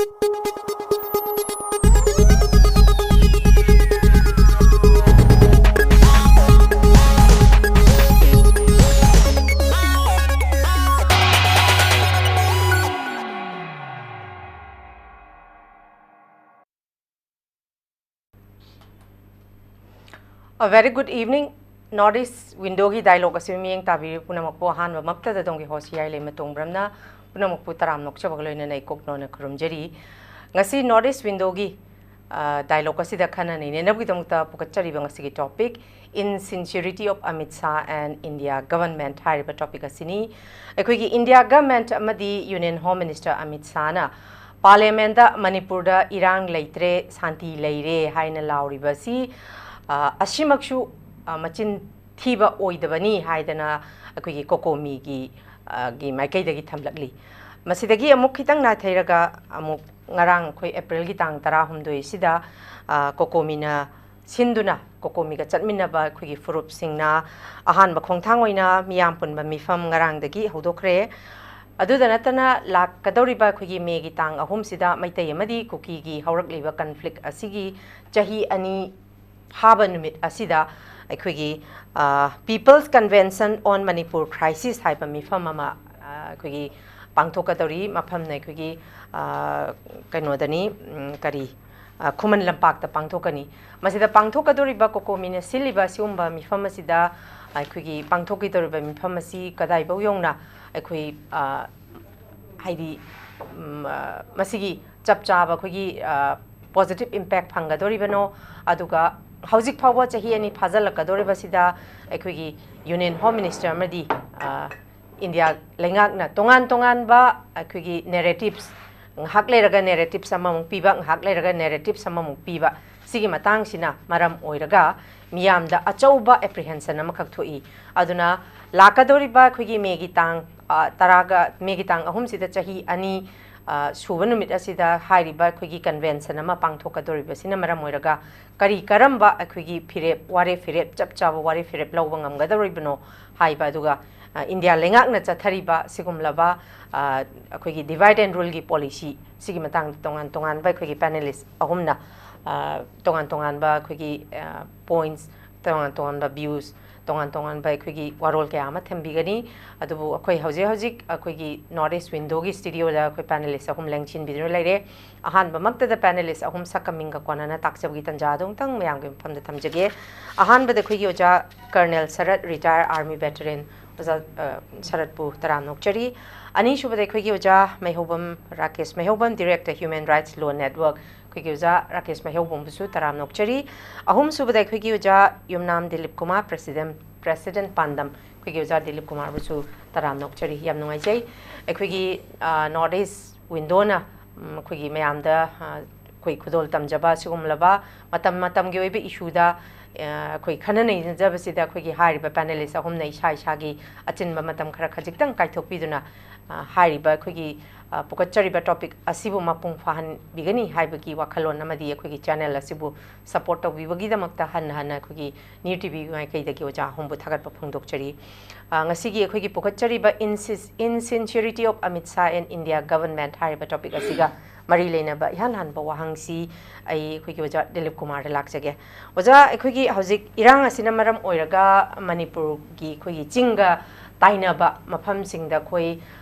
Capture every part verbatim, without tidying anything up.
A very good evening. North East Window-ꯒꯤ dialogue ꯑꯁꯤ ꯃꯤꯠꯌꯦꯡ ꯇꯥꯕꯤꯔꯤꯕ ꯄꯨꯝꯅꯃꯛꯄꯨ ꯑꯍꯥꯟꯕꯃꯛꯇꯗ ꯑꯗꯣꯝꯒꯤ host ꯍꯤꯌꯥꯏ ꯂꯩꯃ ꯇꯣꯡꯕ꯭ꯔꯝꯅ ꯄꯨꯝꯅꯃꯛꯄꯨ ꯇꯔꯥꯝ ꯅꯣꯛꯆꯕꯒ ꯂꯣꯏꯅꯅ ꯏꯀꯣꯛ ꯅꯣꯟꯅ ꯈꯨꯔꯨꯝꯖꯔꯤ꯫ ꯉꯁꯤ North East Window-ꯒꯤ, ꯑ, dialogue ꯑꯁꯤꯗ ꯈꯟꯅ ꯅꯩꯅꯅꯕꯒꯤꯗꯃꯛꯇ ꯄꯨꯈꯠꯆꯔꯤꯕ ꯉꯁꯤꯒꯤ topic, Insincerity of Amit Shah and India Government ꯍꯥꯏꯔꯤꯕ topic ꯑꯁꯤꯅꯤ꯫ ꯑꯩꯈꯣꯏꯒꯤ India Government ꯑꯃꯗꯤ Union Home Minister ꯑꯃꯤꯠ ꯁꯥꯍꯅ Parliament-ꯇ ꯃꯅꯤꯄꯨꯔꯗ ꯏꯔꯥꯡ ꯂꯩꯇ꯭ꯔꯦ, ꯁꯥꯟꯇꯤ ꯂꯩꯔꯦ ꯍꯥꯏꯅ ꯂꯥꯎꯔꯤꯕ ꯑꯁꯤ, ꯑ, ꯑꯁꯤꯃꯛꯁꯨ, ꯑ, ꯃꯆꯤꯟ ꯊꯤꯕ ꯑꯣꯏꯗꯕꯅꯤ ꯍꯥꯏꯗꯅ ꯑꯩꯈꯣꯏꯒꯤ COCOMI-ꯒꯤ, ꯑ, ꯒꯤ ꯃꯥꯏꯀꯩꯗꯒꯤ ꯊꯝꯂꯛꯂꯤ꯫ ꯃꯁꯤꯗꯒꯤ ꯑꯃꯨꯛ ꯈꯤꯇꯪ ꯅꯥꯊꯩꯔꯒ ꯑꯃꯨꯛ ꯉꯔꯥꯡ ꯑꯩꯈꯣꯏ April-ꯒꯤ ꯇꯥꯡ ꯇꯔꯥꯍꯨꯝꯗꯣꯏ ꯑꯁꯤꯗ, ꯑ, COCOMI-ꯅ ꯁꯤꯟꯗꯨꯅ COCOMI-ꯒ ꯆꯠꯃꯤꯟꯅꯕ ꯑꯩꯈꯣꯏꯒꯤ ꯐꯨꯔꯨꯞꯁꯤꯡꯅ ꯑꯍꯥꯟꯕ ꯈꯣꯡꯊꯥꯡ ꯑꯣꯏꯅ ꯃꯤꯌꯥꯝ ꯄꯨꯟꯕ ꯃꯤꯐꯝ ꯉꯔꯥꯡꯗꯒꯤ ꯍꯧꯗꯣꯛꯈ꯭ꯔꯦ꯫ ꯑꯗꯨꯗ ꯅꯠꯇꯅ ꯂꯥꯛꯀꯗꯧꯔꯤꯕ ꯑꯩꯈꯣꯏꯒꯤ May-ꯒꯤ ꯇꯥꯡ ꯑꯍꯨꯝꯁꯤꯗ ꯃꯩꯇꯩ ꯑꯃꯗꯤ ꯀꯨꯀꯤꯒꯤ ꯍꯧꯔꯛꯂꯤꯕ conflict ꯑꯁꯤꯒꯤ ꯆꯍꯤ ꯑꯅꯤ ꯐꯥꯕ ꯅꯨꯃꯤꯠ ꯑꯁꯤꯗ ꯑꯩꯈꯣꯏꯒꯤ, ꯑ, People's Convention on Manipur Crisis ꯍꯥꯏꯕ ꯃꯤꯐꯝ ꯑꯃ, ꯑ, ꯑꯩꯈꯣꯏꯒꯤ ꯄꯥꯡꯊꯣꯛꯀꯗꯧꯔꯤ꯫ ꯃꯐꯝꯅ ꯑꯩꯈꯣꯏꯒꯤ, ꯑ, ꯀꯩꯅꯣꯗꯅꯤ, ꯎꯝ, ꯀꯔꯤ, ꯑ, ꯈꯨꯃꯟ ꯂꯝꯄꯥꯛꯇ ꯄꯥꯡꯊꯣꯛꯀꯅꯤ꯫ ꯃꯁꯤꯗ ꯄꯥꯡꯊꯣꯛꯀꯗꯧꯔꯤꯕ COCOMI-ꯅ ꯁꯤꯜꯂꯤꯕ ꯑꯁꯤꯒꯨꯝꯕ ꯃꯤꯐꯝ ꯑꯁꯤꯗ ꯑꯩꯈꯣꯏꯒꯤ ꯄꯥꯡꯊꯣꯛꯀꯗꯧꯔꯤꯕ ꯃꯤꯐꯝ ꯑꯁꯤ ꯀꯗꯥꯏꯐꯥꯎ ꯌꯧꯅ ꯑꯩꯈꯣꯏ, ꯑ, ꯍꯥꯏꯗꯤ, ꯎꯝ, ꯑ, ꯃꯁꯤꯒꯤ ꯆꯞ ꯆꯥꯕ ꯑꯩꯈꯣꯏꯒꯤ, ꯑ, positive impact ꯐꯪꯒꯗꯧꯔꯤꯕꯅꯣ, ꯑꯗꯨꯒ ꯍꯧꯖꯤꯛ ꯐꯥꯎꯕ ꯆꯍꯤ ꯑꯅꯤ ꯐꯥꯖꯤꯜꯂꯛꯀꯗꯧꯔꯤꯕꯁꯤꯗ ꯑꯩꯈꯣꯏꯒꯤ Union Home Minister ꯑꯃꯗꯤ, ꯑ, India ꯂꯩꯉꯥꯛꯅ ꯇꯣꯉꯥꯟ ꯇꯣꯉꯥꯟꯕ ꯑꯩꯈꯣꯏꯒꯤ narratives, ꯉꯥꯏꯍꯥꯛ ꯂꯩꯔꯒ narratives ꯑꯃꯃꯨꯛ ꯄꯤꯕ, ꯉꯥꯏꯍꯥꯛ ꯂꯩꯔꯒ narratives ꯑꯃꯃꯨꯛ ꯄꯤꯕ, ꯁꯤꯒꯤ ꯃꯇꯥꯡꯁꯤꯅ ꯃꯔꯝ ꯑꯣꯏꯔꯒ ꯃꯤꯌꯥꯝꯗ ꯑꯆꯧꯕ apprehension ꯑꯃꯈꯛ ꯊꯣꯛꯏ꯫ ꯑꯗꯨꯅ ꯂꯥꯛꯀꯗꯧꯔꯤꯕ ꯑꯩꯈꯣꯏꯒꯤ May-ꯒꯤ ꯇꯥꯡ, ꯑ, ꯇꯔꯥꯒ, May-ꯒꯤ ꯇꯥꯡ ꯑꯍꯨꯝꯁꯤꯗ ꯆꯍꯤ ꯑꯅꯤ, ꯑ, ꯁꯨꯕ ꯅꯨꯃꯤꯠ ꯑꯁꯤꯗ ꯍꯥꯏꯔꯤꯕ ꯑꯩꯈꯣꯏꯒꯤ convention ꯑꯃ ꯄꯥꯡꯊꯣꯛꯀꯗꯧꯔꯤꯕꯁꯤꯅ ꯃꯔꯝ ꯑꯣꯏꯔꯒ ꯀꯔꯤ ꯀꯔꯝꯕ ꯑꯩꯈꯣꯏꯒꯤ ꯐꯤꯔꯦꯞ, ꯋꯥꯔꯦꯞ ꯐꯤꯔꯦꯞ, ꯆꯞ ꯆꯥꯕ ꯋꯥꯔꯦꯞ ꯐꯤꯔꯦꯞ ꯂꯧꯕ ꯉꯝꯒꯗꯧꯔꯤꯕꯅꯣ ꯍꯥꯏꯕ, ꯑꯗꯨꯒ ꯏꯟꯗꯤꯌꯥ ꯂꯩꯉꯥꯛꯅ ꯆꯠꯊꯔꯤꯕ ꯁꯤꯒꯨꯝꯂꯕ ꯑꯩꯈꯣꯏꯒꯤ divide and ruleꯒꯤ policy ꯁꯤꯒꯤ ꯃꯇꯥꯡꯗ ꯇꯣꯉꯥꯟ ꯇꯣꯉꯥꯟꯕ ꯑꯩꯈꯣꯏꯒꯤ panelist ꯑꯍꯨꯝꯅ ꯇꯣꯉꯥꯟ ꯇꯣꯉꯥꯟꯕ ꯑꯩꯈꯣꯏꯒꯤ points, ꯇꯣꯉꯥꯟ ꯇꯣꯉꯥꯟꯕ views, ꯇꯣꯉꯥꯟ ꯇꯣꯉꯥꯟꯕ ꯑꯩꯈꯣꯏꯒꯤ ꯋꯥꯔꯣꯜ ꯀꯌꯥ ꯑꯃ ꯊꯝꯕꯤꯒꯅꯤ꯫ ꯑꯗꯨꯕꯨ ꯑꯩꯈꯣꯏ ꯍꯧꯖꯤꯛ ꯍꯧꯖꯤꯛ ꯑꯩꯈꯣꯏꯒꯤ North East Windowꯒꯤ studioꯗ ꯑꯩꯈꯣꯏ panelist ꯑꯍꯨꯝ ꯂꯦꯡꯁꯤꯟꯕꯤꯗꯨꯅ ꯂꯩꯔꯦ꯫ ꯑꯍꯥꯟꯕꯃꯛꯇꯗ panelist ꯑꯍꯨꯝ ꯁꯛꯀ ꯃꯤꯡꯒ ꯀꯣꯟꯅꯅ ꯇꯥꯛꯆꯕꯒꯤ ꯇꯟꯖꯥ ꯑꯗꯨ ꯑꯃꯨꯛꯇꯪ ꯃꯌꯥꯝꯒꯤ ꯃꯐꯝꯗ ꯊꯝꯖꯒꯦ꯫ ꯑꯍꯥꯟꯕꯗ ꯑꯩꯈꯣꯏꯒꯤ ꯑꯣꯖꯥ Colonel ꯁꯔꯠ, retired army veteran, ꯑꯣꯖꯥ ꯁꯔꯠꯄꯨ ꯇꯔꯥꯝꯅ ꯑꯣꯛꯆꯔꯤ꯫ ꯑꯅꯤꯁꯨꯕꯗ ꯑꯩꯈꯣꯏꯒꯤ ꯑꯣꯖꯥ ꯃꯩꯍꯧꯕꯝ, Rakesh ꯃꯩꯍꯧꯕꯝ, director Human Rights Law Network, ꯑꯩꯈꯣꯏꯒꯤ ꯑꯣꯖꯥ ꯔꯥꯀꯦꯁ ꯃꯩꯍꯧꯕꯝꯕꯨꯁꯨ ꯇꯔꯥꯝꯅ ꯑꯣꯛꯆꯔꯤ꯫ ꯑꯍꯨꯝꯁꯨꯕꯗ ꯑꯩꯈꯣꯏꯒꯤ ꯑꯣꯖꯥ ꯌꯨꯝꯅꯥꯝ ꯗꯤꯂꯤꯞ ꯀꯨꯃꯥꯔ, president, president ꯄꯥꯟꯗꯝ, ꯑꯩꯈꯣꯏꯒꯤ ꯑꯣꯖꯥ ꯗꯤꯂꯤꯞ ꯀꯨꯃꯥꯔꯕꯨꯁꯨ ꯇꯔꯥꯝꯅ ꯑꯣꯛꯆꯔꯤ꯫ ꯌꯥꯝ ꯅꯨꯡꯉꯥꯏꯖꯩ꯫ ꯑꯩꯈꯣꯏꯒꯤ North East Windowꯅ ꯑꯩꯈꯣꯏꯒꯤ ꯃꯌꯥꯝꯗ ꯑꯩꯈꯣꯏ ꯈꯨꯗꯣꯜ ꯇꯝꯖꯕ ꯑꯁꯤꯒꯨꯝꯂꯕ ꯃꯇꯝ ꯃꯇꯝꯒꯤ ꯑꯣꯏꯕ issueꯗ ꯑꯩꯈꯣꯏ ꯈꯟꯅ ꯅꯩꯅꯖꯕꯁꯤꯗ ꯑꯩꯈꯣꯏꯒꯤ ꯍꯥꯏꯔꯤꯕ panelist ꯑꯍꯨꯝꯅ ꯏꯁꯥ ꯏꯁꯥꯒꯤ ꯑꯆꯤꯟꯕ ꯃꯇꯝ ꯈꯔ ꯈꯖꯤꯛꯇꯪ ꯀꯥꯏꯊꯣꯛꯄꯤꯗꯨꯅ ꯍꯥꯏꯔꯤꯕ ꯑꯩꯈꯣꯏꯒꯤ ꯄꯨꯈꯠꯆꯔꯤꯕ topic ꯑꯁꯤꯕꯨ ꯃꯄꯨꯡ ꯐꯥꯍꯟꯕꯤꯒꯅꯤ ꯍꯥꯏꯕꯒꯤ ꯋꯥꯈꯜꯂꯣꯟ ꯑꯃꯗꯤ ꯑꯩꯈꯣꯏꯒꯤ channel ꯑꯁꯤꯕꯨ support ꯇꯧꯕꯤꯕꯒꯤꯗꯃꯛꯇ ꯍꯟꯅ ꯍꯟꯅ ꯑꯩꯈꯣꯏꯒꯤ New TV ꯃꯥꯏꯀꯩꯗꯒꯤ ꯑꯣꯖꯥ ꯑꯍꯨꯝꯕꯨ ꯊꯥꯒꯠꯄ ꯐꯣꯡꯗꯣꯛꯆꯔꯤ꯫ ꯉꯁꯤꯒꯤ ꯑꯩꯈꯣꯏꯒꯤ ꯄꯨꯈꯠꯆꯔꯤꯕ Insincerity of Amit Shah and India Government ꯍꯥꯏꯔꯤꯕ topic ꯑꯁꯤꯒ ꯃꯔꯤ ꯂꯩꯅꯕ ꯏꯍꯥꯟ ꯍꯥꯟꯕ ꯋꯥꯍꯪꯁꯤ ꯑꯩ ꯑꯩꯈꯣꯏꯒꯤ ꯑꯣꯖꯥ ꯗꯤꯂꯤꯞ ꯀꯨꯃꯥꯔꯗ ꯂꯥꯛꯆꯒꯦ꯫ ꯑꯣꯖꯥ, ꯑꯩꯈꯣꯏꯒꯤ ꯍꯧꯖꯤꯛ ꯏꯔꯥꯡ ꯑꯁꯤꯅ ꯃꯔꯝ ꯑꯣꯏꯔꯒ ꯃꯅꯤꯄꯨꯔꯒꯤ ꯑꯩꯈꯣꯏꯒꯤ ꯆꯤꯡꯒ ꯇꯥꯏꯅꯕ ꯃꯐꯝꯁꯤꯡꯗ ꯑꯩꯈꯣꯏ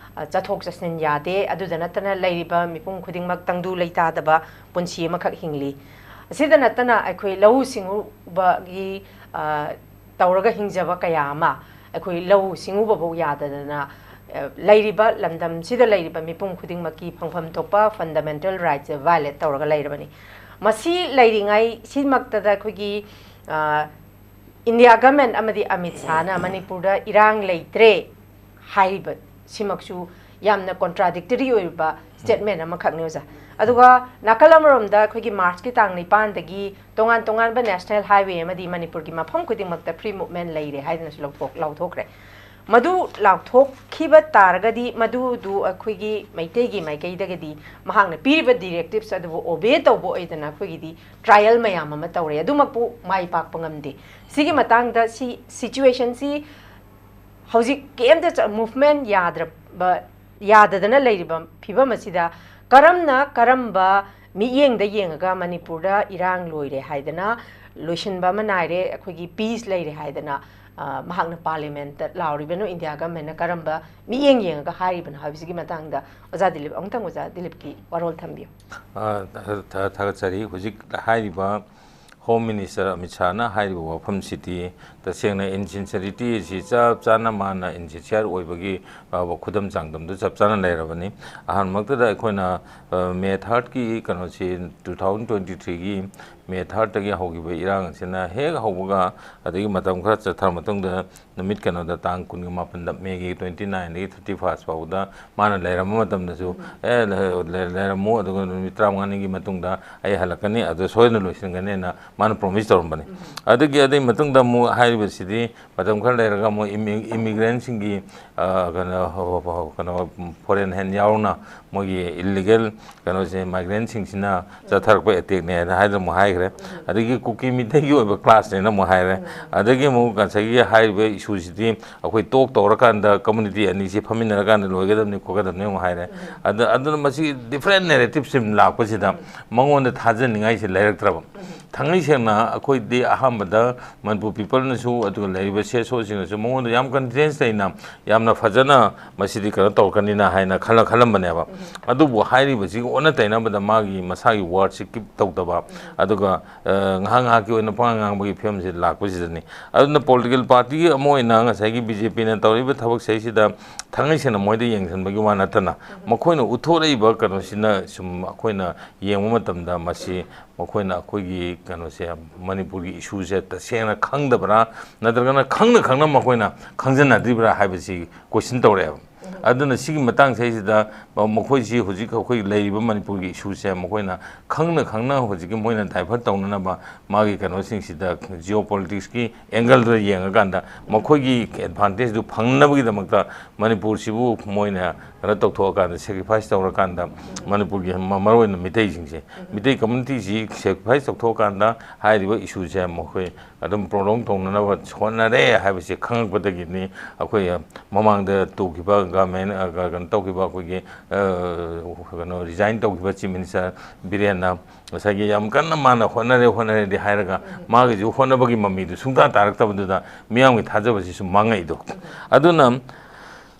ꯆꯠꯊꯣꯛ ꯆꯠꯁꯤꯟ ꯌꯥꯗꯦ꯫ ꯑꯗꯨꯗ ꯅꯠꯇꯅ ꯂꯩꯔꯤꯕ ꯃꯤꯄꯨꯝ ꯈꯨꯗꯤꯡꯃꯛ ꯇꯪꯗꯨ ꯂꯩꯇꯥꯗꯕ ꯄꯨꯟꯁꯤ ꯑꯃꯈꯛ ꯍꯤꯡꯂꯤ꯫ ꯑꯁꯤꯗ ꯅꯠꯇꯅ ꯑꯩꯈꯣꯏ ꯂꯧꯎ ꯁꯤꯡꯎꯕꯒꯤ ꯇꯧꯔꯒ ꯍꯤꯡꯖꯕ ꯀꯌꯥ ꯑꯃ ꯑꯩꯈꯣꯏ ꯂꯧꯎ ꯁꯤꯡꯎꯕꯐꯥꯎ ꯌꯥꯗꯗꯅ ꯂꯩꯔꯤꯕ ꯂꯝꯗꯝꯁꯤꯗ ꯂꯩꯔꯤꯕ ꯃꯤꯄꯨꯝ ꯈꯨꯗꯤꯡꯃꯛꯀꯤ ꯐꯪꯐꯝ ꯊꯣꯛꯄ fundamental rightꯁꯦ violate ꯇꯧꯔꯒ ꯂꯩꯔꯕꯅꯤ꯫ ꯃꯁꯤ ꯂꯩꯔꯤꯉꯩ ꯁꯤꯃꯛꯇꯗ ꯑꯩꯈꯣꯏꯒꯤ India government ꯑꯃꯗꯤ ꯑꯃꯤꯠ ꯁꯥꯍꯅ ꯃꯅꯤꯄꯨꯔꯗ ꯏꯔꯥꯡ ꯂꯩꯇ꯭ꯔꯦ ꯍꯥꯏꯔꯤꯕ ꯁꯤꯃꯛꯁꯨ ꯌꯥꯝꯅ contradictory ꯑꯣꯏꯕ statement ꯑꯃꯈꯛꯅꯤ ꯑꯣꯖꯥ꯫ ꯑꯗꯨꯒ ꯅꯥꯀꯜ ꯑꯃꯔꯣꯝꯗ ꯑꯩꯈꯣꯏꯒꯤ Marchꯀꯤ ꯇꯥꯡ ꯅꯤꯄꯥꯟꯗꯒꯤ ꯇꯣꯉꯥꯟ ꯇꯣꯉꯥꯟꯕ national highway ꯑꯃꯗꯤ ꯃꯅꯤꯄꯨꯔꯒꯤ ꯃꯐꯝ ꯈꯨꯗꯤꯡꯃꯛꯇ free movement ꯂꯩꯔꯦ ꯍꯥꯏꯗꯨꯅꯁꯨ ꯂꯧꯊꯣꯛ-, ꯂꯥꯎꯊꯣꯛꯈ꯭ꯔꯦ꯫ ꯃꯗꯨ ꯂꯥꯎꯊꯣꯛꯈꯤꯕ ꯇꯥꯔꯒꯗꯤ ꯃꯗꯨꯗꯨ ꯑꯩꯈꯣꯏꯒꯤ ꯃꯩꯇꯩꯒꯤ ꯃꯥꯏꯀꯩꯗꯒꯗꯤ ꯃꯍꯥꯛꯅ ꯄꯤꯔꯤꯕ directives ꯑꯗꯨꯕꯨ obey ꯇꯧꯕ ꯑꯣꯏꯗꯅ ꯑꯩꯈꯣꯏꯒꯤꯗꯤ trial ꯃꯌꯥꯝ ꯑꯃ ꯇꯧꯔꯦ, ꯑꯗꯨꯃꯛꯄꯨ ꯃꯥꯏ ꯄꯥꯛꯄ ꯉꯝꯗꯦ꯫ ꯁꯤꯒꯤ ꯃꯇꯥꯡꯗ ꯁꯤ situationꯁꯤ ꯍꯧꯖꯤꯛ ꯀꯩꯝꯇ ꯆ- movement ꯌꯥꯗ꯭ꯔꯕ, ꯌꯥꯗꯗꯅ ꯂꯩꯔꯤꯕ ꯐꯤꯕꯝ ꯑꯁꯤꯗ ꯀꯔꯝꯅ, ꯀꯔꯝꯕ ꯃꯤꯠꯌꯦꯡꯗ ꯌꯦꯡꯉꯒ ꯃꯅꯤꯄꯨꯔꯗ ꯏꯔꯥꯡ ꯂꯣꯏꯔꯦ ꯍꯥꯏꯗꯅ, ꯂꯣꯏꯁꯤꯟꯕ ꯑꯃ ꯅꯥꯏꯔꯦ, ꯑꯩꯈꯣꯏꯒꯤ peace ꯂꯩꯔꯦ ꯍꯥꯏꯗꯅ, ꯑ, ꯃꯍꯥꯛꯅ parliamentꯇ ꯂꯥꯎꯔꯤꯕꯅꯣ? ꯏꯟꯗꯤꯌꯥ governmentꯅ ꯀꯔꯝꯕ ꯃꯤꯠꯌꯦꯡ ꯌꯦꯡꯉꯒ ꯍꯥꯏꯔꯤꯕꯅꯣ ꯍꯥꯏꯕꯁꯤꯒꯤ ꯃꯇꯥꯡꯗ ꯑꯣꯖꯥ ꯗꯤꯂꯤꯞ, ꯑꯃꯨꯛꯇꯪ ꯑꯣꯖꯥ ꯗꯤꯂꯤꯞꯀꯤ ꯋꯥꯔꯣꯜ ꯊꯝꯕꯤꯌꯨ꯫ ꯑ, ꯊꯥ- ꯊꯥ- ꯊꯥꯒꯠꯆꯔꯤ꯫ ꯍꯧꯖꯤꯛ ꯍꯥꯏꯔꯤꯕ Home Minister ꯑꯃꯤꯠ ꯁꯥꯍꯅ ꯍꯥꯏꯔꯤꯕ ꯋꯥꯐꯝꯁꯤꯗꯤ ꯇꯁꯦꯡꯅ insincerity ꯑꯁꯤ ꯆꯞ ꯆꯥꯅ ꯃꯥꯅ insincere ꯑꯣꯏꯕꯒꯤ, ꯑ, ꯈꯨꯗꯝ ꯆꯥꯡꯗꯝꯗꯨ ꯆꯞ ꯆꯥꯅ ꯂꯩꯔꯕꯅꯤ꯫ ꯑꯍꯥꯟꯕꯃꯛꯇꯗ ꯑꯩꯈꯣꯏꯅ, ꯑ, May thirdꯀꯤ ꯀꯩꯅꯣꯁꯤ, two thousand twenty threeꯒꯤ May thirdꯇꯒꯤ ꯍꯧꯈꯤꯕ ꯏꯔꯥꯡ ꯑꯁꯤꯅ ꯍꯦꯛ ꯍꯧꯕꯒ, ꯑꯗꯒꯤ ꯃꯇꯝ ꯈꯔ ꯆꯠꯊꯔ ꯃꯇꯨꯡꯗ, ꯅꯨꯃꯤꯠ ꯀꯩꯅꯣꯗ, ꯇꯥꯡ ꯀꯨꯟꯒ ꯃꯥꯄꯟꯗ, Mayꯒꯤ twenty nineꯗꯒꯤ thirty first ꯐꯥꯎꯕꯗ ꯃꯥꯅ ꯂꯩꯔꯝꯕ ꯃꯇꯝꯗꯁꯨ, ꯑꯦ, ꯂꯩ- ꯂꯩ- ꯂꯩꯔꯝꯃꯨ, ꯑꯗꯨꯒ ꯅꯨꯃꯤꯠ ꯇꯔꯥꯃꯉꯥꯅꯤꯒꯤ ꯃꯇꯨꯡꯗ ꯑꯩ ꯍꯜꯂꯛꯀꯅꯤ, ꯑꯗꯨ ꯁꯣꯏꯗꯅ ꯂꯣꯏꯁꯤꯟꯒꯅꯤꯅ ꯃꯥꯅ promise ꯇꯧꯔꯝꯕꯅꯤ꯫ ꯑꯗꯒꯤ ꯑꯗꯩ ꯃꯇꯨꯡꯗ ꯑꯃꯨꯛ ꯍꯥꯏꯔꯤꯕꯁꯤꯗꯤ, ꯃꯇꯝ ꯈꯔ ꯂꯩꯔꯒ ꯑꯃꯨꯛ immi- immigrantꯁꯤꯡꯒꯤ, ꯑ, ꯀꯩꯅꯣ, ꯀꯩꯅꯣ, foreign hand ꯌꯥꯎꯅ ꯃꯣꯏꯒꯤ illegal ꯀꯩꯅꯣꯁꯦ, migrantꯁꯤꯡꯁꯤꯅ ꯆꯠꯊꯔꯛꯄ attackꯅꯦ ꯍꯥꯏꯅ ꯍꯥꯏꯗꯅ ꯑꯃꯨꯛ ꯍꯥꯏꯈ꯭ꯔꯦ꯫ ꯑꯗꯒꯤ ꯀꯨꯀꯤ ꯃꯤꯇꯩꯒꯤ ꯑꯣꯏꯕ classꯅꯦꯅ ꯑꯃꯨꯛ ꯍꯥꯏꯔꯦ꯫ ꯑꯗꯒꯤ ꯑꯃꯨꯛ ꯉꯁꯥꯏꯒꯤ ꯍꯥꯏꯔꯤꯕ issueꯁꯤꯗꯤ ꯑꯩꯈꯣꯏ talk ꯇꯧꯔꯀꯥꯟꯗ community ꯑꯅꯤꯁꯤ ꯐꯝꯃꯤꯟꯅꯔꯀꯥꯟꯗ ꯂꯣꯏꯒꯗꯕꯅꯤ ꯈꯣꯠꯀꯗꯕꯅꯤ ꯑꯃꯨꯛ ꯍꯥꯏꯔꯦ꯫ ꯑꯗ-, ꯑꯗꯨꯅ ꯃꯁꯤ different narrativeꯁꯤ ꯂꯥꯛꯄꯁꯤꯗ ꯃꯉꯣꯟꯗ ꯊꯥꯖꯅꯤꯡꯉꯥꯏꯁꯤ ꯂꯩꯔꯛꯇ꯭ꯔꯕ꯫ ꯊꯥꯡꯉꯩ ꯁꯦꯡꯅ ꯑꯩꯈꯣꯏꯗꯤ ꯑꯍꯥꯟꯕꯗ Manipur peopleꯅꯁꯨ, ꯑꯗꯨꯒ ꯂꯩꯔꯤꯕ CSOꯁꯤꯡꯅꯁꯨ ꯃꯉꯣꯟꯗ ꯌꯥꯝ confidence ꯂꯩꯅ, ꯌꯥꯝꯅ ꯐꯖꯅ ꯃꯁꯤꯗꯤ ꯀꯩꯅꯣ ꯇꯧꯔꯛꯀꯅꯤꯅ ꯍꯥꯏꯅ ꯈꯜꯂ-, ꯈꯜꯂꯝꯕꯅꯦꯕ꯫ ꯑꯗꯨꯕꯨ ꯍꯥꯏꯔꯤꯕꯁꯤꯒꯤ ꯑꯣꯟꯅ ꯇꯩꯅꯕꯗ ꯃꯥꯒꯤ ꯃꯁꯥꯒꯤ wordꯁꯤ keep ꯇꯧꯗꯕ, ꯑꯗꯨꯒ, ꯑ, ꯉꯥꯏꯍꯥꯛ ꯉꯥꯏꯍꯥꯛꯀꯤ ꯑꯣꯏꯅ ꯄꯉꯥꯡ ꯉꯥꯡꯕꯒꯤ ꯐꯤꯕꯝꯁꯤ ꯂꯥꯛꯄꯁꯤꯗꯅꯤ꯫ ꯑꯗꯨꯅ political party ꯑꯃ ꯑꯣꯏꯅ ꯉꯁꯥꯏꯒꯤ BJPꯅ ꯇꯧꯔꯤꯕ ꯊꯕꯛꯁꯤꯗꯩꯁꯤꯗ ꯊꯥꯡꯉꯩ ꯁꯦꯡꯅ ꯃꯣꯏꯗ ꯌꯦꯡꯁꯤꯟꯕꯒꯤ ꯋꯥ ꯅꯠꯇꯅ, ꯃꯈꯣꯏꯅ ꯎꯠꯊꯣꯔꯛꯏꯕ ꯀꯩꯅꯣꯁꯤꯅ ꯁꯨꯝ ꯑꯩꯈꯣꯏꯅ ꯌꯦꯡꯕ ꯃꯇꯝꯗ, ꯃꯁꯤ ꯃꯈꯣꯏꯅ ꯑꯩꯈꯣꯏꯒꯤ ꯀꯩꯅꯣꯁꯦ, ꯃꯅꯤꯄꯨꯔꯒꯤ issueꯁꯦ ꯇꯁꯦꯡꯅ ꯈꯪꯗꯕ꯭ꯔꯥ, ꯅꯠꯇ꯭ꯔꯒꯅ ꯈꯪꯅ ꯈꯪꯅ ꯃꯈꯣꯏꯅ ꯈꯪꯖꯟꯅꯗ꯭ꯔꯤꯕ꯭ꯔꯥ ꯍꯥꯏꯕꯁꯤ question ꯇꯧꯔꯛꯑꯦꯕ꯫ ꯑꯗꯨꯅ ꯁꯤꯒꯤ ꯃꯇꯥꯡꯁꯤꯗꯩꯁꯤꯗ ꯃ-, ꯃꯈꯣꯏꯁꯤ ꯍꯧꯖꯤꯛ ꯑꯩꯈꯣꯏ ꯂꯩꯔꯤꯕ ꯃꯅꯤꯄꯨꯔꯒꯤ issueꯁꯦ ꯃꯈꯣꯏꯅ ꯈꯪꯅ ꯈꯪꯅ ꯍꯧꯖꯤꯛꯀꯤ ꯃꯣꯏꯅ divert ꯇꯧꯅꯅꯕ ꯃꯥꯒꯤ ꯀꯩꯅꯣꯁꯤꯡꯁꯤꯗ, geopoliticsꯀꯤ angleꯗ ꯌꯦꯡꯉꯀꯥꯟꯗ ꯃꯈꯣꯏꯒꯤ advantageꯗꯨ ꯐꯪꯅꯕꯒꯤꯗꯃꯛꯇ ꯃꯅꯤꯄꯨꯔꯁꯤꯕꯨ ꯃꯣꯏꯅ ꯀꯩꯅꯣ ꯇꯧꯊꯣꯛꯑꯀꯥꯟꯗ, ꯁꯦꯀ꯭ꯔꯤꯐꯥꯏꯁ ꯇꯧꯔꯀꯥꯟꯗ, ꯃꯅꯤꯄꯨꯔꯒꯤ ꯃ- ꯃꯔꯨꯑꯣꯏꯅ ꯃꯤꯇꯩꯁꯤꯡꯁꯦ, ꯃꯤꯇꯩ ꯀꯝꯃ꯭ꯌꯨꯅꯤꯇꯤꯁꯤ ꯁꯦꯀ꯭ꯔꯤꯐꯥꯏꯁ ꯇꯧꯊꯣꯛꯑꯀꯥꯟꯗ ꯍꯥꯏꯔꯤꯕ ꯏꯁꯨꯁꯦ ꯃꯈꯣꯏ ꯑꯗꯨꯝ ꯄ꯭ꯔꯣꯂꯣꯡ ꯇꯧꯅꯅꯕ ꯍꯣꯠꯅꯔꯦ ꯍꯥꯏꯕꯁꯤ ꯈꯪꯉꯛꯄꯗꯒꯤꯅꯤ꯫ ꯑꯩꯈꯣꯏ ꯃꯃꯥꯡꯗ ꯇꯨꯈꯤꯕ ꯒꯃꯦꯟ, ꯑ, ꯀꯩꯅꯣ ꯇꯧꯈꯤꯕ ꯑꯩꯈꯣꯏꯒꯤ, ꯑ, ꯀꯩꯅꯣ, ꯔꯤꯖꯥꯏꯟ ꯇꯧꯈꯤꯕ ꯆꯤꯐ ꯃꯤꯅꯤꯁꯇꯔ ꯕꯤꯔꯦꯟꯅ ꯉꯁꯥꯏꯒꯤ ꯌꯥꯝ ꯀꯟꯅ ꯃꯥꯅ ꯍꯣꯠꯅꯔꯦ, ꯍꯣꯠꯅꯔꯦꯗꯤ ꯍꯥꯏꯔꯒ, ꯃꯥꯒꯤꯁꯨ ꯍꯣꯠꯅꯕꯒꯤ ꯃꯃꯤꯗꯨ ꯁꯨꯡꯇꯥ ꯇꯥꯔꯛꯇꯕꯗꯨꯗ ꯃꯤꯌꯥꯝꯒꯤ ꯊꯥꯖꯕꯁꯤꯁꯨ ꯃꯥꯡꯉꯛꯏꯗꯣ꯫ ꯑꯗꯨꯅ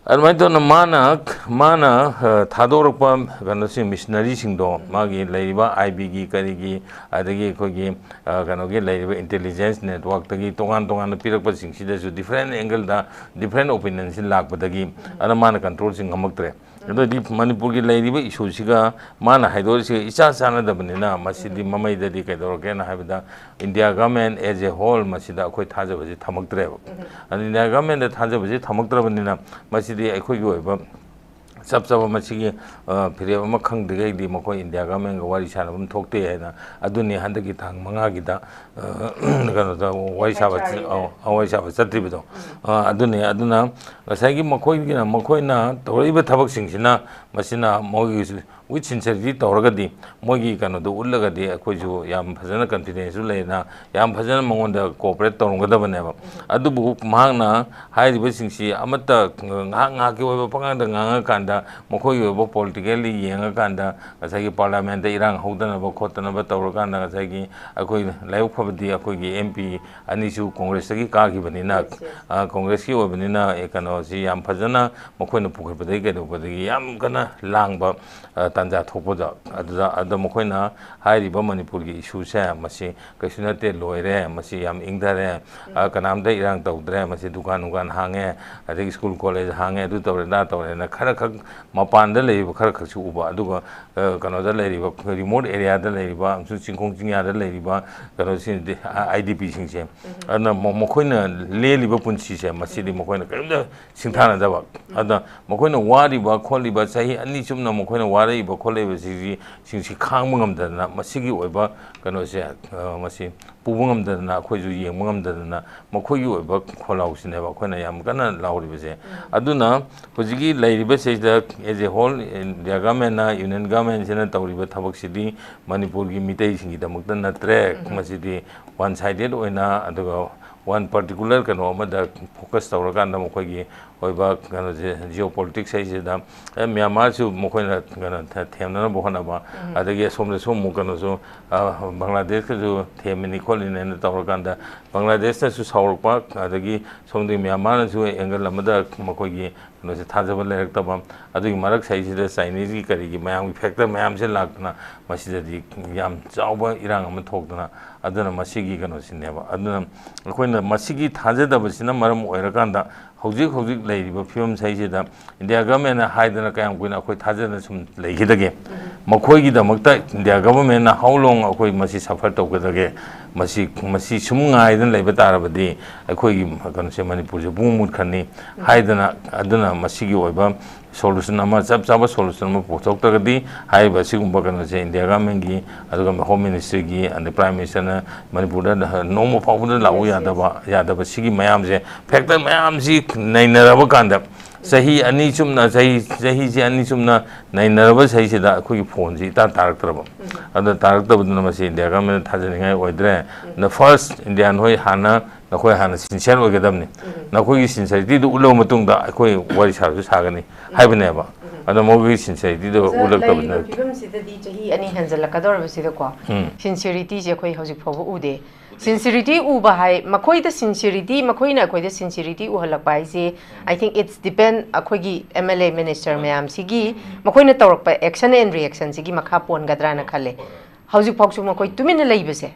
ꯑꯗꯨꯃꯥꯏꯅ ꯇꯧꯅ ꯃꯥꯅ, ꯃꯥꯅ, ꯑ, ꯊꯥꯗꯣꯔꯛꯄ ꯀꯩꯅꯣꯁꯤꯡ, ꯃꯤꯁꯅꯔꯤꯁꯤꯡꯗꯣ, ꯃꯥꯒꯤ ꯂꯩꯔꯤꯕ ꯑꯥꯏ ꯕꯤꯒꯤ, ꯀꯔꯤꯒꯤ, ꯑꯗꯒꯤ ꯑꯩꯈꯣꯏꯒꯤ, ꯑ, ꯀꯩꯅꯣꯒꯤ ꯂꯩꯔꯤꯕ ꯏꯟꯇꯦꯂꯤꯖꯦꯟꯁ ꯅꯦꯠꯋꯥꯛꯇꯒꯤ ꯇꯣꯉꯥꯟ ꯇꯣꯉꯥꯟꯅ ꯄꯤꯔꯛꯄꯁꯤꯡꯁꯤꯗꯁꯨ ꯗꯤꯐ꯭ꯔꯦꯟ ꯑꯦꯡꯒꯜꯗ ꯗꯤꯐ꯭ꯔꯦꯟ ꯑꯣꯄꯤꯅꯤꯌꯟꯁꯤ ꯂꯥꯛꯄꯗꯒꯤ, ꯑꯗꯨꯅ ꯃꯥꯅ ꯀꯟꯇ꯭ꯔꯣꯜꯁꯤ ꯉꯝꯃꯛꯇ꯭ꯔꯦ꯫ ꯑꯗꯨꯗꯤ ꯃꯅꯤꯄꯨꯔꯒꯤ ꯂꯩꯔꯤꯕ ꯏꯁꯨꯁꯤꯒ ꯃꯥꯅ ꯍꯥꯏꯗꯣꯔꯤꯁꯤꯒ ꯏꯆꯥ ꯆꯥꯟꯅꯗꯕꯅꯤꯅ, ꯃꯁꯤꯗꯤ ꯃꯃꯩꯗꯗꯤ ꯀꯩꯗꯧꯔꯒꯦꯅ ꯍꯥꯏꯕꯗ, India government as a whole ꯃꯁꯤꯗ ꯑꯩꯈꯣꯏ ꯊꯥꯖꯕꯁꯤ ꯊꯝꯃꯛꯇ꯭ꯔꯦꯕ꯫ ꯑꯗꯨ ꯏꯟꯗꯤꯌꯥ ꯒꯃꯦꯟꯗ ꯊꯥꯖꯕꯁꯤ ꯊꯝꯃꯛꯇ꯭ꯔꯕꯅꯤꯅ, ꯃꯁꯤꯗꯤ ꯑꯩꯈꯣꯏꯒꯤ ꯑꯣꯏꯕ ꯆꯞ ꯆꯥꯕ ꯃꯁꯤꯒꯤ, ꯑ, ꯐꯤꯔꯦꯞ ꯑꯃ ꯈꯪꯗ꯭ꯔꯤꯉꯩꯗꯤ ꯃꯈꯣꯏ ꯏꯟꯗꯤꯌꯥ ꯒꯃꯦꯟꯒ ꯋꯥꯔꯤ ꯁꯥꯟꯅꯐꯝ ꯊꯣꯛꯇꯦ ꯍꯥꯏꯅ, ꯑꯗꯨꯅꯤ ꯍꯟꯗꯛꯀꯤ ꯇꯥꯡ ꯃꯉꯥꯒꯤꯗ, ꯑ, ꯀꯩꯅꯣꯗ ꯋꯥꯔꯤ ꯁꯥꯕ, ꯑ, ꯑ, ꯋꯥꯔꯤ ꯁꯥꯕ ꯆꯠꯇ꯭ꯔꯤꯕꯗꯣ꯫ ꯑ, ꯑꯗꯨꯅꯤ꯫ ꯑꯗꯨꯅ ꯉꯁꯥꯏꯒꯤ ꯃꯈꯣꯏꯒꯤꯅ, ꯃꯈꯣꯏꯅ ꯇꯧꯔꯛꯏꯕ ꯊꯕꯛꯁꯤꯡꯁꯤꯅ, ꯃꯁꯤꯅ ꯃꯣꯏꯒꯤ with sincerity ꯇꯧꯔꯒꯗꯤ, ꯃꯣꯏꯒꯤ ꯀꯩꯅꯣꯗꯣ ꯎꯠꯂꯒꯗꯤ, ꯑꯩꯈꯣꯏꯁꯨ ꯌꯥꯝ ꯐꯖꯅ ꯀꯟꯐꯤꯗꯦꯟꯁꯁꯨ ꯂꯩꯅ, ꯌꯥꯝ ꯐꯖꯅ ꯃꯉꯣꯟꯗ ꯀꯣꯑꯣꯄꯔꯦꯠ ꯇꯧꯔꯝꯒꯗꯕꯅꯦꯕ꯫ ꯑꯗꯨꯕꯨ ꯃꯍꯥꯛꯅ ꯍꯥꯏꯔꯤꯕꯁꯤꯡꯁꯤ ꯑꯃꯠꯇ ꯉꯥꯏꯍꯥꯛ ꯉꯥꯏꯍꯥꯛꯀꯤ ꯑꯣꯏꯕ ꯄꯉꯥꯡꯗ ꯉꯥꯡꯉꯀꯥꯟꯗ, ꯃꯈꯣꯏꯒꯤ ꯑꯣꯏꯕ ꯄꯣꯂꯤꯇꯤꯀꯦꯜꯂꯤ ꯌꯦꯡꯉꯀꯥꯟꯗ, ꯉꯁꯥꯏꯒꯤ ꯄꯥꯔꯂꯤꯌꯥꯃꯦꯟꯗ ꯏꯔꯥꯡ ꯍꯧꯗꯅꯕ ꯈꯣꯠꯇꯅꯕ ꯇꯧꯔꯀꯥꯟꯗ, ꯉꯁꯥꯏꯒꯤ ꯑꯩꯈꯣꯏ ꯂꯥꯏꯕꯛ ꯐꯕꯗꯤ ꯑꯩꯈꯣꯏꯒꯤ ꯑꯦꯝ ꯄꯤ ꯑꯅꯤꯁꯨ ꯀꯣꯡꯒ꯭ꯔꯦꯁꯇꯒꯤ ꯀꯥꯈꯤꯕꯅꯤꯅ, ꯑ, ꯀꯣꯡꯒ꯭ꯔꯦꯁꯀꯤ ꯑꯣꯏꯕꯅꯤꯅ, ꯑꯦ, ꯀꯩꯅꯣꯁꯤ ꯌꯥꯝ ꯐꯖꯅ ꯃꯈꯣꯏꯅ ꯄꯨꯈꯠꯄꯗꯒꯤ ꯀꯩꯗꯧꯕꯗꯒꯤ ꯌꯥꯝ ꯀꯟꯅ ꯂꯥꯡꯕ, ꯑ, ꯇꯥꯟꯖꯥ ꯊꯣꯛꯄꯗ, ꯑꯗꯨꯗ, ꯑꯗ ꯃꯈꯣꯏꯅ ꯍꯥꯏꯔꯤꯕ ꯃꯅꯤꯄꯨꯔꯒꯤ ꯏꯁꯨꯁꯦ, ꯃꯁꯤ ꯀꯩꯁꯨ ꯅꯠꯇꯦ, ꯂꯣꯏꯔꯦ, ꯃꯁꯤ ꯌꯥꯝ ꯏꯪꯊꯔꯦ, ꯑ, ꯀꯅꯥꯝꯇ ꯏꯔꯥꯡ ꯇꯧꯗ꯭ꯔꯦ, ꯃꯁꯤ ꯗꯨꯀꯥꯟ ꯅꯨꯡꯀꯥꯟ ꯍꯥꯡꯉꯦ, ꯑꯗꯒꯤ ꯁ꯭ꯀꯨꯜ ꯀꯣꯂꯦꯖ ꯍꯥꯡꯉꯦ, ꯑꯗꯨ ꯇꯧꯔꯦ, ꯑꯗꯥ ꯇꯧꯔꯦꯅ ꯈꯔ ꯈꯛ ꯃꯄꯥꯟꯗ ꯂꯩꯔꯤꯕ ꯈꯔ ꯈꯛꯁꯨ ꯎꯕ, ꯑꯗꯨꯒ, ꯑ, ꯀꯩꯅꯣꯗ ꯂꯩꯔꯤꯕ, ꯔꯤꯃꯣꯠ ꯑꯦꯔꯤꯌꯥꯗ ꯂꯩꯔꯤꯕ, ꯑꯃꯁꯨꯡ ꯆꯤꯡꯈꯣꯡ ꯆꯤꯡꯌꯥꯗ ꯂꯩꯔꯤꯕ ꯀꯩꯅꯣꯁꯤꯡꯗꯤ, ꯑ, ꯑꯥꯏ ꯗꯤ ꯄꯤꯁꯤꯡꯁꯦ, ꯑꯗꯨꯅ ꯃ-, ꯃꯈꯣꯏꯅ ꯂꯦꯜꯂꯤꯕ ꯄꯨꯟꯁꯤꯁꯦ, ꯃꯁꯤꯗꯤ ꯃꯈꯣꯏꯅ ꯀꯔꯤꯝꯇ ꯁꯤꯡꯊꯥꯅꯗꯕ꯫ ꯑꯗ ꯃꯈꯣꯏꯅ ꯋꯥꯔꯤꯕ ꯈꯣꯠꯂꯤꯕ ꯆꯍꯤ ꯑꯅꯤ ꯆꯨꯞꯅ ꯃꯈꯣꯏꯅ ꯋꯥꯔꯛꯏꯕ ꯈꯣꯠꯂꯛꯏꯕꯁꯤꯡꯁꯤ ꯈꯥꯡꯕ ꯉꯝꯗꯗꯅ, ꯃꯁꯤꯒꯤ ꯑꯣꯏꯕ ꯀꯩꯅꯣꯁꯦ, ꯑ, ꯃꯁꯤ ꯄꯨꯕ ꯉꯝꯗꯗꯅ, ꯑꯩꯈꯣꯏꯁꯨ ꯌꯦꯡꯕ ꯉꯝꯗꯗꯅ ꯃꯈꯣꯏꯒꯤ ꯑꯣꯏꯕ ꯈꯣꯜꯂꯥꯎꯁꯤꯅꯦꯕ ꯑꯩꯈꯣꯏꯅ ꯌꯥꯝ ꯀꯟꯅ ꯂꯥꯎꯔꯤꯕꯁꯦ꯫ ꯑꯗꯨꯅ ꯍꯧꯖꯤꯛꯀꯤ ꯂꯩꯔꯤꯕꯁꯤꯗ as a whole, India government ꯅ, Union government ꯁꯤꯅ ꯇꯧꯔꯤꯕ ꯊꯕꯛꯁꯤꯗꯤ ꯃꯅꯤꯄꯨꯔꯒꯤ ꯃꯤꯇꯩꯁꯤꯡꯒꯤꯗꯃꯛꯇ ꯅꯠꯇ꯭ꯔꯦ꯫ ꯃꯁꯤꯗꯤ one sided ꯑꯣꯏꯅ, ꯑꯗꯨꯒ one particular ꯀꯩꯅꯣ ꯑꯃꯗ focus ꯇꯧꯔꯀꯥꯟꯗ ꯃꯈꯣꯏꯒꯤ ꯑꯣꯏꯕ ꯀꯩꯅꯣꯁꯦ, geopolitics ꯍꯥꯏꯁꯤꯗ, ꯑꯦ, ꯃ꯭ꯌꯥꯟꯃꯥꯔꯁꯨ ꯃꯈꯣꯏꯅ ꯀꯩꯅꯣ ꯊꯦ-, ꯊꯦꯝꯅꯅꯕ ꯍꯣꯠꯅꯕ, ꯑꯗꯒꯤ ꯑꯁꯣꯝꯗꯁꯨ ꯑꯃꯨꯛ ꯀꯩꯅꯣꯁꯨ, ꯑ, ꯕꯪꯒ꯭ꯂꯥꯗꯦꯁꯀꯁꯨ ꯊꯦꯝꯃꯤꯅꯤ ꯈꯣꯠꯂꯤꯅꯦꯅ ꯇꯧꯔꯀꯥꯟꯗ, ꯕꯪꯒ꯭ꯂꯥꯗꯦꯁꯅꯁꯨ ꯁꯥꯎꯔꯛꯄ, ꯑꯗꯒꯤ ꯁꯣꯝꯗꯒꯤ ꯃ꯭ꯌꯥꯟꯃꯥꯔꯅꯁꯨ angle ꯑꯃꯗ ꯃꯈꯣꯏꯒꯤ ꯀꯩꯅꯣꯁꯦ ꯊꯥꯖꯕ ꯂꯩꯔꯛꯇꯕ, ꯑꯗꯨꯒꯤ ꯃꯔꯛ ꯁꯥꯏꯁꯤꯗ Chinese ꯀꯤ ꯀꯔꯤꯒꯤ ꯃꯌꯥꯝꯒꯤ factor ꯃꯌꯥꯝꯁꯦ ꯂꯥꯛꯇꯅ ꯃꯁꯤꯗꯗꯤ ꯌꯥꯝ ꯆꯥꯎꯕ ꯏꯔꯥꯡ ꯑꯃ ꯊꯣꯛꯇꯅ, ꯑꯗꯨꯅ ꯃꯁꯤꯒꯤ ꯀꯩꯅꯣꯁꯤꯅꯦꯕ꯫ ꯑꯗꯨꯅ ꯑꯩꯈꯣꯏꯅ ꯃꯁꯤꯒꯤ ꯊꯥꯖꯗꯕꯁꯤꯅ ꯃꯔꯝ ꯑꯣꯏꯔꯀꯥꯟꯗ ꯍꯧꯖꯤꯛ ꯍꯧꯖꯤꯛ ꯂꯩꯔꯤꯕ ꯐꯤꯕꯝ ꯁꯤꯗꯩꯁꯤꯗ India government ꯅ ꯍꯥꯏꯗꯅ ꯀꯌꯥꯝ ꯀꯨꯏꯅ ꯑꯩꯈꯣꯏ ꯊꯥꯖꯗꯅ ꯁꯨꯝ ꯂꯩꯈꯤꯗꯒꯦ? ꯃꯈꯣꯏꯒꯤꯗꯃꯛꯇ India government ꯅ how long ꯑꯩꯈꯣꯏ ꯃꯁꯤ suffer ꯇꯧꯒꯗꯒꯦ? ꯃꯁꯤ, ꯃꯁꯤ ꯁꯨꯝ ꯉꯥꯏꯗꯅ ꯂꯩꯕ ꯇꯥꯔꯕꯗꯤ ꯑꯩꯈꯣꯏꯒꯤ ꯀꯩꯅꯣꯁꯦ, ꯃꯅꯤꯄꯨꯔꯁꯦ ꯄꯨꯡꯃꯨꯠ ꯃꯨꯠꯈ꯭ꯔꯅꯤ ꯍꯥꯏꯗꯅ, ꯑꯗꯨꯅ ꯃꯁꯤꯒꯤ ꯑꯣꯏꯕ solution ꯑꯃ, ꯆꯞ ꯆꯥꯕ solution ꯑꯃ ꯄꯨꯊꯣꯛꯇ꯭ꯔꯒꯗꯤ, ꯍꯥꯏꯔꯤꯕ ꯑꯁꯤꯒꯨꯝꯕ ꯀꯩꯅꯣꯁꯦ India government ꯀꯤ, ꯑꯗꯨꯒ Home Ministry ꯒꯤ, ꯑꯗꯩ Prime Minister ꯅ ꯃꯅꯤꯄꯨꯔꯗ ꯅꯣꯡꯃ ꯐꯥꯎꯕꯗ ꯂꯥꯛꯎ ꯌꯥꯗꯕ, ꯌꯥꯗꯕ ꯁꯤꯒꯤ ꯃꯌꯥꯝꯁꯦ, factor ꯃꯌꯥꯝꯁꯤ ꯅꯩꯅꯔꯕ ꯀꯥꯟꯗ, ꯆꯍꯤ ꯑꯅꯤ ꯆꯨꯞꯅ, ꯆꯍꯤ, ꯆꯍꯤꯁꯤ ꯑꯅꯤ ꯆꯨꯞꯅ ꯅꯩꯅꯔꯕ ꯆꯍꯤꯁꯤꯗ ꯑꯩꯈꯣꯏꯒꯤ ꯐꯣꯟꯁꯤ ꯏꯇꯥ ꯇꯥꯔꯛꯇ꯭ꯔꯕ꯫ ꯑꯗꯨ ꯇꯥꯔꯛꯇꯕꯗꯨꯅ ꯃꯁꯤ India government ꯊꯥꯖꯅꯤꯡꯉꯥꯏ ꯑꯣꯏꯗ꯭ꯔꯦ꯫ The first Indian ꯍꯣꯏ ꯍꯥꯟꯅ, ꯅꯈꯣꯏ ꯍꯥꯟꯅ sincere ꯑꯣꯏꯒꯗꯕꯅꯤ꯫ ꯅꯈꯣꯏꯒꯤ sincerity ꯗꯨ ꯎꯠꯂꯕ ꯃꯇꯨꯡꯗ ꯑꯩꯈꯣꯏ ꯋꯥꯔꯤ ꯁꯥꯔꯁꯨ ꯁꯥꯒꯅꯤ ꯍꯥꯏꯕꯅꯦꯕ꯫ ꯑꯗꯣ ꯃꯈꯣꯏꯒꯤ sincerity ꯗꯨ ꯎꯠꯂꯛꯇꯕꯅꯤꯅ꯫ ꯂꯩꯔꯤꯕ ꯐꯤꯕꯝꯁꯤꯗꯗꯤ ꯆꯍꯤ ꯑꯅꯤ ꯍꯦꯟꯖꯜꯂꯛꯀꯗꯧꯔꯕꯁꯤꯗꯀꯣ, sincerity ꯁꯦ ꯑꯩꯈꯣꯏ ꯍꯧꯖꯤꯛ ꯐꯥꯎꯕ ꯎꯗꯦ꯫ Sincerity ꯎꯕ ꯍꯥꯏ, ꯃꯈꯣꯏꯗ sincerity, ꯃꯈꯣꯏꯅ ꯑꯩꯈꯣꯏꯗ sincerity ꯎꯍꯜꯂꯛꯄ ꯍꯥꯏꯁꯦ, I think it's depend ꯑꯩꯈꯣꯏꯒꯤ M L A minister ꯃꯌꯥꯝꯁꯤꯒꯤ ꯃꯈꯣꯏꯅ ꯇꯧꯔꯛꯄ action and reaction ꯁꯤꯒꯤ ꯃꯈꯥ ꯄꯣꯟꯒꯗ꯭ꯔꯥꯅ ꯈꯜꯂꯦ꯫ ꯍꯧꯖꯤꯛ ꯐꯥꯎꯁꯨ ꯃꯈꯣꯏ ꯇꯨꯃꯤꯟꯅ ꯂꯩꯕꯁꯦ꯫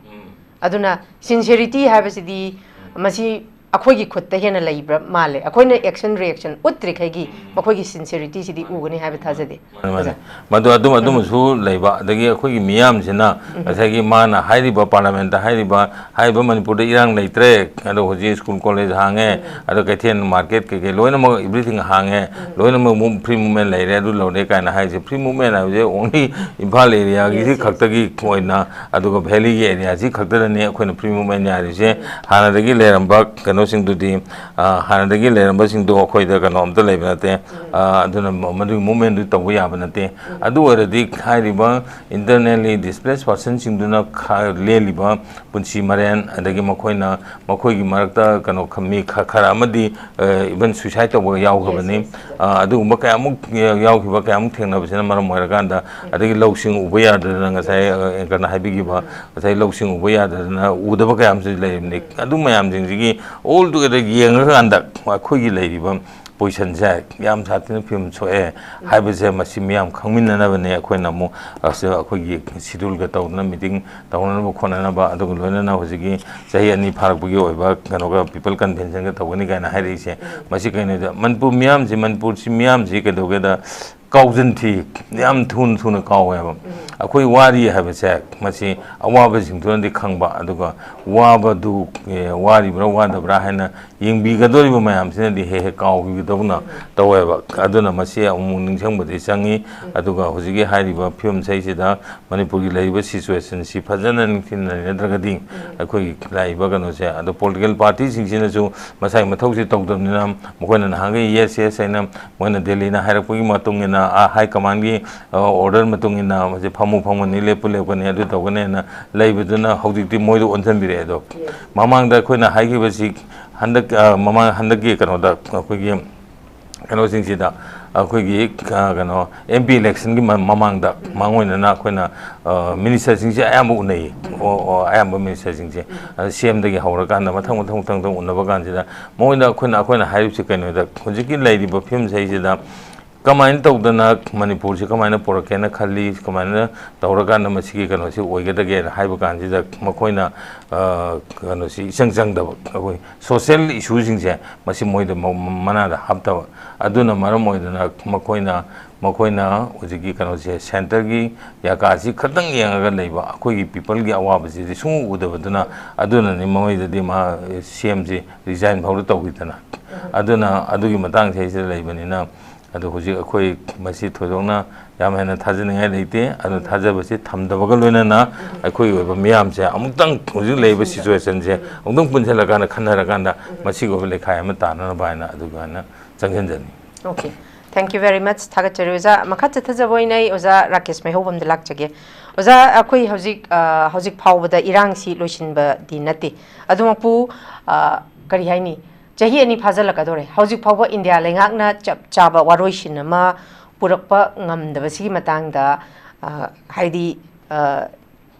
ꯑꯗꯨꯅ sincerity ꯍꯥꯏꯕꯁꯤꯗꯤ ꯃꯁꯤ ꯑꯩꯈꯣꯏꯒꯤ ꯈꯨꯠꯇ ꯍꯦꯟꯅ ꯂꯩꯕ꯭ꯔꯥ ꯃꯥꯜꯂꯦ꯫ ꯑꯩꯈꯣꯏꯅ action reaction ꯎꯠꯇ꯭ꯔꯤꯈꯩꯒꯤ ꯃꯈꯣꯏꯒꯤ sincerity ꯁꯤꯗꯤ ꯎꯒꯅꯤ ꯍꯥꯏꯕ ꯊꯥꯖꯗꯦ꯫ ꯃꯥꯅꯦ, ꯃꯥꯅꯦ꯫ ꯃꯗꯨ ꯑꯗꯨꯝ ꯑꯗꯨꯃꯁꯨ ꯂꯩꯕ, ꯑꯗꯒꯤ ꯑꯩꯈꯣꯏꯒꯤ ꯃꯤꯌꯥꯝꯁꯤꯅ ꯉꯁꯥꯏꯒꯤ ꯃꯥꯅ ꯍꯥꯏꯔꯤꯕ, parliament ꯇ ꯍꯥꯏꯔꯤꯕ, ꯍꯥꯏꯔꯤꯕ ꯃꯅꯤꯄꯨꯔꯗ ꯏꯔꯥꯡ ꯂꯩꯇ꯭ꯔꯦ, ꯑꯗꯣ ꯍꯧꯖꯤꯛ school college ꯍꯥꯡꯉꯦ, ꯑꯗꯣ ꯀꯩꯊꯦꯜ market ꯀꯩꯀꯩ ꯂꯣꯏꯅꯃꯛ everything ꯍꯥꯡꯉꯦ, ꯂꯣꯏꯅꯃꯛ free movement ꯂꯩꯔꯦ, ꯑꯗꯨ ꯂꯧꯔꯦ ꯀꯥꯏꯅ ꯍꯥꯏꯁꯦ꯫ Free movement ꯍꯥꯏꯕꯁꯦ only ꯏꯝꯐꯥꯜ area ꯒꯤꯁꯤ ꯈꯛꯇꯒꯤ ꯑꯣꯏꯅ, ꯑꯗꯨꯒ valley ꯒꯤ area ꯁꯤ ꯈꯛꯇꯗꯅꯤ ꯑꯩꯈꯣꯏꯅ free movement ꯌꯥꯔꯤꯁꯦ꯫ ꯍꯥꯟꯅꯗꯒꯤ ꯂꯩꯔꯝꯕ ꯀꯩꯅꯣꯁꯤꯡꯗꯨꯗꯤ, ꯑ, ꯍꯥꯟꯅꯗꯒꯤ ꯂꯩꯔꯝꯕꯁꯤꯡꯗꯣ ꯑꯩꯈꯣꯏꯗ ꯀꯩꯅꯣ ꯑꯝꯇ ꯂꯩꯕ ꯅꯠꯇꯦ꯫ ꯑ, ꯑꯗꯨꯅ ꯃ-, ꯃꯗꯨꯒꯤ movement ꯗꯨ ꯇꯧꯕ ꯌꯥꯕ ꯅꯠꯇꯦ꯫ ꯑꯗꯨ ꯑꯣꯏꯔꯗꯤ ꯍꯥꯏꯔꯤꯕ internally displaced person ꯁꯤꯡꯗꯨꯅ ꯈ-, ꯂꯦꯜꯂꯤꯕ ꯄꯨꯟꯁꯤ ꯃꯔꯦꯟ, ꯑꯗꯒꯤ ꯃꯈꯣꯏꯅ, ꯃꯈꯣꯏꯒꯤ ꯃꯔꯛꯇ ꯀꯩꯅꯣ ꯈ-, ꯃꯤ ꯈ-, ꯈꯔ ꯑꯃꯗꯤ, ꯑ, even suicide ꯇꯧꯕ ꯌꯥꯎꯈ꯭ꯔꯕꯅꯤ꯫ ꯑ, ꯑꯗꯨꯒꯨꯝꯕ ꯀꯌꯥꯃꯨꯛ ꯌꯥꯎꯈꯤꯕ, ꯀꯌꯥꯃꯨꯛ ꯊꯦꯡꯅꯕꯁꯤꯅ ꯃꯔꯝ ꯑꯣꯏꯔꯀꯥꯟꯗ, ꯑꯗꯒꯤ ꯂꯧꯁꯤꯡ ꯎꯕ ꯌꯥꯗꯗꯅ, ꯉꯁꯥꯏ, ꯑ, anchor ꯅ ꯍꯥꯏꯕꯤꯈꯤꯕ, ꯉꯁꯥꯏ ꯂꯧꯁꯤꯡ ꯎꯕ ꯌꯥꯗꯗꯅ ꯎꯗꯕ ꯀꯌꯥ ꯑꯃꯁꯨ ꯂꯩꯔꯤꯕꯅꯤ꯫ ꯑꯗꯨ ꯃꯌꯥꯝꯁꯤꯡꯁꯤꯒꯤ all together ꯌꯦꯡꯉꯀꯥꯟꯗ ꯑꯩꯈꯣꯏꯒꯤ ꯂꯩꯔꯤꯕ position ꯁꯦ ꯌꯥꯝ ꯁꯥꯊꯤꯅ ꯐꯤꯕꯝ ꯁꯣꯛꯑꯦ ꯍꯥꯏꯕꯁꯦ ꯃꯁꯤ ꯃꯤꯌꯥꯝ ꯈꯪꯃꯤꯟꯅꯅꯕꯅꯦ꯫ ꯑꯩꯈꯣꯏꯅ ꯑꯃꯨꯛ ꯑꯁ ꯑꯩꯈꯣꯏꯒꯤ schedule ꯒ ꯇꯧꯗꯅ meeting ꯇꯧꯅꯅꯕ ꯈꯣꯠꯅꯅꯕ, ꯑꯗꯨꯒ ꯂꯣꯏꯅꯅ ꯍꯧꯖꯤꯛꯀꯤ ꯆꯍꯤ ꯑꯅꯤ ꯐꯥꯔꯛꯄꯒꯤ ꯑꯣꯏꯕ ꯀꯩꯅꯣꯒ people convention ꯒ ꯇꯧꯒꯅꯤ ꯀꯥꯏꯅ ꯍꯥꯏꯔꯛꯏꯁꯦ꯫ ꯃꯁꯤ ꯀꯩꯅꯣꯗ ꯃꯅꯤꯄꯨꯔ ꯃꯤꯌꯥꯝꯁꯤ, ꯃꯅꯤꯄꯨꯔꯁꯤ ꯃꯤꯌꯥꯝꯁꯤ ꯀꯩꯗꯧꯒꯦꯗ ꯀꯥꯎꯖꯟ ꯊꯤ, ꯌꯥꯝ ꯊꯨꯅ ꯊꯨꯅ ꯀꯥꯎꯋꯦꯕ꯫ ꯑꯩꯈꯣꯏ ꯋꯥꯔꯤ ꯍꯥꯏꯕꯁꯦ ꯃꯁꯤ ꯑꯋꯥꯕꯁꯤꯡꯗꯨꯅꯗꯤ ꯈꯪꯕ, ꯑꯗꯨꯒ ꯋꯥꯕꯗꯨ, ꯑꯦ, ꯋꯥꯔꯤꯕ꯭ꯔꯥ ꯋꯥꯗꯕ꯭ꯔꯥ ꯍꯥꯏꯅ ꯌꯦꯡꯕꯤꯒꯗꯧꯔꯤꯕ ꯃꯌꯥꯝꯁꯤꯅꯗꯤ ꯍꯦꯛ ꯍꯦꯛ ꯀꯥꯎꯈꯤꯒꯗꯧꯅ ꯇꯧꯋꯦꯕ꯫ ꯑꯗꯨꯅ ꯃꯁꯤ ꯑꯃꯨꯛ ꯅꯤꯡꯁꯤꯡꯕꯗꯤ ꯆꯪꯉꯤ꯫ ꯑꯗꯨꯒ ꯍꯧꯖꯤꯛꯀꯤ ꯍꯥꯏꯔꯤꯕ ꯐꯤꯕꯝꯁꯤꯗꯩꯁꯤꯗ ꯃꯅꯤꯄꯨꯔꯒꯤ ꯂꯩꯔꯤꯕ situation ꯁꯤ ꯐꯖꯅ ꯅꯤꯡꯊꯤꯅ ꯅꯩꯅꯗ꯭ꯔꯒꯗꯤ ꯑꯩꯈꯣꯏꯒꯤ ꯂꯥꯛꯏꯕ ꯀꯩꯅꯣꯁꯦ, ꯑꯗꯣ political party ꯁꯤꯡꯁꯤꯅꯁꯨ ꯃꯁꯥꯒꯤ ꯃꯊꯧꯁꯤ ꯇꯧꯗꯕꯅꯤꯅ, ꯃꯈꯣꯏꯅ ꯅꯍꯥꯟꯈꯩ yes yes ꯍꯥꯏꯅ ꯃꯣꯏꯅ ꯗꯦꯜꯂꯤꯅ ꯍꯥꯏꯔꯛꯄꯒꯤ ꯃꯇꯨꯡ ꯏꯟꯅ, ꯑ, high command ꯒꯤ, ꯑ, order ꯃꯇꯨꯡ ꯏꯟꯅ ꯃꯁꯤ ꯐꯝꯃꯨ ꯐꯝꯒꯅꯤ, ꯂꯦꯞꯄꯨ ꯂꯦꯞꯀꯅꯤ, ꯑꯗꯨ ꯇꯧꯒꯅꯤ ꯍꯥꯏꯅ ꯂꯩꯕꯗꯨꯅ ꯍꯧꯖꯤꯛꯇꯤ ꯃꯣꯏꯗ ꯑꯣꯟꯁꯤꯟꯕꯤꯔꯛꯑꯦ꯫ ꯑꯗꯣ ꯃꯃꯥꯡꯗ ꯑꯩꯈꯣꯏꯅ ꯍꯥꯏꯈꯤꯕꯁꯤ ꯍꯟꯗꯛ, ꯑ, ꯃꯃꯥꯡ ꯍꯟꯗꯛꯀꯤ ꯀꯩꯅꯣꯗ ꯑꯩꯈꯣꯏꯒꯤ ꯀꯩꯅꯣꯁꯤꯡꯁꯤꯗ, ꯑꯩꯈꯣꯏꯒꯤ, ꯑ, ꯀꯩꯅꯣ, M P election ꯒꯤ ꯃ-, ꯃꯃꯥꯡꯗ ꯃꯥꯡꯑꯣꯏꯅꯅ ꯑꯩꯈꯣꯏꯅ, ꯑ, minister ꯁꯤꯡꯁꯦ ꯑꯌꯥꯝꯕ ꯎꯅꯩꯌꯦ꯫ ꯑꯣ, ꯑꯣ, ꯑꯌꯥꯝꯕ minister ꯁꯤꯡꯁꯦ, ꯑ, C M ꯗꯒꯤ ꯍꯧꯔꯀꯥꯟꯗ ꯃꯊꯪ ꯃꯊꯪ ꯃꯊꯪ ꯃꯊꯪ ꯎꯅꯕ ꯀꯥꯟꯁꯤꯗ ꯃꯣꯏꯗ ꯑꯩꯈꯣꯏꯅ, ꯑꯩꯈꯣꯏꯅ ꯍꯥꯏꯔꯤꯕꯁꯤ ꯀꯩꯅꯣꯗ, ꯍꯧꯖꯤꯛꯀꯤ ꯂꯩꯔꯤꯕ ꯐꯤꯕꯝꯁꯤꯗꯩꯁꯤꯗ ꯀꯃꯥꯏꯅ ꯇꯧꯗꯅ ꯃꯅꯤꯄꯨꯔꯁꯤ ꯀꯃꯥꯏꯅ ꯄꯨꯔꯛꯀꯦꯅ ꯈꯜꯂꯤ, ꯀꯃꯥꯏꯅ ꯇꯧꯔꯀꯥꯟꯗ ꯃꯁꯤꯒꯤ ꯀꯩꯅꯣꯁꯤ ꯑꯣꯏꯒꯗꯒꯦꯅ ꯍꯥꯏꯕ ꯀꯥꯟꯁꯤꯗ ꯃꯈꯣꯏꯅ, ꯑ, ꯀꯩꯅꯣꯁꯤ ꯏꯆꯪ ꯆꯪꯗꯕ, ꯑꯩꯈꯣꯏ ꯁꯣꯁꯤꯌꯦꯜ ꯏꯁꯨꯁꯤꯡꯁꯦ ꯃꯁꯤ ꯃꯣꯏꯗ ꯃ-, ꯃꯅꯥꯗ ꯍꯥꯞꯇꯕ꯫ ꯑꯗꯨꯅ ꯃꯔꯝ ꯑꯣꯏꯗꯅ ꯃꯈꯣꯏꯅ, ꯃꯈꯣꯏꯅ ꯍꯧꯖꯤꯛꯀꯤ ꯀꯩꯅꯣꯁꯦ, ꯁꯦꯟꯇꯔꯒꯤ ꯌꯥꯀꯥꯁꯤ ꯈꯛꯇꯪ ꯌꯦꯡꯉꯒ ꯂꯩꯕ, ꯑꯩꯈꯣꯏꯒꯤ ꯄꯤꯄꯜꯒꯤ ꯑꯋꯥꯕꯁꯤꯗꯤ ꯁꯨꯡꯎ ꯎꯗꯕꯗꯨꯅ, ꯑꯗꯨꯅꯅꯤ ꯃꯣꯏꯗꯗꯤ ꯃꯥ ꯁꯤ ꯑꯦꯝꯁꯤ ꯔꯤꯖꯥꯏꯟ ꯐꯥꯎꯗ ꯇꯧꯈꯤꯗꯅ꯫ ꯑꯗꯨꯅ ꯑꯗꯨꯒꯤ ꯃꯇꯥꯡꯁꯤꯗꯩꯁꯤꯗ ꯂꯩꯕꯅꯤꯅ, ꯑꯗꯣ ꯍꯧꯖꯤꯛ ꯑꯩꯈꯣꯏ ꯃꯁꯤ ꯊꯣꯏꯗꯣꯛꯅ ꯌꯥꯝ ꯍꯦꯟꯅ ꯊꯥꯖꯅꯤꯡꯉꯥꯏ ꯂꯩꯇꯦ꯫ ꯑꯗꯣ ꯊꯥꯖꯕꯁꯤ ꯊꯝꯗꯕꯒ ꯂꯣꯏꯅꯅ ꯑꯩꯈꯣꯏꯒꯤ ꯑꯣꯏꯕ ꯃꯤꯌꯥꯝꯁꯦ ꯑꯃꯨꯛꯇꯪ ꯍꯧꯖꯤꯛ ꯂꯩꯔꯤꯕ ꯁꯤꯆꯨꯋꯦꯁꯟꯁꯦ ꯑꯃꯨꯛꯇꯪ ꯄꯨꯟꯁꯤꯜꯂꯀꯥꯟꯗ ꯈꯟꯅꯔꯀꯥꯟꯗ ꯃꯁꯤꯒꯤ ꯑꯣꯏꯕ ꯂꯩꯈꯥꯏ ꯑꯃ ꯇꯥꯅꯅꯕ ꯍꯥꯏꯅ ꯑꯗꯨꯃꯥꯏꯅ ꯆꯪꯁꯤꯟꯖꯅꯤꯡꯉꯤ꯫ Okay, thank you very much꯫ ꯊꯥꯒꯠꯆꯔꯤ ꯑꯣꯖꯥ꯫ ꯃꯈꯥ ꯆꯠꯊꯖꯕ ꯑꯣꯏꯅ ꯑꯩ ꯑꯣꯖꯥ ꯔꯥꯀꯦꯁ ꯃꯩꯍꯧꯕꯝꯗ ꯂꯥꯛꯆꯒꯦ꯫ ꯑꯣꯖꯥ, ꯑꯩꯈꯣꯏ ꯍꯧꯖꯤꯛ, ꯑ, ꯍꯧꯖꯤꯛ ꯐꯥꯎꯕꯗ ꯏꯔꯥꯡꯁꯤ ꯂꯣꯏꯁꯤꯟꯕꯗꯤ ꯅꯠꯇꯦ꯫ ꯑꯗꯨꯃꯛꯄꯨ, ꯑ, ꯀꯔꯤ ꯍꯥꯏꯅꯤ, ꯆꯍꯤ ꯑꯅꯤ ꯐꯥꯖꯤꯜꯂꯛꯀꯗꯧꯔꯦ꯫ ꯍꯧꯖꯤꯛ ꯐꯥꯎꯕ ꯏꯟꯗꯤꯌꯥ ꯂꯩꯉꯥꯛꯅ ꯆꯞ ꯆꯥꯕ ꯋꯥꯔꯣꯏꯁꯤꯟ ꯑꯃ ꯄꯨꯔꯛꯄ ꯉꯝꯗꯕꯁꯤꯒꯤ ꯃꯇꯥꯡꯗ, ꯑ, ꯍꯥꯏꯗꯤ, ꯑ,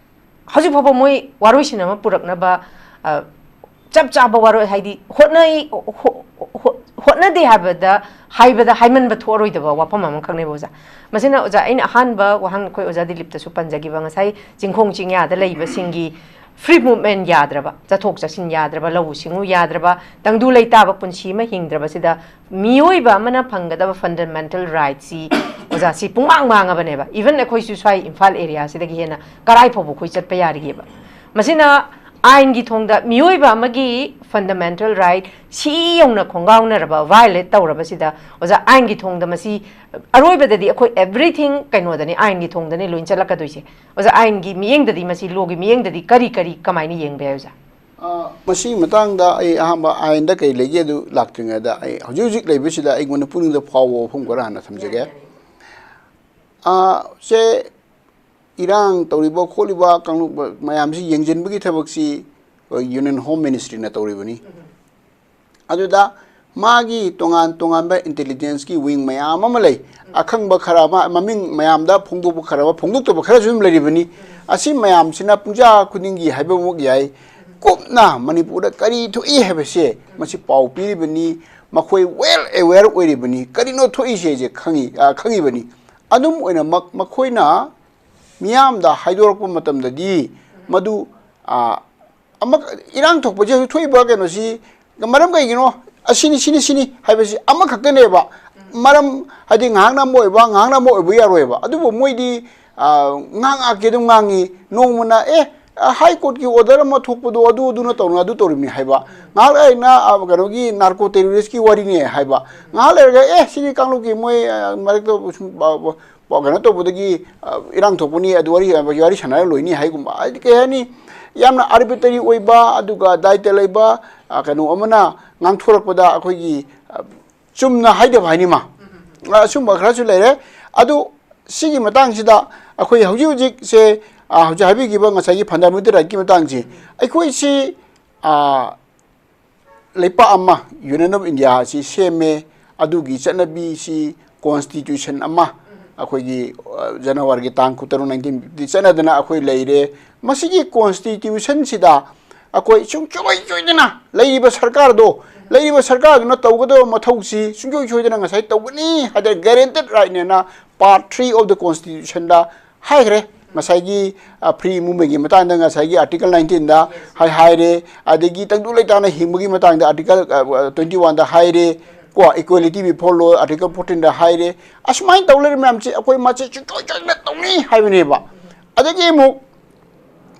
ꯍꯧꯖꯤꯛ ꯐꯥꯎꯕ ꯃꯣꯏ ꯋꯥꯔꯣꯏꯁꯤꯟ ꯑꯃ ꯄꯨꯔꯛꯅꯕ, ꯑ, ꯆꯞ ꯆꯥꯕ ꯋꯥꯔꯣꯏ, ꯍꯥꯏꯗꯤ ꯍꯣꯠꯅꯩ, ꯍꯣ-, ꯍꯣ-, ꯍꯣꯠꯅꯗꯦ ꯍꯥꯏꯕꯗ, ꯍꯥꯏꯕꯗ ꯍꯥꯏꯃꯟꯕ ꯊꯣꯛꯑꯔꯣꯏꯗꯕ ꯋꯥꯐꯝ ꯑꯃꯈꯛꯅꯦꯕ ꯑꯣꯖꯥ꯫ ꯃꯁꯤꯅ ꯑꯣꯖꯥ, ꯑꯩꯅ ꯑꯍꯥꯟꯕ ꯋꯥꯍꯪ ꯑꯩꯈꯣꯏ ꯑꯣꯖꯥ ꯗꯤꯂꯤꯞꯇꯁꯨ ꯄꯟꯖꯈꯤꯕ, ꯉꯁꯥꯏ ꯆꯤꯡꯈꯣꯡ ꯆꯤꯡꯌꯥꯗ ꯂꯩꯕꯁꯤꯡꯒꯤ ꯐ꯭ꯔꯤ ꯃꯨꯚꯃꯦꯟ ꯌꯥꯗ꯭ꯔꯕ, ꯆꯠꯊꯣꯛ ꯆꯠꯁꯤꯟ ꯌꯥꯗ꯭ꯔꯕ, ꯂꯧꯎ ꯁꯤꯡꯎ ꯌꯥꯗ꯭ꯔꯕ, ꯇꯪꯗꯨ ꯂꯩꯇꯥꯕ ꯄꯨꯟꯁꯤ ꯑꯃ ꯍꯤꯡꯗ꯭ꯔꯕꯁꯤꯗ ꯃꯤꯑꯣꯏꯕ ꯑꯃꯅ ꯐꯪꯒꯗꯕ ꯐꯟꯗꯥꯃꯦꯟꯇꯦꯜ ꯔꯥꯏꯠꯁꯤ, ꯑꯣꯖꯥ, ꯁꯤ ꯄꯨꯡꯃꯥꯡ ꯃꯥꯡꯉꯕꯅꯦꯕ꯫ Even ꯑꯩꯈꯣꯏꯁꯨ ꯁ꯭ꯋꯥꯏ ꯏꯝꯐꯥꯜ ꯑꯦꯔꯤꯌꯥꯁꯤꯗꯒꯤ ꯍꯦꯟꯅ ꯀꯔꯥꯏ ꯐꯥꯎꯕ ꯑꯩꯈꯣꯏ ꯆꯠꯄ ꯌꯥꯔꯤꯒꯦꯕ? ꯃꯁꯤꯅ ꯑꯥꯏꯟꯒꯤ ꯊꯣꯡꯗ ꯃꯤꯑꯣꯏꯕ ꯑꯃꯒꯤ ꯐꯟꯗꯥꯃꯦꯟꯇꯦꯜ ꯔꯥꯏꯠ ꯁꯤ ꯌꯧꯅ ꯈꯣꯡꯒꯥꯎꯅꯔꯕ, ꯚꯥꯏꯑꯣꯂꯦꯠ ꯇꯧꯔꯕꯁꯤꯗ, ꯑꯣꯖꯥ, ꯑꯥꯏꯟꯒꯤ ꯊꯣꯡꯗ ꯃꯁꯤ ꯑꯔꯣꯏꯕꯗꯗꯤ ꯑꯩꯈꯣꯏ everything ꯀꯩꯅꯣꯗꯅꯤ, ꯑꯥꯏꯟꯒꯤ ꯊꯣꯡꯗꯅꯤ ꯂꯣꯏ ꯆꯠꯂꯛꯀꯗꯣꯏꯁꯦ꯫ ꯑꯣꯖꯥ, ꯑꯥꯏꯟꯒꯤ ꯃꯤꯠꯌꯦꯡꯗꯗꯤ, ꯃꯁꯤ ꯂꯣꯒꯤ ꯃꯤꯠꯌꯦꯡꯗꯗꯤ ꯀꯔꯤ ꯀꯔꯤ ꯀꯃꯥꯏꯅ ꯌꯦꯡꯕ ꯌꯥꯏ, ꯑꯣꯖꯥ? ꯑ, ꯃꯁꯤꯒꯤ ꯃꯇꯥꯡꯗ ꯑꯩ ꯑꯍꯥꯟꯕ ꯑꯥꯏꯟꯗ ꯀꯩ ꯂꯩꯒꯦ ꯑꯗꯨ ꯂꯥꯛꯇ꯭ꯔꯤꯉꯩꯗ ꯑꯩ ꯍꯧꯖꯤꯛ ꯍꯧꯖꯤꯛ ꯂꯩꯕꯁꯤꯗ ꯑꯩꯉꯣꯟꯗ ꯄꯨꯛꯅꯤꯡꯗ ꯐꯥꯎꯕ ꯋꯥꯐꯝ ꯈꯔ ꯍꯥꯟꯅ ꯊꯝꯖꯒꯦ꯫ ꯑ, ꯁꯦ, ꯏꯔꯥꯡ ꯇꯧꯔꯤꯕ ꯈꯣꯠꯂꯤꯕ ꯀꯥꯡꯂꯨꯞ ꯃꯌꯥꯝꯁꯤ ꯌꯦꯡꯁꯤꯟꯕꯒꯤ ꯊꯕꯛꯁꯤ ꯑꯩꯈꯣꯏ Union Home Ministryꯅ ꯇꯧꯔꯤꯕꯅꯤ꯫ ꯑꯗꯨꯗ ꯃꯥꯒꯤ ꯇꯣꯉꯥꯟ ꯇꯣꯉꯥꯟꯕ intelligenceꯀꯤ wing ꯃꯌꯥꯝ ꯑꯃ ꯂꯩ꯫ ꯑꯈꯪꯕ ꯈꯔ ꯑꯃ, ꯃꯃꯤꯡ ꯃꯌꯥꯝꯗ ꯐꯣꯡꯗꯣꯛꯄ ꯈꯔ ꯑꯃ, ꯐꯣꯡꯗꯣꯛꯇꯕ ꯈꯔꯁꯨ ꯑꯗꯨꯝ ꯂꯩꯔꯤꯕꯅꯤ꯫ ꯑꯁꯤ ꯃꯌꯥꯝꯁꯤꯅ ꯄꯨꯡꯖꯥ ꯈꯨꯗꯤꯡꯒꯤ ꯍꯥꯏꯕꯃꯛ ꯌꯥꯏ, ꯀꯨꯞꯅ ꯃꯅꯤꯄꯨꯔꯗ ꯀꯔꯤ ꯊꯣꯛꯏ ꯍꯥꯏꯕꯁꯦ ꯃꯁꯤ ꯄꯥꯎ ꯄꯤꯔꯤꯕꯅꯤ꯫ ꯃꯈꯣꯏ well aware ꯑꯣꯏꯔꯤꯕꯅꯤ, ꯀꯔꯤꯅꯣ ꯊꯣꯛꯏꯁꯦ ꯈꯪꯉꯤ, ꯑ, ꯈꯪꯉꯤꯕꯅꯤ꯫ ꯑꯗꯨꯝ ꯑꯣꯏꯅꯃꯛ ꯃꯈꯣꯏꯅ ꯃꯤꯌꯥꯝꯗ ꯍꯥꯏꯗꯣꯔꯛꯄ ꯃꯇꯝꯗꯗꯤ ꯃꯗꯨ, ꯑ, ꯑꯃ, ꯏꯔꯥꯡ ꯊꯣꯛꯄꯁꯦ ꯍꯧꯖꯤꯛ ꯊꯣꯛꯏꯕ ꯀꯩꯅꯣꯁꯤ ꯃꯔꯝ ꯀꯩꯒꯤꯅꯣ, ꯑꯁꯤꯅꯤ, ꯁꯤꯅꯤ, ꯁꯤꯅꯤ ꯍꯥꯏꯕꯁꯤ ꯑꯃꯈꯛꯇꯅꯦꯕ꯫ ꯃꯔꯝ ꯍꯥꯏꯗꯤ ꯉꯥꯏꯍꯥꯛꯅ ꯑꯃ ꯑꯣꯏꯕ, ꯉꯥꯏꯍꯥꯛꯅ ꯑꯃ ꯑꯣꯏꯕ ꯌꯥꯔꯣꯏꯕ꯫ ꯑꯗꯨꯕꯨ ꯃꯣꯏꯗꯤ, ꯑ, ꯉꯥꯡꯉꯛꯀꯦ ꯑꯗꯨꯝ ꯉꯥꯡꯉꯤ꯫ ꯅꯣꯡꯃꯅ, ꯑꯦ, ꯑ, High Courtꯀꯤ order ꯑꯃ ꯊꯣꯛꯄꯗꯣ ꯑꯗꯨ, ꯑꯗꯨꯅ ꯇꯧꯔ-, ꯑꯗꯨ ꯇꯧꯔꯤꯕꯅꯤ ꯍꯥꯏꯕ꯫ ꯉꯥꯏꯍꯥꯛ ꯂꯩꯔꯒ, ꯑ, ꯀꯩꯅꯣꯒꯤ narco terroristꯀꯤ ꯋꯥꯔꯤꯅꯦ ꯍꯥꯏꯕ꯫ ꯉꯥꯏꯍꯥꯛ ꯂꯩꯔꯒ, ꯑꯦ, ꯁꯤꯗꯤ ꯀꯥꯡꯂꯨꯞꯀꯤ ꯃꯣꯏ, ꯑ, ꯃꯔꯛꯇ ꯁꯨꯝ, ꯑ, ꯄ-, ꯀꯩꯅꯣ ꯇꯧꯕꯗꯒꯤ, ꯑ, ꯏꯔꯥꯡ ꯊꯣꯛꯄꯅꯤ, ꯑꯗꯨ ꯋꯥꯔꯤ, ꯋꯥꯔꯤ ꯁꯥꯟꯅꯔ ꯂꯣꯏꯅꯤ ꯍꯥꯏꯒꯨꯝꯕ꯫ ꯍꯥꯏꯗꯤ ꯀꯩ ꯍꯥꯏꯅꯤ, ꯌꯥꯝꯅ arbitrary ꯑꯣꯏꯕ, ꯑꯗꯨꯒ ꯗꯥꯏꯇ ꯂꯩꯕ, ꯑ, ꯀꯩꯅꯣ ꯑꯃꯅ ꯉꯥꯡꯊꯣꯔꯛꯄꯗ ꯑꯩꯈꯣꯏꯒꯤ, ꯑ, ꯆꯨꯝꯅ ꯍꯥꯏꯗꯕ ꯍꯥꯏꯅꯤꯃ꯫ ꯑ, ꯑꯁꯨꯝꯕ ꯈꯔꯁꯨ ꯂꯩꯔꯦ꯫ ꯑꯗꯨ ꯁꯤꯒꯤ ꯃꯇꯥꯡꯁꯤꯗ ꯑꯩꯈꯣꯏ ꯍꯧꯖꯤꯛ ꯍꯧꯖꯤꯛꯁꯦ, ꯑ, ꯍꯧꯖꯤꯛ ꯍꯥꯏꯕꯤꯈꯤꯕ ꯉꯁꯥꯏꯒꯤ fundamental rightꯀꯤ ꯃꯇꯥꯡꯁꯦ, ꯑꯩꯈꯣꯏꯁꯤ, ꯑ, ꯂꯩꯄꯥꯛ ꯑꯃ, Union of India ꯑꯁꯤ ꯁꯦꯝꯃꯦ, ꯑꯗꯨꯒꯤ ꯆꯠꯅꯕꯤꯁꯤ constitution ꯑꯃ, ꯑꯩꯈꯣꯏꯒꯤ, ꯑ, ꯖꯅꯋꯥꯔꯤꯒꯤ ꯇꯥꯡ ꯀꯨꯟꯇꯔꯨꯛ, nineteen fifty ꯆꯠꯅꯗꯅ ꯑꯩꯈꯣꯏ ꯂꯩꯔꯦ꯫ ꯃꯁꯤꯒꯤ constitutionꯁꯤꯗ ꯑꯩꯈꯣꯏ ꯁꯨꯡꯁꯣꯏ ꯁꯣꯏꯗꯅ ꯂꯩꯔꯤꯕ ꯁꯔꯀꯥꯔꯗꯣ, ꯂꯩꯔꯤꯕ ꯁꯔꯀꯥꯔꯗꯨꯅ ꯇꯧꯒꯗꯕ ꯃꯊꯧꯁꯤ ꯁꯨꯡꯁꯣꯏ ꯁꯣꯏꯗꯅ ꯉꯁꯥꯏ ꯇꯧꯒꯅꯤ ꯍꯥꯏꯗꯅ guaranteed rightꯅꯦꯅ part three of the constitutionꯗ ꯍꯥꯏꯈ꯭ꯔꯦ꯫ ꯉꯁꯥꯏꯒꯤ, ꯑ, free movementꯀꯤ ꯃꯇꯥꯡꯗ ꯉꯁꯥꯏꯒꯤ article nineteenꯗ ꯍꯥꯏ-, ꯍꯥꯏꯔꯦ꯫ ꯑꯗꯒꯤ ꯇꯪꯗꯨ ꯂꯩꯇꯥꯅ ꯍꯤꯡꯕꯒꯤ ꯃꯇꯥꯡꯗ article, ꯑ, twenty oneꯗ ꯍꯥꯏꯔꯦ꯫ ꯀꯣ, equality before law article fourteenꯗ ꯍꯥꯏꯔꯦ꯫ ꯑꯁꯨꯃꯥꯏꯅ ꯇꯧ ꯂꯩꯔ ꯃꯌꯥꯝꯁꯦ ꯑꯩꯈꯣꯏ ꯃꯁꯤ ꯁꯨꯡꯁꯣꯏ ꯁꯣꯏꯗꯅ ꯇꯧꯅꯤ ꯍꯥꯏꯕꯅꯦꯕ꯫ ꯑꯗꯒꯤ ꯑꯃꯨꯛ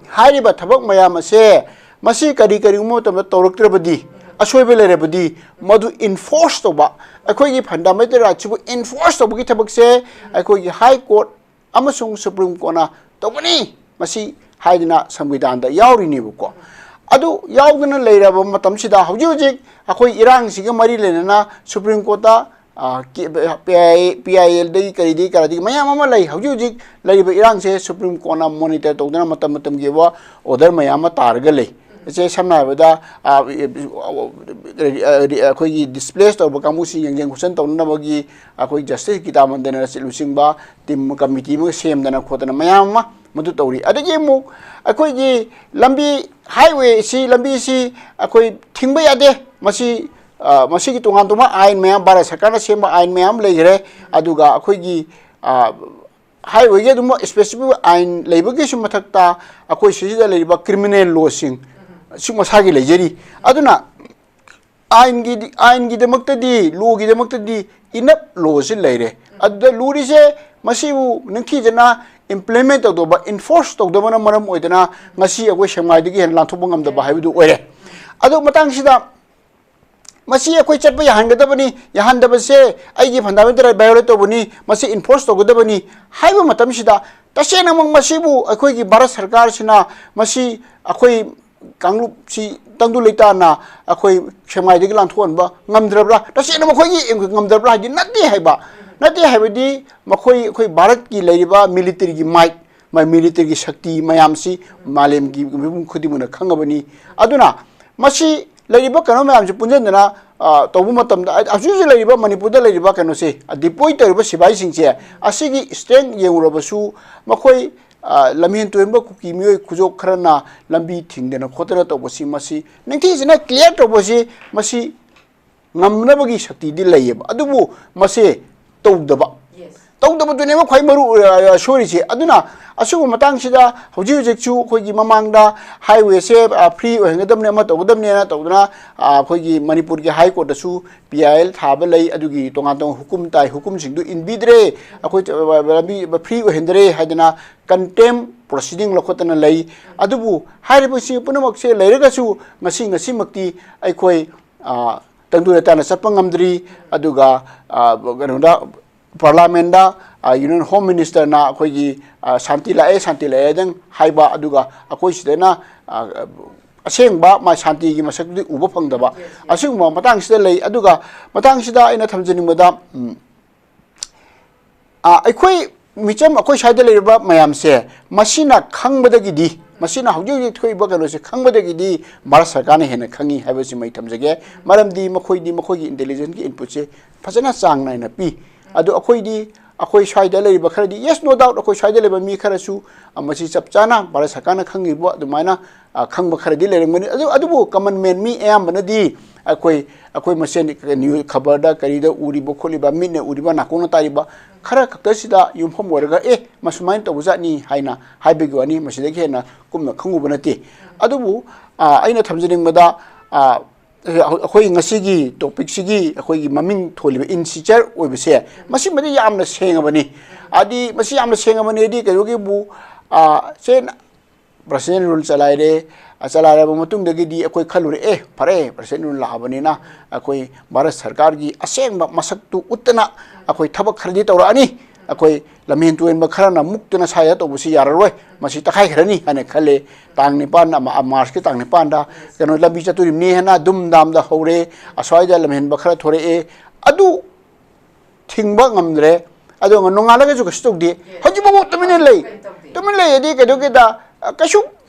ꯍꯥꯏꯔꯤꯕ ꯊꯕꯛ ꯃꯌꯥꯝ ꯑꯁꯦ ꯃꯁꯤ ꯀꯔꯤ ꯀꯔꯤꯒꯨꯝꯕ ꯃꯇꯝꯗ ꯇꯧꯔꯛꯇ꯭ꯔꯕꯗꯤ, ꯑꯁꯣꯏꯕ ꯂꯩꯔꯕꯗꯤ ꯃꯗꯨ enforce ꯇꯧꯕ, ꯑꯩꯈꯣꯏꯒꯤ fundamental rightꯁꯤꯕꯨ enforce ꯇꯧꯕꯒꯤ ꯊꯕꯛꯁꯦ ꯑꯩꯈꯣꯏꯒꯤ High Court ꯑꯃꯁꯨꯡ Supreme Courtꯅ ꯇꯧꯒꯅꯤ ꯃꯁꯤ ꯍꯥꯏꯗꯅ ꯁꯪꯕꯤꯙꯥꯟꯗ ꯌꯥꯎꯔꯤꯅꯦꯕꯀꯣ꯫ ꯑꯗꯨ ꯌꯥꯎꯗꯅ ꯂꯩꯔꯕ ꯃꯇꯝꯁꯤꯗ ꯍꯧꯖꯤꯛ ꯍꯧꯖꯤꯛ ꯑꯩꯈꯣꯏ ꯏꯔꯥꯡꯁꯤꯒ ꯃꯔꯤ ꯂꯩꯅꯅ Supreme Courtꯇ, ꯑ, ꯀꯦ-, ꯄꯤ ꯑꯥꯏ ꯑꯦꯜꯗꯒꯤ ꯀꯔꯤꯗꯒꯤ ꯀꯔꯥꯏꯗꯒꯤ ꯃꯌꯥꯝ ꯑꯃ ꯂꯩ꯫ ꯍꯧꯖꯤꯛ ꯍꯧꯖꯤꯛ ꯂꯩꯔꯤꯕ ꯏꯔꯥꯡꯁꯦ Supreme Courtꯅ monitor ꯇꯧꯗꯅ ꯃꯇꯝ ꯃꯇꯝꯒꯤ ꯑꯣꯏꯕ order ꯃꯌꯥꯝ ꯑꯃ ꯇꯥꯔꯒ ꯂꯩ꯫ ꯏꯆꯦ, ꯁꯝꯅ ꯍꯥꯏꯔꯕꯗ, ꯑ, ꯑꯩꯈꯣꯏꯒꯤ displace ꯇꯧꯔꯕ ꯀꯥꯡꯕꯨꯁꯤꯡ ꯌꯦꯡꯁꯤꯟ ꯈꯣꯠꯆꯟ ꯇꯧꯅꯅꯕꯒꯤ ꯑꯩꯈꯣꯏ Justice ꯒꯤꯇꯥ ꯃꯟꯗꯅ ꯂꯨꯆꯤꯡꯕ team committee ꯑꯃ ꯁꯦꯝꯗꯅ ꯈꯣꯠꯇꯅ ꯃꯌꯥꯝ ꯑꯃ ꯃꯗꯨ ꯇꯧꯔꯤ꯫ ꯑꯗꯒꯤ ꯑꯃꯨꯛ ꯑꯩꯈꯣꯏꯒꯤ ꯂꯝꯕꯤ, ꯍꯥꯏꯋꯦꯁꯤ, ꯂꯝꯕꯤꯁꯤ ꯑꯩꯈꯣꯏ ꯊꯤꯡꯕ ꯌꯥꯗꯦ꯫ ꯃꯁꯤ, ꯑ, ꯃꯁꯤꯒꯤ ꯇꯣꯉꯥꯟ ꯇꯣꯉꯥꯟꯕ ꯑꯥꯏꯟ ꯃꯌꯥꯝ, ꯚꯥꯔꯠ ꯁꯔꯀꯥꯔꯅ ꯁꯦꯝꯕ ꯑꯥꯏꯟ ꯃꯌꯥꯝ ꯂꯩꯈ꯭ꯔꯦ꯫ ꯑꯗꯨꯒ ꯑꯩꯈꯣꯏꯒꯤ, ꯑ, ꯍꯥꯏꯋꯦꯒꯤ ꯑꯗꯨꯝ ꯁ꯭ꯄꯦꯁꯤꯐꯤꯛ ꯑꯥꯏꯟ ꯂꯩꯕꯒꯤꯁꯨ ꯃꯊꯛꯇ ꯑꯩꯈꯣꯏ ꯁꯤꯁꯤꯗ ꯂꯩꯔꯤꯕ ꯀ꯭ꯔꯤꯃꯤꯅꯦꯜ ꯂꯣꯁꯤꯡ ꯁꯨ ꯃꯁꯥꯒꯤ ꯂꯩꯖꯔꯤ꯫ ꯑꯗꯨꯅ ꯑꯥꯏꯟꯒꯤꯗꯤ, ꯑꯥꯏꯟꯒꯤꯗꯃꯛꯇꯗꯤ, ꯂꯣꯒꯤꯗꯃꯛꯇꯗꯤ ꯏꯅꯞ ꯂꯣꯁꯤ ꯂꯩꯔꯦ꯫ ꯑꯗꯨꯗ ꯂꯨꯔꯤꯁꯦ ꯃꯁꯤꯕꯨ ꯅꯤꯡꯊꯤꯖꯅ ꯏꯝꯄ꯭ꯂꯤꯃꯦꯟ ꯇꯧꯗꯕ, ꯏꯟꯐꯣꯔꯁ ꯇꯧꯗꯕꯅ ꯃꯔꯝ ꯑꯣꯏꯗꯅ ꯉꯁꯤ ꯑꯩꯈꯣꯏ ꯁꯦꯛꯃꯥꯏꯗꯒꯤ ꯍꯦꯟꯅ ꯂꯥꯟꯊꯣꯛꯄ ꯉꯝꯗꯕ ꯍꯥꯏꯕꯗꯨ ꯑꯣꯏꯔꯦ꯫ ꯑꯗꯨ ꯃꯇꯥꯡꯁꯤꯗ ꯃꯁꯤ ꯑꯩꯈꯣꯏ ꯆꯠꯄ ꯌꯥꯍꯟꯒꯗꯕꯅꯤ, ꯌꯥꯍꯟꯗꯕꯁꯦ ꯑꯩꯒꯤ ꯐꯟꯗꯥꯃꯦꯟꯇꯦꯜ ꯔꯥꯏꯠ ꯚꯥꯏꯑꯣꯂꯦꯠ ꯇꯧꯕꯅꯤ, ꯃꯁꯤ ꯏꯟꯐꯣꯔꯁ ꯇꯧꯒꯗꯕꯅꯤ ꯍꯥꯏꯕ ꯃꯇꯝꯁꯤꯗ, ꯇꯁꯦꯡꯅꯃꯛ ꯃꯁꯤꯕꯨ ꯑꯩꯈꯣꯏꯒꯤ ꯚꯥꯔꯠ ꯁꯔꯀꯥꯔꯁꯤꯅ ꯃꯁꯤ ꯑꯩꯈꯣꯏ ꯀꯥꯡꯂꯨꯞꯁꯤ ꯇꯪꯗꯨ ꯂꯩꯇꯥꯅ ꯑꯩꯈꯣꯏ ꯁꯦꯛꯃꯥꯏꯗꯒꯤ ꯂꯥꯟꯊꯣꯛꯍꯟꯕ ꯉꯝꯗ꯭ꯔꯕ꯭ꯔꯥ? ꯇꯁꯦꯡꯅ ꯃꯈꯣꯏꯒꯤ ꯉꯝꯗ꯭ꯔꯕ꯭ꯔꯥ ꯍꯥꯏꯗꯤ ꯅꯠꯇꯦ ꯍꯥꯏꯕ, ꯅꯠꯇꯦ ꯍꯥꯏꯕꯗꯤ ꯃꯈꯣꯏ, ꯑꯩꯈꯣꯏ ꯚꯥꯔꯠꯀꯤ ꯂꯩꯔꯤꯕ ꯃꯤꯂꯤꯇꯔꯤꯒꯤ ꯃꯥꯏꯠ, ꯃꯥꯏ ꯃꯤꯂꯤꯇꯔꯤꯒꯤ ꯁꯛꯇꯤ ꯃꯌꯥꯝꯁꯤ ꯃꯥꯂꯦꯝꯒꯤ ꯃꯤꯄꯨꯝ ꯈꯨꯗꯤꯡꯃꯛꯅ ꯈꯪꯉꯕꯅꯤ꯫ ꯑꯗꯨꯅ ꯃꯁꯤ ꯂꯩꯔꯤꯕ ꯀꯩꯅꯣ ꯃꯌꯥꯝꯁꯤ ꯄꯨꯟꯁꯤꯟꯗꯅ, ꯑ, ꯇꯧꯕ ꯃꯇꯝꯗ, ꯍꯧꯖꯤꯛ ꯍꯧꯖꯤꯛ ꯂꯩꯔꯤꯕ ꯃꯅꯤꯄꯨꯔꯗ ꯂꯩꯔꯤꯕ ꯀꯩꯅꯣꯁꯦ, ꯑ, ꯗꯤꯄ꯭ꯂꯣꯏ ꯇꯧꯔꯤꯕ ꯁꯤꯐꯥꯏꯁꯤꯡꯁꯦ, ꯑꯁꯤꯒꯤ ꯁ꯭ꯇꯔꯦꯡ ꯌꯦꯡꯉꯨꯔꯕꯁꯨ, ꯃꯈꯣꯏ, ꯑ, ꯂꯝꯍꯦꯟ ꯇꯨꯍꯦꯟꯕ ꯀꯨꯀꯤ ꯃꯤꯑꯣꯏ ꯈꯨꯖꯣꯞ ꯈꯔꯅ ꯂꯝꯕꯤ ꯊꯤꯡꯗꯅ ꯈꯣꯠꯇꯅ ꯇꯧꯕꯁꯤ, ꯃꯁꯤ ꯅꯤꯡꯊꯤꯖꯅ ꯀ꯭ꯂꯤꯌꯥꯔ ꯇꯧꯕꯁꯤ, ꯃꯁꯤ ꯉꯝꯅꯕꯒꯤ ꯁꯛꯇꯤꯗꯤ ꯂꯩꯌꯦꯕ, ꯑꯗꯨꯕꯨ ꯃꯁꯦ ꯇꯧꯗꯕ, ꯇꯧꯗꯕꯗꯨꯅꯦꯕ ꯈ꯭ꯋꯥꯏ ꯃꯔꯨ, ꯑ, ꯁꯣꯏꯔꯤꯁꯦ꯫ ꯑꯗꯨꯅ ꯑꯁꯤꯒꯨꯝꯕ ꯃꯇꯥꯡꯁꯤꯗ ꯍꯧꯖꯤꯛ ꯍꯧꯖꯤꯛꯁꯨ ꯑꯩꯈꯣꯏꯒꯤ ꯃꯃꯥꯡꯗ ꯍꯥꯏꯋꯦꯁꯦ, ꯑ, ꯐ꯭ꯔꯤ ꯑꯣꯏꯍꯟꯒꯗꯕꯅꯤ, ꯑꯃ ꯇꯧꯒꯗꯕꯅꯦꯅ ꯇꯧꯗꯅ, ꯑ, ꯑꯩꯈꯣꯏꯒꯤ ꯃꯅꯤꯄꯨꯔꯒꯤ ꯍꯥꯏ ꯀꯣꯔꯠꯇꯁꯨ ꯄꯤ ꯑꯥꯏ ꯑꯦꯜ ꯊꯥꯕ ꯂꯩ, ꯑꯗꯨꯒꯤ ꯇꯣꯉꯥꯟ ꯇꯣꯉꯥꯟꯕ ꯍꯨꯀꯨꯝ ꯇꯥꯏ, ꯍꯨꯀꯨꯝꯁꯤꯡꯗꯨ ꯏꯟꯕꯤꯗ꯭ꯔꯦ, ꯑꯩꯈꯣꯏ, ꯑ, ꯂꯝꯕꯤ ꯐ꯭ꯔꯤ ꯑꯣꯏꯍꯟꯗ꯭ꯔꯦ ꯍꯥꯏꯗꯅ ꯀꯟꯇꯦꯝ ꯄ꯭ꯔꯣꯁꯤꯗꯤꯡ ꯂꯧꯈꯠꯇꯅ ꯂꯩ꯫ ꯑꯗꯨꯕꯨ ꯍꯥꯏꯔꯤꯕꯁꯤꯡ ꯄꯨꯝꯅꯃꯛꯁꯦ ꯂꯩꯔꯒꯁꯨ ꯉꯁꯤ, ꯉꯁꯤꯃꯛꯇꯤ ꯑꯩꯈꯣꯏ, ꯑ, ꯇꯪꯗꯨ ꯂꯩꯇꯥꯅ ꯆꯠꯄ ꯉꯝꯗ꯭ꯔꯤ꯫ ꯑꯗꯨꯒ, ꯑ, ꯀꯩꯅꯣꯗ, ꯄꯥꯔꯂꯥꯃꯦꯟꯗ, ꯑ, ꯌꯨꯅꯤꯌꯟ ꯍꯣꯝ ꯃꯤꯅꯤꯁꯇꯔꯅ ꯑꯩꯈꯣꯏꯒꯤ, ꯑ, ꯁꯥꯟꯇꯤ ꯂꯥꯛꯑꯦ, ꯁꯥꯟꯇꯤ ꯂꯥꯛꯑꯦꯗꯪ ꯍꯥꯏꯕ, ꯑꯗꯨꯒ ꯑꯩꯈꯣꯏ ꯁꯤꯗꯅ, ꯑ, ꯑꯁꯦꯡꯕ ꯃꯥ ꯁꯥꯟꯇꯤꯒꯤ ꯃꯁꯛꯇꯨꯗꯤ ꯎꯕ ꯐꯪꯗꯕ, ꯑꯁꯤꯒꯨꯝꯕ ꯃꯇꯥꯡꯁꯤꯗ ꯂꯩ꯫ ꯑꯗꯨꯒ ꯃꯇꯥꯡꯁꯤꯗ ꯑꯩꯅ ꯊꯝꯖꯅꯤꯡꯕꯗ, ꯎꯝ, ꯑ, ꯑꯩꯈꯣꯏ ꯃꯤꯆꯝ, ꯑꯩꯈꯣꯏ ꯁ꯭ꯋꯥꯏꯗ ꯂꯩꯔꯤꯕ ꯃꯌꯥꯝꯁꯦ, ꯃꯁꯤꯅ ꯈꯪꯕꯗꯒꯤꯗꯤ, ꯃꯁꯤꯅ ꯍꯧꯖꯤꯛ ꯍꯧꯖꯤꯛ ꯊꯣꯛꯏꯕ ꯀꯩꯅꯣꯁꯦ ꯈꯪꯕꯗꯒꯤꯗꯤ ꯚꯥꯔꯠ ꯁꯔꯀꯥꯔꯅ ꯍꯦꯟꯅ ꯈꯪꯉꯤ ꯍꯥꯏꯕꯁꯤꯃ ꯑꯩ ꯊꯝꯖꯒꯦ꯫ ꯃꯔꯝꯗꯤ ꯃꯈꯣꯏꯗꯤ ꯃꯈꯣꯏꯒꯤ ꯏꯟꯇꯦꯂꯤꯖꯦꯟꯁꯀꯤ ꯏꯟꯄꯨꯠꯁꯦ ꯐꯖꯅ ꯆꯥꯡ ꯅꯥꯏꯅ ꯄꯤ꯫ ꯑꯗꯣ ꯑꯩꯈꯣꯏꯗꯤ ꯑꯩꯈꯣꯏ ꯁ꯭ꯋꯥꯏꯗ ꯂꯩꯔꯤꯕ ꯈꯔꯗꯤ, yes, no doubt, ꯑꯩꯈꯣꯏ ꯁ꯭ꯋꯥꯏꯗ ꯂꯩꯕ ꯃꯤ ꯈꯔꯁꯨ, ꯑ, ꯃꯁꯤ ꯆꯞ ꯆꯥꯅ ꯚꯥꯔꯠ ꯁꯔꯀꯥꯔꯅ ꯈꯪꯉꯤꯕ ꯑꯗꯨꯃꯥꯏꯅ, ꯑ, ꯈꯪꯕ ꯈꯔꯗꯤ ꯂꯩꯔꯝꯒꯅꯤ꯫ ꯑꯗꯨ, ꯑꯗꯨꯕꯨ common man ꯃꯤ ꯑꯌꯥꯝꯕꯅꯗꯤ ꯑꯩꯈꯣꯏ, ꯑꯩꯈꯣꯏ ꯃꯁꯦꯟ ꯅ꯭ꯌꯨ-, ꯈꯕꯔꯗ ꯀꯔꯤꯗ ꯎꯔꯤꯕ ꯈꯣꯠꯂꯤꯕ, ꯃꯤꯠꯅ ꯎꯔꯤꯕ, ꯅꯥꯀꯣꯡꯅ ꯇꯥꯔꯤꯕ ꯈꯔ ꯈꯛꯇꯁꯤꯗ ꯌꯨꯝꯐꯝ ꯑꯣꯏꯔꯒ, "ꯑꯦ, ꯃꯁꯨꯃꯥꯏꯅ ꯇꯧꯕꯖꯥꯠꯅꯤ" ꯍꯥꯏꯅ ꯍꯥꯏꯕꯒꯤ ꯋꯥꯅꯤ꯫ ꯃꯁꯤꯗꯒꯤ ꯍꯦꯟꯅ ꯀꯨꯞꯅ ꯈꯪꯉꯨꯕ ꯅꯠꯇꯦ꯫ ꯑꯗꯨꯕꯨ, ꯑ, ꯑꯩꯅ ꯊꯝꯖꯅꯤꯡꯕꯗ, ꯑ, ꯑꯩꯈꯣꯏ ꯉꯁꯤꯒꯤ topicꯁꯤꯒꯤ ꯑꯩꯈꯣꯏꯒꯤ ꯃꯃꯤꯡ ꯊꯣꯜꯂꯤꯕ insincere ꯑꯣꯏꯕꯁꯦ, ꯃꯁꯤꯃꯗꯤ ꯌꯥꯝꯅ ꯁꯦꯡꯉꯕꯅꯤ꯫ ꯍꯥꯏꯗꯤ, ꯃꯁꯤ ꯌꯥꯝꯅ ꯁꯦꯡꯉꯕꯅꯤ ꯍꯥꯏꯗꯤ, ꯀꯩꯅꯣꯒꯤꯕꯨ, ꯑ, ꯁꯦ president rule ꯆꯂꯥꯏꯔꯦ, ꯑ, ꯆꯂꯥꯏꯔꯕ ꯃꯇꯨꯡꯗꯒꯤꯗꯤ ꯑꯩꯈꯣꯏ ꯈꯜꯂꯨꯔꯦ, "ꯑꯦ, ꯐꯔꯦ, president rule ꯂꯥꯛꯑꯕꯅꯤꯅ ꯑꯩꯈꯣꯏ ꯚꯥꯔꯠ ꯁꯔꯀꯥꯔꯒꯤ ꯑꯁꯦꯡꯕ ꯃꯁꯛꯇꯨ ꯎꯠꯇꯅ ꯑꯩꯈꯣꯏ ꯊꯕꯛ ꯈꯔꯗꯤ ꯇꯧꯔꯛꯑꯅꯤ꯫ ꯑꯩꯈꯣꯏ ꯂꯝꯍꯦꯟ ꯇꯨꯍꯦꯟꯕ ꯈꯔꯅ ꯃꯨꯛꯇꯅ ꯁ꯭ꯋꯥꯏꯗ ꯇꯧꯕꯁꯤ ꯌꯥꯔꯔꯣꯏ, ꯃꯁꯤ ꯇꯛꯈꯥꯏꯈ꯭ꯔꯅꯤ" ꯍꯥꯏꯅ ꯈꯜꯂꯦ꯫ ꯇꯥꯡ ꯅꯤꯄꯥꯟ ꯑꯃ, ꯑ, ꯃꯥꯔꯆꯀꯤ ꯇꯥꯡ ꯅꯤꯄꯥꯟꯗ ꯀꯩꯅꯣ ꯂꯝꯕꯤ ꯆꯠꯇꯣꯔꯤꯕꯅꯤ ꯍꯥꯏꯅ ꯗꯨꯝ ꯗꯥꯝꯗ ꯍꯧꯔꯦ꯫ ꯑꯁ꯭ꯋꯥꯏꯗ ꯂꯝꯍꯦꯟꯕ ꯈꯔ ꯊꯣꯔꯛꯑꯦ꯫ ꯑꯗꯨ ꯊꯤꯡꯕ ꯉꯝꯗ꯭ꯔꯦ꯫ ꯑꯗꯣ ꯅꯣꯡꯉꯥꯜꯂꯒꯁꯨ ꯀꯩꯁꯨ ꯇꯧꯗꯦ꯫ ꯍꯧꯖꯤꯛ ꯐꯥꯎꯕ ꯇꯨꯃꯤꯟꯅ ꯂꯩ꯫ ꯀꯩꯝ ꯇꯧꯗꯦ꯫ ꯇꯨꯃꯤꯟ ꯂꯩ ꯑꯗꯤ ꯀꯩꯗꯧꯒꯦꯗ, ꯑ, ꯀꯩꯁꯨ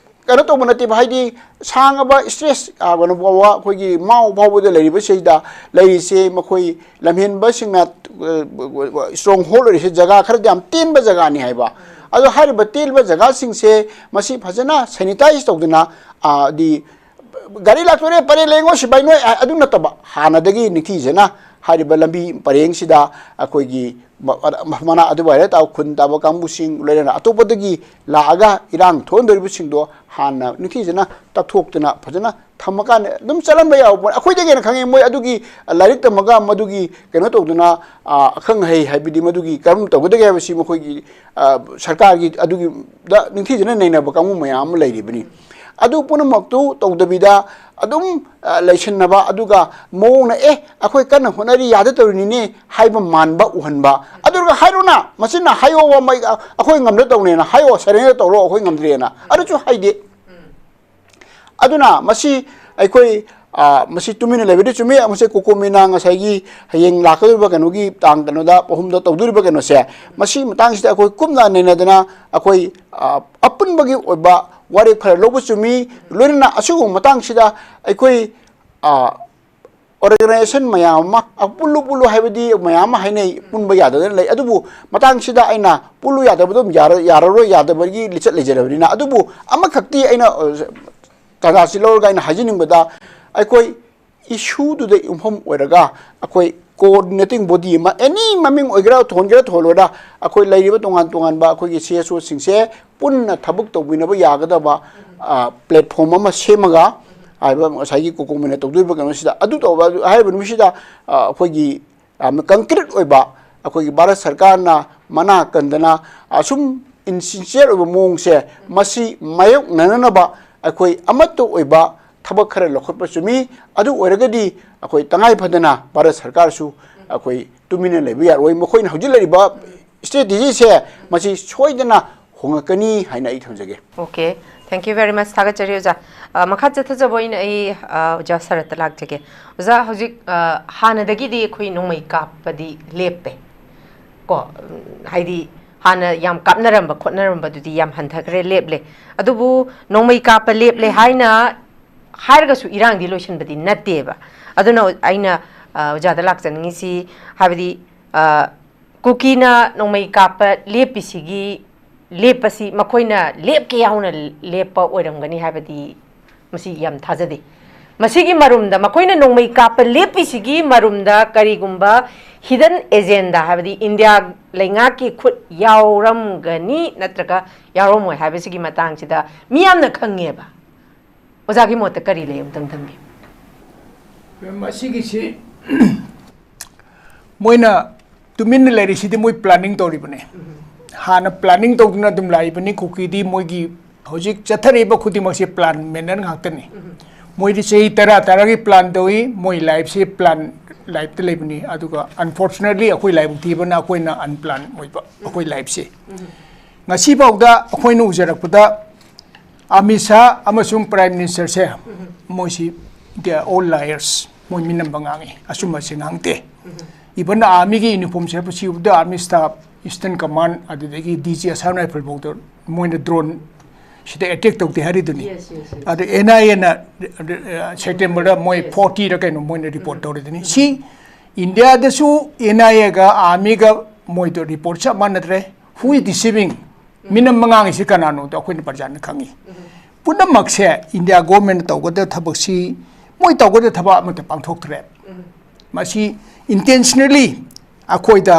ꯀꯩꯅꯣ ꯇꯧꯕ ꯅꯠꯇꯦꯕ꯫ ꯍꯥꯏꯗꯤ, ꯁꯥꯡꯉꯕ stretch, ꯑ, ꯀꯩꯅꯣ ꯐꯥꯎꯕ, ꯑꯩꯈꯣꯏꯒꯤ ꯃꯥꯎ ꯐꯥꯎꯕꯗ ꯂꯩꯔꯤꯕꯁꯤꯗ ꯂꯩꯔꯤꯁꯦ, ꯃꯈꯣꯏ ꯂꯝꯍꯦꯟꯕꯁꯤꯡꯅ, ꯑ, stronghold ꯑꯣꯏꯔꯤꯁꯦ ꯖꯒꯥ ꯈꯔꯗꯤ ꯌꯥꯝ ꯇꯦꯟꯕ ꯖꯒꯥꯅꯤ ꯍꯥꯏꯕ꯫ ꯑꯗꯣ ꯍꯥꯏꯔꯤꯕ ꯇꯦꯟꯕ ꯖꯒꯥꯁꯤꯡꯁꯦ ꯃꯁꯤ ꯐꯖꯅ sanitize ꯇꯧꯗꯅ, ꯑ, ꯗꯤ ꯒꯥꯔꯤ ꯂꯥꯛꯇꯣꯔꯦ, ꯄꯔꯦꯡ ꯂꯦꯡꯉꯣ, ꯁꯤꯐꯥꯏ ꯅꯣꯏ, ꯑ-, ꯑꯗꯨ ꯅꯠꯇꯕ, ꯍꯥꯟꯅꯗꯒꯤ ꯅꯤꯡꯊꯤꯖꯅ ꯍꯥꯏꯔꯤꯕ ꯂꯝꯕꯤ ꯄꯔꯦꯡꯁꯤꯗ ꯑꯩꯈꯣꯏꯒꯤ ꯃ-, ꯃꯅꯥꯛ ꯑꯗꯨꯋꯥꯏꯗ ꯇꯥꯕ ꯈꯨꯟ ꯇꯥꯕ ꯀꯥꯡꯕꯨꯁꯤꯡ, ꯂꯣꯏꯅꯅ ꯑꯇꯣꯞꯄꯗꯒꯤ ꯂꯥꯛꯑꯒ ꯏꯔꯥꯡ ꯊꯣꯛꯍꯟꯗꯣꯔꯤꯕꯁꯤꯡꯗꯣ ꯍꯥꯟꯅ ꯅꯤꯡꯊꯤꯖꯅ ꯇꯛꯊꯣꯛꯇꯅ ꯐꯖꯅ ꯊꯝꯃꯀꯥꯟꯗ ꯑꯗꯨꯝ ꯆꯠꯂꯝꯕ ꯌꯥꯎꯕ ꯄꯣꯠ꯫ ꯑꯩꯈꯣꯏꯗꯒꯤ ꯍꯦꯟꯅ ꯈꯪꯉꯦ꯫ ꯃꯣꯏ ꯑꯗꯨꯒꯤ ꯂꯥꯏꯔꯤꯛ ꯇꯝꯃꯒ ꯃꯗꯨꯒꯤ ꯀꯩꯅꯣ ꯇꯧꯗꯅ, ꯑ, ꯑꯈꯪ ꯑꯍꯩ, ꯍꯥꯏꯕꯗꯤ ꯃꯗꯨꯒꯤ ꯀꯔꯝ ꯇꯧꯒꯗꯒꯦ ꯍꯥꯏꯕꯁꯤ ꯃꯈꯣꯏꯒꯤ, ꯑ, ꯁꯔꯀꯥꯔꯒꯤ ꯑꯗꯨꯒꯤꯗ ꯅꯤꯡꯊꯤꯖꯅ ꯅꯩꯅꯕ ꯀꯥꯡꯕꯨ ꯃꯌꯥꯝ ꯑꯃ ꯂꯩꯔꯤꯕꯅꯤ꯫ ꯑꯗꯨ ꯄꯨꯝꯅꯃꯛꯇꯨ ꯇꯧꯗꯕꯤꯗ ꯑꯗꯨꯝ, ꯑ, ꯂꯩꯁꯤꯟꯅꯕ, ꯑꯗꯨꯒ ꯃꯑꯣꯡꯅ, "ꯑꯦ, ꯑꯩꯈꯣꯏ ꯀꯟꯅ ꯍꯣꯠꯅꯔꯤ, ꯌꯥꯗ ꯇꯧꯔꯤꯅꯤꯅꯦ" ꯍꯥꯏꯕ ꯃꯥꯟꯕ ꯎꯍꯟꯕ꯫ ꯑꯗꯨꯒ ꯍꯥꯏꯔꯣꯅ, ꯃꯆꯤꯟꯅ ꯍꯥꯏꯌꯣꯕ, ꯃꯩ-, ꯑ, "ꯑꯩꯈꯣꯏ ꯉꯝꯗ ꯇꯧꯅꯦꯅ" ꯍꯥꯏꯌꯣ, "surrender ꯇꯧꯔꯣ, ꯑꯩꯈꯣꯏ ꯉꯝꯗ꯭ꯔꯦꯅ", ꯑꯗꯨꯁꯨ ꯍꯥꯏꯗꯦ꯫ ꯑꯗꯨꯅ ꯃꯁꯤ ꯑꯩꯈꯣꯏ, ꯑ, ꯃꯁꯤ ꯇꯨꯃꯤꯟꯅ ꯂꯩꯕꯗꯤ ꯆꯨꯝꯃꯤ꯫ ꯃꯁꯤ ꯀꯣꯀꯣꯃꯤꯅ ꯉꯁꯥꯏꯒꯤ ꯍꯌꯦꯡ ꯂꯥꯛꯀꯗꯧꯔꯤꯕ ꯀꯩꯅꯣꯒꯤ ꯇꯥꯡ ꯀꯩꯅꯣꯗ, ꯑꯍꯨꯝꯗ ꯇꯧꯗꯣꯔꯤꯕ ꯀꯩꯅꯣꯁꯦ, ꯃꯁꯤ ꯃꯇꯥꯡꯁꯤꯗ ꯑꯩꯈꯣꯏ ꯀꯨꯞꯅ ꯅꯩꯅꯗꯅ ꯑꯩꯈꯣꯏ, ꯑ, ꯑꯄꯨꯟꯕꯒꯤ ꯑꯣꯏꯕ ꯋꯥꯔꯦꯞ ꯈꯔ ꯂꯧꯕ ꯆꯨꯝꯃꯤ꯫ ꯂꯣꯏꯅꯅ ꯑꯁꯤꯒꯨꯝꯕ ꯃꯇꯥꯡꯁꯤꯗ ꯑꯩꯈꯣꯏ, ꯑ, organization ꯃꯌꯥꯝ ꯑꯃ, ꯑ, ꯄꯨꯜꯂꯨ ꯄꯨꯜꯂꯨ ꯍꯥꯏꯕꯗꯤ ꯃꯌꯥꯝ ꯑꯃ ꯍꯥꯏꯅꯩ, ꯄꯨꯟꯕ ꯌꯥꯗꯗꯅ ꯂꯩ꯫ ꯑꯗꯨꯕꯨ ꯃꯇꯥꯡꯁꯤꯗ ꯑꯩꯅ ꯄꯨꯜꯂꯨ ꯌꯥꯗꯕꯗꯣ ꯌꯥꯔ-, ꯌꯥꯔꯔꯣꯏ, ꯌꯥꯗꯕꯒꯤ ꯂꯤꯆꯠ ꯂꯩꯖꯔꯕꯅꯤꯅ꯫ ꯑꯗꯨꯕꯨ ꯑꯃꯈꯛꯇꯤ ꯑꯩꯅ, ꯑ, ꯇꯥꯟꯖꯥꯁꯤ ꯂꯧꯔꯒ ꯑꯩꯅ ꯍꯥꯏꯖꯅꯤꯡꯕꯗ, ꯑꯩꯈꯣꯏ ꯏꯁꯨꯗꯨꯗ ꯌꯨꯝꯐꯝ ꯑꯣꯏꯔꯒ ꯑꯩꯈꯣꯏ coordinating body ꯑꯃ, any ꯃꯃꯤꯡ ꯑꯣꯏꯒꯦꯔꯥ, ꯊꯣꯟꯒꯦꯔꯥ ꯊꯣꯜꯂꯣꯏꯔꯥ, ꯑꯩꯈꯣꯏ ꯂꯩꯔꯤꯕ ꯇꯣꯉꯥꯟ ꯇꯣꯉꯥꯟꯕ ꯑꯩꯈꯣꯏꯒꯤ C S O ꯁꯤꯡꯁꯦ ꯄꯨꯟꯅ ꯊꯕꯛ ꯇꯧꯃꯤꯟꯅꯕ ꯌꯥꯒꯗꯕ, ꯑ, platform ꯑꯃ ꯁꯦꯝꯃꯒ, ꯍꯥꯏꯕ ꯉꯁꯥꯏꯒꯤ COCOMIꯅ ꯇꯧꯗꯣꯔꯤꯕ ꯀꯩꯅꯣꯁꯤꯗ ꯑꯗꯨ ꯇꯧꯕ, ꯑꯗꯨ ꯍꯥꯏꯔꯤꯕ ꯅꯨꯃꯤꯠꯁꯤꯗ, ꯑ, ꯑꯩꯈꯣꯏꯒꯤ ꯌꯥꯝꯅ concrete ꯑꯣꯏꯕ, ꯑꯩꯈꯣꯏꯒꯤ ꯚꯥꯔꯠ ꯁꯔꯀꯥꯔꯅ ꯃꯅꯥ ꯀꯟꯗꯅ ꯑꯁꯨꯝ insincere ꯑꯣꯏꯕ ꯃꯑꯣꯡꯁꯦ, ꯃꯁꯤ ꯃꯥꯌꯣꯛꯅꯅꯕ ꯑꯩꯈꯣꯏ ꯑꯃꯠꯇ ꯑꯣꯏꯕ ꯊꯕꯛ ꯈꯔ ꯂꯧꯈꯠꯄ ꯆꯨꯝꯃꯤ꯫ ꯑꯗꯨ ꯑꯣꯏꯔꯒꯗꯤ ꯑꯩꯈꯣꯏ ꯇꯉꯥꯏ ꯐꯗꯅ ꯚꯥꯔꯠ ꯁꯔꯀꯥꯔꯁꯨ ꯑꯩꯈꯣꯏ ꯇꯨꯃꯤꯟꯅ ꯂꯩꯕ ꯌꯥꯔꯣꯏ꯫ ꯃꯈꯣꯏꯅ ꯍꯧꯖꯤꯛ ꯂꯩꯔꯤꯕ strategy ꯁꯦ, ꯃꯁꯤ ꯁꯣꯏꯗꯅ ꯍꯣꯡꯉꯛꯀꯅꯤ ꯍꯥꯏꯅ ꯑꯩ ꯊꯝꯖꯒꯦ꯫ Okay, thank you very much. ꯊꯥꯒꯠꯆꯔꯤ ꯑꯣꯖꯥ꯫ ꯑ, ꯃꯈꯥ ꯆꯠꯊꯖꯕ ꯑꯣꯏꯅ ꯑꯩ, ꯑ, ꯑꯣꯖꯥ ꯁꯔꯠꯇ ꯂꯥꯛꯆꯒꯦ꯫ ꯑꯣꯖꯥ, ꯍꯧꯖꯤꯛ, ꯑ, ꯍꯥꯟꯅꯗꯒꯤꯗꯤ ꯑꯩꯈꯣꯏ ꯅꯣꯡꯃꯩ ꯀꯥꯞꯄꯗꯤ ꯂꯦꯞꯄꯦ ꯀꯣ, ꯎꯝ, ꯍꯥꯏꯗꯤ ꯍꯥꯟꯅ ꯌꯥꯝ ꯀꯥꯞꯅꯔꯝꯕ ꯈꯣꯠꯅꯔꯝꯕꯗꯨꯗꯤ ꯌꯥꯝ ꯍꯟꯊꯈ꯭ꯔꯦ, ꯂꯦꯞꯂꯦ꯫ ꯑꯗꯨꯕꯨ ꯅꯣꯡꯃꯩ ꯀꯥꯞꯄ ꯂꯦꯞꯂꯦ ꯍꯥꯏꯅ ꯍꯥꯏꯔꯒꯁꯨ ꯏꯔꯥꯡꯗꯤ ꯂꯣꯏꯁꯤꯟꯕꯗꯤ ꯅꯠꯇꯦꯕ꯫ ꯑꯗꯨꯅ ꯑꯩꯅ, ꯑ, ꯑꯣꯖꯥꯗ ꯂꯥꯛꯆꯅꯤꯡꯉꯤꯁꯤ, ꯍꯥꯏꯕꯗꯤ, ꯑ, ꯀꯨꯀꯤꯅ ꯅꯣꯡꯃꯩ ꯀꯥꯞꯄ ꯂꯦꯞꯄꯤꯁꯤꯒꯤ, ꯂꯦꯞꯄꯁꯤ ꯃꯈꯣꯏꯅ ꯂꯦꯞꯀꯦ ꯌꯥꯎꯅ ꯂꯦꯞꯄ ꯑꯣꯏꯔꯝꯒꯅꯤ ꯍꯥꯏꯕꯗꯤ ꯃꯁꯤ ꯌꯥꯝ ꯊꯥꯖꯗꯦ꯫ ꯃꯁꯤꯒꯤ ꯃꯔꯨꯝꯗ ꯃꯈꯣꯏꯅ ꯅꯣꯡꯃꯩ ꯀꯥꯞꯄ ꯂꯦꯞꯄꯤꯁꯤꯒꯤ ꯃꯔꯨꯝꯗ ꯀꯔꯤꯒꯨꯝꯕ hidden agenda, ꯍꯥꯏꯕꯗꯤ ꯏꯟꯗꯤꯌꯥ ꯂꯩꯉꯥꯛꯀꯤ ꯈꯨꯠ ꯌꯥꯎꯔꯝꯒꯅꯤ ꯅꯠꯇ꯭ꯔꯒ ꯌꯥꯎꯔꯝꯃꯣꯏ ꯍꯥꯏꯕꯁꯤꯒꯤ ꯃꯇꯥꯡꯁꯤꯗ ꯃꯤꯌꯥꯝꯅ ꯈꯪꯉꯦꯕ꯫ ꯑꯣꯖꯥꯒꯤ ꯃꯣꯠꯇ ꯀꯔꯤ ꯂꯩ? ꯑꯃꯨꯛꯇꯪ ꯊꯝꯕꯤꯌꯨ꯫ ꯃꯁꯤꯒꯤꯁꯤ ꯃꯣꯏꯅ ꯇꯨꯃꯤꯟꯅ ꯂꯩꯔꯤꯁꯤꯗꯤ ꯃꯣꯏ planning ꯇꯧꯔꯤꯕꯅꯤ꯫ ꯍꯥꯟꯅ planning ꯇꯧꯗꯨꯅ ꯑꯗꯨꯝ ꯂꯥꯛꯏꯕꯅꯤ꯫ ꯀꯨꯀꯤꯗꯤ ꯃꯣꯏꯒꯤ ꯍꯧꯖꯤꯛ ꯆꯠꯊꯔꯤꯕ ꯈꯨꯗꯤꯡꯃꯛꯁꯦ plan manner ꯉꯥꯛꯇꯅꯤ꯫ ꯃꯣꯏꯗꯤ ꯆꯍꯤ ꯇꯔꯥ ꯇꯔꯥꯒꯤ plan ꯇꯧꯏ꯫ ꯃꯣꯏ lifeꯁꯦ plan lifeꯇ ꯂꯩꯕꯅꯤ꯫ ꯑꯗꯨꯒ unfortunately ꯑꯩꯈꯣꯏ ꯂꯥꯏꯕꯛ ꯊꯤꯕꯅ ꯑꯩꯈꯣꯏꯅ unplan ꯑꯣꯏꯕ ꯑꯩꯈꯣꯏ lifeꯁꯦ꯫ ꯉꯁꯤꯐꯥꯎꯗ ꯑꯩꯈꯣꯏꯅ ꯎꯖꯔꯛꯄꯗ ꯑꯃꯤꯠ ꯁꯥꯍ ꯑꯃꯁꯨꯡ Prime Ministerꯁꯦ, ꯃꯣꯏꯁꯤ they are all liars꯫ ꯃꯣꯏ ꯃꯤꯅꯝꯕ ꯉꯥꯡꯉꯤ, ꯑꯆꯨꯝꯕꯁꯦ ꯉꯥꯡꯗꯦ꯫ Even armyꯒꯤ uniform ꯁꯦꯠꯄꯁꯤ ꯎꯕꯗ army staff, Eastern Command, ꯑꯗꯨꯗꯒꯤ D G Assam Rifle ꯐꯥꯎꯗ ꯃꯣꯏꯅ drone ꯁꯤꯗ ꯑꯦꯇꯦꯛ ꯇꯧꯗꯦ ꯍꯥꯏꯔꯤꯗꯨꯅꯤ꯫ ꯑꯗꯨ ꯑꯦꯟ ꯑꯥꯏ ꯑꯦꯅ ꯁꯦꯞꯇꯦꯝꯕꯔꯗ ꯃꯣꯏ ꯐꯣꯔꯇꯤꯔ ꯀꯩꯅꯣ ꯃꯣꯏꯅ ꯔꯤꯄꯣꯔꯠ ꯇꯧꯔꯤꯗꯨꯅꯤ꯫ ꯁꯤ ꯏꯟꯗꯤꯌꯥꯗꯁꯨ ꯑꯦꯟ ꯑꯥꯏ ꯑꯦꯒ ꯑꯥꯔꯃꯤꯒ ꯃꯣꯏꯗꯣ ꯔꯤꯄꯣꯔꯠ ꯆꯞ ꯃꯥꯟꯅꯗ꯭ꯔꯦ꯫ Who is deceiving? ꯃꯤꯅꯝ ꯃꯉꯥꯡꯉꯤꯁꯤ ꯀꯅꯥꯅꯣꯗꯣ ꯑꯩꯈꯣꯏꯅ ꯄ꯭ꯔꯖꯥꯅ ꯈꯪꯉꯤ꯫ ꯄꯨꯝꯅꯃꯛꯁꯦ ꯏꯟꯗꯤꯌꯥ ꯒꯣꯔꯃꯦꯟꯅ ꯇꯧꯒꯗꯕ ꯊꯕꯛꯁꯤ ꯃꯣꯏ ꯇꯧꯒꯗꯕ ꯊꯕꯛ ꯑꯃꯠꯇ ꯄꯥꯡꯊꯣꯛꯇ꯭ꯔꯦ꯫ ꯃꯁꯤ ꯏꯟꯇꯦꯟꯁꯅꯦꯜꯂꯤ ꯑꯩꯈꯣꯏꯗ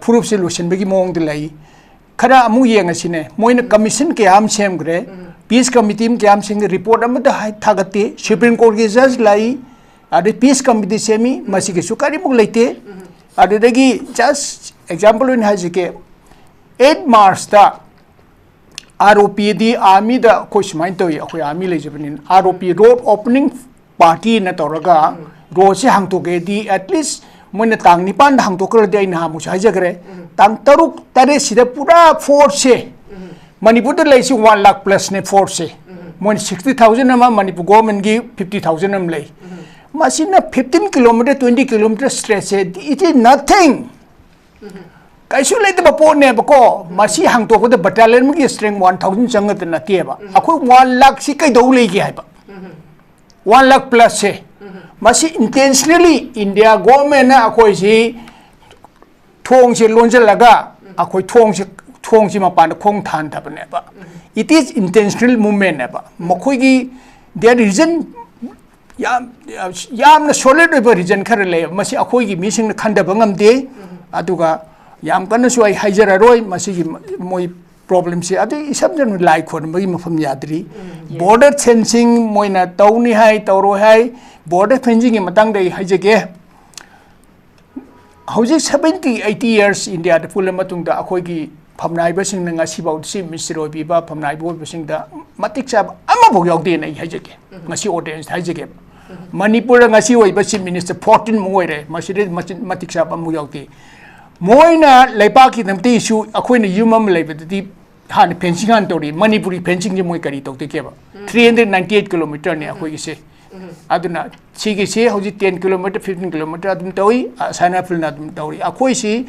ꯐꯨꯔꯨꯞꯁꯦ ꯂꯣꯏꯁꯤꯟꯕꯒꯤ ꯃꯑꯣꯡꯗ ꯂꯩ꯫ ꯈꯔ ꯑꯃꯨꯛ ꯌꯦꯡꯉꯁꯤꯅꯦ, ꯃꯣꯏꯅ ꯀꯃꯤꯁꯟ ꯀꯌꯥ ꯑꯃ ꯁꯦꯝꯈ꯭ꯔꯦ, ꯄꯤꯁ ꯀꯃꯤꯇꯤ ꯑꯃ ꯀꯌꯥ ꯑꯃ ꯁꯦꯝꯈ꯭ꯔꯦ, ꯔꯤꯄꯣꯔꯠ ꯑꯃꯠꯇ ꯍꯥꯏ-, ꯊꯥꯒꯠꯇꯦ꯫ ꯁꯨꯄ꯭ꯔꯤꯝ ꯀꯣꯔꯠꯀꯤ ꯖꯖ ꯂꯥꯛꯏ, ꯑꯗꯩ ꯄꯤꯁ ꯀꯃꯤꯇꯤ ꯁꯦꯝꯃꯤ, ꯃꯁꯤꯒꯤꯁꯨ ꯀꯔꯤꯃꯨꯛ ꯂꯩꯇꯦ꯫ ꯑꯗꯨꯗꯒꯤ ꯖꯁ ꯑꯦꯛꯖꯥꯝꯄꯜ ꯑꯣꯏꯅ ꯍꯥꯏꯖꯒꯦ, ꯑꯩꯠ ꯃꯥꯔꯁꯇ ꯑꯥꯔ ꯑꯣ ꯄꯤꯗꯤ ꯑꯥꯔꯃꯤꯗ ꯑꯩꯈꯣꯏ ꯁꯨꯃꯥꯏꯅ ꯇꯧꯏ, ꯑꯩꯈꯣꯏ ꯑꯥꯔꯃꯤ ꯂꯩꯖꯕꯅꯤꯅ ꯑꯥꯔ ꯑꯣ ꯄꯤ ꯔꯣꯗ ꯑꯣꯄꯅꯤꯡ ꯄꯥꯔꯇꯤꯅ ꯇꯧꯔꯒ ꯔꯣꯗꯁꯦ ꯍꯥꯡꯇꯣꯛꯀꯦꯗꯤ ꯑꯦꯠꯂꯤꯁ ꯃꯣꯏꯅ ꯇꯥꯡ ꯅꯤꯄꯥꯟꯗ ꯍꯥꯡꯇꯣꯛꯈ꯭ꯔꯗꯤ ꯑꯩ ꯅꯍꯥꯟꯃꯨꯛꯁꯨ ꯍꯥꯏꯖꯈ꯭ꯔꯦ, ꯇꯥꯡ ꯇꯔꯨꯛ ꯇꯔꯦꯠꯁꯤꯗ ꯄꯨꯔꯥ ꯐꯣꯔꯁꯁꯦ ꯃꯅꯤꯄꯨꯔꯗ ꯂꯩꯔꯤꯁꯤ ꯋꯥꯟ ꯂꯥꯈ ꯄ꯭ꯂꯁꯅꯦ ꯐꯣꯔꯁꯁꯦ꯫ ꯃꯣꯏꯅ ꯁꯤꯛꯁꯇꯤ ꯊꯥꯎꯖꯟ ꯑꯃ, ꯃꯅꯤꯄꯨꯔ ꯒꯣꯔꯃꯦꯟꯒꯤ ꯐꯤꯐꯇꯤ ꯊꯥꯎꯖꯟ ꯑꯃ ꯂꯩ꯫ ꯃꯁꯤꯅ ꯐꯤꯐꯇꯤꯟ ꯀꯤꯂꯣꯃꯤꯇꯔ, ꯇ꯭ꯋꯦꯟꯇꯤ ꯀꯤꯂꯣꯃꯤꯇꯔ ꯁ꯭ꯇ꯭ꯔꯦꯆꯁꯦ, it is nothing꯫ ꯀꯩꯁꯨ ꯂꯩꯇꯕ ꯄꯣꯠꯅꯦꯕꯀꯣ꯫ ꯃꯁꯤ ꯍꯥꯡꯇꯣꯛꯄꯗ ꯕꯠꯇꯥꯂꯤꯌꯟ ꯑꯃꯒꯤ ꯁ꯭ꯇꯔꯦꯡ ꯋꯥꯟ ꯊꯥꯎꯖꯟ ꯆꯪꯒꯗ ꯅꯠꯇꯦꯕ꯫ ꯑꯩꯈꯣꯏ ꯋꯥꯟ ꯂꯥꯈꯁꯤ ꯀꯩꯗꯧ ꯂꯩꯒꯦ ꯍꯥꯏꯕ꯫ ꯋꯥꯟ ꯂꯥꯈ ꯄ꯭ꯂꯁꯁꯦ꯫ ꯃꯁꯤ ꯏꯟꯇꯦꯟꯁꯅꯦꯜꯂꯤ ꯏꯟꯗꯤꯌꯥ ꯒꯣꯔꯃꯦꯟꯅ ꯑꯩꯈꯣꯏꯁꯤ ꯊꯣꯡꯁꯦ ꯂꯣꯟꯁꯤꯜꯂꯒ ꯑꯩꯈꯣꯏ ꯊꯣꯡꯁꯦ, ꯊꯣꯡꯁꯤ ꯃꯄꯥꯟꯗ ꯈꯣꯡ ꯊꯥꯟꯊꯕꯅꯦꯕ꯫ It is intentional movementꯅꯦꯕ꯫ ꯃꯈꯣꯏꯒꯤ there reason ꯌꯥꯝ, ꯌꯥꯝꯅ ꯁꯣꯂꯤꯗ ꯑꯣꯏꯕ ꯔꯤꯖꯟ ꯈꯔ ꯂꯩ꯫ ꯃꯁꯤ ꯑꯩꯈꯣꯏꯒꯤ ꯃꯤꯁꯤꯡꯅ ꯈꯟꯊꯕ ꯉꯝꯗꯦ꯫ ꯑꯗꯨꯒ ꯌꯥꯝ ꯀꯟꯅꯁꯨ ꯑꯩ ꯍꯥꯏꯖꯔꯔꯣꯏ ꯃꯁꯤꯒꯤ ꯃꯣꯏ ꯄ꯭ꯔꯣꯕ꯭ꯂꯦꯝꯁꯤ꯫ ꯑꯗꯨ ꯏꯁꯝ ꯁꯝꯅ ꯂꯥꯏ ꯈꯣꯏꯔꯝꯕꯒꯤ ꯃꯐꯝ ꯌꯥꯗ꯭ꯔꯤ꯫ ꯕꯣꯔꯗꯔ ꯐꯦꯟꯁꯤꯡ ꯃꯣꯏꯅ ꯇꯧꯅꯤ ꯍꯥꯏ, ꯇꯧꯔꯣꯏ ꯍꯥꯏ꯫ ꯕꯣꯔꯗꯔ ꯐꯦꯟꯁꯤꯡꯒꯤ ꯃꯇꯥꯡꯗ ꯑꯩ ꯍꯥꯏꯖꯒꯦ꯫ ꯍꯧꯖꯤꯛ ꯁꯕꯦꯟꯇꯤ ꯑꯩꯠꯇꯤ ꯌꯔꯁ ꯏꯟꯗꯤꯌꯥꯗ ꯄꯨꯜꯂ ꯃꯇꯨꯡꯗ ꯑꯩꯈꯣꯏꯒꯤ ꯐꯝꯅꯥꯏꯕꯁꯤꯡꯅ ꯉꯁꯤꯐꯥꯎ ꯆꯤꯐ ꯃꯤꯅꯤꯁꯇꯔ ꯑꯣꯏꯕꯤꯕ, ꯐꯝꯅꯥꯏꯕ ꯑꯣꯏꯕꯁꯤꯡꯗ ꯃꯇꯤꯛ ꯆꯥꯕ ꯑꯃꯐꯥꯎ ꯌꯥꯎꯗꯦꯅ ꯑꯩ ꯍꯥꯏꯖꯒꯦ꯫ ꯉꯁꯤ ꯑꯣꯗꯤꯌꯦꯟꯁꯇ ꯍꯥꯏꯖꯒꯦꯕ꯫ ꯃꯅꯤꯄꯨꯔꯗ ꯉꯁꯤ ꯑꯣꯏꯕ ꯆꯤꯐ ꯃꯤꯅꯤꯁꯇꯔ ꯐꯣꯔꯇꯤꯟ ꯃꯨꯛ ꯑꯣꯏꯔꯦ, ꯃꯁꯤꯗ ꯃꯆꯤꯟ-, ꯃꯇꯤꯛ ꯆꯥꯕ ꯑꯃꯐꯥꯎ ꯌꯥꯎꯗꯦ꯫ ꯃꯣꯏꯅ ꯂꯩꯕꯥꯛꯀꯤꯗꯃꯛꯇ ꯏꯁꯨ, ꯑꯩꯈꯣꯏꯅ ꯌꯨꯝ ꯑꯃ ꯂꯩꯕꯗꯗꯤ ꯍꯥꯟꯅ ꯐꯦꯟꯁꯤꯡ ꯍꯥꯟꯅ ꯇꯧꯔꯤ꯫ ꯃꯅꯤꯄꯨꯔꯤ ꯐꯦꯟꯁꯤꯡꯁꯦ ꯃꯣꯏ ꯀꯔꯤ ꯇꯧꯗꯣꯏꯒꯦꯕ? ꯊ꯭ꯔꯤ ꯍꯟꯗ꯭ꯔꯦꯠ ꯅꯥꯏꯟꯇꯤ ꯑꯩꯠ ꯀꯤꯂꯣꯃꯤꯇꯔꯅꯦ ꯑꯩꯈꯣꯏꯒꯤꯁꯦ꯫ ꯑꯗꯨꯅ ꯁꯤꯒꯤꯁꯤ ꯍꯧꯖꯤꯛ ꯇꯦꯟ ꯀꯤꯂꯣꯃꯤꯇꯔ, ꯐꯤꯐꯇꯤꯟ ꯀꯤꯂꯣꯃꯤꯇꯔ ꯑꯗꯨꯝ ꯇꯧꯏ, ꯑ, ꯁꯥꯏꯅꯥꯐꯤꯜꯅ ꯑꯗꯨꯝ ꯇꯧꯔꯤ꯫ ꯑꯩꯈꯣꯏꯁꯤ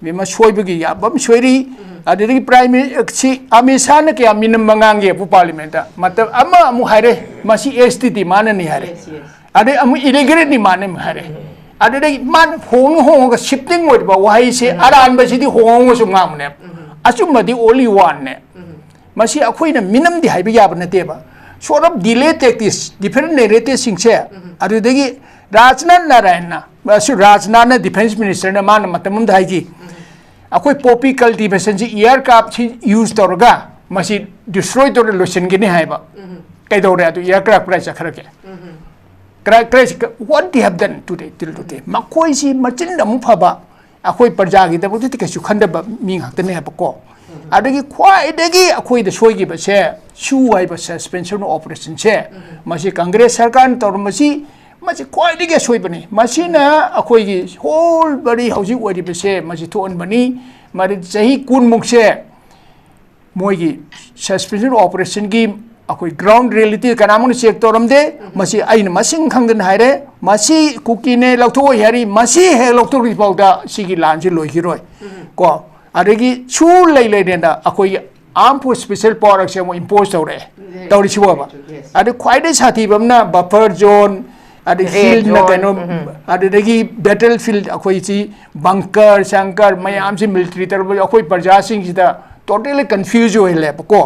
ꯃꯤꯃ ꯁꯣꯏꯕꯒꯤ ꯌꯥꯕ ꯑꯃ ꯁꯣꯏꯔꯤ꯫ ꯑꯗꯨꯗꯒꯤ ꯄ꯭ꯔꯥꯏꯝ ꯃꯤꯅꯤꯁ-, ꯁꯤ ꯑꯃꯤꯠ ꯁꯥꯍꯅ ꯀꯌꯥ ꯃꯤꯅꯝ ꯃꯉꯥꯡꯒꯤ ꯑꯕꯨ ꯄꯥꯔꯂꯤꯌꯥꯃꯦꯟꯠꯇ ꯃꯇꯝ ꯑꯃ ꯑꯃꯨꯛ ꯍꯥꯏꯔꯦ, "ꯃꯁꯤ ꯑꯦꯁ ꯇꯤ ꯗꯤꯃꯥꯟꯅꯅꯤ" ꯍꯥꯏꯔꯦ꯫ Yes, yes. ꯑꯗꯩ ꯑꯃꯨꯛ ꯏꯂꯤꯒꯔꯦꯠꯅꯤ ꯃꯥꯅ ꯑꯃꯨꯛ ꯍꯥꯏꯔꯦ꯫ ꯑꯗꯨꯗꯒꯤ ꯃꯥꯅ ꯍꯣꯡꯉ ꯍꯣꯡꯉꯒ ꯁꯤꯞꯇꯤꯡ ꯑꯣꯏꯔꯤꯕ ꯋꯥꯍꯩꯁꯦ ꯑꯔꯥꯟꯕꯁꯤꯗꯤ ꯍꯣꯡꯉꯒꯁꯨ ꯉꯥꯡꯕꯅꯦꯕ꯫ ꯑꯆꯨꯝꯕꯗꯤ only one ꯅꯦ꯫ ꯃꯁꯤ ꯑꯩꯈꯣꯏꯅ ꯃꯤꯅꯝꯗꯤ ꯍꯥꯏꯕ ꯌꯥꯕ ꯅꯠꯇꯦꯕ꯫ Sort of delay tactics, different narrative ꯁꯤꯡꯁꯦ꯫ ꯑꯗꯨꯗꯒꯤ ꯔꯥꯖꯅꯥꯊ ꯅꯥꯔꯥꯌꯟꯅ, ꯑꯁꯤ ꯔꯥꯖꯅꯥꯊꯅ ꯗꯤꯐꯦꯟꯁ ꯃꯤꯅꯤꯁꯇꯔꯅ ꯃꯥꯅ ꯃꯇꯝ ꯑꯃꯗ ꯍꯥꯏꯈꯤ, "ꯑꯩꯈꯣꯏ ꯄꯣꯄꯤ ꯀꯜꯇꯤꯚꯦꯁꯟꯁꯤ ꯏꯌꯥꯔ ꯀ꯭ꯔꯥꯐꯁꯤ ꯌꯨꯁ ꯇꯧꯔꯒ ꯃꯁꯤ ꯗꯤꯁꯇ꯭ꯔꯣꯏ ꯇꯧꯔ ꯂꯣꯏꯁꯤꯟꯒꯅꯤ" ꯍꯥꯏꯕ꯫ ꯀꯩꯗꯧꯔꯦ ꯑꯗꯨ? ꯏꯌꯥꯔ ꯀ꯭ꯔꯥꯐ ꯀꯗꯥꯏ ꯆꯠꯈ꯭ꯔꯒꯦ? ꯀꯗꯥꯏ, ꯀꯗꯥꯏ, what they have done today, till today? ꯃꯈꯣꯏꯁꯤ ꯃꯆꯤꯟ ꯑꯃꯨꯛ ꯐꯕ, ꯑꯩꯈꯣꯏ ꯄ꯭ꯔꯖꯥꯒꯤꯗꯃꯛꯇꯗꯤ ꯀꯩꯁꯨ ꯈꯟꯗꯕ ꯃꯤ ꯉꯥꯛꯇꯅꯦ ꯍꯥꯏꯕꯀꯣ꯫ ꯑꯗꯒꯤ ꯈ꯭ꯋꯥꯏꯗꯒꯤ ꯑꯩꯈꯣꯏꯗ ꯁꯣꯏꯈꯤꯕꯁꯦ, ꯁꯨ ꯍꯥꯏꯕ ꯁꯁꯄꯦꯟꯁꯟ ꯑꯣꯄꯔꯦꯁꯟꯁꯦ, ꯃꯁꯤ ꯀꯪꯒ꯭ꯔꯦꯁ ꯁꯔꯀꯥꯔꯅ ꯇꯧꯔꯝꯕꯁꯤ, ꯃꯁꯤ ꯈ꯭ꯋꯥꯏꯗꯒꯤ ꯑꯁꯣꯏꯕꯅꯤ꯫ ꯃꯁꯤꯅ ꯑꯩꯈꯣꯏꯒꯤ ꯍꯣꯜ ꯕꯔꯤ ꯍꯧꯖꯤꯛ ꯑꯣꯏꯔꯤꯕꯁꯦ ꯃꯁꯤ ꯊꯣꯛꯍꯟꯕꯅꯤ꯫ ꯃꯔꯤ ꯆꯍꯤ ꯀꯨꯟꯃꯨꯛꯁꯦ ꯃꯣꯏꯒꯤ ꯁꯁꯄꯦꯟꯁꯟ ꯑꯣꯄꯔꯦꯁꯟꯒꯤ ꯑꯩꯈꯣꯏ ꯒ꯭ꯔꯥꯎꯟ ꯔꯤꯌꯦꯂꯤꯇꯤ ꯀꯅꯥꯃꯨꯛꯅ ꯆꯦꯛ ꯇꯧꯔꯝꯗꯦ꯫ ꯃꯁꯤ ꯑꯩꯅ ꯃꯁꯤꯡ ꯈꯪꯗꯅ ꯍꯥꯏꯔꯦ, ꯃꯁꯤ ꯀꯨꯀꯤꯅꯦ ꯂꯧꯊꯣꯛꯑꯣꯏ ꯍꯥꯏꯔꯤ, ꯃꯁꯤ ꯍꯦꯛ ꯂꯧꯊꯣꯛꯇ꯭ꯔꯤ ꯐꯥꯎꯗ ꯁꯤꯒꯤ ꯂꯥꯟꯁꯤ ꯂꯣꯏꯈꯤꯔꯣꯏ꯫ ꯀꯣ, ꯑꯗꯒꯤ ꯁꯨ ꯂꯩ ꯂꯩꯔꯦꯅ ꯑꯩꯈꯣꯏꯒꯤ ꯑꯥꯔꯝ ꯐꯣꯔꯁ ꯁ꯭ꯄꯦꯁꯦꯜ ꯄꯥꯋꯔ ꯑꯦꯛꯁꯦ ꯑꯃꯨꯛ ꯏꯝꯄꯣꯖ ꯇꯧꯔꯛꯑꯦ꯫ ꯇꯧꯔꯤꯁꯤꯕꯣꯕ꯫ ꯑꯗ ꯈ꯭ꯋꯥꯏꯗꯒꯤ ꯁꯥꯊꯤꯕ ꯑꯃꯅ ꯕꯐꯔ ꯖꯣꯟ, ꯑꯗꯩ ꯍꯤꯜꯅ ꯀꯩꯅꯣ, ꯑꯗꯨꯗꯒꯤ ꯕꯦꯇꯜ ꯐꯤꯜꯗ ꯑꯩꯈꯣꯏꯁꯤ ꯕꯪꯀꯔ ꯁꯪꯀꯔ ꯃꯌꯥꯝꯁꯤ ꯃꯤꯂꯤꯇꯔꯤ ꯇꯧꯔꯨꯕ ꯑꯩꯈꯣꯏ ꯄ꯭ꯔꯖꯥꯁꯤꯡꯁꯤꯗ ꯇꯣꯇꯦꯜꯂꯤ ꯀꯟꯐ꯭ꯌꯨꯖ ꯑꯣꯏꯍꯜꯂꯦꯕꯀꯣ꯫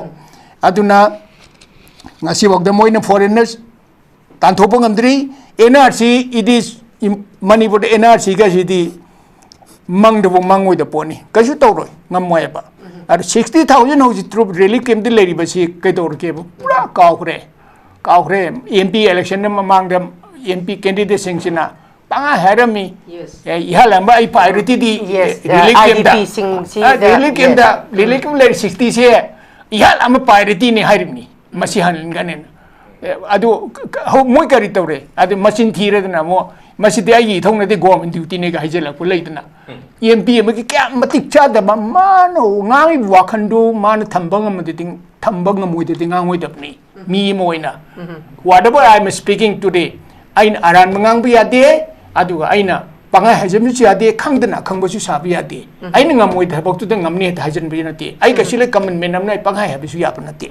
ꯑꯗꯨꯅ ꯉꯁꯤꯐꯥꯎꯗ ꯃꯣꯏꯅ ꯐꯣꯔꯦꯟꯅꯔ ꯇꯥꯟꯊꯣꯛꯄ ꯉꯝꯗ꯭ꯔꯤ꯫ ꯑꯦꯟ ꯑꯥꯔ ꯁꯤ, ꯏꯗꯤ ꯃꯅꯤꯄꯨꯔꯗ ꯑꯦꯟ ꯑꯥꯔ ꯁꯤꯒꯁꯤꯗꯤ ꯃꯪꯗꯕꯨ ꯃꯪꯉꯣꯏꯗ ꯄꯣꯠꯅꯤ, ꯀꯩꯁꯨ ꯇꯧꯔꯣꯏ, ꯉꯝꯃꯣꯏꯕ꯫ ꯑꯗꯣ ꯁꯤꯛꯁꯇꯤ ꯊꯥꯎꯖꯟ ꯍꯧꯖꯤꯛ ꯇ꯭ꯔꯨꯞ ꯔꯤꯂꯤꯐ ꯀꯦꯝꯞꯇ ꯂꯩꯔꯤꯕꯁꯤ ꯀꯩꯗꯧꯔꯒꯦꯕ? ꯄꯨꯔꯥ ꯀꯥꯎꯈ꯭ꯔꯦ, ꯀꯥꯎꯈ꯭ꯔꯦ꯫ ꯑꯦꯝ ꯄꯤ ꯏꯂꯦꯛꯁꯟ ꯃꯃꯥꯡꯗ ꯑꯦꯝ ꯄꯤ ꯀꯦꯟꯗꯤꯗꯦꯠꯁꯤꯡꯁꯤꯅ ꯄꯪꯍꯥꯏ ꯍꯥꯏꯔꯝꯃꯤ, Yes. "ꯑꯦ, ꯏꯍꯥꯟ ꯍꯥꯟꯕ ꯑꯩ ꯄ꯭ꯔꯥꯏꯌꯣꯔꯤꯇꯤꯗꯤ Yes, ꯔꯤꯂꯤꯐ ꯑꯥꯏ ꯗꯤ ꯀꯦꯝꯞꯇ, ꯄꯤꯁꯤꯡꯁꯤ, ꯑ, ꯔꯤꯂꯤꯐ ꯀꯦꯝꯞꯇ, yes. ꯔꯤꯂꯤꯐ ꯀꯦꯝꯞ ꯂꯩꯔꯤ ꯁꯤꯛꯁꯇꯤꯁꯦ ꯏꯍꯥꯟ ꯍꯥꯟꯕ ꯄ꯭ꯔꯥꯏꯌꯣꯔꯤꯇꯤꯅꯤ" ꯍꯥꯏꯔꯤꯕꯅꯤ꯫ ꯃꯁꯤ ꯍꯥꯟꯍꯟꯒꯅꯦꯅ꯫ ꯑꯦ, ꯑꯗꯨ ꯀ-, ꯀ-, ꯍꯧ-, ꯃꯣꯏ ꯀꯔꯤ ꯇꯧꯔꯦ? ꯑꯗꯨ ꯃꯆꯤꯟ ꯊꯤꯔꯗꯅ ꯑꯃꯨꯛ, "ꯃꯁꯤꯗꯤ ꯑꯩꯒꯤ ꯏꯊꯧ ꯅꯠꯇꯦ, ꯒꯣꯔꯃꯦꯟ ꯗ꯭ꯌꯨꯇꯤꯅꯦꯒ" ꯍꯥꯏꯖꯤꯜꯂꯛꯄ ꯂꯩꯗꯅ꯫ ꯑꯦꯝ ꯄꯤ ꯑꯃꯒꯤ ꯀꯌꯥꯝ ꯃꯇꯤꯛ ꯆꯥꯗꯕ, ꯃꯥꯅ ꯉꯥꯡꯉꯤꯕ ꯋꯥꯈꯟꯗꯨ ꯃꯥꯅ ꯊꯝꯕ ꯉꯝꯃꯗꯤ, ꯊꯝꯕ ꯉꯝꯃꯣꯏꯗꯗꯤ ꯉꯥꯡꯉꯣꯏꯗꯕꯅꯤ꯫ ꯃꯤ ꯑꯃ ꯑꯣꯏꯅ, "Whatever I am speaking today, ꯑꯩꯅ ꯑꯔꯥꯟꯕ ꯉꯥꯡꯕ ꯌꯥꯗꯦ, ꯑꯗꯨꯒ ꯑꯩꯅ ꯄꯪꯍꯥꯏ ꯍꯥꯏꯖꯟꯕꯁꯨ ꯌꯥꯗꯦ, ꯈꯪꯗꯅ ꯑꯈꯪꯕꯁꯨ ꯁꯥꯕ ꯌꯥꯗꯦ꯫ ꯑꯩꯅ ꯉꯝꯃꯣꯏꯗ ꯊꯕꯛꯇꯨꯗ ꯉꯝꯅꯤ ꯍꯦꯛꯇ ꯍꯥꯏꯖꯟꯕꯁꯨ ꯅꯠꯇꯦ꯫ ꯑꯩ ꯀꯩꯁꯨ ꯂꯩ, common man ꯑꯃꯅ ꯑꯩ ꯄꯪꯍꯥꯏ ꯍꯥꯏꯕꯁꯨ ꯌꯥꯕ ꯅꯠꯇꯦ꯫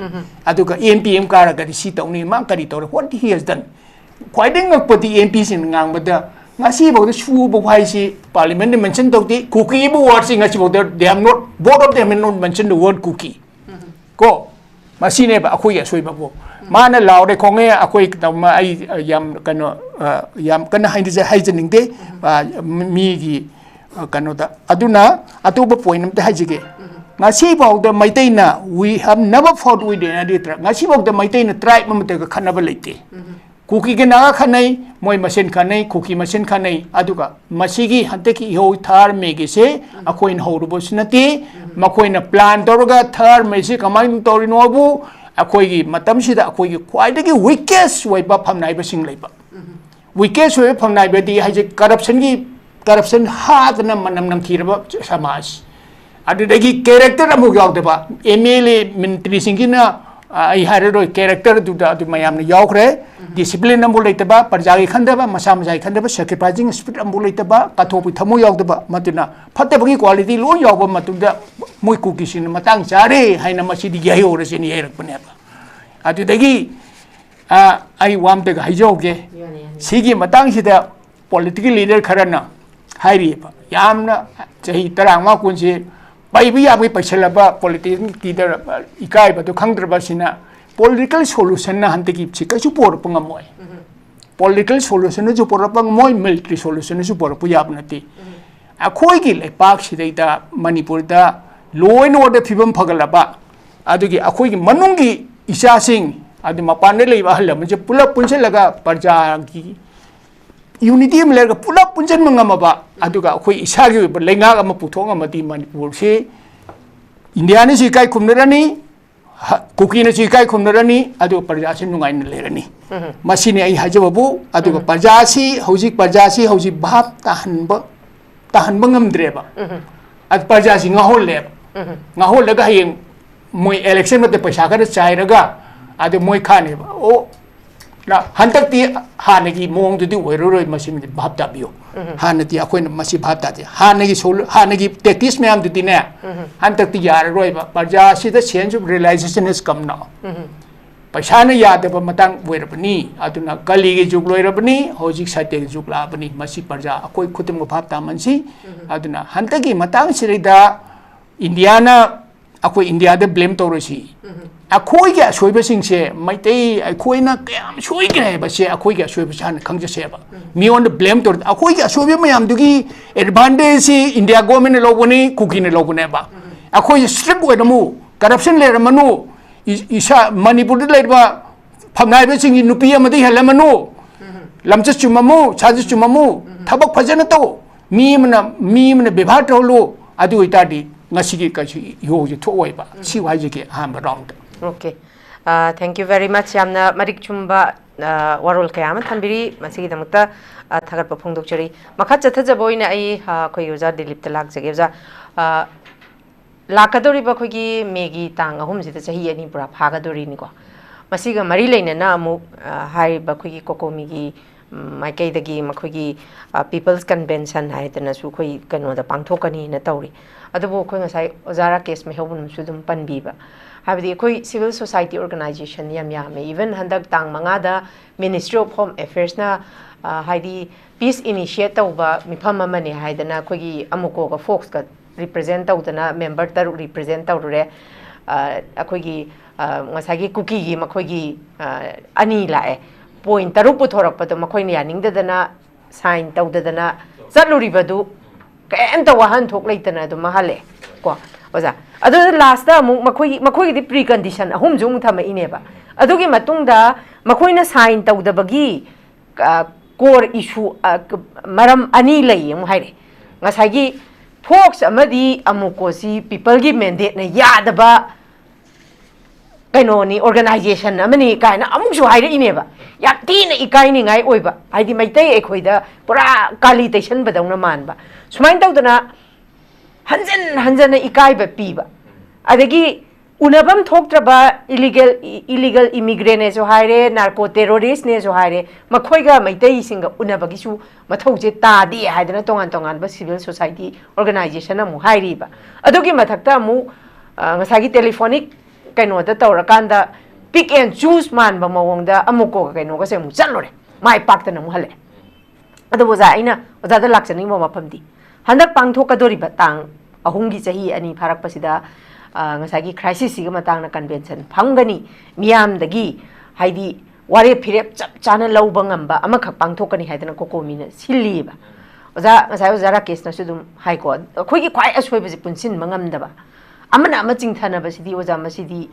ꯑꯗꯨꯒ M P ꯑꯃ ꯀꯥꯔꯒꯗꯤ ꯁꯤ ꯇꯧꯅꯤ, ꯃꯥ ꯀꯔꯤ ꯇꯧꯔꯦ, what he has done? ꯈ꯭ꯋꯥꯏꯗꯒꯤ ꯉꯛꯄꯗꯤ M P ꯁꯤꯡꯅ ꯉꯥꯡꯕꯗ ꯉꯁꯤꯐꯥꯎꯗ ꯁꯨꯕ ꯍꯥꯏꯁꯤ parliament ꯗ mention ꯇꯧꯗꯦ, ꯀꯨꯀꯤ ꯍꯥꯏꯕ word ꯁꯤ ꯉꯁꯤꯐꯥꯎꯗ they have not, both of them have not mentioned the word ꯀꯨꯀꯤ꯫ ꯀꯣ, ꯃꯁꯤꯅꯦꯕ ꯑꯩꯈꯣꯏꯒꯤ ꯑꯁꯣꯏꯕꯕꯨ꯫ ꯃꯥꯅ ꯂꯥꯎꯔꯦ ꯈꯣꯡꯉꯦ, ꯑꯩꯈꯣꯏ ꯇꯧꯃ-, ꯑꯩ ꯌꯥꯝ ꯀꯩꯅꯣ, ꯑ, ꯌꯥꯝ ꯀꯟꯅ ꯍꯥꯏꯅꯖ-, ꯍꯥꯏꯖꯅꯤꯡꯗꯦ꯫ ꯑ, ꯃꯤꯒꯤ, ꯑ, ꯀꯩꯅꯣꯗ꯫ ꯑꯗꯨꯅ ꯑꯇꯣꯞꯄ point ꯑꯝꯇ ꯍꯥꯏꯖꯒꯦ꯫ ꯉꯁꯤꯐꯥꯎꯗ ꯃꯩꯇꯩꯅ, we have never fought with any other tribe꯫ ꯉꯁꯤꯐꯥꯎꯗ ꯃꯩꯇꯩꯅ tribe ꯑꯃꯠꯇꯒ ꯈꯠꯅꯕ ꯂꯩꯇꯦ꯫ ꯀꯨꯀꯤꯒ ꯅꯥꯒꯥ ꯈꯠꯅꯩ, ꯃꯣꯏ ꯃꯁꯦꯟ ꯈꯠꯅꯩ, ꯀꯨꯀꯤ ꯃꯁꯦꯟ ꯈꯠꯅꯩ꯫ ꯑꯗꯨꯒ ꯃꯁꯤꯒꯤ ꯍꯟꯗꯛꯀꯤ ꯏꯍꯧ ꯊꯥꯔ ꯃꯦꯒꯤꯁꯦ ꯑꯩꯈꯣꯏꯅ ꯍꯧꯔꯨꯕꯁꯨ ꯅꯠꯇꯦ꯫ ꯃꯈꯣꯏꯅ plan ꯇꯧꯔꯒ ꯊꯥꯔ ꯃꯦꯁꯤ ꯀꯃꯥꯏꯅ ꯇꯧꯔꯤꯅꯣꯕꯨ ꯑꯩꯈꯣꯏꯒꯤ ꯃꯇꯝꯁꯤꯗ ꯑꯩꯈꯣꯏꯒꯤ ꯈ꯭ꯋꯥꯏꯗꯒꯤ weakest ꯑꯣꯏꯕ ꯐꯝꯅꯥꯏꯕꯁꯤꯡ ꯂꯩꯕ꯫ Weakest ꯑꯣꯏꯕ ꯐꯝꯅꯥꯏꯕꯗꯤ ꯍꯥꯏꯁꯦ corruption ꯒꯤ, corruption ꯍꯥꯗꯅ ꯃꯅꯝ ꯅꯝꯊꯤꯔꯕ ꯁꯃꯥꯖ꯫ ꯑꯗꯨꯗꯒꯤ character ꯑꯃꯨꯛ ꯌꯥꯎꯗꯕ, M L A ꯃꯟꯇ꯭ꯔꯤꯁꯤꯡꯁꯤꯅ, ꯑ, ꯑꯩ ꯍꯥꯏꯔꯔꯣꯏ, character ꯗꯨꯗ ꯑꯗꯨ ꯃꯌꯥꯝꯅ ꯌꯥꯎꯈ꯭ꯔꯦ꯫ Discipline ꯑꯃꯨꯛ ꯂꯩꯇꯕ, ꯄ꯭ꯔꯖꯥꯒꯤ ꯈꯟꯗꯕ, ꯃꯁꯥ ꯃꯁꯥꯒꯤ ꯈꯟꯗꯕ, sacrificing spirit ꯑꯃꯨꯛ ꯂꯩꯇꯕ, ꯀꯠꯊꯣꯛꯄꯒꯤ ꯊꯃꯣꯏ ꯌꯥꯎꯗꯕ, ꯃꯗꯨꯅ ꯐꯠꯇꯕꯒꯤ quality ꯂꯣꯏ ꯌꯥꯎꯕ ꯃꯇꯨꯡꯗ ꯃꯣꯏ ꯀꯨꯀꯤꯁꯤꯡꯅ ꯃꯇꯥꯡ ꯆꯥꯔꯦ ꯍꯥꯏꯅ ꯃꯁꯤꯗꯤ ꯌꯩꯍꯧꯔꯁꯦꯅ ꯌꯩꯔꯛꯄꯅꯦꯕ꯫ ꯑꯗꯨꯗꯒꯤ, ꯑ, ꯑꯩ ꯋꯥ ꯑꯝꯇꯒ ꯍꯥꯏꯖꯍꯧꯒꯦ꯫ ꯌꯥꯅꯤ, ꯌꯥꯅꯤ꯫ ꯁꯤꯒꯤ ꯃꯇꯥꯡꯁꯤꯗ political leader ꯈꯔꯅ ꯍꯥꯏꯔꯤꯑꯕ, ꯌꯥꯝꯅ ꯆꯍꯤ ꯇꯔꯥꯃꯉꯥ ꯀꯨꯟꯁꯤ ꯄꯩꯕ ꯌꯥꯕꯒꯤ ꯄꯩꯁꯜꯂꯕ political leader, ꯏꯀꯥꯏꯕꯗꯨ ꯈꯪꯗ꯭ꯔꯕꯁꯤꯅ political solution ꯅ ꯍꯟꯗꯛꯀꯤ ꯁꯤ ꯀꯩꯁꯨ ꯄꯣꯔꯛꯄ ꯉꯝꯃꯣꯏ꯫ Political solution ꯅꯁꯨ ꯄꯣꯔꯛꯄ ꯉꯝꯃꯣꯏ, military solution ꯅꯁꯨ ꯄꯣꯔꯛꯄ ꯌꯥꯕ ꯅꯠꯇꯦ꯫ ꯑꯩꯈꯣꯏꯒꯤ ꯂꯩꯄꯥꯛꯁꯤꯗꯩꯗ, ꯃꯅꯤꯄꯨꯔꯗ law and order ꯐꯤꯕꯝ ꯐꯒꯠꯂꯕ, ꯑꯗꯨꯒꯤ ꯑꯩꯈꯣꯏꯒꯤ ꯃꯅꯨꯡꯒꯤ ꯏꯆꯥꯁꯤꯡ, ꯑꯗꯨ ꯃꯄꯥꯟꯗ ꯂꯩꯕ ꯑꯍꯜ ꯂꯃꯟꯁꯦ ꯄꯨꯂꯞ ꯄꯨꯟꯁꯤꯜꯂꯒ ꯄ꯭ꯔꯖꯥꯒꯤ unity ꯑꯃ ꯂꯩꯔꯒ ꯄꯨꯂꯞ ꯄꯨꯟꯁꯤꯟꯕ ꯉꯝꯃꯕ, ꯑꯗꯨꯒ ꯑꯩꯈꯣꯏ ꯏꯁꯥꯒꯤ ꯑꯣꯏꯕ ꯂꯩꯉꯥꯛ ꯑꯃ ꯄꯨꯊꯣꯛ ꯉꯝꯃꯗꯤ ꯃꯅꯤꯄꯨꯔꯁꯤ ꯏꯟꯗꯤꯌꯥꯅꯁꯨ ꯏꯀꯥꯏ ꯈꯨꯝꯅꯔꯅꯤ, ꯍ-, ꯀꯨꯀꯤꯅꯁꯨ ꯏꯀꯥꯏ ꯈꯨꯝꯅꯔꯅꯤ, ꯑꯗꯨꯒ ꯄ꯭ꯔꯖꯥꯁꯤ ꯅꯨꯡꯉꯥꯏꯅ ꯂꯩꯔꯅꯤ꯫ ꯃꯁꯤꯅꯤ ꯑꯩ ꯍꯥꯏꯖꯕꯕꯨ꯫ ꯑꯗꯨꯒ ꯄ꯭ꯔꯖꯥꯁꯤ ꯍꯧꯖꯤꯛ, ꯄ꯭ꯔꯖꯥꯁꯤ ꯍꯧꯖꯤꯛ ꯚꯥꯞ ꯇꯥꯍꯟꯕ, ꯇꯥꯍꯟꯕ ꯉꯝꯗ꯭ꯔꯦꯕ꯫ ꯑꯗꯨ ꯄ꯭ꯔꯖꯥꯁꯤ ꯉꯥꯎꯍꯜꯂꯦꯕ꯫ ꯉꯥꯎꯍꯜꯂꯒ ꯍꯌꯦꯡ ꯃꯣꯏ election ꯃꯇꯝꯗ ꯄꯩꯁꯥ ꯈꯔ ꯆꯥꯏꯔꯒ ꯑꯗꯨ ꯃꯣꯏ ꯈꯥꯅꯦꯕ꯫ ꯑꯣ, ꯍꯟꯗꯛꯇꯤ ꯍꯥꯟꯅꯒꯤ ꯃꯑꯣꯡꯗꯨꯗꯤ ꯑꯣꯏꯔꯔꯣꯏ, ꯃꯁꯤꯃꯗꯤ ꯚꯥꯞ ꯇꯥꯕꯤꯌꯨ꯫ ꯍꯥꯟꯅꯗꯤ ꯑꯩꯈꯣꯏꯅ ꯃꯁꯤ ꯚꯥꯞ ꯇꯥꯗꯦ꯫ ꯍꯥꯟꯅꯒꯤ ꯁꯣꯂꯨ-, ꯍꯥꯟꯅꯒꯤ ꯇꯦꯛꯇꯤꯁ ꯃꯌꯥꯝꯗꯨꯗꯤꯅꯦ, ꯍꯟꯗꯛꯇꯤ ꯌꯥꯔꯔꯣꯏꯕ꯫ ꯄ꯭ꯔꯖꯥꯁꯤꯗ sense of realization has come now꯫ ꯄꯩꯁꯥꯅ ꯌꯥꯗꯕ ꯃꯇꯥꯡ ꯑꯣꯏꯔꯕꯅꯤ꯫ ꯑꯗꯨꯅ ꯀꯂꯤꯒꯤ ꯖꯨꯒ ꯂꯣꯏꯔꯕꯅꯤ, ꯍꯧꯖꯤꯛ ꯁꯇ꯭ꯌꯒꯤ ꯖꯨꯒ ꯂꯥꯛꯑꯕꯅꯤ꯫ ꯃꯁꯤ ꯄ꯭ꯔꯖꯥ ꯑꯩꯈꯣꯏ ꯈꯨꯗꯤꯡꯃꯛ ꯚꯥꯞ ꯇꯥꯃꯟꯁꯤ꯫ ꯑꯗꯨꯅ ꯍꯟꯗꯛꯀꯤ ꯃꯇꯥꯡꯁꯤꯗꯩꯗ ꯏꯟꯗꯤꯌꯥꯅ, ꯑꯩꯈꯣꯏ ꯏꯟꯗꯤꯌꯥꯗ ꯕ꯭ꯂꯦꯝ ꯇꯧꯔꯣꯏꯁꯤ꯫ ꯑꯩꯈꯣꯏꯒꯤ ꯑꯁꯣꯏꯕꯁꯤꯡꯁꯦ, ꯃꯩꯇꯩ ꯑꯩꯈꯣꯏꯅ ꯀꯌꯥꯝ ꯁꯣꯏꯈ꯭ꯔꯦ ꯍꯥꯏꯕꯁꯦ, ꯑꯩꯈꯣꯏꯒꯤ ꯑꯁꯣꯏꯕꯁꯦ ꯍꯥꯟꯅ ꯈꯪꯖꯁꯦꯕ꯫ ꯃꯤꯉꯣꯟꯗ ꯕ꯭ꯂꯦꯝ ꯇꯧꯔ, ꯑꯩꯈꯣꯏꯒꯤ ꯑꯁꯣꯏꯕ ꯃꯌꯥꯝꯗꯨꯒꯤ ꯑꯦꯗꯚꯥꯟꯇꯦꯖꯁꯤ ꯏꯟꯗꯤꯌꯥ ꯒꯣꯔꯃꯦꯟꯅ ꯂꯧꯕꯅꯤ, ꯀꯨꯀꯤꯅ ꯂꯧꯕꯅꯦꯕ꯫ ꯑꯩꯈꯣꯏꯁꯦ ꯁ꯭ꯇ꯭ꯔꯤꯛ ꯑꯣꯏꯔꯝꯃꯨ, ꯀꯔꯞꯁꯟ ꯂꯩꯔꯝꯃꯅꯨ, ꯏ-, ꯏꯁꯥ ꯃꯅꯤꯄꯨꯔꯗ ꯂꯩꯔꯤꯕ ꯐꯝꯅꯥꯏꯕꯁꯤꯡꯒꯤ ꯅꯨꯄꯤ ꯑꯃꯗꯤ ꯍꯦꯜꯂꯝꯃꯅꯨ, ꯂꯝꯆꯠ ꯆꯨꯝꯃꯝꯃꯨ, ꯁꯥꯖꯠ ꯆꯨꯝꯃꯝꯃꯨ, ꯊꯕꯛ ꯐꯖꯅ ꯇꯧ꯫ ꯃꯤ ꯑꯃꯅ, ꯃꯤ ꯑꯃꯅ ꯕꯦꯕꯥꯔ ꯇꯧꯍꯜꯂꯨ꯫ ꯑꯗꯨ ꯑꯣꯏꯇꯥꯔꯗꯤ ꯉꯁꯤꯒꯤ ꯀꯩꯁꯨ ꯏꯍꯧꯁꯦ ꯊꯣꯛꯑꯣꯏꯕ꯫ ꯁꯤ ꯍꯥꯏꯖꯒꯦ ꯑꯍꯥꯟꯕ round. Okay. Uh, thank you very much. ꯌꯥꯝꯅ ꯃꯔꯤꯛ ꯆꯨꯝꯕ, ꯑ, ꯋꯥꯔꯣꯜ ꯀꯌꯥ ꯑꯃ ꯊꯝꯕꯤꯔꯤ꯫ ꯃꯁꯤꯒꯤꯗꯃꯛꯇ, ꯑ, ꯊꯥꯒꯠꯄ ꯐꯣꯡꯗꯣꯛꯆꯔꯤ꯫ ꯃꯈꯥ ꯆꯠꯊꯖꯕ ꯑꯣꯏꯅ ꯑꯩ, ꯑ, ꯑꯩꯈꯣꯏꯒꯤ ꯑꯣꯖꯥ ꯗꯤꯂꯤꯞꯇ ꯂꯥꯛꯆꯒꯦ꯫ ꯑꯣꯖꯥ, ꯑ, ꯂꯥꯛꯀꯗꯧꯔꯤꯕ ꯑꯩꯈꯣꯏꯒꯤ ꯃꯦꯒꯤ ꯇꯥꯡ ꯑꯍꯨꯝꯁꯤꯗ ꯆꯍꯤ ꯑꯅꯤ ꯄꯨꯔꯥ ꯐꯥꯒꯗꯣꯔꯤꯅꯤꯀꯣ꯫ ꯃꯁꯤꯒ ꯃꯔꯤ ꯂꯩꯅꯅ ꯑꯃꯨꯛ, ꯑ, ꯍꯥꯏꯔꯤꯕ ꯑꯩꯈꯣꯏꯒꯤ ꯀꯣꯀꯣꯃꯤꯒꯤ, ꯎꯝ, ꯃꯥꯏꯀꯩꯗꯒꯤ ꯃꯈꯣꯏꯒꯤ, ꯑ, People's Convention ꯍꯥꯏꯗꯅꯁꯨ ꯑꯩꯈꯣꯏ ꯀꯩꯅꯣꯗ ꯄꯥꯡꯊꯣꯛꯀꯅꯤꯅ ꯇꯧꯔꯤ꯫ ꯑꯗꯨꯕꯨ ꯑꯩꯈꯣꯏ ꯉꯁꯥꯏ ꯑꯣꯖꯥ ꯔꯥꯀꯦꯁ ꯃꯩꯍꯧꯕꯅꯁꯨ ꯑꯗꯨꯝ ꯄꯟꯕꯤꯕ, ꯍꯥꯏꯕꯗꯤ ꯑꯩꯈꯣꯏ civil society organization ꯌꯥꯝ ꯌꯥꯝꯃꯦ꯫ Even ꯍꯟꯗꯛ ꯇꯥꯡ ꯃꯉꯥꯗ Ministry of Home Affairsꯅ, ꯑ, ꯍꯥꯏꯗꯤ peace initiate ꯇꯧꯕ ꯃꯤꯐꯝ ꯑꯃꯅꯦ ꯍꯥꯏꯗꯅ ꯑꯩꯈꯣꯏꯒꯤ ꯑꯃꯨꯀꯣꯒ ꯐꯣꯛꯁꯀ represent ꯇꯧꯗꯅ member ꯇꯔꯨꯛ represent ꯇꯧꯔꯨꯔꯦ꯫ ꯑ, ꯑꯩꯈꯣꯏꯒꯤ, ꯑ, ꯉꯁꯥꯏꯒꯤ ꯀꯨꯀꯤꯒꯤ ꯃꯈꯣꯏꯒꯤ, ꯑ, ꯑꯅꯤ ꯂꯥꯛꯑꯦ꯫ Point ꯇꯔꯨꯛ ꯄꯨꯊꯣꯔꯛꯄꯗꯣ ꯃꯈꯣꯏꯅ ꯌꯥꯅꯤꯡꯗꯗꯅ sign ꯇꯧꯗꯗꯅ ꯆꯠꯂꯨꯔꯤꯕꯗꯨ ꯀꯩꯝꯇ ꯋꯥꯍꯟꯊꯣꯛ ꯂꯩꯇꯅ ꯑꯗꯨꯝ ꯍꯜꯂꯛꯑꯦ ꯀꯣ ꯑꯣꯖꯥ꯫ ꯑꯗꯨꯅ lastꯇ ꯑꯃꯨꯛ ꯃꯈꯣꯏꯒꯤ, ꯃꯈꯣꯏꯒꯤꯗꯤ precondition ꯑꯍꯨꯝꯁꯨ ꯑꯃꯨꯛ ꯊꯝꯃꯛꯏꯅꯦꯕ꯫ ꯑꯗꯨꯒꯤ ꯃꯇꯨꯡꯗ ꯃꯈꯣꯏꯅ sign ꯇꯧꯗꯕꯒꯤ, ꯑ, core issue, ꯑ, ꯃꯔꯝ ꯑꯅꯤ ꯂꯩ ꯑꯃꯨꯛ ꯍꯥꯏꯔꯛꯑꯦ꯫ ꯉꯁꯥꯏꯒꯤ ꯐꯣꯛꯁ ꯑꯃꯗꯤ ꯑꯃꯨꯀꯣꯁꯤ peopleꯒꯤ mandateꯅ ꯌꯥꯗꯕ ꯀꯩꯅꯣꯅꯤ, organization ꯑꯃꯅꯤ ꯀꯥꯏꯅ ꯑꯃꯨꯛꯁꯨ ꯍꯥꯏꯔꯛꯏꯅꯦꯕ꯫ ꯌꯥꯝ ꯊꯤꯅ ꯏꯀꯥꯏꯅꯤꯡꯉꯥꯏ ꯑꯣꯏꯕ, ꯍꯥꯏꯗꯤ ꯃꯩꯇꯩ ꯑꯩꯈꯣꯏꯗ ꯄꯨꯔꯥ ꯀꯥꯂꯤ ꯇꯩꯁꯟꯕꯗꯧꯅ ꯃꯥꯟꯕ꯫ ꯁꯨꯃꯥꯏꯅ ꯇꯧꯗꯅ ꯍꯟꯖꯟ ꯍꯟꯖꯟꯅ ꯏꯀꯥꯏꯕ ꯄꯤꯕ, ꯑꯗꯒꯤ ꯎꯅꯐꯝ ꯊꯣꯛꯇ꯭ꯔꯕ illegal, illegal immigrantꯅꯦꯁꯨ ꯍꯥꯏꯔꯦ, narco terroristꯅꯦꯁꯨ ꯍꯥꯏꯔꯦ, ꯃꯈꯣꯏꯒ ꯃꯩꯇꯩꯁꯤꯡꯒ ꯎꯅꯕꯒꯤꯁꯨ ꯃꯊꯧꯁꯦ ꯇꯥꯗꯦ ꯍꯥꯏꯗꯅ ꯇꯣꯉꯥꯟ ꯇꯣꯉꯥꯟꯕ civil society organization ꯑꯃꯨꯛ ꯍꯥꯏꯔꯤꯕ꯫ ꯑꯗꯨꯒꯤ ꯃꯊꯛꯇ ꯑꯃꯨꯛ, ꯑ, ꯉꯁꯥꯏꯒꯤ telephonic ꯀꯩꯅꯣꯗ ꯇꯧꯔꯀꯥꯟꯗ pick and choose ꯃꯥꯟꯕ ꯃꯑꯣꯡꯗ ꯑꯃꯨꯛꯀꯣꯒ ꯀꯩꯅꯣꯒꯁꯦ ꯑꯃꯨꯛ ꯆꯠꯂꯨꯔꯦ, ꯃꯥꯏ ꯄꯥꯛꯇꯅ ꯑꯃꯨꯛ ꯍꯜꯂꯛꯑꯦ꯫ ꯑꯗꯨꯕꯨ ꯑꯣꯖꯥ, ꯑꯩꯅ ꯑꯣꯖꯥꯗ ꯂꯥꯛꯆꯅꯤꯡꯕ ꯃꯐꯝꯗꯤ, ꯍꯟꯗꯛ ꯄꯥꯡꯊꯣꯛꯀꯗꯧꯔꯤꯕ ꯇꯥꯡ ꯑꯍꯨꯝꯒꯤ ꯆꯍꯤ ꯑꯅꯤ ꯐꯥꯔꯛꯄꯁꯤꯗ, ꯑ, ꯉꯁꯥꯏꯒꯤ crisisꯁꯤꯒꯤ ꯃꯇꯥꯡꯗ convention ꯐꯝꯒꯅꯤ, ꯃꯤꯌꯥꯝꯗꯒꯤ, ꯍꯥꯏꯗꯤ, ꯋꯥꯔꯦꯞ ꯐꯤꯔꯦꯞ ꯆꯞ ꯆꯥꯅ ꯂꯧꯕ ꯉꯝꯕ ꯑꯃꯈꯛ ꯄꯥꯡꯊꯣꯛꯀꯅꯤ ꯍꯥꯏꯗꯅ ꯀꯣꯀꯣꯃꯤꯅ ꯁꯤꯜꯂꯤꯑꯕ꯫ ꯑꯣꯖꯥ, ꯉꯁꯥꯏ ꯑꯣꯖꯥ ꯔꯥꯀꯦꯁꯅꯁꯨ ꯑꯗꯨꯝ ꯍꯥꯏꯀꯣ, ꯑꯩꯈꯣꯏꯒꯤ ꯈ꯭ꯋꯥꯏ ꯑꯁꯣꯏꯕꯁꯦ ꯄꯨꯟꯁꯤꯟꯕ ꯉꯝꯗꯕ꯫ ꯑꯃꯅ ꯑꯃ ꯆꯤꯡꯊꯅꯕꯁꯤꯗꯤ, ꯑꯣꯖꯥ, ꯃꯁꯤꯗꯤ,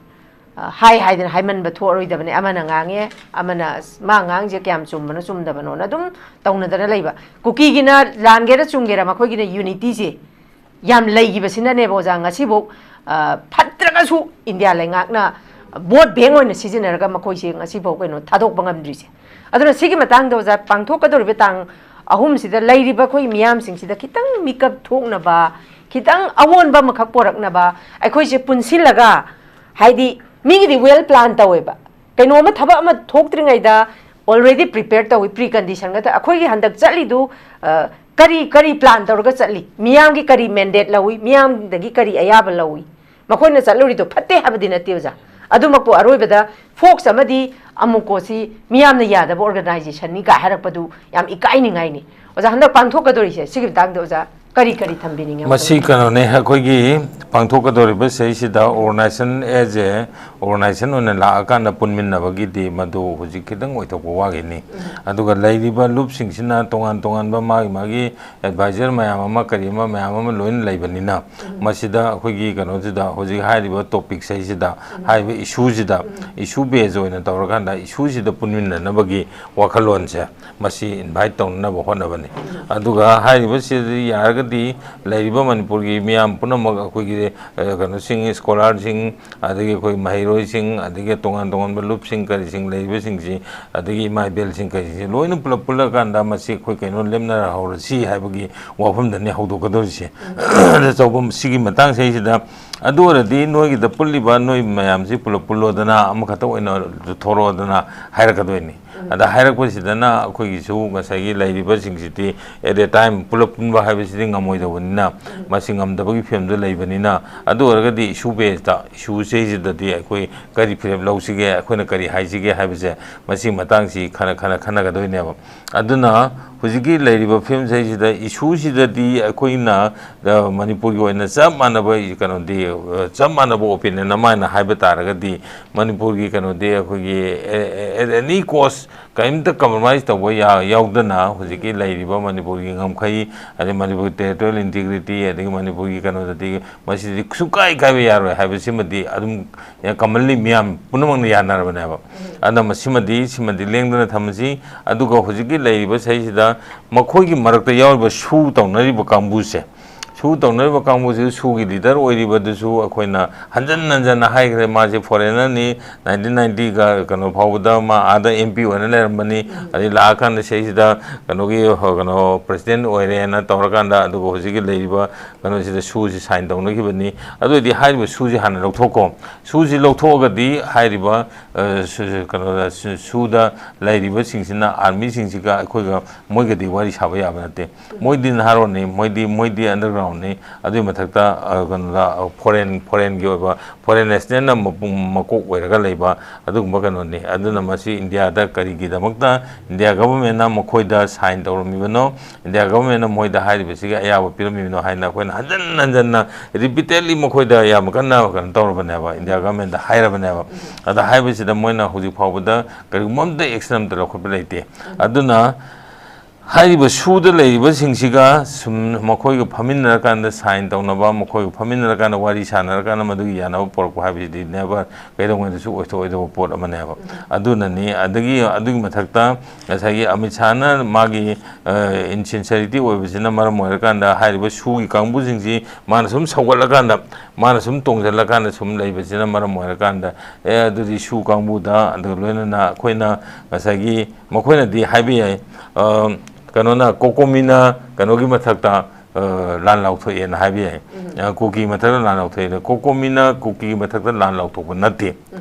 ꯑ, ꯍꯥꯏ ꯍꯥꯏꯗꯅ ꯍꯥꯏꯃꯟꯕ ꯊꯣꯛꯑꯔꯣꯏꯗꯕꯅꯦ꯫ ꯑꯃꯅ ꯉꯥꯡꯉꯦ, ꯑꯃꯅ, "ꯑꯁ, ꯃꯥ ꯉꯥꯡꯁꯦ ꯀꯌꯥꯝ ꯆꯨꯝꯕꯅꯣ ꯆꯨꯝꯗꯕꯅꯣꯅ" ꯑꯗꯨꯝ ꯇꯧꯅꯗꯅ ꯂꯩꯕ꯫ ꯀꯨꯀꯤꯒꯤꯅ ꯂꯥꯟꯒꯦꯔꯥ ꯆꯨꯝꯒꯦꯔꯥ, ꯃꯈꯣꯏꯒꯤꯅ unityꯁꯦ ꯌꯥꯝ ꯂꯩꯈꯤꯕꯁꯤꯅꯅꯦꯕ, ꯑꯣꯖꯥ, ꯉꯁꯤꯐꯥꯎ, ꯑ, ꯐꯠꯇ꯭ꯔꯒꯁꯨ ꯏꯟꯗꯤꯌꯥ ꯂꯩꯉꯥꯛꯅ vote bank ꯑꯣꯏꯅ ꯁꯤꯖꯤꯟꯅꯔꯒ ꯃꯈꯣꯏꯁꯦ ꯉꯁꯤꯐꯥꯎ, ꯀꯩꯅꯣ, ꯊꯥꯗꯣꯛꯄ ꯉꯝꯗ꯭ꯔꯤꯁꯦ꯫ ꯑꯗꯨꯅ ꯁꯤꯒꯤ ꯃꯇꯥꯡꯗ, ꯑꯣꯖꯥ, ꯄꯥꯡꯊꯣꯛꯀꯗꯧꯔꯤꯕ ꯇꯥꯡ ꯑꯍꯨꯝꯁꯤꯗ ꯂꯩꯔꯤꯕ ꯑꯩꯈꯣꯏ ꯃꯤꯌꯥꯝꯁꯤꯡꯁꯤꯗ ꯈꯤꯇꯪ ꯃꯤꯀꯞ ꯊꯣꯛꯅꯕ, ꯈꯤꯇꯪ ꯑꯑꯣꯟꯕ ꯑꯃꯈꯛ ꯄꯣꯔꯛꯅꯕ, ꯑꯩꯈꯣꯏꯁꯦ ꯄꯨꯟꯁꯤꯜꯂꯒ, ꯍꯥꯏꯗꯤ, ꯃꯤꯒꯤꯗꯤ well plan ꯇꯧꯋꯦꯕ, ꯀꯩꯅꯣꯝꯃ ꯊꯕꯛ ꯑꯃ ꯊꯣꯛꯇ꯭ꯔꯤꯉꯩꯗ already prepare ꯇꯧꯋꯤ, preconditionꯒ ꯇꯧ-, ꯑꯩꯈꯣꯏꯒꯤ ꯍꯟꯗꯛ ꯆꯠꯂꯤꯗꯨ, ꯑ, ꯀꯔꯤ, ꯀꯔꯤ plan ꯇꯧꯔꯒ ꯆꯠꯂꯤ? ꯃꯤꯌꯥꯝꯒꯤ ꯀꯔꯤ mandate ꯂꯧꯏ? ꯃꯤꯌꯥꯝꯗꯒꯤ ꯀꯔꯤ ꯑꯌꯥꯕ ꯂꯧꯏ? ꯃꯈꯣꯏꯅ ꯆꯠꯂꯨꯔꯤꯗꯣ ꯐꯠꯇꯦ ꯍꯥꯏꯕꯗꯤ ꯅꯠꯇꯦ, ꯑꯣꯖꯥ꯫ ꯑꯗꯨꯃꯛꯄꯨ ꯑꯔꯣꯏꯕꯗ ꯐꯣꯛꯁ ꯑꯃꯗꯤ ꯑꯃꯨꯀꯣꯁꯤ ꯃꯤꯌꯥꯝꯅ ꯌꯥꯗꯕ organizationꯅꯤ ꯀꯥꯏ ꯍꯥꯏꯔꯛꯄꯗꯨ ꯌꯥꯝ ꯏꯀꯥꯏꯅꯤꯡꯉꯥꯏꯅꯤ꯫ ꯑꯣꯖꯥ, ꯍꯟꯗꯛ ꯄꯥꯡꯊꯣꯛꯀꯗꯧꯔꯤꯁꯦ ꯁꯤꯒꯤ ꯃꯇꯥꯡꯗ, ꯑꯣꯖꯥ, ꯀꯔꯤ ꯀꯔꯤ ꯊꯝꯕꯤꯅꯤꯡꯉꯦ? ꯃꯁꯤ ꯀꯩꯅꯣꯅꯦ, ꯑꯩꯈꯣꯏꯒꯤ ꯄꯥꯡꯊꯣꯛꯀꯗꯧꯔꯤꯕ ꯁꯤꯁꯤꯗ organization as a organization ꯑꯣꯏꯅ ꯂꯥꯛꯑꯀꯥꯟꯗ ꯄꯨꯟꯃꯤꯟꯅꯕꯒꯤꯗꯤ ꯃꯗꯨ ꯍꯧꯖꯤꯛ ꯈꯤꯇꯪ ꯑꯣꯏꯊꯣꯛꯄ ꯋꯥꯈꯤꯅꯤ꯫ ꯑꯗꯨꯒ ꯂꯩꯔꯤꯕ ꯂꯨꯞꯁꯤꯡꯁꯤꯅ ꯇꯣꯉꯥꯟ ꯇꯣꯉꯥꯟꯕ ꯃꯥꯒꯤ ꯃꯥꯒꯤ advisor ꯃꯌꯥꯝ ꯑꯃ, ꯀꯔꯤ ꯑꯃ, ꯃꯌꯥꯝ ꯑꯃ ꯂꯣꯏꯅ ꯂꯩꯕꯅꯤꯅ, ꯃꯁꯤꯗ ꯑꯩꯈꯣꯏꯒꯤ ꯀꯩꯅꯣꯁꯤꯗ ꯍꯧꯖꯤꯛ ꯍꯥꯏꯔꯤꯕ topic ꯁꯤꯗ, ꯍꯥꯏꯔꯤꯕ issueꯁꯤꯗ, issue base ꯑꯣꯏꯅ ꯇꯧꯔꯀꯥꯟꯗ issueꯁꯤꯗ ꯄꯨꯟꯃꯤꯟꯅꯅꯕꯒꯤ ꯋꯥꯈꯜꯂꯣꯟꯁꯦ ꯃꯁꯤ invite ꯇꯧꯅꯅꯕ ꯍꯣꯠꯅꯕꯅꯤ꯫ ꯑꯗꯨꯒ ꯍꯥꯏꯔꯤꯕꯁꯤꯗꯤ ꯌꯥꯔꯒꯗꯤ ꯗꯤ ꯂꯩꯔꯤꯕ ꯃꯅꯤꯄꯨꯔꯒꯤ ꯃꯤꯌꯥꯝ ꯄꯨꯝꯅꯃꯛ, ꯑꯩꯈꯣꯏꯒꯤ ꯀꯩꯅꯣꯁꯤꯡ, ꯁ꯭ꯀꯣꯂꯥꯔꯁꯤꯡ, ꯑꯗꯒꯤ ꯑꯩꯈꯣꯏ ꯃꯍꯩꯔꯣꯏꯁꯤꯡ, ꯑꯗꯒꯤ ꯇꯣꯉꯥꯟ ꯇꯣꯉꯥꯟꯕ ꯂꯨꯞꯁꯤꯡ ꯀꯔꯤꯁꯤꯡ ꯂꯩꯔꯤꯕꯁꯤꯡꯁꯤ, ꯑꯗꯒꯤ ꯏꯃꯥ ꯏꯕꯦꯜꯁꯤꯡ ꯀꯔꯤꯁꯤꯡꯁꯤ ꯂꯣꯏꯅ ꯄꯨꯂꯞ ꯄꯨꯜꯂꯀꯥꯟꯗ ꯃꯁꯤ ꯑꯩꯈꯣꯏ ꯀꯩꯅꯣ ꯂꯦꯞꯅꯍꯧꯔꯁꯤ ꯍꯥꯏꯕꯒꯤ ꯋꯥꯐꯝꯗꯅꯤ ꯍꯧꯗꯣꯛꯀꯗꯧꯔꯤꯁꯦ꯫ ꯑꯆꯧꯕ ꯁꯤꯒꯤ ꯃꯇꯥꯡꯁꯤꯗꯩꯁꯤꯗ, ꯑꯗꯨ ꯑꯣꯏꯔꯗꯤ ꯅꯣꯏꯒꯤꯗ ꯄꯨꯜꯂꯤꯕ ꯅꯣꯏ ꯃꯌꯥꯝꯁꯤ ꯄꯨꯂꯞ ꯄꯨꯜꯂꯣꯗꯅ, ꯑꯃꯈꯛꯇ ꯑꯣꯏꯅ ꯊꯣꯔꯛꯑꯣꯗꯅ ꯍꯥꯏꯔꯛꯀꯗꯣꯏꯅꯤ꯫ ꯑꯗ ꯍꯥꯏꯔꯛꯄꯁꯤꯗꯅ ꯑꯩꯈꯣꯏꯒꯤꯁꯨ ꯉꯁꯥꯏꯒꯤ ꯂꯩꯔꯤꯕꯁꯤꯡꯁꯤꯗꯤ at a time ꯄꯨꯂꯞ ꯄꯨꯟꯕ ꯍꯥꯏꯕꯁꯤꯗꯤ ꯉꯝꯃꯣꯏꯗꯧꯕꯅꯤꯅ, ꯃꯁꯤ ꯉꯝꯗꯕꯒꯤ ꯐꯤꯕꯝꯗ ꯂꯩꯕꯅꯤꯅ, ꯑꯗꯨ ꯑꯣꯏꯔꯒꯗꯤ issue based, issue ꯁꯤꯗꯩꯁꯤꯗꯗꯤ ꯑꯩꯈꯣꯏ ꯀꯔꯤ ꯐꯤꯔꯦꯞ ꯂꯧꯁꯤꯒꯦ, ꯑꯩꯈꯣꯏꯅ ꯀꯔꯤ ꯍꯥꯏꯁꯤꯒꯦ ꯍꯥꯏꯕꯁꯦ, ꯃꯁꯤ ꯃꯇꯥꯡꯁꯤ ꯈꯟꯅ ꯈꯟꯅ ꯈꯟꯅꯒꯗꯣꯏꯅꯦꯕ꯫ ꯑꯗꯨꯅ ꯍꯧꯖꯤꯛꯀꯤ ꯂꯩꯔꯤꯕ ꯐꯤꯕꯝꯁꯤꯗꯩꯁꯤꯗ, issue ꯁꯤꯗꯗꯤ ꯑꯩꯈꯣꯏꯅ, ꯑ, ꯃꯅꯤꯄꯨꯔꯒꯤ ꯑꯣꯏꯅ ꯆꯞ ꯃꯥꯟꯅꯕ ꯀꯩꯅꯣꯗꯤ, ꯑ, ꯆꯞ ꯃꯥꯟꯅꯕ opinion ꯑꯃ ꯍꯥꯏꯅ ꯍꯥꯏꯕ ꯇꯥꯔꯒꯗꯤ, ꯃꯅꯤꯄꯨꯔꯒꯤ ꯀꯩꯅꯣꯗꯤ ꯑꯩꯈꯣꯏꯒꯤ, ꯑꯦ, ꯑꯦ, at any cost ꯀꯔꯤꯝꯇ compromise ꯇꯧꯕ ꯌꯥ-, ꯌꯥꯎꯗꯅ ꯍꯧꯖꯤꯛꯀꯤ ꯂꯩꯔꯤꯕ ꯃꯅꯤꯄꯨꯔꯒꯤ ꯉꯝꯈꯩ, ꯑꯗꯩ ꯃꯅꯤꯄꯨꯔꯒꯤ territorial integrity, ꯑꯗꯒꯤ ꯃꯅꯤꯄꯨꯔꯒꯤ ꯀꯩꯅꯣꯗꯗꯤ ꯃꯁꯤꯗꯤ ꯁꯨꯡꯀꯥꯏ ꯀꯥꯏꯕ ꯌꯥꯔꯣꯏ ꯍꯥꯏꯕꯁꯤꯃꯗꯤ ꯑꯗꯨꯝ commonly ꯃꯤꯌꯥꯝ ꯄꯨꯝꯅꯃꯛꯅ ꯌꯥꯅꯔꯕꯅꯦꯕ꯫ ꯑꯗꯨꯅ ꯃꯁꯤꯃꯗꯤ, ꯁꯤꯃꯗꯤ ꯂꯦꯡꯗꯅ ꯊꯝꯃꯁꯤ꯫ ꯑꯗꯨꯒ ꯍꯧꯖꯤꯛꯀꯤ ꯂꯩꯔꯤꯕ ꯁꯤꯗꯩꯁꯤꯗ ꯃꯈꯣꯏꯒꯤ ꯃꯔꯛꯇ ꯌꯥꯎꯔꯤꯕ ꯁꯨ ꯇꯧꯅꯔꯤꯕ ꯀꯥꯡꯕꯨꯁꯦ, ꯁꯨ ꯇꯧꯅꯔꯤꯕ ꯀꯥꯡꯕꯨꯁꯤ, ꯁꯨꯒꯤ leader ꯑꯣꯏꯔꯤꯕꯗꯨꯁꯨ ꯑꯩꯈꯣꯏꯅ ꯍꯟꯖꯟ ꯍꯟꯖꯟꯅ ꯍꯥꯏꯈ꯭ꯔꯦ, ꯃꯥꯁꯦ foreigner ꯅꯤ, nineteen ninety ꯒ ꯀꯩꯅꯣ ꯐꯥꯎꯕꯗ ꯃꯥ ꯑꯥꯗ M P ꯑꯣꯏꯅ ꯂꯩꯔꯝꯕꯅꯤ, ꯑꯗꯩ ꯂꯥꯛꯑꯀꯥꯟꯗ ꯁꯤꯗꯩꯁꯤꯗ ꯀꯩꯅꯣꯒꯤ, ꯀꯩꯅꯣ, president ꯑꯣꯏꯔꯦꯅ ꯇꯧꯔꯀꯥꯟꯗ, ꯑꯗꯨꯒ ꯍꯧꯖꯤꯛꯀꯤ ꯂꯩꯔꯤꯕ ꯀꯩꯅꯣꯁꯤꯗ ꯁꯨꯁꯤ sign ꯇꯧꯅꯈꯤꯕꯅꯤ꯫ ꯑꯗꯨ ꯑꯣꯏꯗꯤ ꯍꯥꯏꯔꯤꯕ ꯁꯨꯁꯤ ꯍꯥꯟꯅ ꯂꯧꯊꯣꯛꯈꯣ꯫ ꯁꯨꯁꯤ ꯂꯧꯊꯣꯛꯑꯒꯗꯤ ꯍꯥꯏꯔꯤꯕ, ꯑ, ꯁꯨ-, ꯁꯨ-, ꯀꯩꯅꯣꯗ, ꯁꯨ-, ꯁꯨꯗ ꯂꯩꯔꯤꯕꯁꯤꯡꯁꯤꯅ, army ꯁꯤꯡꯁꯤꯒ ꯑꯩꯈꯣꯏꯒ, ꯃꯣꯏꯒꯗꯤ ꯋꯥꯔꯤ ꯁꯥꯕ ꯌꯥꯕ ꯅꯠꯇꯦ꯫ ꯃꯣꯏꯗꯤ ꯅꯍꯥꯔꯣꯟꯅꯤ, ꯃꯣꯏꯗꯤ, ꯃꯣꯏꯗꯤ underground ꯅꯤ꯫ ꯑꯗꯨꯒꯤ ꯃꯊꯛꯇ, ꯑ, ꯀꯩꯅꯣꯗ, ꯑ, foreign, foreign ꯒꯤ ꯑꯣꯏꯕ, foreign national ꯅ ꯃꯄꯨꯡ ꯃꯀꯣꯛ ꯑꯣꯏꯔꯒ ꯂꯩꯕ ꯑꯗꯨꯒꯨꯝꯕ ꯀꯩꯅꯣꯅꯤ꯫ ꯑꯗꯨꯅ ꯃꯁꯤ ꯏꯟꯗꯤꯌꯥꯗ ꯀꯔꯤꯒꯤꯗꯃꯛꯇ ꯏꯟꯗꯤꯌꯥ government ꯅ ꯃꯈꯣꯏꯗ sign ꯇꯧꯔꯝꯃꯤꯕꯅꯣ? ꯏꯟꯗꯤꯌꯥ government ꯅ ꯃꯣꯏꯗ ꯍꯥꯏꯔꯤꯕꯁꯤꯒꯤ ꯑꯌꯥꯕ ꯄꯤꯔꯝꯃꯤꯕꯅꯣ ꯍꯥꯏꯅ ꯑꯩꯈꯣꯏꯅ ꯍꯟꯖꯟ ꯍꯟꯖꯟꯅ, repeatedly ꯃꯈꯣꯏꯗ ꯌꯥꯝ ꯀꯟꯅ ꯀꯩꯅꯣ ꯇꯧꯔꯕꯅꯦꯕ, ꯏꯟꯗꯤꯌꯥ government ꯗ ꯍꯥꯏꯔꯕꯅꯦꯕ꯫ ꯑꯗ ꯍꯥꯏꯕꯁꯤꯗ ꯃꯣꯏꯅ ꯍꯧꯖꯤꯛ ꯐꯥꯎꯕꯗ ꯀꯔꯤꯒꯨꯝꯕ ꯑꯝꯇ action ꯑꯝꯇ ꯂꯧꯈꯠꯄ ꯂꯩꯇꯦ꯫ ꯑꯗꯨꯅ ꯍꯥꯏꯔꯤꯕ ꯁꯨꯗ ꯂꯩꯔꯤꯕꯁꯤꯡꯁꯤꯒ ꯁꯨꯝ ꯃꯈꯣꯏꯒ ꯐꯝꯃꯤꯟꯅꯔꯀꯥꯟꯗ ꯁꯥꯏꯟ ꯇꯧꯅꯕ, ꯃꯈꯣꯏꯒ ꯐꯝꯃꯤꯟꯅꯔꯀꯥꯟꯗ ꯋꯥꯔꯤ ꯁꯥꯟꯅꯔꯀꯥꯟꯗ ꯃꯗꯨꯒꯤ ꯌꯥꯅꯕ ꯄꯨꯔꯛꯄ ꯍꯥꯏꯕꯁꯤꯗꯤ ꯅꯦꯕꯔ, ꯀꯩꯗꯧꯉꯩꯗꯁꯨ ꯑꯣꯏꯊꯣꯛꯑꯣꯏꯗꯕ ꯄꯣꯠ ꯑꯃꯅꯦꯕ꯫ ꯑꯗꯨꯅꯅꯤ꯫ ꯑꯗꯒꯤ ꯑꯗꯨꯒꯤ ꯃꯊꯛꯇ ꯉꯁꯥꯏꯒꯤ ꯑꯃꯤꯠ ꯁꯥꯍꯅ ꯃꯥꯒꯤ ꯏꯟꯁꯤꯟꯁꯔꯤꯇꯤ ꯑꯣꯏꯕꯁꯤꯅ ꯃꯔꯝ ꯑꯣꯏꯔꯀꯥꯟꯗ ꯍꯥꯏꯔꯤꯕ ꯁꯨꯒꯤ ꯀꯥꯡꯕꯨꯁꯤꯡꯁꯤ ꯃꯥꯅ ꯁꯨꯝ ꯁꯧꯒꯠꯂꯀꯥꯟꯗ, ꯃꯥꯅ ꯁꯨꯝ ꯇꯣꯡꯁꯤꯜꯂꯀꯥꯟꯗ ꯁꯨꯝ ꯂꯩꯕꯁꯤꯅ ꯃꯔꯝ ꯑꯣꯏꯔꯀꯥꯟꯗ, ꯑꯦ, ꯑꯗꯨꯗꯤ ꯁꯨ ꯀꯥꯡꯕꯨꯗ, ꯑꯗꯨꯒ ꯂꯣꯏꯅꯅ ꯑꯩꯈꯣꯏꯅ ꯉꯁꯥꯏꯒꯤ ꯃꯈꯣꯏꯅꯗꯤ ꯍꯥꯏꯕ ꯌꯥꯏ, ꯑ, ꯀꯩꯅꯣꯅ, ꯀꯣꯀꯣꯃꯤꯅ ꯀꯩꯅꯣꯒꯤ ꯃꯊꯛꯇ, ꯑ, ꯂꯥꯟ ꯂꯥꯎꯊꯣꯛꯑꯦꯅ ꯍꯥꯏꯕ ꯌꯥꯏ꯫ ꯎꯝ꯫ ꯑ, ꯀꯨꯀꯤ ꯃꯊꯛꯇ ꯂꯥꯟ ꯂꯥꯎꯊꯣꯛꯑꯦ꯫ ꯀꯣꯀꯣꯃꯤꯅ ꯀꯨꯀꯤꯒꯤ ꯃꯊꯛꯇ ꯂꯥꯟ ꯂꯥꯎꯊꯣꯛꯄ ꯅꯠꯇꯦ꯫ ꯎꯝ꯫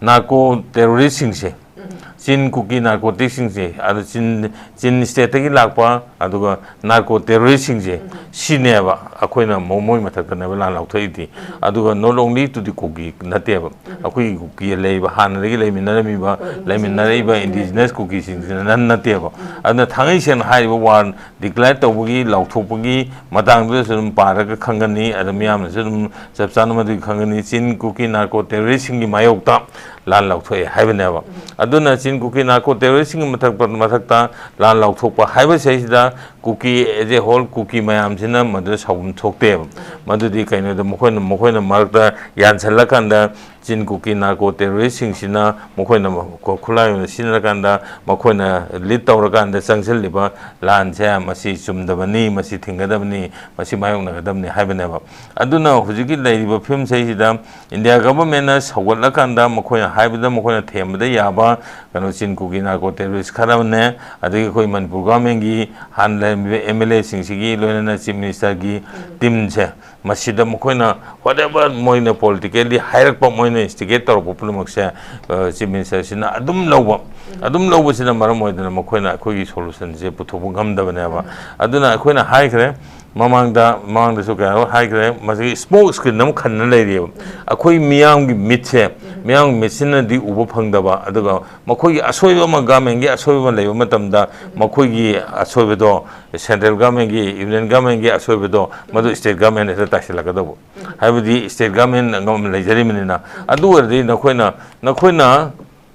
ꯅꯥꯔꯀꯣ ꯇꯦꯔꯣꯔꯤꯁꯁꯤꯡꯁꯦ, ꯎꯝ꯫ ꯆꯤꯟ ꯀꯨꯀꯤ ꯅꯥꯔꯀꯣꯇꯤꯛꯁꯤꯡꯁꯦ, ꯑꯗꯨ ꯆꯤꯟ, ꯆꯤꯟ ꯁ꯭ꯇꯦꯠꯇꯒꯤ ꯂꯥꯛꯄ, ꯑꯗꯨꯒ ꯅꯥꯔꯀꯣ ꯇꯦꯔꯣꯔꯤꯁꯁꯤꯡꯁꯦ, ꯎꯝ꯫ ꯁꯤꯅꯦꯕ ꯑꯩꯈꯣꯏꯅ ꯃꯣ-, ꯃꯣꯏ ꯃꯊꯛꯇꯅꯦꯕ ꯂꯥꯟ ꯂꯥꯎꯊꯣꯛꯏꯗꯤ꯫ ꯎꯝ꯫ ꯑꯗꯨꯒ not only to the ꯀꯨꯀꯤ ꯅꯠꯇꯦꯕ, ꯎꯝ꯫ ꯑꯩꯈꯣꯏꯒꯤ ꯀꯨꯀꯤ ꯂꯩꯔꯤꯕ, ꯍꯥꯟꯅꯗꯒꯤ ꯂꯩꯃꯤꯟꯅꯔꯝꯃꯤꯕ, ꯍꯣꯏ, ꯂꯩꯃꯤꯟꯅꯔꯛꯏꯕ indigenous ꯏꯟꯗꯤꯖꯤꯅꯁ ꯀꯨꯀꯤꯁꯤꯡꯁꯤꯅ ꯅꯠꯇꯦꯕ꯫ ꯎꯝ꯫ ꯑꯗꯨꯅ ꯊꯥꯡꯉꯩ ꯁꯦꯡꯅ ꯍꯥꯏꯔꯤꯕ ꯋꯥꯔ ꯗꯤꯀ꯭ꯂꯦꯌꯔ ꯇꯧꯕꯒꯤ, ꯂꯥꯎꯊꯣꯛꯄꯒꯤ ꯃꯇꯥꯡꯗꯨꯗꯁꯨ ꯑꯗꯨꯝ ꯄꯥꯔꯒ ꯈꯪꯒꯅꯤ, ꯑꯗ ꯃꯤꯌꯥꯝꯅꯁꯨ ꯑꯗꯨꯝ ꯆꯞ ꯆꯥꯅ ꯃꯗꯨꯒꯤ ꯈꯪꯒꯅꯤ꯫ ꯆꯤꯟ ꯀꯨꯀꯤ ꯅꯥꯔꯀꯣ ꯇꯦꯔꯣꯔꯤꯁꯁꯤꯡꯒꯤ ꯃꯥꯌꯣꯛꯇ ꯂꯥꯟ ꯂꯥꯎꯊꯣꯛꯑꯦ ꯍꯥꯏꯕꯅꯦꯕ꯫ ꯎꯝ꯫ ꯑꯗꯨꯅ ꯆꯤꯟ ꯀꯨꯀꯤ ꯅꯥꯔꯀꯣ ꯇꯦꯔꯣꯔꯤꯁꯁꯤꯡꯒꯤ ꯃꯊꯛ-, ꯃꯊꯛꯇ ꯂꯥꯟ ꯂꯥꯎꯊꯣꯛꯄ ꯍꯥꯏꯕꯁꯤꯗꯩꯁꯤꯗ ꯀꯨꯀꯤ as a whole, ꯀꯨꯀꯤ ꯃꯌꯥꯝꯁꯤꯅ ꯃꯗꯨꯗ ꯁꯥꯎꯐꯝ ꯊꯣꯛꯇꯦꯕ꯫ ꯃꯗꯨꯗꯤ ꯀꯩꯅꯣꯗ ꯃꯈꯣꯏꯅ, ꯃꯈꯣꯏꯅ ꯃꯔꯛꯇ ꯌꯥꯟꯁꯜꯂꯀꯥꯟꯗ ꯆꯤꯟ ꯀꯨꯀꯤ ꯅꯥꯔꯀꯣ ꯇꯦꯔꯣꯔꯤꯁꯁꯤꯡꯁꯤꯅ ꯃꯈꯣꯏꯅ ꯈꯨꯠꯂꯥꯏ ꯑꯣꯏꯅ ꯁꯤꯖꯤꯟꯅꯔꯀꯥꯟꯗ, ꯃꯈꯣꯏꯅ ꯂꯤꯗ ꯇꯧꯔꯀꯥꯟꯗ ꯆꯪꯁꯤꯜꯂꯤꯕ ꯂꯥꯟꯁꯦ, ꯃꯁꯤ ꯆꯨꯝꯗꯕꯅꯤ, ꯃꯁꯤ ꯊꯤꯡꯒꯗꯕꯅꯤ, ꯃꯁꯤ ꯃꯥꯌꯣꯛꯅꯒꯗꯕꯅꯤ ꯍꯥꯏꯕꯅꯦꯕ꯫ ꯑꯗꯨꯅ ꯍꯧꯖꯤꯛꯀꯤ ꯂꯩꯔꯤꯕ ꯐꯤꯕꯝꯁꯤꯗꯩꯁꯤꯗ ꯏꯟꯗꯤꯌꯥ ꯒꯚꯔꯟꯃꯦꯟꯠꯅ ꯁꯧꯒꯠꯂꯀꯥꯟꯗ, ꯃꯈꯣꯏꯅ ꯍꯥꯏꯕꯗ, ꯃꯈꯣꯏꯅ ꯊꯦꯝꯕꯗ ꯌꯥꯕ ꯀꯩꯅꯣ ꯆꯤꯟ ꯀꯨꯀꯤ ꯅꯥꯔꯀꯣ ꯇꯦꯔꯣꯔꯤꯁ ꯈꯔ ꯑꯃꯅꯦ, ꯑꯗꯒꯤ ꯑꯩꯈꯣꯏ ꯃꯅꯤꯄꯨꯔ ꯒꯚꯔꯟꯃꯦꯟꯠꯀꯤ ꯍꯥꯟꯅ ꯂꯩꯔꯝꯃꯤꯕ ꯑꯦꯝ ꯑꯦꯜ ꯑꯦꯁꯤꯡꯁꯤꯒꯤ, ꯂꯣꯏꯅꯅ ꯆꯤꯐ ꯃꯤꯅꯤꯁꯇꯔꯒꯤ ꯇꯤꯝꯁꯦ, ꯃꯁꯤꯗ ꯃꯈꯣꯏꯅ whatever ꯃꯣꯏꯅ politically ꯍꯥꯏꯔꯛꯄ, ꯃꯣꯏꯅ instigate ꯇꯧꯔꯛꯄ ꯄꯨꯝꯅꯃꯛꯁꯦ, ꯑ, ꯆꯤꯐ ꯃꯤꯅꯤꯁꯇꯔꯁꯤꯅ ꯑꯗꯨꯝ ꯂꯧꯕ, ꯑꯗꯨꯝ ꯂꯧꯕꯁꯤꯅ ꯃꯔꯝ ꯑꯣꯏꯗꯅ ꯃꯈꯣꯏꯅ ꯑꯩꯈꯣꯏꯒꯤ ꯁꯣꯂꯨꯁꯟꯁꯦ ꯄꯨꯊꯣꯛꯄ ꯉꯝꯗꯕꯅꯦꯕ꯫ ꯑꯗꯨꯅ ꯑꯩꯈꯣꯏꯅ ꯍꯥꯏꯈ꯭ꯔꯦ, ꯃꯃꯥꯡꯗ, ꯃꯃꯥꯡꯗꯁꯨ ꯀꯌꯥꯔꯣ ꯍꯥꯏꯈ꯭ꯔꯦ, ꯃꯁꯤꯒꯤ smoke screen ꯑꯃ ꯈꯟꯅ ꯂꯩꯔꯤꯑꯕ꯫ ꯑꯩꯈꯣꯏ ꯃꯤꯌꯥꯝꯒꯤ ꯃꯤꯠꯁꯦ, ꯃꯤꯌꯥꯝꯒꯤ ꯃꯤꯠꯁꯤꯅꯗꯤ ꯎꯕ ꯐꯪꯗꯕ, ꯑꯗꯨꯒ ꯃꯈꯣꯏꯒꯤ ꯑꯁꯣꯏꯕ ꯑꯃ, ꯒꯚꯔꯟꯃꯦꯟꯠꯀꯤ ꯑꯁꯣꯏꯕ ꯑꯃ ꯂꯩꯕ ꯃꯇꯝꯗ, ꯃꯈꯣꯏꯒꯤ ꯑꯁꯣꯏꯕꯗꯣ, ꯁꯦꯟꯇ꯭ꯔꯦꯜ ꯒꯚꯔꯟꯃꯦꯟꯠꯀꯤ, ꯌꯨꯅꯤꯌꯟ ꯒꯚꯔꯟꯃꯦꯟꯠꯀꯤ ꯑꯁꯣꯏꯕꯗꯣ, ꯃꯗꯨ ꯁ꯭ꯇꯦꯠ ꯒꯚꯔꯟꯃꯦꯟꯠ ꯍꯦꯛꯇ ꯇꯥꯏꯁꯤꯜꯂꯛꯀꯗꯧꯕ꯫ ꯍꯥꯏꯕꯗꯤ ꯁ꯭ꯇꯦꯠ ꯒꯚꯔꯟꯃꯦꯟꯠ ꯑꯃ ꯂꯩꯖꯔꯤꯕꯅꯤꯅ꯫ ꯑꯗꯨ ꯑꯣꯏꯔꯗꯤ ꯅꯈꯣꯏꯅ, ꯅꯈꯣꯏꯅ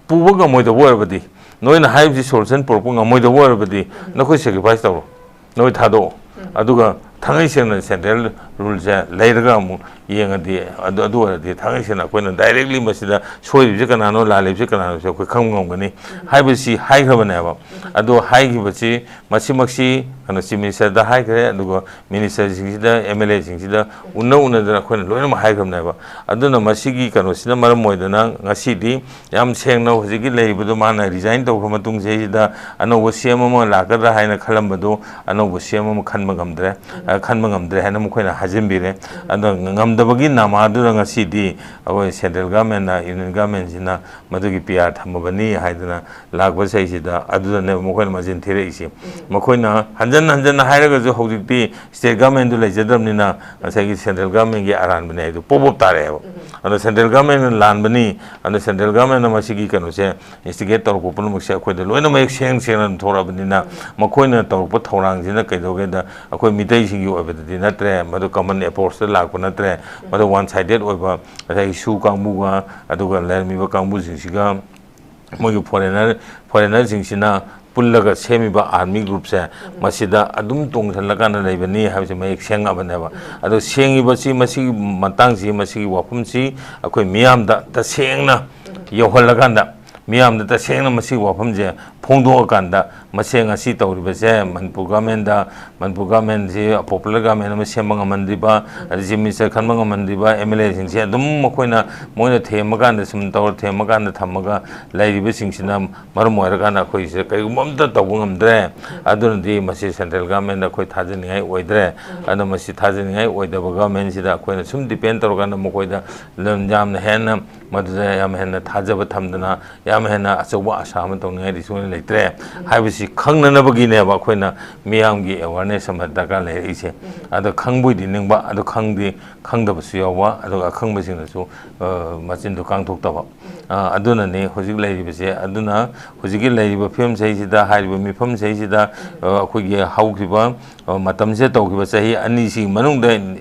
ꯄꯨꯕ ꯉꯝꯃꯣꯏꯗꯕ ꯑꯣꯏꯔꯕꯗꯤ, ꯅꯣꯏꯅ ꯍꯥꯏꯔꯤꯕꯁꯤ ꯁꯣꯂꯨꯁꯟ ꯄꯨꯔꯛꯄ ꯉꯝꯃꯣꯏꯗꯧꯕ ꯑꯣꯏꯔꯕꯗꯤ ꯅꯈꯣꯏ ꯁꯦꯀ꯭ꯔꯤꯐꯥꯏꯁ ꯇꯧꯔꯣ, ꯅꯣꯏ ꯊꯥꯗꯣꯛꯑꯣ꯫ ꯑꯗꯨꯒ ꯊꯥꯡꯉꯩ ꯁꯦꯡꯅ ꯁꯦꯟꯇ꯭ꯔꯦꯜ ꯔꯨꯜꯁꯦ ꯂꯩꯔꯒ ꯑꯃꯨꯛ ꯌꯦꯡꯉꯗꯤ, ꯑꯗꯨ ꯑꯗꯨ ꯑꯣꯏꯔꯗꯤ ꯊꯥꯡꯉꯩ ꯁꯦꯡꯅ ꯑꯩꯈꯣꯏꯅ ꯗꯥꯏꯔꯦꯛꯂꯤ ꯃꯁꯤꯗ ꯁꯣꯏꯔꯤꯕꯁꯤ ꯀꯅꯥꯅꯣ, ꯂꯥꯜꯂꯤꯕꯁꯤ ꯀꯅꯥꯅꯣꯁꯦ ꯑꯩꯈꯣꯏ ꯈꯪꯕ ꯉꯝꯒꯅꯤ ꯍꯥꯏꯕꯁꯤ ꯍꯥꯏꯈ꯭ꯔꯕꯅꯦꯕ꯫ ꯑꯗꯣ ꯍꯥꯏꯈꯤꯕꯁꯤ, ꯃꯁꯤꯃꯛꯁꯤ ꯀꯩꯅꯣ, ꯆꯤꯐ ꯃꯤꯅꯤꯁꯇꯔꯗ ꯍꯥꯏꯈ꯭ꯔꯦ, ꯑꯗꯨꯒ ꯃꯤꯅꯤꯁꯇꯔꯁꯤꯡꯁꯤꯗ, ꯑꯦꯝ ꯑꯦꯜ ꯑꯦꯁꯤꯡꯁꯤꯗ ꯎꯟꯅ ꯎꯅꯗꯅ ꯑꯩꯈꯣꯏꯅ ꯂꯣꯏꯅꯃꯛ ꯍꯥꯏꯈ꯭ꯔꯕꯅꯦꯕ꯫ ꯑꯗꯨꯅ ꯃꯁꯤꯒꯤ ꯀꯩꯅꯣꯁꯤꯅ ꯃꯔꯝ ꯑꯣꯏꯗꯅ ꯉꯁꯤꯗꯤ ꯌꯥꯝ ꯁꯦꯡꯅ ꯍꯧꯖꯤꯛꯀꯤ ꯂꯩꯔꯤꯕꯗꯣ ꯃꯥꯅ ꯔꯤꯖꯥꯏꯟ ꯇꯧꯈ꯭ꯔ ꯃꯇꯨꯡꯁꯤꯗꯩꯁꯤꯗ ꯑꯅꯧꯕ ꯁꯤ ꯑꯦꯝ ꯑꯃ ꯂꯥꯛꯀꯗ꯭ꯔꯥ ꯍꯥꯏꯅ ꯈꯜꯂꯝꯕꯗꯣ, ꯑꯅꯧꯕ ꯁꯤ ꯑꯦꯝ ꯑꯃ ꯈꯟꯕ ꯉꯝꯗ꯭ꯔꯦ, ꯑ, ꯈꯟꯕ ꯉꯝꯗ꯭ꯔꯦ ꯍꯥꯏꯅ ꯃꯈꯣꯏꯅ ꯍꯥꯏꯖꯤꯟꯕꯤꯔꯦ꯫ ꯑꯗꯣ ꯉꯝꯗꯕꯒꯤ ꯅꯃꯥꯗꯨꯗ ꯉꯁꯤꯗꯤ ꯑꯩꯈꯣꯏ ꯁꯦꯟꯇ꯭ꯔꯦꯜ ꯒꯚꯔꯟꯃꯦꯟꯅ, ꯌꯨꯅꯤꯌꯟ ꯒꯚꯔꯟꯃꯦꯟꯁꯤꯅ ꯃꯗꯨꯒꯤ ꯄꯤ ꯑꯥꯔ ꯊꯝꯃꯕꯅꯤ ꯍꯥꯏꯗꯅ ꯂꯥꯛꯄ ꯆꯍꯤꯁꯤꯗ ꯑꯗꯨꯗꯅꯦꯕ ꯃꯈꯣꯏꯅ ꯃꯆꯤꯟ ꯊꯤꯔꯛꯏꯁꯦ꯫ ꯃꯈꯣꯏꯅ ꯍꯟꯖꯟ ꯍꯟꯖꯟꯅ ꯍꯥꯏꯔꯒꯁꯨ ꯍꯧꯖꯤꯛꯇꯤ ꯁ꯭ꯇꯦꯠ ꯒꯚꯔꯟꯃꯦꯟꯗꯨ ꯂꯩꯖꯗ꯭ꯔꯕꯅꯤꯅ ꯉꯁꯥꯏꯒꯤ ꯁꯦꯟꯇ꯭ꯔꯦꯜ ꯒꯚꯔꯟꯃꯦꯟꯒꯤ ꯑꯔꯥꯟꯕꯅꯦ ꯍꯥꯏꯗꯨ ꯄꯣꯞ ꯄꯣꯞ ꯇꯥꯔꯛꯑꯦꯕ꯫ ꯑꯗꯣ ꯁꯦꯟꯇ꯭ꯔꯦꯜ ꯒꯚꯔꯟꯃꯦꯟꯅ ꯂꯥꯟꯕꯅꯤ, ꯑꯗꯣ ꯁꯦꯟꯇ꯭ꯔꯦꯜ ꯒꯚꯔꯟꯃꯦꯟꯅ ꯃꯁꯤꯒꯤ ꯀꯩꯅꯣꯁꯦ ꯏꯟꯁꯇꯤꯒꯦꯠ ꯇꯧꯔꯛꯄ ꯄꯨꯝꯅꯃꯛꯁꯦ ꯑꯩꯈꯣꯏꯗ ꯂꯣꯏꯅ ꯃꯌꯦꯛ ꯁꯦꯡ ꯁꯦꯡꯅ ꯑꯗꯨꯝ ꯊꯣꯛꯂꯛꯑꯕꯅꯤꯅ ꯃꯈꯣꯏꯅ ꯇꯧꯔꯛꯄ ꯊꯧꯔꯥꯡꯁꯤꯅ ꯀꯩꯗꯧꯒꯦꯗ ꯑꯩꯈꯣꯏ ꯃꯤꯇꯩꯁꯤꯡꯒꯤ ꯑꯣꯏꯕꯗꯗꯤ ꯅꯠꯇ꯭ꯔꯦ, ꯃꯗꯨ ꯀꯃꯟ ꯑꯦꯄ꯭ꯔꯣꯆꯇ ꯂꯥꯛꯄ ꯅꯠꯇ꯭ꯔꯦ, ꯃꯗꯨ ꯋꯥꯟ ꯁꯥꯏꯗꯦꯠ ꯑꯣꯏꯕ ꯉꯁꯥꯏꯒꯤ ꯁꯨ ꯀꯥꯡꯕꯨꯒ ꯑꯗꯨꯒ ꯂꯩꯔꯝꯃꯤꯕ ꯀꯥꯡꯕꯨꯁꯤꯡꯁꯤꯒ ꯃꯣꯏꯒꯤ ꯐꯣꯔꯦꯅꯔ, ꯐꯣꯔꯦꯅꯔꯁꯤꯡꯁꯤꯅ ꯄꯨꯜꯂꯒ ꯁꯦꯝꯃꯤꯕ ꯑꯥꯔꯃꯤ ꯒ꯭ꯔꯨꯞꯁꯦ ꯃꯁꯤꯗ ꯑꯗꯨꯝ ꯇꯣꯡꯁꯤꯜꯂꯀꯥꯟꯗ ꯂꯩꯕꯅꯤ ꯍꯥꯏꯕꯁꯤ ꯃꯌꯦꯛ ꯁꯦꯡꯉꯕꯅꯦꯕ꯫ ꯑꯗꯣ ꯁꯦꯡꯉꯤꯕꯁꯤ ꯃꯁꯤꯒꯤ ꯃꯇꯥꯡꯁꯤ, ꯃꯁꯤꯒꯤ ꯋꯥꯐꯝꯁꯤ ꯑꯩꯈꯣꯏ ꯃꯤꯌꯥꯝꯗ ꯇꯁꯦꯡꯅ ꯌꯧꯍꯜꯂꯀꯥꯟꯗ, ꯃꯤꯌꯥꯝꯗ ꯇꯁꯦꯡꯅ ꯃꯁꯤꯒꯤ ꯋꯥꯐꯝꯁꯦ ꯐꯣꯡꯗꯣꯛꯑꯀꯥꯟꯗ, ꯃꯁꯦ ꯉꯁꯤ ꯇꯧꯔꯤꯕꯁꯦ ꯃꯅꯤꯄꯨꯔ ꯒꯚꯔꯟꯃꯦꯟꯗ, ꯃꯅꯤꯄꯨꯔ ꯒꯚꯔꯟꯃꯦꯟꯁꯤ ꯄꯣꯄꯨꯂꯔ ꯒꯚꯔꯟꯃꯦꯟ ꯑꯃ ꯁꯦꯝꯕ ꯉꯝꯍꯟꯗ꯭ꯔꯤꯕ, ꯑꯗꯩ ꯆꯤꯐ ꯃꯤꯅꯤꯁꯇꯔ ꯈꯟꯕ ꯉꯝꯍꯟꯗ꯭ꯔꯤꯕ ꯑꯦꯝ ꯑꯦꯜ ꯑꯦꯁꯤꯡꯁꯦ ꯑꯗꯨꯝ ꯃꯈꯣꯏꯅ, ꯃꯣꯏꯅ ꯊꯦꯝꯃꯀꯥꯟꯗ, ꯁꯨꯝ ꯇꯧꯔ ꯊꯦꯝꯃꯀꯥꯟꯗ ꯊꯝꯃꯒ ꯂꯩꯔꯤꯕꯁꯤꯡꯁꯤꯅ ꯃꯔꯝ ꯑꯣꯏꯔꯀꯥꯟꯗ ꯑꯩꯈꯣꯏꯁꯦ ꯀꯔꯤꯒꯨꯝꯕ ꯑꯝꯇ ꯇꯧꯕ ꯉꯝꯗ꯭ꯔꯦ꯫ ꯑꯗꯨꯅꯗꯤ ꯃꯁꯤ ꯁꯦꯟꯇ꯭ꯔꯦꯜ ꯒꯚꯔꯟꯃꯦꯟꯗ ꯑꯩꯈꯣꯏ ꯊꯥꯖꯅꯤꯡꯉꯥꯏ ꯑꯣꯏꯗ꯭ꯔꯦ꯫ ꯑꯗꯣ ꯃꯁꯤ ꯊꯥꯖꯅꯤꯡꯉꯥꯏ ꯑꯣꯏꯗꯕ ꯒꯚꯔꯟꯃꯦꯟꯁꯤꯗ ꯑꯩꯈꯣꯏꯅ ꯁꯨꯝ ꯗꯤꯄꯦꯟ ꯇꯧꯔꯀꯥꯟꯗ ꯃꯈꯣꯏꯗ ꯌꯥꯝꯅ ꯍꯦꯟꯅ, ꯃꯗꯨꯗ ꯌꯥꯝ ꯍꯦꯟꯅ ꯊꯥꯖꯕ ꯊꯝꯗꯅ, ꯌꯥꯝ ꯍꯦꯟꯅ ꯑꯆꯧꯕ ꯑꯁꯥ ꯑꯃ ꯇꯧꯅꯤꯡꯉꯥꯏꯗꯤ ꯁꯨꯡꯂꯩ ꯂꯩꯇ꯭ꯔꯦ ꯍꯥꯏꯕꯁꯤ ꯈꯪꯅꯅꯕꯒꯤꯅꯦꯕ ꯑꯩꯈꯣꯏꯅ ꯃꯤꯌꯥꯝꯒꯤ ꯑꯦꯋꯥꯔꯅꯦꯁ ꯑꯃ ꯗꯔꯀꯥꯔ ꯂꯩꯔꯛꯏꯁꯦ꯫ ꯑꯗꯣ ꯈꯪꯕꯣꯏꯗꯤ ꯅꯤꯡꯕ, ꯑꯗꯣ ꯈꯪꯗꯤ, ꯈꯪꯗꯕꯁꯨ ꯌꯥꯎꯕ, ꯑꯗꯨꯒ ꯑꯈꯪꯕꯁꯤꯡꯅꯁꯨ, ꯑ, ꯃꯆꯤꯟꯗꯨ ꯀꯥꯡꯊꯣꯛꯇꯕ꯫ ꯑ, ꯑꯗꯨꯅꯅꯤ ꯍꯧꯖꯤꯛ ꯂꯩꯔꯤꯕꯁꯦ꯫ ꯑꯗꯨꯅ ꯍꯧꯖꯤꯛꯀꯤ ꯂꯩꯔꯤꯕ ꯐꯤꯕꯝꯁꯤꯗꯩꯁꯤꯗ, ꯍꯥꯏꯔꯤꯕ ꯃꯤꯐꯝꯁꯤꯗꯩꯁꯤꯗ, ꯑ, ꯑꯩꯈꯣꯏꯒꯤ ꯍꯧꯈꯤꯕ ꯑ, ꯃꯇꯝꯁꯤꯗ ꯇꯧꯈꯤꯕ ꯆꯍꯤ ꯑꯅꯤꯁꯤꯒꯤ ꯃꯅꯨꯡꯗ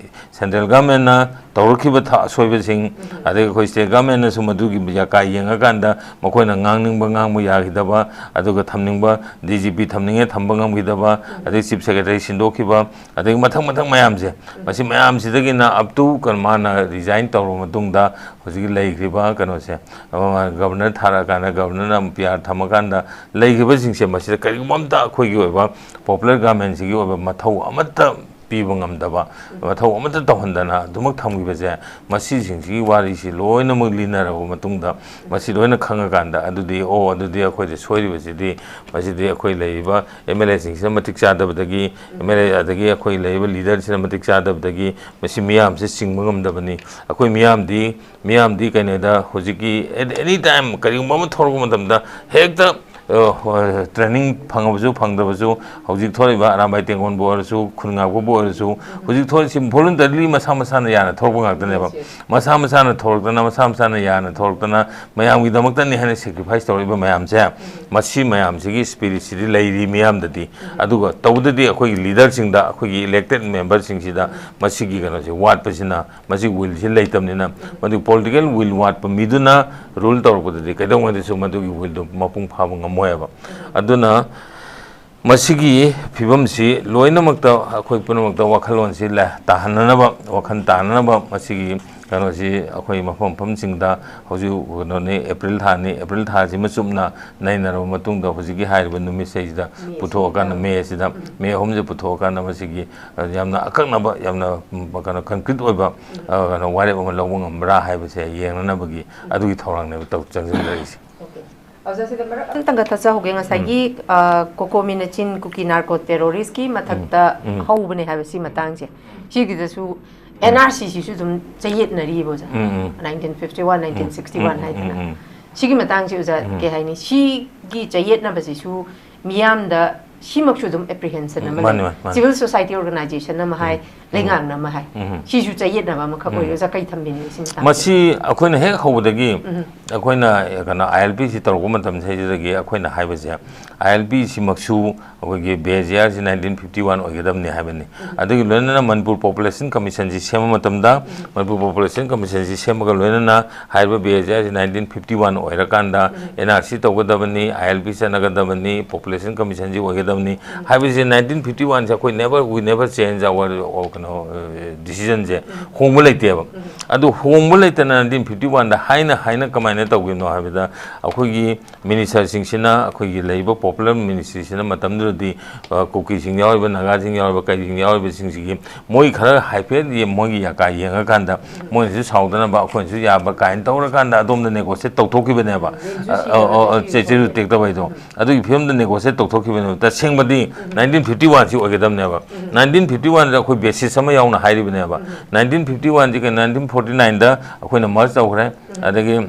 central governmentꯅ ꯇꯧꯔꯛꯈꯤꯕ ꯊ-, ꯑꯁꯣꯏꯕꯁꯤꯡ, ꯑꯗꯒꯤ ꯑꯩꯈꯣꯏ state governmentꯅꯁꯨ ꯃꯗꯨꯒꯤ ꯌꯥꯀꯥꯏ ꯌꯦꯡꯉꯀꯥꯟꯗ ꯃꯈꯣꯏꯅ ꯉꯥꯡꯅꯤꯡꯕ ꯉꯥꯡꯕ ꯌꯥꯈꯤꯗꯕ, ꯑꯗꯨꯒ ꯊꯝꯅꯤꯡꯕ DGP ꯊꯝꯅꯤꯡꯉꯦ ꯊꯝꯕ ꯉꯝꯈꯤꯗꯕ, ꯑꯗꯒꯤ chief secretary ꯁꯤꯟꯗꯣꯛꯈꯤꯕ, ꯑꯗꯒꯤ ꯃꯊꯪ ꯃꯊꯪ ꯃꯌꯥꯝꯁꯦ, ꯃꯁꯤ ꯃꯌꯥꯝꯁꯤꯗꯒꯤꯅ up to ꯀꯩꯅꯣ ꯃꯥꯅ resign ꯇꯧꯔꯕ ꯃꯇꯨꯡꯗ ꯍꯧꯖꯤꯛꯀꯤ ꯂꯩꯈ꯭ꯔꯤꯕ ꯀꯩꯅꯣꯁꯦ, ꯑꯃ ꯃꯥ governor ꯊꯥꯔꯛꯑꯀꯥꯟꯗ, governorꯅ ꯑꯃꯨꯛ PR ꯊꯝꯃꯀꯥꯟꯗ ꯂꯩꯈꯤꯕꯁꯤꯡꯁꯦ, ꯃꯁꯤꯗ ꯀꯔꯤꯒꯨꯝꯕ ꯑꯝꯇ ꯑꯩꯈꯣꯏꯒꯤ ꯑꯣꯏꯕ popular governmentꯁꯤꯒꯤ ꯑꯣꯏꯕ ꯃꯊꯧ ꯑꯃꯠꯇ ꯄꯤꯕ ꯉꯝꯗꯕ, ꯃꯊꯧ ꯑꯃꯠꯇ ꯇꯧꯍꯟꯗꯅ ꯑꯗꯨꯃꯛ ꯊꯝꯈꯤꯕꯁꯦ, ꯃꯁꯤꯁꯤꯡꯁꯤꯒꯤ ꯋꯥꯔꯤꯁꯤ ꯂꯣꯏꯅꯃꯛ ꯂꯤꯅꯔꯕ ꯃꯇꯨꯡꯗ, ꯃꯁꯤ ꯂꯣꯏꯅ ꯈꯪꯉꯀꯥꯟꯗ, ꯑꯗꯨꯗꯤ, ꯑꯣ, ꯑꯗꯨꯗꯤ ꯑꯩꯈꯣꯏꯗ ꯁꯣꯏꯔꯤꯕꯁꯤꯗꯤ, ꯃꯁꯤꯗꯤ ꯑꯩꯈꯣꯏ ꯂꯩꯔꯤꯕ MLAꯁꯤꯡꯁꯤꯅ ꯃꯇꯤꯛ ꯆꯥꯗꯕꯗꯒꯤ, MLA ꯑꯗꯒꯤ ꯑꯩꯈꯣꯏ ꯂꯩꯔꯤꯕ leaderꯁꯤꯅ ꯃꯇꯤꯛ ꯆꯥꯗꯕꯗꯒꯤ ꯃꯁꯤ ꯃꯤꯌꯥꯝꯁꯦ ꯆꯤꯡꯕ ꯉꯝꯗꯕꯅꯤ꯫ ꯑꯩꯈꯣꯏ ꯃꯤꯌꯥꯝꯗꯤ, ꯃꯤꯌꯥꯝꯗꯤ ꯀꯩꯅꯣꯗ ꯍꯧꯖꯤꯛꯀꯤ at any time ꯀꯔꯤꯒꯨꯝꯕ ꯑꯃ ꯊꯣꯛꯂꯛꯄ ꯃꯇꯝꯗ ꯍꯦꯛꯇ, ꯑ, ꯍꯣꯏ, training ꯐꯪꯉꯕꯁꯨ ꯐꯪꯗꯕꯁꯨ, ꯍꯧꯖꯤꯛ ꯊꯣꯛꯂꯤꯕ ꯑꯔꯥꯝꯕꯥꯏ ꯇꯦꯡꯒꯣꯟꯕꯨ ꯑꯣꯏꯔꯁꯨ, ꯈꯨꯟ ꯉꯥꯛꯄꯕꯨ ꯑꯣꯏꯔꯁꯨ, ꯍꯧꯖꯤꯛ ꯊꯣꯛꯂꯤꯁꯤ voluntarily ꯃꯁꯥ ꯃꯁꯥꯅ ꯌꯥꯅ ꯊꯣꯛꯂꯛꯄ ꯉꯥꯛꯇꯅꯦꯕ꯫ Yes, yes. ꯃꯁꯥ ꯃꯁꯥꯅ ꯊꯣꯛꯂꯛꯇꯅ, ꯃꯁꯥ ꯃꯁꯥꯅ ꯌꯥꯅ ꯊꯣꯛꯂꯛꯇꯅ, ꯃꯌꯥꯝꯒꯤꯗꯃꯛꯇꯅꯤ ꯍꯥꯏꯅ sacrifice ꯇꯧꯔꯛꯏꯕ ꯃꯌꯥꯝꯁꯦ, ꯃꯁꯤ ꯃꯌꯥꯝꯁꯤꯒꯤ spiritꯁꯤꯗꯤ ꯂꯩꯔꯤ ꯃꯤꯌꯥꯝꯗꯗꯤ꯫ ꯑꯗꯨꯒ ꯇꯧꯕꯗꯗꯤ ꯑꯩꯈꯣꯏꯒꯤ leaderꯁꯤꯡꯗ, ꯑꯩꯈꯣꯏꯒꯤ elected memberꯁꯤꯡꯁꯤꯗ ꯃꯁꯤꯒꯤ ꯀꯩꯅꯣꯁꯦ ꯋꯥꯠꯄꯁꯤꯅ, ꯃꯁꯤ willꯁꯤ ꯂꯩꯇꯕꯅꯤꯅ, ꯃꯗꯨ political will ꯋꯥꯠꯄ ꯃꯤꯗꯨꯅ rule ꯇꯧꯔꯛꯄꯗꯗꯤ ꯀꯩꯗꯧꯉꯩꯗꯁꯨ ꯃꯗꯨꯒꯤ willꯗꯨ ꯃꯄꯨꯡ ꯐꯥꯕ ꯉꯝꯃꯣꯏꯕ꯫ ꯑꯗꯨꯅ ꯃꯁꯤꯒꯤ ꯐꯤꯕꯝꯁꯤ ꯂꯣꯏꯅꯃꯛꯇ ꯑꯩꯈꯣꯏ ꯄꯨꯝꯅꯃꯛꯇ ꯋꯥꯈꯜꯂꯣꯟꯁꯤ ꯂ-, ꯇꯥꯍꯟꯅꯅꯕ, ꯋꯥꯈꯜ ꯇꯥꯍꯟꯅꯅꯕ ꯃꯁꯤꯒꯤ ꯀꯩꯅꯣꯁꯤ ꯑꯩꯈꯣꯏ ꯃꯐꯝ ꯃꯐꯝꯁꯤꯡꯗ ꯍꯧꯖꯤꯛ ꯀꯩꯅꯣꯅꯤ, April ꯊꯥꯅꯤ, April ꯊꯥꯁꯤꯃ ꯆꯨꯞꯅ ꯅꯩꯅꯔꯕ ꯃꯇꯨꯡꯗ ꯍꯧꯖꯤꯛꯀꯤ ꯍꯥꯏꯔꯤꯕ ꯅꯨꯃꯤꯠꯁꯤꯗꯩꯁꯤꯗ ꯄꯨꯊꯣꯛꯑꯀꯥꯟꯗ, May ꯑꯁꯤꯗ, May ꯑꯍꯨꯝꯁꯤ ꯄꯨꯊꯣꯛꯑꯀꯥꯟꯗ ꯃꯁꯤꯒꯤ, ꯑ, ꯌꯥꯝꯅ ꯑꯀꯛꯅꯕ, ꯌꯥꯝꯅ, ꯎꯝ, ꯀꯩꯅꯣ, concrete ꯑꯣꯏꯕ, ꯑ, ꯀꯩꯅꯣ, ꯋꯥꯔꯦꯞ ꯑꯃ ꯂꯧꯕ ꯉꯝꯕ꯭ꯔꯥ ꯍꯥꯏꯕꯁꯦ ꯌꯦꯡꯅꯅꯕꯒꯤ ꯑꯗꯨꯒꯤ ꯊꯧꯔꯥꯡꯅꯦꯕ ꯇꯧ-, ꯆꯪꯁꯤꯟꯖꯔꯛꯏꯁꯦ꯫ ꯑꯣꯀꯦ꯫ ꯑꯣꯖꯥ, ꯁꯤꯗ ꯃꯔꯛ ꯑꯝꯇꯪꯒ ꯊꯠꯆꯍꯧꯒꯦ꯫ ꯉꯁꯥꯏꯒꯤ, ꯑ, COCOMIꯅ ꯆꯤꯟ ꯀꯨꯀꯤ narco terroristꯀꯤ ꯃꯊꯛꯇ ꯎꯝ꯫ ꯍꯧꯕꯅꯦ ꯍꯥꯏꯕ ꯁꯤ ꯃꯇꯥꯡꯁꯦ, ꯁꯤꯒꯤꯗꯁꯨ NRCꯁꯤꯁꯨ ꯑꯗꯨꯝ ꯆꯌꯦꯠꯅꯔꯤꯕ, ꯑꯣꯖꯥ꯫ ꯎꯝ, ꯎꯝ꯫ Nineteen fifty one, nineteen sixty one ꯎꯝ, ꯎꯝ, ꯍꯥꯏꯗꯅ꯫ ꯎꯝ, ꯎꯝ꯫ ꯁꯤꯒꯤ ꯃꯇꯥꯡꯁꯦ, ꯑꯣꯖꯥ, ꯎꯝ꯫ ꯀꯩ ꯍꯥꯏꯅꯤ? ꯁꯤꯒꯤ ꯆꯌꯦꯠꯅꯕꯁꯤꯁꯨ ꯃꯤꯌꯥꯝꯗ ꯁꯤꯃꯛꯁꯨ ꯑꯗꯨꯝ apprehension ꯑꯃ ꯃꯥꯅꯤ, ꯂꯩ꯫ ꯃꯥꯅꯤ, ꯃꯥꯅꯤ꯫ Civil society organization ꯑꯃ ꯍꯥꯏ, ꯎꯝ꯫ ꯂꯩꯉꯥꯛꯅ ꯑꯃ ꯍꯥꯏ꯫ ꯎꯝ꯫ ꯁꯤꯁꯨ ꯆꯌꯦꯠꯅꯕ ꯑꯃꯈꯛ ꯎꯝ꯫ ꯑꯣꯏꯔꯦ꯫ ꯑꯣꯖꯥ, ꯀꯩ ꯊꯝꯕꯤꯅꯤꯡꯉꯤ ꯁꯤ ꯃꯇꯥꯡꯗ? ꯃꯁꯤ ꯑꯩꯈꯣꯏꯅ ꯍꯦꯛ ꯍꯧꯕꯗꯒꯤ ꯎꯝ꯫ ꯑꯩꯈꯣꯏꯅ ꯀꯩꯅꯣ ꯑꯥꯏ ꯑꯦꯜ ꯄꯤ ꯁꯤ ꯇꯧꯔꯛꯄ ꯃꯇꯝꯁꯤꯗꯒꯤ ꯑꯩꯈꯣꯏꯅ ꯍꯥꯏꯕꯁꯦ, ꯑꯥꯏ ꯑꯦꯜ ꯄꯤ ꯁꯤꯃꯛꯁꯨ ꯑꯩꯈꯣꯏꯒꯤ ꯕꯦꯖꯤꯌꯥꯔꯁꯤ ꯅꯥꯏꯟꯇꯤꯟ ꯐꯤꯐꯇꯤ ꯋꯥꯟ ꯑꯣꯏꯒꯗꯕꯅꯤ ꯍꯥꯏꯕꯅꯤ꯫ ꯑꯗꯨꯒꯤ ꯂꯣꯏꯅꯅ ꯃꯅꯤꯄꯨꯔ ꯄꯣꯄꯨꯂꯦꯁꯟ ꯀꯃꯤꯁꯟꯁꯤ ꯁꯦꯝꯕ ꯃꯇꯝꯗ, ꯃꯅꯤꯄꯨꯔ ꯄꯣꯄꯨꯂꯦꯁꯟ ꯀꯃꯤꯁꯟꯁꯤ ꯁꯦꯝꯕꯒ ꯂꯣꯏꯅꯅ ꯍꯥꯏꯔꯤꯕ ꯕꯦꯖꯤꯌꯥꯔꯁꯤ ꯅꯥꯏꯟꯇꯤꯟ ꯐꯤꯐꯇꯤ ꯋꯥꯟ ꯑꯣꯏꯔꯀꯥꯟꯗ ꯑꯦꯟ ꯑꯥꯔ ꯁꯤ ꯇꯧꯒꯗꯕꯅꯤ, ꯑꯥꯏ ꯑꯦꯜ ꯄꯤ ꯆꯠꯅꯒꯗꯕꯅꯤ, ꯄꯣꯄꯨꯂꯦꯁꯟ ꯀꯃꯤꯁꯟꯁꯤ ꯑꯣꯏꯒꯗꯕꯅꯤ ꯍꯥꯏꯕꯁꯤ ꯅꯥꯏꯟꯇꯤꯟ ꯐꯤꯐꯇꯤ ꯋꯥꯟꯁꯦ ꯑꯩꯈꯣꯏ never, we never change our, our ꯀꯩꯅꯣ decisionꯁꯦ ꯍꯣꯡꯕ ꯂꯩꯇꯦꯕ꯫ ꯑꯗꯨ ꯍꯣꯡꯕ ꯂꯩꯇꯅ ꯅꯥꯏꯟꯇꯤꯟ ꯐꯤꯐꯇꯤ ꯋꯥꯟꯗ ꯍꯥꯏꯅ ꯍꯥꯏꯅ ꯀꯃꯥꯏꯅ ꯇꯧꯈꯤꯕꯅꯣ ꯍꯥꯏꯕꯗ, ꯑꯩꯈꯣꯏꯒꯤ ꯃꯤꯅꯤꯁꯇꯔꯁꯤꯡꯁꯤꯅ, ꯑꯩꯈꯣꯏꯒꯤ ꯂꯩꯔꯤꯕ ꯄꯣꯄꯨꯂꯔ ꯃꯤꯅꯤꯁꯇ꯭ꯔꯤꯁꯤꯅ ꯃꯇꯝꯗꯨꯗꯗꯤ, ꯑ, ꯀꯨꯀꯤꯁꯤꯡ ꯌꯥꯎꯔꯤꯕ, ꯅꯥꯒꯥꯁꯤꯡ ꯌꯥꯎꯔꯤꯕ, ꯀꯩꯁꯤꯡ ꯌꯥꯎꯔꯤꯕꯁꯤꯡꯁꯤꯒꯤ ꯃꯣꯏ ꯈꯔ ꯍꯥꯏꯐꯦꯠ ꯌꯦ-, ꯃꯣꯏꯒꯤ ꯌꯥꯀꯥ ꯌꯦꯡꯉꯀꯥꯟꯗ ꯃꯣꯏꯅꯁꯨ ꯁꯥꯎꯗꯅꯕ ꯑꯩꯈꯣꯏꯅꯁꯨ ꯌꯥꯕ ꯀꯥꯏꯅ ꯇꯧꯔꯀꯥꯟꯗ ꯑꯗꯣꯝꯗ ꯅꯦꯒꯣꯁꯤꯌꯦꯠ ꯇꯧꯊꯣꯛꯈꯤꯕꯅꯦꯕ꯫ ꯑ, ꯑ, ꯑ, ꯆꯦ-, ꯆꯦꯔꯨ ꯇꯦꯛꯇꯕ ꯍꯥꯏꯗꯣ꯫ ꯑꯗꯨꯒꯤ ꯐꯤꯕꯝꯗ ꯅꯦꯒꯣꯁꯤꯌꯦꯠ ꯇꯧꯊꯣꯛꯈꯤꯕꯅꯦꯕ꯫ ꯇꯁꯦꯡꯕꯗꯤ ꯅꯥꯏꯟꯇꯤꯟ ꯐꯤꯐꯇꯤ ꯋꯥꯟꯁꯤ ꯑꯣꯏꯒꯗꯕꯅꯦꯕ꯫ ꯅꯥꯏꯟꯇꯤꯟ ꯐꯤꯐꯇꯤ ꯋꯥꯟꯗ ꯑꯩꯈꯣꯏ ꯕꯦꯁꯤꯁ ꯑꯃ ꯌꯥꯎꯅ ꯍꯥꯏꯔꯤꯕꯅꯦꯕ꯫ ꯅꯥꯏꯟꯇꯤꯟ ꯐꯤꯐꯇꯤ ꯋꯥꯟꯁꯤ ꯀꯩꯅꯣ, ꯅꯥꯏꯟꯇꯤꯟ ꯐꯣꯔꯇꯤ ꯅꯥꯏꯟꯗ ꯑꯩꯈꯣꯏꯅ ꯃꯔꯖ ꯇꯧꯈ꯭ꯔꯦ꯫ ꯑꯗꯒꯤ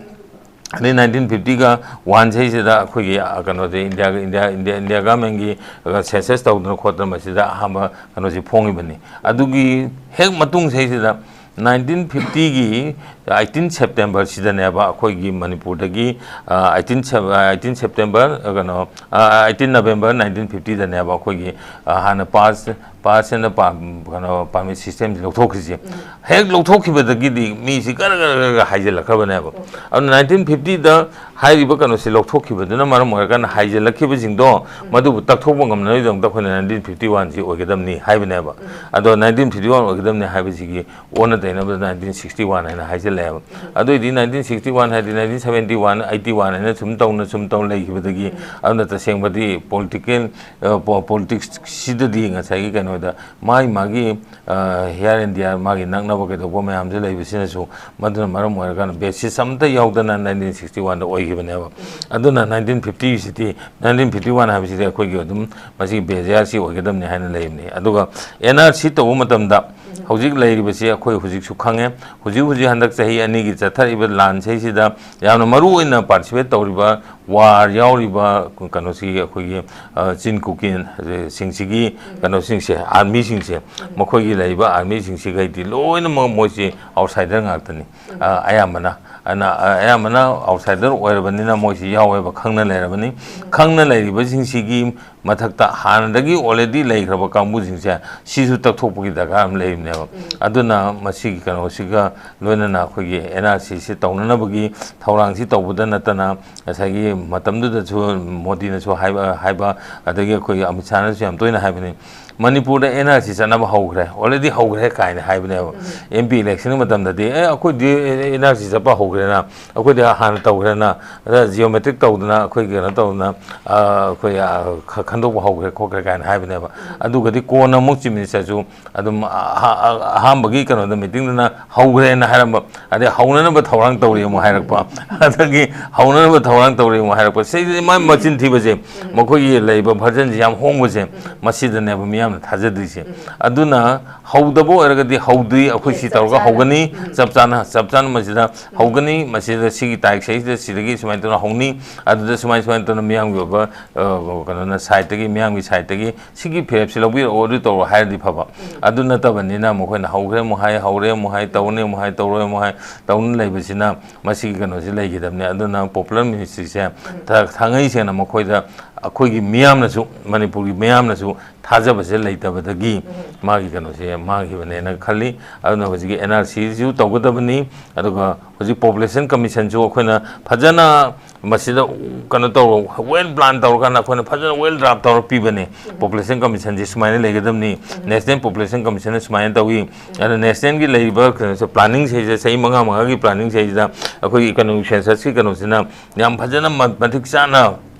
ꯑꯗꯩ ꯅꯥꯏꯟꯇꯤꯟ ꯐꯤꯐꯇꯤꯒ ꯋꯥꯟꯁꯤꯗꯩꯁꯤꯗ ꯑꯩꯈꯣꯏꯒꯤ, ꯑ, ꯀꯩꯅꯣꯁꯦ, ꯏꯟꯗꯤꯌꯥꯒꯤ, ꯏꯟꯗꯤꯌꯥ, ꯏꯟꯗꯤꯌꯥ, ꯏꯟꯗꯤꯌꯥ ꯒꯃꯦꯟꯒꯤ, ꯑ, ꯁꯦꯟꯁꯁ ꯇꯧꯗꯅ ꯈꯣꯠꯇꯅ ꯃꯁꯤꯗ ꯑꯍꯥꯟꯕ ꯀꯩꯅꯣꯁꯤ ꯐꯣꯡꯉꯤꯕꯅꯤ꯫ ꯑꯗꯨꯒꯤ ꯍꯦꯛ ꯃꯇꯨꯡꯁꯤꯗꯩꯁꯤꯗ ꯅꯥꯏꯟꯇꯤꯟ ꯐꯤꯐꯇꯤꯒꯤ ꯑꯩꯠꯇꯤꯟ ꯁꯦꯞꯇꯦꯝꯕꯔꯁꯤꯗꯅꯦꯕ ꯑꯩꯈꯣꯏꯒꯤ ꯃꯅꯤꯄꯨꯔꯗꯒꯤ, ꯑ, ꯑꯩꯠꯇꯤꯟ ꯁꯦꯞ-, ꯑ, ꯑꯩꯠꯇꯤꯟ ꯁꯦꯞꯇꯦꯝꯕꯔ, ꯑ, ꯀꯩꯅꯣ, ꯑ, ꯑꯩꯠꯇꯤꯟ ꯅꯕꯦꯝꯕꯔ ꯅꯥꯏꯟꯇꯤꯟ ꯐꯤꯐꯇꯤꯗꯅꯦꯕ ꯑꯩꯈꯣꯏꯒꯤ, ꯑ, ꯍꯥꯟꯅ ꯄꯥꯁ, ꯄꯥꯁ ꯑꯦꯟ ꯄꯥ-, ꯀꯩꯅꯣ, ꯄꯥꯔꯃꯤꯠ ꯁꯤꯁꯇꯦꯝꯁꯤ ꯂꯧꯊꯣꯛꯈ꯭ꯔꯤꯁꯦ꯫ ꯍꯦꯛ ꯂꯧꯊꯣꯛꯈꯤꯕꯗꯒꯤꯗꯤ ꯃꯤꯁꯤ ꯒꯔ ꯒꯔ ꯒꯔ ꯒꯔ ꯍꯥꯏꯖꯤꯜꯂꯛꯈ꯭ꯔꯕꯅꯦꯕ꯫ ꯑꯗꯨꯅ ꯅꯥꯏꯟꯇꯤꯟ ꯐꯤꯐꯇꯤꯗ ꯍꯥꯏꯔꯤꯕ ꯀꯩꯅꯣꯁꯤ ꯂꯧꯊꯣꯛꯈꯤꯕꯗꯨꯅ ꯃꯔꯝ ꯑꯣꯏꯔꯀꯥꯟꯗ ꯍꯥꯏꯖꯤꯜꯂꯛꯈꯤꯕꯁꯤꯡꯗꯣ ꯃꯗꯨꯕꯨ ꯇꯛꯊꯣꯛꯄ ꯉꯝꯅꯕꯒꯤꯗꯃꯛꯇ ꯑꯩꯈꯣꯏꯅ ꯅꯥꯏꯟꯇꯤꯟ ꯐꯤꯐꯇꯤ ꯋꯥꯟꯁꯤ ꯑꯣꯏꯒꯗꯕꯅꯤ ꯍꯥꯏꯕꯅꯦꯕ꯫ ꯑꯗꯣ ꯅꯥꯏꯟꯇꯤꯟ ꯐꯤꯐꯇꯤ ꯋꯥꯟ ꯑꯣꯏꯒꯗꯕꯅꯤ ꯍꯥꯏꯕꯁꯤꯒꯤ ꯑꯣꯟꯅ ꯇꯩꯅꯕꯗ ꯅꯥꯏꯟꯇꯤꯟ ꯁꯤꯛꯁꯇꯤ ꯋꯥꯟ ꯍꯥꯏꯅ ꯍꯥꯏꯖꯤꯜꯂꯛꯑꯦꯕ꯫ ꯑꯗꯨꯏꯗꯤ ꯅꯥꯏꯟꯇꯤꯟ ꯁꯤꯛꯁꯇꯤ ꯋꯥꯟ ꯍꯥꯏꯗꯤ nineteen seventy one, eighty one ꯍꯥꯏꯅ ꯁꯨꯝ ꯇꯧꯅ, ꯁꯨꯝ ꯇꯧ ꯂꯩꯈꯤꯕꯗꯒꯤ, ꯑꯗꯨꯅ ꯇꯁꯦꯡꯕꯗꯤ ꯄꯣꯂꯤꯇꯤꯀꯦꯜ, ꯑ, ꯄꯣ-, ꯄꯣꯂꯤꯇꯤꯛꯁꯁꯤꯗꯗꯤ ꯉꯁꯥꯏꯒꯤ ꯀꯩꯅꯣꯗ ꯃꯥꯒꯤ, ꯃꯥꯒꯤ, ꯑ, here and there ꯃꯥꯒꯤ ꯅꯛꯅꯕ ꯀꯩꯗꯧꯕ ꯃꯌꯥꯝꯁꯨ ꯂꯩꯕꯁꯤꯅꯁꯨ ꯃꯗꯨꯅ ꯃꯔꯝ ꯑꯣꯏꯔꯀꯥꯟꯗ ꯕꯦꯁꯤꯁ ꯑꯃꯠꯇ ꯌꯥꯎꯗꯅ ꯅꯥꯏꯟꯇꯤꯟ ꯁꯤꯛꯁꯇꯤ ꯋꯥꯟꯗ ꯑꯣꯏꯈꯤꯕꯅꯦꯕ꯫ ꯑꯗꯨꯅ ꯅꯥꯏꯟꯇꯤꯟ ꯐꯤꯐꯇꯤꯁꯤꯗꯤ, ꯅꯥꯏꯟꯇꯤꯟ ꯐꯤꯐꯇꯤ ꯋꯥꯟ ꯍꯥꯏꯕꯁꯤꯗꯤ ꯑꯩꯈꯣꯏꯒꯤ ꯑꯗꯨꯝ ꯃꯁꯤꯒꯤ ꯕꯦꯖꯤꯌꯥꯔꯁꯤ ꯑꯣꯏꯒꯗꯕꯅꯤ ꯍꯥꯏꯅ ꯂꯩꯕꯅꯤ꯫ ꯑꯗꯨꯒ ꯑꯦꯟ ꯑꯥꯔ ꯁꯤ ꯇꯧꯕ ꯃꯇꯝꯗ ꯍꯧꯖꯤꯛ ꯂꯩꯔꯤꯕꯁꯤ ꯑꯩꯈꯣꯏ ꯍꯧꯖꯤꯛꯁꯨ ꯈꯪꯉꯦ꯫ ꯍꯧꯖꯤꯛ ꯍꯧꯖꯤꯛ ꯍꯟꯗꯛ ꯆꯍꯤ ꯑꯅꯤꯒꯤ ꯆꯠꯊꯔꯤꯕ ꯂꯥꯟꯁꯤꯗꯩꯁꯤꯗ ꯌꯥꯝꯅ ꯃꯔꯨ ꯑꯣꯏꯅ ꯄꯥꯔꯇꯤꯁꯤꯄꯦꯠ ꯇꯧꯔꯤꯕ ꯋꯥꯔ ꯌꯥꯎꯔꯤꯕ ꯀꯩꯅꯣꯁꯤꯒꯤ ꯑꯩꯈꯣꯏꯒꯤ, ꯑ, ꯆꯤꯟ ꯀꯨꯀꯤꯁꯤꯡꯁꯤꯒꯤ ꯀꯩꯅꯣꯁꯤꯡꯁꯦ, ꯑꯥꯔꯃꯤꯁꯤꯡꯁꯦ, ꯃꯈꯣꯏꯒꯤ ꯂꯩꯔꯤꯕ ꯑꯥꯔꯃꯤꯁꯤꯡꯁꯤꯒꯩꯗꯤ ꯂꯣꯏꯅꯃꯛ ꯃꯣꯏꯁꯤ ꯑꯥꯎꯠꯁꯥꯏꯗꯔ ꯉꯥꯛꯇꯅꯤ, ꯑ, ꯑꯌꯥꯝꯕꯅ꯫ ꯑꯅ ꯑꯌꯥꯝꯕꯅ ꯑꯥꯎꯠꯁꯥꯏꯗꯔ ꯑꯣꯏꯔꯕꯅꯤꯅ ꯃꯣꯏꯁꯤ ꯌꯥꯎꯋꯦꯕ, ꯈꯪꯅ ꯂꯩꯔꯕꯅꯤ꯫ ꯈꯪꯅ ꯂꯩꯔꯤꯕꯁꯤꯡꯁꯤꯒꯤ ꯃꯊꯛꯇ ꯍꯥꯟꯅꯗꯒꯤ already ꯂꯩꯈ꯭ꯔꯕ ꯀꯥꯡꯕꯨꯁꯤꯡꯁꯦ ꯁꯤꯁꯨ ꯇꯛꯊꯣꯛꯄꯒꯤ ꯗꯔꯀꯥꯔ ꯑꯃ ꯂꯩꯕꯅꯦꯕ꯫ ꯑꯗꯨꯅ ꯃꯁꯤꯒꯤ ꯀꯩꯅꯣꯁꯤꯒ ꯂꯣꯏꯅꯅ ꯑꯩꯈꯣꯏꯒꯤ ꯑꯦꯟ ꯑꯥꯔ ꯁꯤꯁꯤ ꯇꯧꯅꯅꯕꯒꯤ ꯊꯧꯔꯥꯡꯁꯤ ꯇꯧꯕꯗ ꯅꯠꯇꯅ, ꯉꯁꯥꯏꯒꯤ ꯃꯇꯝꯗꯨꯗꯁꯨ ꯃꯣꯗꯤꯅꯁꯨ ꯍꯥꯏꯕ, ꯍꯥꯏꯕ, ꯑꯗꯒꯤ ꯑꯩꯈꯣꯏꯒꯤ ꯑꯃꯤꯠ ꯁꯥꯍꯅꯁꯨ ꯌꯥꯝ ꯇꯣꯏꯅ ꯍꯥꯏꯕꯅꯤ, ꯃꯅꯤꯄꯨꯔꯗ ꯑꯦꯟ ꯑꯥꯔ ꯁꯤ ꯆꯠꯅꯕ ꯍꯧꯈ꯭ꯔꯦ, already ꯍꯧꯈ꯭ꯔꯦ ꯀꯥꯏꯅ ꯍꯥꯏꯕꯅꯦꯕ꯫ ꯑꯦꯝ ꯄꯤ ꯏꯂꯦꯛꯁꯟꯒꯤ ꯃꯇꯝꯗꯗꯤ, "ꯑꯦ, ꯑꯩꯈꯣꯏꯗꯤ ꯑꯦꯟ ꯑꯥꯔ ꯁꯤ ꯆꯠꯄ ꯍꯧꯈ꯭ꯔꯦꯅ, ꯑꯩꯈꯣꯏꯗꯤ ꯍꯥꯟꯅ ꯇꯧꯈ꯭ꯔꯦꯅ, ꯑꯗ ꯖꯤꯑꯣꯃꯦꯇ꯭ꯔꯤꯛ ꯇꯧꯗꯅ, ꯑꯩꯈꯣꯏ ꯀꯩꯅꯣ ꯇꯧꯗꯅ, ꯑ, ꯑꯩꯈꯣꯏ, ꯑ, ꯈ-, ꯈꯟꯗꯣꯛꯄ ꯍꯧꯈ꯭ꯔꯦ ꯈꯣꯠꯈ꯭ꯔꯦ" ꯀꯥꯏꯅ ꯍꯥꯏꯕꯅꯦꯕ꯫ ꯑꯗꯨꯒꯗꯤ ꯀꯣꯟꯅ ꯑꯃꯨꯛ ꯆꯤꯐ ꯃꯤꯅꯤꯁꯇꯔꯁꯨ ꯑꯗꯨꯝ ꯑꯍ-, ꯑꯍ-, ꯑꯍꯥꯟꯕꯒꯤ ꯀꯩꯅꯣꯗ, ꯃꯤꯇꯤꯡꯗꯨꯅ ꯍꯧꯈ꯭ꯔꯦꯅ ꯍꯥꯏꯔꯝꯕ, ꯑꯗꯩ ꯍꯧꯅꯅꯕ ꯊꯧꯔꯥꯡ ꯇꯧꯔꯤ ꯑꯃꯨꯛ ꯍꯥꯏꯔꯛꯄ, ꯑꯗꯒꯤ ꯍꯧꯅꯅꯕ ꯊꯧꯔꯥꯡ ꯇꯧꯔꯤ ꯑꯃꯨꯛ ꯍꯥꯏꯔꯛꯄ, ꯁꯤꯗꯤ ꯃꯥ ꯃꯆꯤꯟ ꯊꯤꯕꯁꯦ, ꯃꯈꯣꯏꯒꯤ ꯂꯩꯔꯤꯕ ꯚꯔꯖꯟꯁꯤ ꯌꯥꯝ ꯍꯣꯡꯕꯁꯦ, ꯃꯁꯤꯗꯅꯦꯕ ꯃꯤꯌꯥꯝꯅ ꯊꯥꯖꯗ꯭ꯔꯤꯁꯦ꯫ ꯑꯗꯨꯅ ꯍꯧꯗꯕ ꯑꯣꯏꯔꯒꯗꯤ ꯍꯧꯗ꯭ꯔꯤ, ꯑꯩꯈꯣꯏ ꯁꯤ ꯆꯞ ꯇꯧꯔꯒ ꯆꯥꯅ꯫ ꯍꯧꯒꯅꯤ, ꯆꯞ ꯆꯥꯅ, ꯆꯞ ꯆꯥꯅ ꯃꯁꯤꯗ ꯍꯧꯒꯅꯤ, ꯃꯁꯤꯗ ꯁꯤꯒꯤ ꯇꯥꯔꯤꯛ ꯁꯤꯗ ꯁꯤꯗꯒꯤ ꯁꯨꯃꯥꯏꯅ ꯇꯧꯅ ꯍꯧꯅꯤ, ꯑꯗꯨꯗ ꯁꯨꯃꯥꯏ ꯁꯨꯃꯥꯏꯅ ꯇꯧꯅ ꯃꯤꯌꯥꯝꯒꯤ ꯑꯣꯏꯕ, ꯑ, ꯀꯩꯅꯣꯅ, ꯁꯥꯏꯠꯇꯒꯤ, ꯃꯤꯌꯥꯝꯒꯤ ꯁꯥꯏꯠꯇꯒꯤ ꯁꯤꯒꯤ ꯐꯤꯔꯦꯞꯁꯤ ꯂꯧꯕꯤꯔꯛꯑꯣ, ꯑꯗꯨ ꯇꯧꯔꯣ ꯍꯥꯏꯔꯗꯤ ꯐꯕ꯫ ꯑꯗꯨ ꯅꯠꯇꯕꯅꯤꯅ ꯃꯈꯣꯏꯅ ꯍꯧꯈ꯭ꯔꯦ ꯑꯃꯨꯛ ꯍꯥꯏ, ꯍꯧꯔꯦ ꯑꯃꯨꯛ ꯍꯥꯏ, ꯇꯧꯅꯤ ꯑꯃꯨꯛ ꯍꯥꯏ, ꯇꯧꯔꯣꯏ ꯑꯃꯨꯛ ꯍꯥꯏ, ꯇꯧꯅ ꯂꯩꯕꯁꯤꯅ ꯃꯁꯤꯒꯤ ꯀꯩꯅꯣꯁꯤ ꯂꯩꯈꯤꯗꯕꯅꯤ꯫ ꯑꯗꯨꯅ popular ministryꯁꯦ ꯊ-, ꯊꯥꯡꯉꯩ ꯁꯦꯡꯅ ꯃꯈꯣꯏꯗ ꯑꯩꯈꯣꯏꯒꯤ ꯃꯤꯌꯥꯝꯅꯁꯨ, ꯃꯅꯤꯄꯨꯔꯒꯤ ꯃꯤꯌꯥꯝꯅꯁꯨ ꯊꯥꯖꯕꯁꯦ ꯂꯩꯇꯕꯗꯒꯤ ꯃꯥꯒꯤ ꯀꯩꯅꯣꯁꯦ ꯃꯥꯡꯈꯤꯕꯅꯦꯅ ꯈꯜꯂꯤ꯫ ꯑꯗꯨꯅ ꯍꯧꯖꯤꯛꯀꯤ ꯑꯦꯟ ꯑꯥꯔ ꯁꯤꯁꯨ ꯇꯧꯒꯗꯕꯅꯤ, ꯑꯗꯨꯒ ꯍꯧꯖꯤꯛ population commissionꯁꯨ ꯑꯩꯈꯣꯏꯅ ꯐꯖꯅ ꯃꯁꯤꯗ ꯀꯩꯅꯣ ꯇꯧꯔ, well plan ꯇꯧꯔꯀꯥꯟꯗ ꯑꯩꯈꯣꯏꯅ ꯐꯖꯅ well draft ꯇꯧꯔ ꯄꯤꯕꯅꯦ꯫ Population commissionꯁꯦ ꯁꯨꯃꯥꯏꯅ ꯂꯩꯒꯗꯕꯅꯤ, National Population Commissionꯅ ꯁꯨꯃꯥꯏꯅ ꯇꯧꯏ꯫ ꯑꯗ nationalꯒꯤ ꯂꯩꯔꯤꯕ ꯀꯩꯅꯣꯁꯦ, planningꯁꯦ, ꯆꯍꯤ ꯃꯉꯥ ꯃꯉꯥꯒꯤ planningꯁꯦ, ꯁꯤꯗ ꯑꯩꯈꯣꯏꯒꯤ economic censusꯀꯤ ꯀꯩꯅꯣꯁꯤꯅ ꯌꯥꯝ ꯐꯖꯅ ꯃ-, ꯃꯇꯤꯛ ꯆꯥꯅ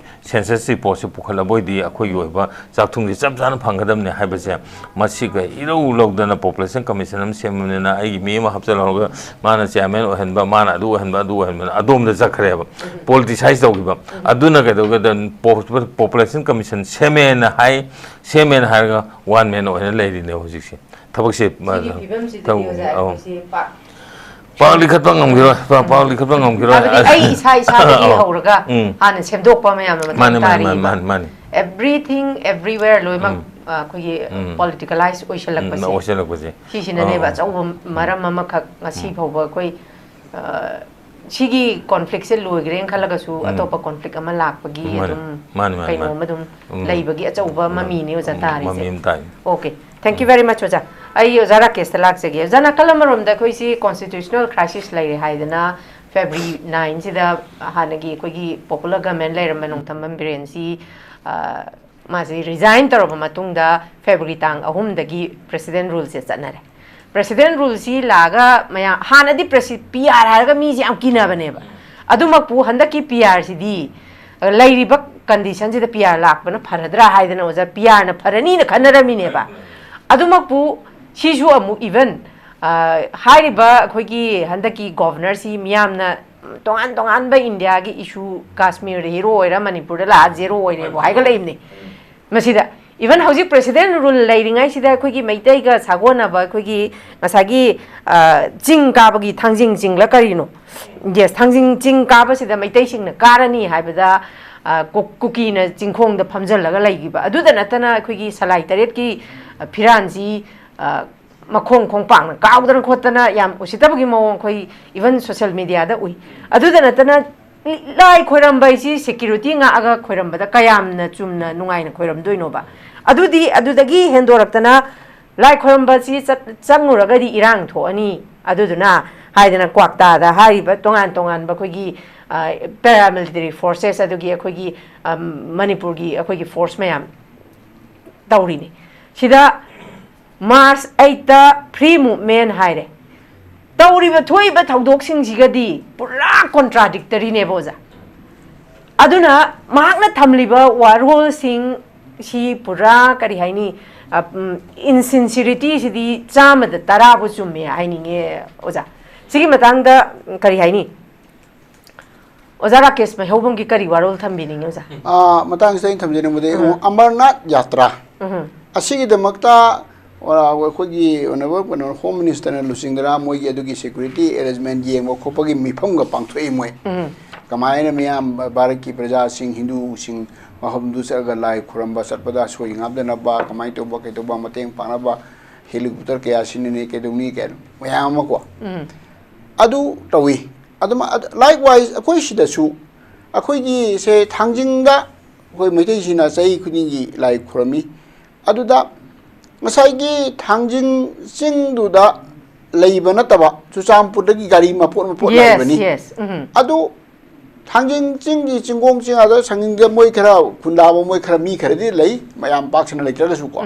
census reportꯁꯦ ꯄꯨꯈꯠꯂꯕ ꯑꯣꯏꯗꯤ ꯑꯩꯈꯣꯏꯒꯤ ꯑꯣꯏꯕ ꯆꯥꯛꯊꯨꯡꯁꯦ ꯆꯞ ꯆꯥꯅ ꯐꯪꯒꯗꯕꯅꯦ ꯍꯥꯏꯕꯁꯦ, ꯃꯁꯤꯒ ꯏꯔꯧ ꯂꯧꯗꯅ population commission ꯑꯃ ꯁꯦꯝꯃꯕꯅꯤꯅ ꯑꯩꯒꯤ ꯃꯤ ꯑꯃ ꯍꯥꯞꯆꯤꯜꯍꯧꯔꯒ ꯃꯥꯅ chairman ꯑꯣꯏꯍꯟꯕ, ꯃꯥꯅ ꯑꯗꯨ ꯑꯣꯏꯍꯟꯕ, ꯑꯗꯨ ꯑꯣꯏꯍꯟꯕꯅ ꯑꯗꯣꯝꯗ ꯆꯠꯈ꯭ꯔꯦꯕ, politicize ꯇꯧꯈꯤꯕ꯫ ꯑꯗꯨꯅ ꯀꯩꯗꯧꯒꯦꯗ, ꯄꯣ-, population commission ꯁꯦꯝꯃꯦꯅ ꯍꯥꯏ, ꯁꯦꯝꯃꯦꯅ ꯍꯥꯏꯔꯒ one man ꯑꯣꯏꯅ ꯂꯩꯔꯤꯅꯦꯕ ꯍꯧꯖꯤꯛꯁꯦ꯫ ꯊꯕꯛꯁꯦ, ꯁꯤꯒꯤ ꯑ, ꯐꯤꯕꯝꯁꯤꯗꯗꯤ ꯊꯕꯛ, ꯑꯣꯖꯥ, ꯑꯧ꯫ ꯑꯩꯈꯣꯏꯁꯦ ꯄꯥꯛ ꯄꯥꯛ ꯂꯤꯈꯠꯄ ꯉꯝꯈꯤꯔꯣꯏ, ꯄꯥꯛ, ꯄꯥꯛ ꯂꯤꯈꯠꯄ ꯉꯝꯈꯤꯔꯣꯏ꯫ ꯍꯥꯏꯕꯗꯤ ꯑꯩ ꯏꯁꯥ ꯏꯁꯥꯗꯒꯤ ꯑꯧ꯫ ꯍꯧꯔꯒ ꯎꯝ꯫ ꯍꯥꯟꯅ ꯁꯦꯝꯗꯣꯛꯄ ꯑꯃ ꯌꯥꯝꯅ ꯃꯊꯧ ꯃꯥꯅꯦ, ꯃꯥꯅꯦ, ꯃꯥꯅꯦ, ꯇꯥꯔꯤꯕ꯫ ꯃꯥꯅꯦ, ꯃꯥꯅꯦ꯫ Everything, everywhere ꯂꯣꯏꯅꯃꯛ, ꯎꯝ꯫ ꯑ, ꯑꯩꯈꯣꯏꯒꯤ ꯎꯝ꯫ Politicalize ꯎꯝ, ꯑꯣꯏꯁꯜꯂꯛꯄꯁꯦ꯫ ꯑꯣꯏꯁꯜꯂꯛꯄꯁꯦ꯫ ꯁꯤꯁꯤꯅꯅꯦꯕ ꯑꯧ꯫ ꯑꯆꯧꯕ ꯃꯔꯝ ꯎꯝ꯫ ꯑꯃꯈꯛ ꯉꯁꯤ ꯎꯝ꯫ ꯐꯥꯎꯕ ꯑꯩꯈꯣꯏ, ꯑ, ꯁꯤꯒꯤ ꯀꯣꯟꯐ꯭ꯂꯤꯛꯁꯦ ꯂꯣꯏꯈ꯭ꯔꯦꯅ ꯈꯜꯂꯒꯁꯨ ꯎꯝ꯫ ꯑꯇꯣꯞꯄ ꯀꯣꯟꯐ꯭ꯂꯤꯛ ꯑꯃ ꯂꯥꯛꯄꯒꯤ ꯃꯥꯅꯦ, ꯑꯗꯨꯝ ꯃꯥꯅꯦ, ꯃꯥꯅꯦ, ꯀꯩꯅꯣ ꯃꯥꯅꯦ꯫ ꯑꯃ ꯑꯗꯨꯝ ꯎꯝ꯫ ꯂꯩꯕꯒꯤ ꯑꯆꯧꯕ ꯎꯝ, ꯃꯃꯤꯅꯦ ꯑꯣꯖꯥ ꯎꯝ, ꯇꯥꯔꯤꯁꯦ꯫ ꯃꯃꯤ ꯑꯃ ꯇꯥꯏ꯫ Okay, thank you very much ꯑꯣꯖꯥ꯫ ꯑꯩ ꯑꯣꯖꯥ ꯔꯥꯀꯦꯁꯇ ꯂꯥꯛꯆꯒꯦ꯫ ꯑꯣꯖꯥ, ꯅꯥꯀꯜ ꯑꯃꯔꯣꯝꯗ ꯑꯩꯈꯣꯏꯁꯤ constitutional crisis ꯂꯩꯔꯦ ꯍꯥꯏꯗꯅ February nine ꯁꯤꯗ ꯍꯥꯟꯅꯒꯤ ꯑꯩꯈꯣꯏꯒꯤ popular government ꯂꯩꯔꯝꯕ ꯅꯣꯡꯊꯝꯕꯝ ꯕꯤꯔꯦꯟꯁꯤ, ꯑ, ꯃꯥꯁꯤ resign ꯇꯧꯔꯕ ꯃꯇꯨꯡꯗ February ꯇꯥꯡ ꯑꯍꯨꯝꯗꯒꯤ president ruleꯁꯦ ꯆꯠꯅꯔꯦ꯫ President ruleꯁꯤ ꯂꯥꯛꯑꯒ ꯃꯌꯥꯝ, ꯍꯥꯟꯅꯗꯤ ꯄ꯭ꯔꯦꯁꯤ-, P R ꯍꯥꯏꯔꯒ ꯃꯤꯁꯦ ꯌꯥꯝ ꯀꯤꯅꯕꯅꯦꯕ꯫ ꯑꯗꯨꯃꯛꯄꯨ ꯍꯟꯗꯛꯀꯤ P R ꯁꯤꯗꯤ, ꯑ, ꯂꯩꯔꯤꯕ conditionꯁꯤꯗ P R ꯂꯥꯛꯄꯅ ꯐꯔꯗ꯭ꯔꯥ ꯍꯥꯏꯗꯅ ꯑꯣꯖꯥ, P Rꯅ ꯐꯔꯅꯤꯅ ꯈꯟꯅꯔꯝꯃꯤꯅꯦꯕ꯫ ꯑꯗꯨꯃꯛꯄꯨ ꯁꯤꯁꯨ ꯑꯃꯨꯛ even, ꯑ, ꯍꯥꯏꯔꯤꯕ ꯑꯩꯈꯣꯏꯒꯤ ꯍꯟꯗꯛꯀꯤ governorꯁꯤ ꯃꯤꯌꯥꯝꯅ ꯇꯣꯉꯥꯟ ꯇꯣꯉꯥꯟꯕ ꯏꯟꯗꯤꯌꯥꯒꯤ issue, ꯀꯥꯁꯃꯤꯔꯗ hero ꯑꯣꯏꯔ ꯃꯅꯤꯄꯨꯔꯗ ꯂꯥꯛꯑ zero ꯑꯣꯏꯔꯦꯕꯨ ꯍꯥꯏꯒꯠꯂꯛꯏꯕꯅꯤ꯫ ꯃꯁꯤꯗ even ꯍꯧꯖꯤꯛ president rule ꯂꯩꯔꯤꯉꯩꯁꯤꯗ ꯑꯩꯈꯣꯏꯒꯤ ꯃꯩꯇꯩꯒ ꯁꯥꯒꯣꯟꯅꯕ ꯑꯩꯈꯣꯏꯒꯤ ꯉꯁꯥꯏꯒꯤ, ꯑ, ꯆꯤꯡ ꯀꯥꯕꯒꯤ ꯊꯥꯡꯖꯤꯡ ꯆꯤꯡꯂ ꯀꯔꯤꯅꯣ? Yes, ꯊꯥꯡꯖꯤꯡ ꯆꯤꯡ ꯀꯥꯕꯁꯤꯗ ꯃꯩꯇꯩꯁꯤꯡꯅ ꯀꯥꯔꯅꯤ ꯍꯥꯏꯕꯗ, ꯑ, ꯀꯨ-, ꯀꯨꯀꯤꯅ ꯆꯤꯡꯈꯣꯡꯗ ꯐꯝꯖꯜꯂꯒ ꯂꯩꯈꯤꯕ꯫ ꯑꯗꯨꯗ ꯅꯠꯇꯅ ꯑꯩꯈꯣꯏꯒꯤ ꯁꯂꯥꯏ ꯇꯔꯦꯠꯀꯤ, ꯑ, ꯐꯤꯔꯥꯟꯁꯤ, ꯑ, ꯃꯈꯣꯡ ꯈꯣꯡꯄꯥꯛꯅ ꯀꯥꯎꯗꯅ ꯈꯣꯠꯇꯅ ꯌꯥꯝ ꯎꯁꯤꯠꯇꯕꯒꯤ ꯃꯑꯣꯡ ꯑꯩꯈꯣꯏ even social mediaꯗ ꯎꯏ꯫ ꯑꯗꯨꯗ ꯅꯠꯇꯅ ꯂꯥꯏ ꯈꯣꯏꯔꯝꯕ ꯍꯥꯏꯁꯤ security ꯉꯥꯛꯑꯒ ꯈꯣꯏꯔꯝꯕꯗ ꯀꯌꯥꯝꯅ ꯆꯨꯝꯅ ꯅꯨꯡꯉꯥꯏꯅ ꯈꯣꯏꯔꯝꯗꯣꯏꯅꯣꯕ? ꯑꯗꯨꯗꯤ ꯑꯗꯨꯗꯒꯤ ꯍꯦꯟꯗꯣꯔꯛꯇꯅ ꯂꯥꯏ ꯈꯣꯏꯔꯝꯕꯁꯤ ꯆꯠ-, ꯆꯪꯉꯨꯔꯒꯗꯤ ꯏꯔꯥꯡ ꯊꯣꯛꯑꯅꯤ, ꯑꯗꯨꯗꯨꯅ ꯍꯥꯏꯗꯅ ꯀ꯭ꯋꯥꯛꯇꯥꯗ ꯍꯥꯏꯔꯤꯕ ꯇꯣꯉꯥꯟ ꯇꯣꯉꯥꯟꯕ ꯑꯩꯈꯣꯏꯒꯤ, ꯑ, paramilitary forces, ꯑꯗꯨꯒꯤ ꯑꯩꯈꯣꯏꯒꯤ, ꯑ, ꯃꯅꯤꯄꯨꯔꯒꯤ ꯑꯩꯈꯣꯏꯒꯤ force ꯃꯌꯥꯝ ꯇꯧꯔꯤꯅꯤ꯫ ꯁꯤꯗ March eightꯇ free movement ꯍꯥꯏꯔꯦ꯫ ꯇꯧꯔꯤꯕ ꯊꯣꯛꯏꯕ ꯊꯧꯗꯣꯛꯁꯤꯡꯁꯤꯒꯗꯤ ꯄꯨꯔꯥ contradictoryꯅꯦꯕ ꯑꯣꯖꯥ꯫ ꯑꯗꯨꯅ ꯃꯍꯥꯛꯅ ꯊꯝꯂꯤꯕ ꯋꯥꯔꯣꯜꯁꯤꯡ ꯁꯤ ꯄꯨꯔꯥ ꯀꯔꯤ ꯍꯥꯏꯅꯤ, ꯑ, ꯎꯝ, insincerityꯁꯤꯗꯤ ꯆꯥꯝꯃꯗ ꯇꯔꯥꯕꯨ ꯆꯨꯝꯃꯦ ꯍꯥꯏꯅꯤꯡꯉꯦ ꯑꯣꯖꯥ꯫ ꯁꯤꯒꯤ ꯃꯇꯥꯡꯗ ꯀꯔꯤ ꯍꯥꯏꯅꯤ? ꯑꯣꯖꯥ ꯔꯥꯀꯦꯁ ꯃꯩꯍꯧꯕꯝꯒꯤ ꯀꯔꯤ ꯋꯥꯔꯣꯜ ꯊꯝꯕꯤꯅꯤꯡꯉꯤ ꯑꯣꯖꯥ? ꯑꯥ, ꯃꯇꯥꯡꯁꯤꯗ ꯑꯩꯅ ꯊꯝꯖꯅꯤꯡꯕꯗꯤ ꯑꯃꯔꯅꯥꯊ ꯌꯥꯇ꯭ꯔꯥ ꯑꯁꯤꯒꯤꯗꯃꯛꯇ ꯑꯣꯔ ꯑꯩꯈꯣꯏꯒꯤ ꯑꯣꯅꯔꯦꯕꯜ ꯀꯩꯅꯣ ꯍꯣꯝ ꯃꯤꯅꯤꯁꯇꯔꯅ ꯂꯨꯆꯤꯡꯗꯅ ꯃꯣꯏꯒꯤ ꯑꯗꯨꯒꯤ ꯁꯦꯀ꯭ꯌꯨꯔꯤꯇꯤ ꯑꯦꯔꯦꯟꯖꯃꯦꯟ ꯌꯦꯡꯕ ꯈꯣꯠꯄꯒꯤ ꯃꯤꯐꯝꯒ ꯄꯥꯡꯊꯣꯛꯏ ꯃꯣꯏ꯫ ꯀꯃꯥꯏꯅ ꯃꯤꯌꯥꯝ ꯚꯥꯔꯠꯀꯤ ꯄ꯭ꯔꯖꯥꯁꯤꯡ ꯍꯤꯟꯗꯨꯁꯤꯡ ꯃꯐꯝꯗꯨ ꯆꯠꯂꯒ ꯂꯥꯏ ꯈꯨꯔꯝꯕ ꯆꯠꯄꯗ ꯑꯁꯣꯏ ꯉꯥꯝꯗꯅꯕ ꯀꯃꯥꯏꯅ ꯇꯧꯕ ꯀꯩꯗꯧꯕ ꯃꯇꯦꯡ ꯄꯥꯡꯅꯕ ꯍꯦꯂꯤꯀꯣꯞꯇꯔ ꯀꯌꯥ ꯁꯤꯖꯤꯟꯅꯅꯤ ꯀꯩꯗꯧꯅꯤ ꯀꯩꯅꯣ ꯃꯌꯥꯝ ꯑꯃꯀꯣ꯫ ꯑꯗꯨ ꯇꯧꯏ꯫ ꯑꯗꯨꯝ likewise ꯑꯩꯈꯣꯏ ꯁꯤꯗꯁꯨ ꯑꯩꯈꯣꯏꯒꯤ ꯁꯦ ꯊꯥꯡꯖꯤꯡꯗ ꯑꯩꯈꯣꯏ ꯃꯩꯇꯩꯁꯤꯡꯅ ꯆꯍꯤ ꯈꯨꯗꯤꯡꯒꯤ ꯂꯥꯏ ꯈꯨꯔꯨꯝꯃꯤ꯫ ꯑꯗꯨꯗ ꯉꯁꯥꯏꯒꯤ ꯊꯥꯡꯖꯤꯡ ꯆꯤꯡꯗꯨꯗ ꯂꯩꯕ ꯅꯠꯇꯕ ꯆꯨꯔꯆꯥꯟꯄꯨꯔꯗꯒꯤ ꯒꯥꯔꯤ ꯃꯄꯣꯠ ꯃꯄꯣꯠ ꯂꯥꯛꯏꯕꯅꯤ꯫ Yes, yes. ꯎꯝ. ꯑꯗꯨ ꯊꯥꯡꯖꯤꯡ ꯆꯤꯡꯒꯤ ꯆꯤꯡꯒꯣꯡ ꯆꯤꯡ ꯑꯗ ꯁꯥꯡꯖꯤꯡꯗ ꯃꯣꯏ ꯈꯔ ꯈꯨꯟꯗꯥꯕ ꯃꯣꯏ ꯈꯔ ꯃꯤ ꯈꯔꯗꯤ ꯂꯩ, ꯃꯌꯥꯝ ꯄꯥꯛ ꯁꯟꯅ ꯂꯩꯇ꯭ꯔꯒꯁꯨꯀꯣ꯫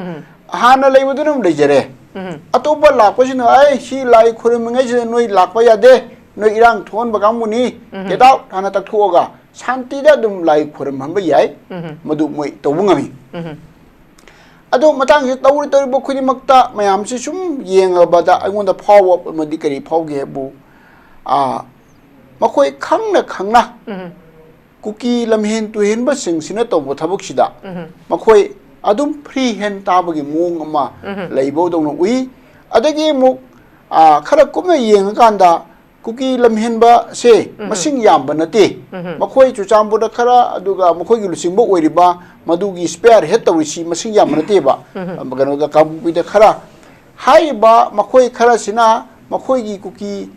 ꯍꯥꯟꯅ ꯂꯩꯕꯗꯨꯅ ꯑꯗꯨꯝ ꯂꯩꯖꯔꯦ꯫ ꯑꯇꯣꯞꯄ ꯂꯥꯛꯄꯁꯤꯅ ꯑꯩ ꯁꯤ ꯂꯥꯏ ꯈꯨꯔꯨꯝꯃꯤꯉꯩꯁꯤꯗ ꯅꯣꯏ ꯂꯥꯛꯄ ꯌꯥꯗꯦ, ꯅꯣꯏ ꯏꯔꯥꯡ ꯊꯣꯛꯍꯟꯕ ꯀꯥꯡꯕꯨꯅꯤ, get out ꯍꯥꯟꯅ ꯇꯛꯊꯣꯛꯑꯒ ꯁꯥꯟꯇꯤꯗ ꯑꯗꯨꯝ ꯂꯥꯏ ꯈꯨꯔꯨꯝꯍꯟꯕ ꯌꯥꯏ꯫ ꯃꯗꯨ ꯃꯣꯏ ꯇꯧꯕ ꯉꯝꯃꯤ꯫ ꯑꯗꯣ ꯃꯇꯥꯡꯁꯤꯗ ꯇꯧꯔꯤ ꯇꯧꯔꯤꯕ ꯈꯨꯗꯤꯡꯃꯛꯇ ꯃꯌꯥꯝꯁꯤ ꯁꯨꯝ ꯌꯦꯡꯉꯕꯗ ꯑꯩꯉꯣꯟꯗ ꯐꯥꯎꯕ ꯑꯃꯗꯤ ꯀꯔꯤ ꯐꯥꯎꯒꯦ ꯍꯥꯏꯕꯨ, ꯑꯥ, ꯃꯈꯣꯏ ꯈꯪꯅ ꯈꯪꯅ ꯀꯨꯀꯤ ꯂꯝꯍꯦꯟ ꯇꯨꯍꯦꯟꯕꯁꯤꯡꯁꯤꯅ ꯇꯧꯕ ꯊꯕꯛꯁꯤꯗ ꯃꯈꯣꯏ ꯑꯗꯨꯝ free hand ꯇꯥꯕꯒꯤ ꯃꯑꯣꯡ ꯑꯃ ꯂꯩꯕꯗꯧꯅ ꯎꯏ꯫ ꯑꯗꯒꯤ ꯑꯃꯨꯛ, ꯑꯥ, ꯈꯔ ꯀꯨꯞꯅ ꯌꯦꯡꯉꯀꯥꯟꯗ ꯀꯨꯀꯤ ꯂꯝꯍꯦꯟꯕꯁꯦ ꯃꯁꯤꯡ ꯌꯥꯝꯕ ꯅꯠꯇꯦ꯫ ꯃꯈꯣꯏ ꯆꯨꯔꯆꯥꯟꯄꯨꯔꯗ ꯈꯔ, ꯑꯗꯨꯒ ꯃꯈꯣꯏꯒꯤ ꯂꯨꯆꯤꯡꯕ ꯑꯣꯏꯔꯤꯕ ꯃꯗꯨꯒꯤ spearhead ꯇꯧꯔꯤꯁꯤ ꯃꯁꯤꯡ ꯌꯥꯝꯕ ꯅꯠꯇꯦꯕ꯫ ꯀꯩꯅꯣꯗ, ꯀꯥꯡꯄꯣꯛꯄꯤꯗ ꯈꯔ꯫ ꯍꯥꯏꯔꯤꯕ ꯃꯈꯣꯏ ꯈꯔꯁꯤꯅ ꯃꯈꯣꯏꯒꯤ ꯀꯨꯀꯤ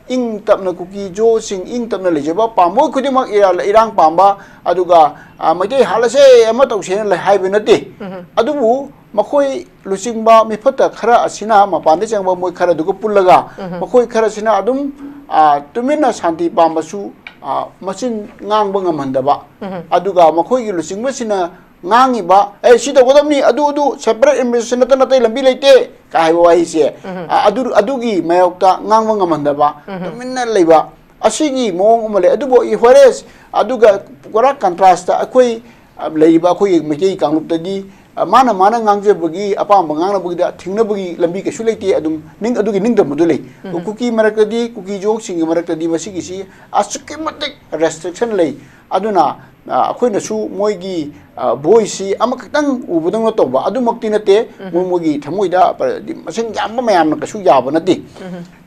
ꯏꯪ ꯇꯞꯅ, ꯀꯨꯀꯤ ꯖꯣꯁꯤꯡ ꯏꯪ ꯇꯞꯅ ꯂꯩꯖꯕ ꯄꯥꯝꯕ ꯈꯨꯗꯤꯡꯃꯛ ꯏꯔꯥ-, ꯏꯔꯥꯡ ꯄꯥꯝꯕ, ꯑꯗꯨꯒ, ꯑ, ꯃꯩꯇꯩ ꯍꯥꯠꯂꯁꯦ, ꯑꯃ ꯇꯧꯁꯦꯅ ꯂꯩ ꯍꯥꯏꯕ ꯅꯠꯇꯦ꯫ ꯑꯗꯨꯕꯨ ꯃꯈꯣꯏ ꯂꯨꯆꯤꯡꯕ ꯃꯤꯐꯠꯇ ꯈꯔ ꯑꯁꯤꯅ, ꯃꯄꯥꯟꯗ ꯆꯪꯕ ꯃꯣꯏ ꯈꯔꯗꯨꯒ ꯄꯨꯜꯂꯒ ꯃꯈꯣꯏ ꯈꯔꯁꯤꯅ ꯑꯗꯨꯝ, ꯑ, ꯇꯨꯃꯤꯟꯅ ꯁꯥꯟꯇꯤ ꯄꯥꯝꯕꯁꯨ, ꯑ, ꯃꯆꯤꯟ ꯉꯥꯡꯕ ꯉꯝꯍꯟꯗꯕ, ꯑꯗꯨꯒ ꯃꯈꯣꯏꯒꯤ ꯂꯨꯆꯤꯡꯕꯁꯤꯅ ꯉꯥꯡꯉꯤꯕ, "ꯑꯦ, ꯁꯤ ꯇꯧꯒꯗꯕꯅꯤ, ꯑꯗꯨ, ꯑꯗꯨ, separate administration ꯅꯠꯇꯅ ꯑꯇꯩ ꯂꯝꯕꯤ ꯂꯩꯇꯦ" ꯀꯥ ꯍꯥꯏꯕ ꯋꯥꯍꯩꯁꯦ, ꯑ, ꯑꯗꯨ, ꯑꯗꯨꯒꯤ ꯃꯥꯌꯣꯛꯇ ꯉꯥꯡꯕ ꯉꯝꯍꯟꯗꯕ, ꯇꯨꯃꯤꯟꯅ ꯂꯩꯕ, ꯑꯁꯤꯒꯤ ꯃꯑꯣꯡ ꯑꯃ ꯂꯩ꯫ ꯑꯗꯨꯕꯨ whereas, ꯑꯗꯨꯒ ꯄꯨꯔꯥ contrast ꯑꯩꯈꯣꯏ, ꯑ, ꯂꯩꯔꯤꯕ ꯑꯩꯈꯣꯏꯒꯤ ꯃꯩꯇꯩ ꯀꯥꯡꯂꯨꯞꯇꯗꯤ, ꯑ, ꯃꯥꯅ, ꯃꯥꯅ ꯉꯥꯡꯖꯕꯒꯤ ꯑꯄꯥꯝꯕ ꯉꯥꯡꯅꯕꯒꯤꯗ ꯊꯤꯡꯅꯕꯒꯤ ꯂꯝꯕꯤ ꯀꯩꯁꯨ ꯂꯩꯇꯦ꯫ ꯑꯗꯨꯝ ꯅꯤꯡ-, ꯑꯗꯨꯒꯤ ꯅꯤꯡꯇꯝꯕꯗꯨ ꯂꯩ꯫ ꯀꯨꯀꯤ ꯃꯔꯛꯇꯗꯤ, ꯀꯨꯀꯤ ꯖꯣꯛꯁꯤꯡꯒꯤ ꯃꯔꯛꯇꯗꯤ ꯃꯁꯤꯒꯤꯁꯤ ꯑꯁꯨꯛꯀꯤ ꯃꯇꯤꯛ restriction ꯂꯩ꯫ ꯑꯗꯨꯅ, ꯑ, ꯑꯩꯈꯣꯏꯅꯁꯨ ꯃꯣꯏꯒꯤ, ꯑ, voiceꯁꯤ ꯑꯃꯈꯛꯇꯪ ꯎꯕꯗꯧꯅ ꯇꯧꯕ ꯑꯗꯨꯃꯛꯇꯤ ꯅꯠꯇꯦ꯫ ꯃꯣꯏ, ꯃꯣꯏꯒꯤ ꯊꯃꯣꯏꯗ ꯄ-, ꯃꯁꯤꯡ ꯌꯥꯝꯕ ꯃꯌꯥꯝꯅ ꯀꯩꯁꯨ ꯌꯥꯕ ꯅꯠꯇꯦ꯫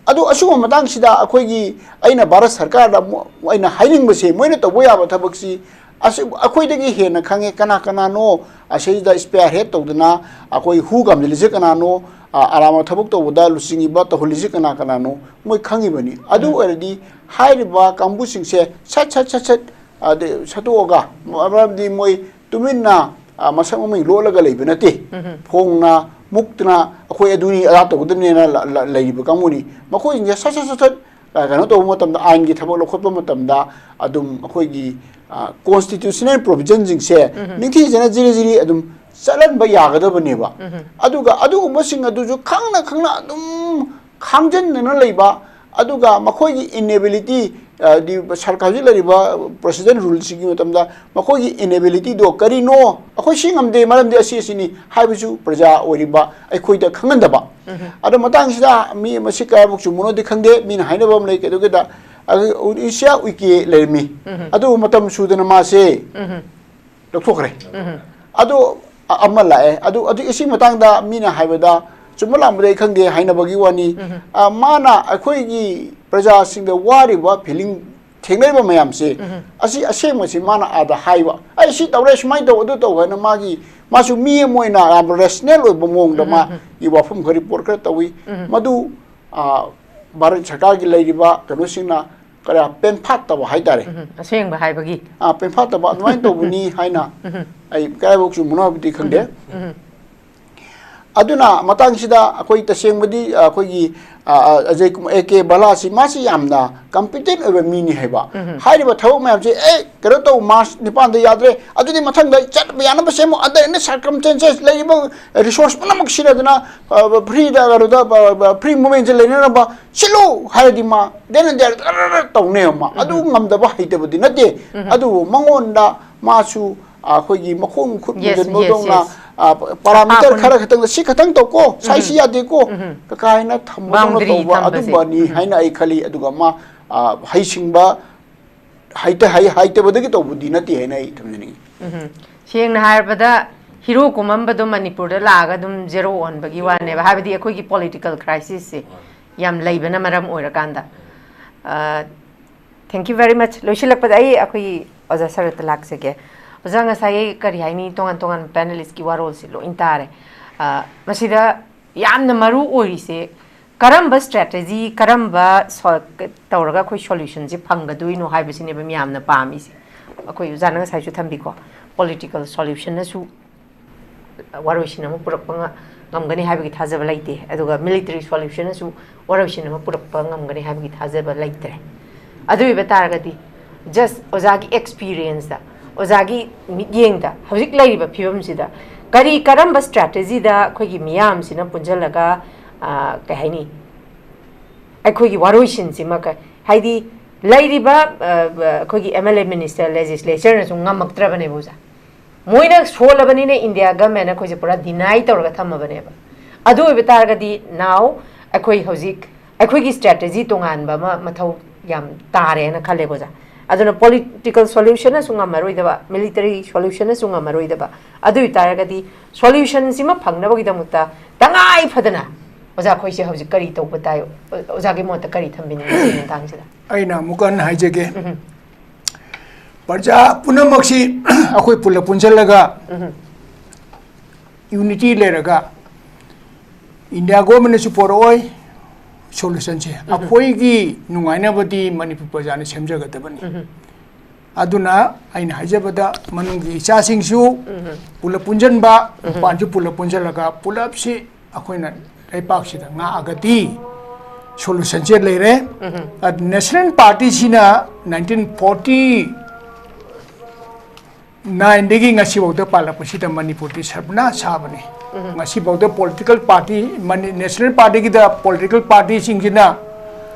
ꯑꯗꯨ ꯑꯁꯤꯒꯨꯝꯕ ꯃꯇꯥꯡꯁꯤꯗ ꯑꯩꯈꯣꯏꯒꯤ, ꯑꯩꯅ ꯚꯥꯔꯠ ꯁꯔꯀꯥꯔꯗ ꯃꯣ-, ꯑꯩꯅ ꯍꯥꯏꯅꯤꯡꯕꯁꯦ, ꯃꯣꯏꯅ ꯇꯧꯕ ꯌꯥꯕ ꯊꯕꯛꯁꯤ ꯑꯁꯤ ꯑꯩꯈꯣꯏꯗꯒꯤ ꯍꯦꯟꯅ ꯈꯪꯉꯦ꯫ ꯀꯅꯥ ꯀꯅꯥꯅꯣ ꯑꯁꯤꯗ spearhead ꯇꯧꯗꯅ ꯑꯩꯈꯣꯏ ꯍꯨ ꯀꯥꯝꯁꯤꯜꯂꯤꯁꯦ ꯀꯅꯥꯅꯣ? ꯑ, ꯑꯔꯥꯟꯕ ꯊꯕꯛ ꯇꯧꯕꯗ ꯂꯨꯆꯤꯡꯉꯤꯕ, ꯇꯧꯍꯜꯂꯤꯁꯤ ꯀꯅꯥ ꯀꯅꯥꯅꯣ ꯃꯣꯏ ꯈꯪꯉꯤꯕꯅꯤ꯫ ꯑꯗꯨ ꯑꯣꯏꯔꯗꯤ ꯍꯥꯏꯔꯤꯕ ꯀꯥꯡꯕꯨꯁꯤꯡꯁꯦ ꯁꯠ ꯁꯠ ꯁꯠ ꯁꯠ, ꯑꯗꯩ ꯁꯠꯇꯣꯛꯑꯒ, ꯃꯔꯝꯗꯤ ꯃꯣꯏ ꯇꯨꯃꯤꯟꯅ, ꯑ, ꯃꯁꯛ ꯃꯃꯤꯡ ꯂꯣꯠꯂꯒ ꯂꯩꯕ ꯅꯠꯇꯦ꯫ ꯐꯣꯡꯅ ꯃꯨꯛꯇꯅ ꯑꯩꯈꯣꯏ ꯑꯗꯨꯅꯤ ꯑꯗꯥ ꯇꯧꯒꯗꯕꯅꯦꯅ ꯂ-, ꯂ-, ꯂꯩꯔꯤꯕ ꯀꯥꯡꯕꯨꯅꯤ꯫ ꯃꯈꯣꯏꯁꯤꯡꯁꯦ ꯁꯠ ꯁꯠ ꯁꯠ ꯁꯠ, ꯑ, ꯀꯩꯅꯣ ꯇꯧꯕ ꯃꯇꯝꯗ, ꯑꯥꯏꯟꯒꯤ ꯊꯕꯛ ꯂꯧꯈꯠꯄ ꯃꯇꯝꯗ ꯑꯗꯨꯝ ꯑꯩꯈꯣꯏꯒꯤ, ꯑ, constitutional provisionꯁꯤꯡꯁꯦ ꯅꯤꯡꯊꯤꯖꯅ ꯖꯤꯔꯤ ꯖꯤꯔꯤ ꯑꯗꯨꯝ ꯆꯠꯍꯟꯕ ꯌꯥꯒꯗꯕꯅꯦꯕ꯫ ꯑꯗꯨꯒ ꯑꯗꯨꯒꯨꯝꯕꯁꯤꯡ ꯑꯗꯨꯁꯨ ꯈꯪꯅ ꯈꯪꯅ ꯑꯗꯨꯝ ꯈꯥꯡꯖꯟꯗꯅ ꯂꯩꯕ, ꯑꯗꯨꯒ ꯃꯈꯣꯏꯒꯤ inability, ꯑ, ꯗꯤ ꯁꯔꯀꯥꯔ ꯍꯧꯖꯤꯛ ꯂꯩꯔꯤꯕ president ruleꯁꯤꯒꯤ ꯃꯇꯝꯗ ꯃꯈꯣꯏꯒꯤ inabilityꯗꯣ ꯀꯔꯤꯅꯣ, ꯑꯩꯈꯣꯏ ꯁꯤ ꯉꯝꯗꯦ, ꯃꯔꯝꯗꯤ ꯑꯁꯤ ꯑꯁꯤꯅꯤ ꯍꯥꯏꯕꯁꯨ ꯄ꯭ꯔꯖꯥ ꯑꯣꯏꯔꯤꯕ ꯑꯩꯈꯣꯏꯗ ꯈꯪꯍꯟꯗꯕ꯫ ꯑꯗꯣ ꯃꯇꯥꯡꯁꯤꯗ ꯃꯤ ꯃꯁꯤ ꯀꯌꯥꯃꯨꯛ ꯆꯨꯝꯕꯅꯣꯗꯤ ꯈꯪꯗꯦ, ꯃꯤꯅ ꯍꯥꯏꯅꯕ ꯑꯃ ꯂꯩ, ꯀꯩꯗꯧꯒꯦꯗ, ꯑ, ꯎꯔꯤꯁꯤꯌꯥ ꯎꯏꯀꯦ ꯂꯩꯔꯝꯃꯤ꯫ ꯑꯗꯨ ꯃꯇꯝ ꯁꯨꯗꯅ ꯃꯥꯁꯦ ꯂꯧꯊꯣꯛꯈ꯭ꯔꯦ꯫ ꯑꯗꯣ ꯑ-, ꯑꯃ ꯂꯥꯛꯑꯦ꯫ ꯑꯗꯨ, ꯑꯗꯨ ꯁꯤ ꯃꯇꯥꯡꯗ ꯃꯤꯅ ꯍꯥꯏꯕꯗ, ꯆꯨꯝꯕ ꯂꯥꯟꯕꯗꯤ ꯑꯩ ꯈꯪꯗꯦ, ꯍꯥꯏꯅꯕꯒꯤ ꯋꯥꯅꯤ꯫ ꯑ, ꯃꯥꯅ ꯑꯩꯈꯣꯏꯒꯤ ꯄ꯭ꯔꯖꯥꯁꯤꯡꯗ ꯋꯥꯔꯤꯕ feeling ꯊꯦꯡꯅꯔꯤꯕ ꯃꯌꯥꯝꯁꯦ, ꯑꯁꯤ ꯑꯁꯦꯡꯕꯁꯤ ꯃꯥꯅ ꯑꯥꯗ ꯍꯥꯏꯕ, "ꯑꯩ ꯁꯤ ꯇꯧꯔꯦ, ꯁꯨꯃꯥꯏꯅ ꯇꯧ, ꯑꯗꯨ ꯇꯧ" ꯍꯥꯏꯅ ꯃꯥꯒꯤ, ꯃꯥꯁꯨ ꯃꯤ ꯑꯃ ꯑꯣꯏꯅ ꯌꯥꯝꯅ rational ꯑꯣꯏꯕ ꯃꯑꯣꯡꯗ ꯃꯥꯒꯤ ꯋꯥꯐꯝ ꯈꯔ report ꯈꯔ ꯇꯧꯏ꯫ ꯃꯗꯨ, ꯑ, ꯚꯥꯔꯠ ꯁꯔꯀꯥꯔꯒꯤ ꯂꯩꯔꯤꯕ ꯀꯩꯅꯣꯁꯤꯡꯅ ꯀꯌꯥ ꯄꯦꯟꯐꯥꯠꯇꯕ ꯍꯥꯏꯇꯥꯔꯦ꯫ ꯎꯝ, ꯑꯁꯦꯡꯕ ꯍꯥꯏꯕꯒꯤ꯫ ꯑ, ꯄꯦꯟꯐꯥꯠꯇꯕ ꯑꯗꯨꯃꯥꯏꯅ ꯇꯧꯕꯅꯤ ꯍꯥꯏꯅ ꯑꯩ ꯀꯗꯥꯏꯐꯥꯎ ꯆꯨꯝꯕꯅꯣ ꯍꯥꯏꯕꯗꯤ ꯈꯪꯗꯦ꯫ ꯑꯗꯨꯅ ꯃꯇꯥꯡꯁꯤꯗ ꯑꯩꯈꯣꯏ ꯇꯁꯦꯡꯕꯗꯤ, ꯑ, ꯑꯩꯈꯣꯏꯒꯤ, ꯑ, ꯑ, ꯑꯖꯌ ꯀꯨꯃꯥꯔ, ꯑꯦ ꯀꯦ ꯚꯜꯂꯥꯁꯤ ꯃꯥꯁꯤ ꯌꯥꯝꯅ competent ꯑꯣꯏꯕ ꯃꯤꯅꯤ ꯍꯥꯏꯕ꯫ ꯍꯥꯏꯔꯤꯕ ꯊꯕꯛ ꯃꯌꯥꯝꯁꯦ, "ꯑꯦ, ꯀꯩꯅꯣ ꯇꯧ, ꯃꯥꯔꯆ ꯅꯤꯄꯥꯟꯗ ꯌꯥꯗ꯭ꯔꯦ, ꯑꯗꯨꯗꯤ ꯃꯊꯪꯗ ꯆꯠꯄ ꯌꯥꯅꯕ ꯁꯦꯝꯃꯨ, ꯑꯗ ꯑꯩꯅ circumstances ꯂꯩꯔꯤꯕ resource ꯄꯨꯝꯅꯃꯛ ꯁꯤꯖꯤꯟꯅꯗꯨꯅ, ꯑ, freeꯗ ꯀꯩꯅꯣꯗ, ꯑ, ꯑ, free movementꯁꯦ ꯂꯩꯅꯅꯕ ꯁꯤꯜꯂꯨ" ꯍꯥꯏꯔꯗꯤ ꯃꯥ then and there ꯇꯧꯅꯦꯕ ꯃꯥ꯫ ꯑꯗꯨ ꯉꯝꯗꯕ ꯍꯩꯇꯕꯗꯤ ꯅꯠꯇꯦ, ꯑꯗꯨꯕꯨ ꯃꯉꯣꯟꯗ ꯃꯥꯁꯨ ꯑꯩꯈꯣꯏꯒꯤ ꯃꯈꯣꯡ ꯈꯨꯠ Yes, yes, ꯃꯨꯟꯖꯟꯕꯗꯧꯅ, yes. ꯑ, parameter ꯑꯄꯥꯛꯄꯅꯤ꯫ ꯈꯔ ꯈꯛꯇꯪꯗ ꯁꯤ ꯈꯛꯇꯪ ꯇꯧꯀꯣ, ꯁꯥꯏꯁꯤ ꯌꯥꯗꯦꯀꯣ, ꯀꯀꯥ ꯍꯥꯏꯅ ꯊꯝꯕꯗꯧꯅ Boundary ꯇꯧꯕ ꯊꯝꯕꯁꯦ꯫ ꯑꯗꯨꯝꯕꯅꯤ ꯍꯥꯏꯅ ꯑꯩ ꯈꯜꯂꯤ꯫ ꯑꯗꯨꯒ ꯃꯥ, ꯑ, ꯍꯩꯁꯤꯡꯕ, ꯍꯩꯇ-, ꯍꯩ-, ꯍꯩꯇꯕꯗꯒꯤ ꯇꯧꯕꯗꯤ ꯅꯠꯇꯦ ꯍꯥꯏꯅ ꯑꯩ ꯊꯝꯖꯅꯤꯡꯉꯤ꯫ ꯎꯝ꯫ ꯁꯦꯡꯅ ꯍꯥꯏꯔꯕꯗ ꯍꯤꯔꯣ ꯀꯨꯝꯃꯝꯕꯗꯣ ꯃꯅꯤꯄꯨꯔꯗ ꯂꯥꯛꯑꯒ ꯑꯗꯨꯝ zero ꯑꯣꯟꯕꯒꯤ ꯋꯥꯅꯦꯕ꯫ ꯍꯥꯏꯕꯗꯤ ꯑꯩꯈꯣꯏꯒꯤ political crisisꯁꯦ ꯌꯥꯝ ꯂꯩꯕꯅ ꯃꯔꯝ ꯑꯣꯏꯔꯀꯥꯟꯗ꯫ ꯑ, thank you very much꯫ ꯂꯣꯏꯁꯤꯜꯂꯛꯄꯗ ꯑꯩ ꯑꯩꯈꯣꯏꯒꯤ ꯑꯣꯖꯥ ꯁꯔꯠꯇ ꯂꯥꯛꯆꯒꯦ꯫ ꯑꯣꯖꯥ, ꯉꯁꯥꯏ ꯀꯔꯤ ꯍꯥꯏꯅꯤ, ꯇꯣꯉꯥꯟ ꯇꯣꯉꯥꯟꯕ panelistꯀꯤ ꯋꯥꯔꯣꯜꯁꯦ ꯂꯣꯏ ꯇꯥꯔꯦ꯫ ꯑ, ꯃꯁꯤꯗ ꯌꯥꯝꯅ ꯃꯔꯨ ꯑꯣꯏꯔꯤꯁꯦ ꯀꯔꯝꯕ strategy, ꯀꯔꯝꯕ ꯁꯣ-, ꯇꯧꯔꯒ ꯑꯩꯈꯣꯏ solutionꯁꯦ ꯐꯪꯒꯗꯣꯏꯅꯣ ꯍꯥꯏꯕꯁꯤꯅꯦꯕ ꯃꯌꯥꯝꯅ ꯄꯥꯝꯃꯤꯁꯦ꯫ ꯑꯩꯈꯣꯏ ꯑꯣꯖꯥꯅ ꯉꯁꯥꯏꯁꯨ ꯊꯝꯕꯤꯀꯣ, political solutionꯅꯁꯨ ꯋꯥꯔꯣꯏꯁꯤꯟ ꯑꯃ ꯄꯨꯔꯛꯄ ꯉ-, ꯉꯝꯒꯅꯤ ꯍꯥꯏꯕꯒꯤ ꯊꯥꯖꯕ ꯂꯩꯇꯦ, ꯑꯗꯨꯒ military solutionꯅꯁꯨ ꯋꯥꯔꯣꯏꯁꯤꯟ ꯑꯃ ꯄꯨꯔꯛꯄ ꯉꯝꯒꯅꯤ ꯍꯥꯏꯕꯒꯤ ꯊꯥꯖꯕ ꯂꯩꯇ꯭ꯔꯦ꯫ ꯑꯗꯨ ꯑꯣꯏꯕ ꯇꯥꯔꯒꯗꯤ, just ꯑꯣꯖꯥꯒꯤ experienceꯇ, ꯑꯣꯖꯥꯒꯤ ꯃꯤꯠꯌꯦꯡꯗ ꯍꯧꯖꯤꯛ ꯂꯩꯔꯤꯕ ꯐꯤꯕꯝꯁꯤꯗ ꯀꯔꯤ, ꯀꯔꯝꯕ strategyꯗ ꯑꯩꯈꯣꯏꯒꯤ ꯃꯤꯌꯥꯝꯁꯤꯅ ꯄꯨꯟꯁꯤꯜꯂꯒ, ꯑ, ꯀꯩ ꯍꯥꯏꯅꯤ, ꯑꯩꯈꯣꯏꯒꯤ ꯋꯥꯔꯣꯏꯁꯤꯟꯁꯤꯃ ꯀ-, ꯍꯥꯏꯗꯤ ꯂꯩꯔꯤꯕ, ꯑ, ꯑ, ꯑꯩꯈꯣꯏꯒꯤ MLA, minister, legislatureꯅꯁꯨ ꯉꯝꯃꯛꯇ꯭ꯔꯕꯅꯦꯕ ꯑꯣꯖꯥ꯫ ꯃꯣꯏꯅ ꯁꯣꯜꯂꯕꯅꯤꯅ India governmentꯅ ꯑꯩꯈꯣꯏꯁꯦ ꯄꯨꯔꯥ deny ꯇꯧꯔꯒ ꯊꯝꯃꯕꯅꯦꯕ꯫ ꯑꯗꯨ ꯑꯣꯏꯕ ꯇꯥꯔꯒꯗꯤ now ꯑꯩꯈꯣꯏ ꯍꯧꯖꯤꯛ ꯑꯩꯈꯣꯏꯒꯤ strategy ꯇꯣꯉꯥꯟꯕ ꯑꯃ ꯃꯊꯧ ꯌꯥꯝ ꯇꯥꯔꯦꯅ ꯈꯜꯂꯦꯕ ꯑꯣꯖꯥ꯫ ꯑꯗꯨꯅ political solutionꯅꯁꯨ ꯉꯝꯃꯔꯣꯏꯗꯕ, military solutionꯅꯁꯨ ꯉꯝꯃꯔꯣꯏꯗꯕ, ꯑꯗꯨ ꯑꯣꯏ ꯇꯥꯔꯒꯗꯤ solutionꯁꯤꯃ ꯐꯪꯅꯕꯒꯤꯗꯃꯛꯇ ꯇꯉꯥꯏ ꯐꯗꯅ ꯑꯣꯖꯥ, ꯑꯩꯈꯣꯏꯁꯦ ꯍꯧꯖꯤꯛ ꯀꯔꯤ ꯇꯧꯕ ꯇꯥꯏ? ꯑꯣꯖꯥꯒꯤ ꯃꯣꯠꯇ ꯀꯔꯤ ꯊꯝꯕꯤꯅꯤꯡꯉꯤ ꯁꯤꯒꯤ ꯃꯇꯥꯡꯁꯤꯗ? ꯑꯩꯅ ꯑꯃꯨꯛꯀ ꯍꯟꯅ ꯍꯥꯏꯖꯒꯦ꯫ ꯎꯝ꯫ ꯄ꯭ꯔꯖꯥ ꯄꯨꯝꯅꯃꯛꯁꯤ ꯑꯩꯈꯣꯏ ꯄꯨꯂꯞ ꯄꯨꯟꯁꯤꯜꯂꯒ, ꯎꯝ꯫ Unity ꯂꯩꯔꯒ, India governmentꯅꯁꯨ ꯄꯣꯔꯛꯑꯣꯏ solutionꯁꯦ꯫ ꯎꯝ꯫ ꯑꯩꯈꯣꯏꯒꯤ ꯅꯨꯡꯉꯥꯏꯅꯕꯗꯤ ꯃꯅꯤꯄꯨꯔ ꯄ꯭ꯔꯖꯥꯅ ꯁꯦꯝꯖꯒꯗꯕꯅꯤ꯫ ꯎꯝ꯫ ꯑꯗꯨꯅ ꯑꯩꯅ ꯍꯥꯏꯖꯕꯗ, ꯃꯅꯨꯡꯒꯤ ꯏꯆꯥꯁꯤꯡꯁꯨ ꯎꯝ꯫ ꯄꯨꯂꯞ ꯄꯨꯟꯁꯤꯟꯕ, ꯎꯝ꯫ ꯃꯄꯥꯟꯁꯨ ꯄꯨꯂꯞ ꯄꯨꯟꯁꯤꯜꯂꯒ, ꯄꯨꯂꯞꯁꯤ ꯑꯩꯈꯣꯏꯅ ꯂꯩꯄꯥꯛꯁꯤꯗ ꯉꯥꯛꯑꯒꯗꯤ solutionꯁꯦ ꯂꯩꯔꯦ꯫ ꯎꯝ꯫ ꯑꯗꯨ national partyꯁꯤꯅ nineteen forty nineꯗꯒꯤ ꯉꯁꯤꯐꯥꯎꯗ ꯄꯥꯜꯂꯛꯄꯁꯤꯗ ꯃꯅꯤꯄꯨꯔꯗꯤ ꯁꯔꯕꯅꯥꯁ ꯁꯥꯕꯅꯤ꯫ ꯎꯝ꯫ ꯉꯁꯤꯐꯥꯎꯗ political party, ꯃꯅꯤ-, national partyꯒꯤꯗ political partyꯁꯤꯡꯁꯤꯅ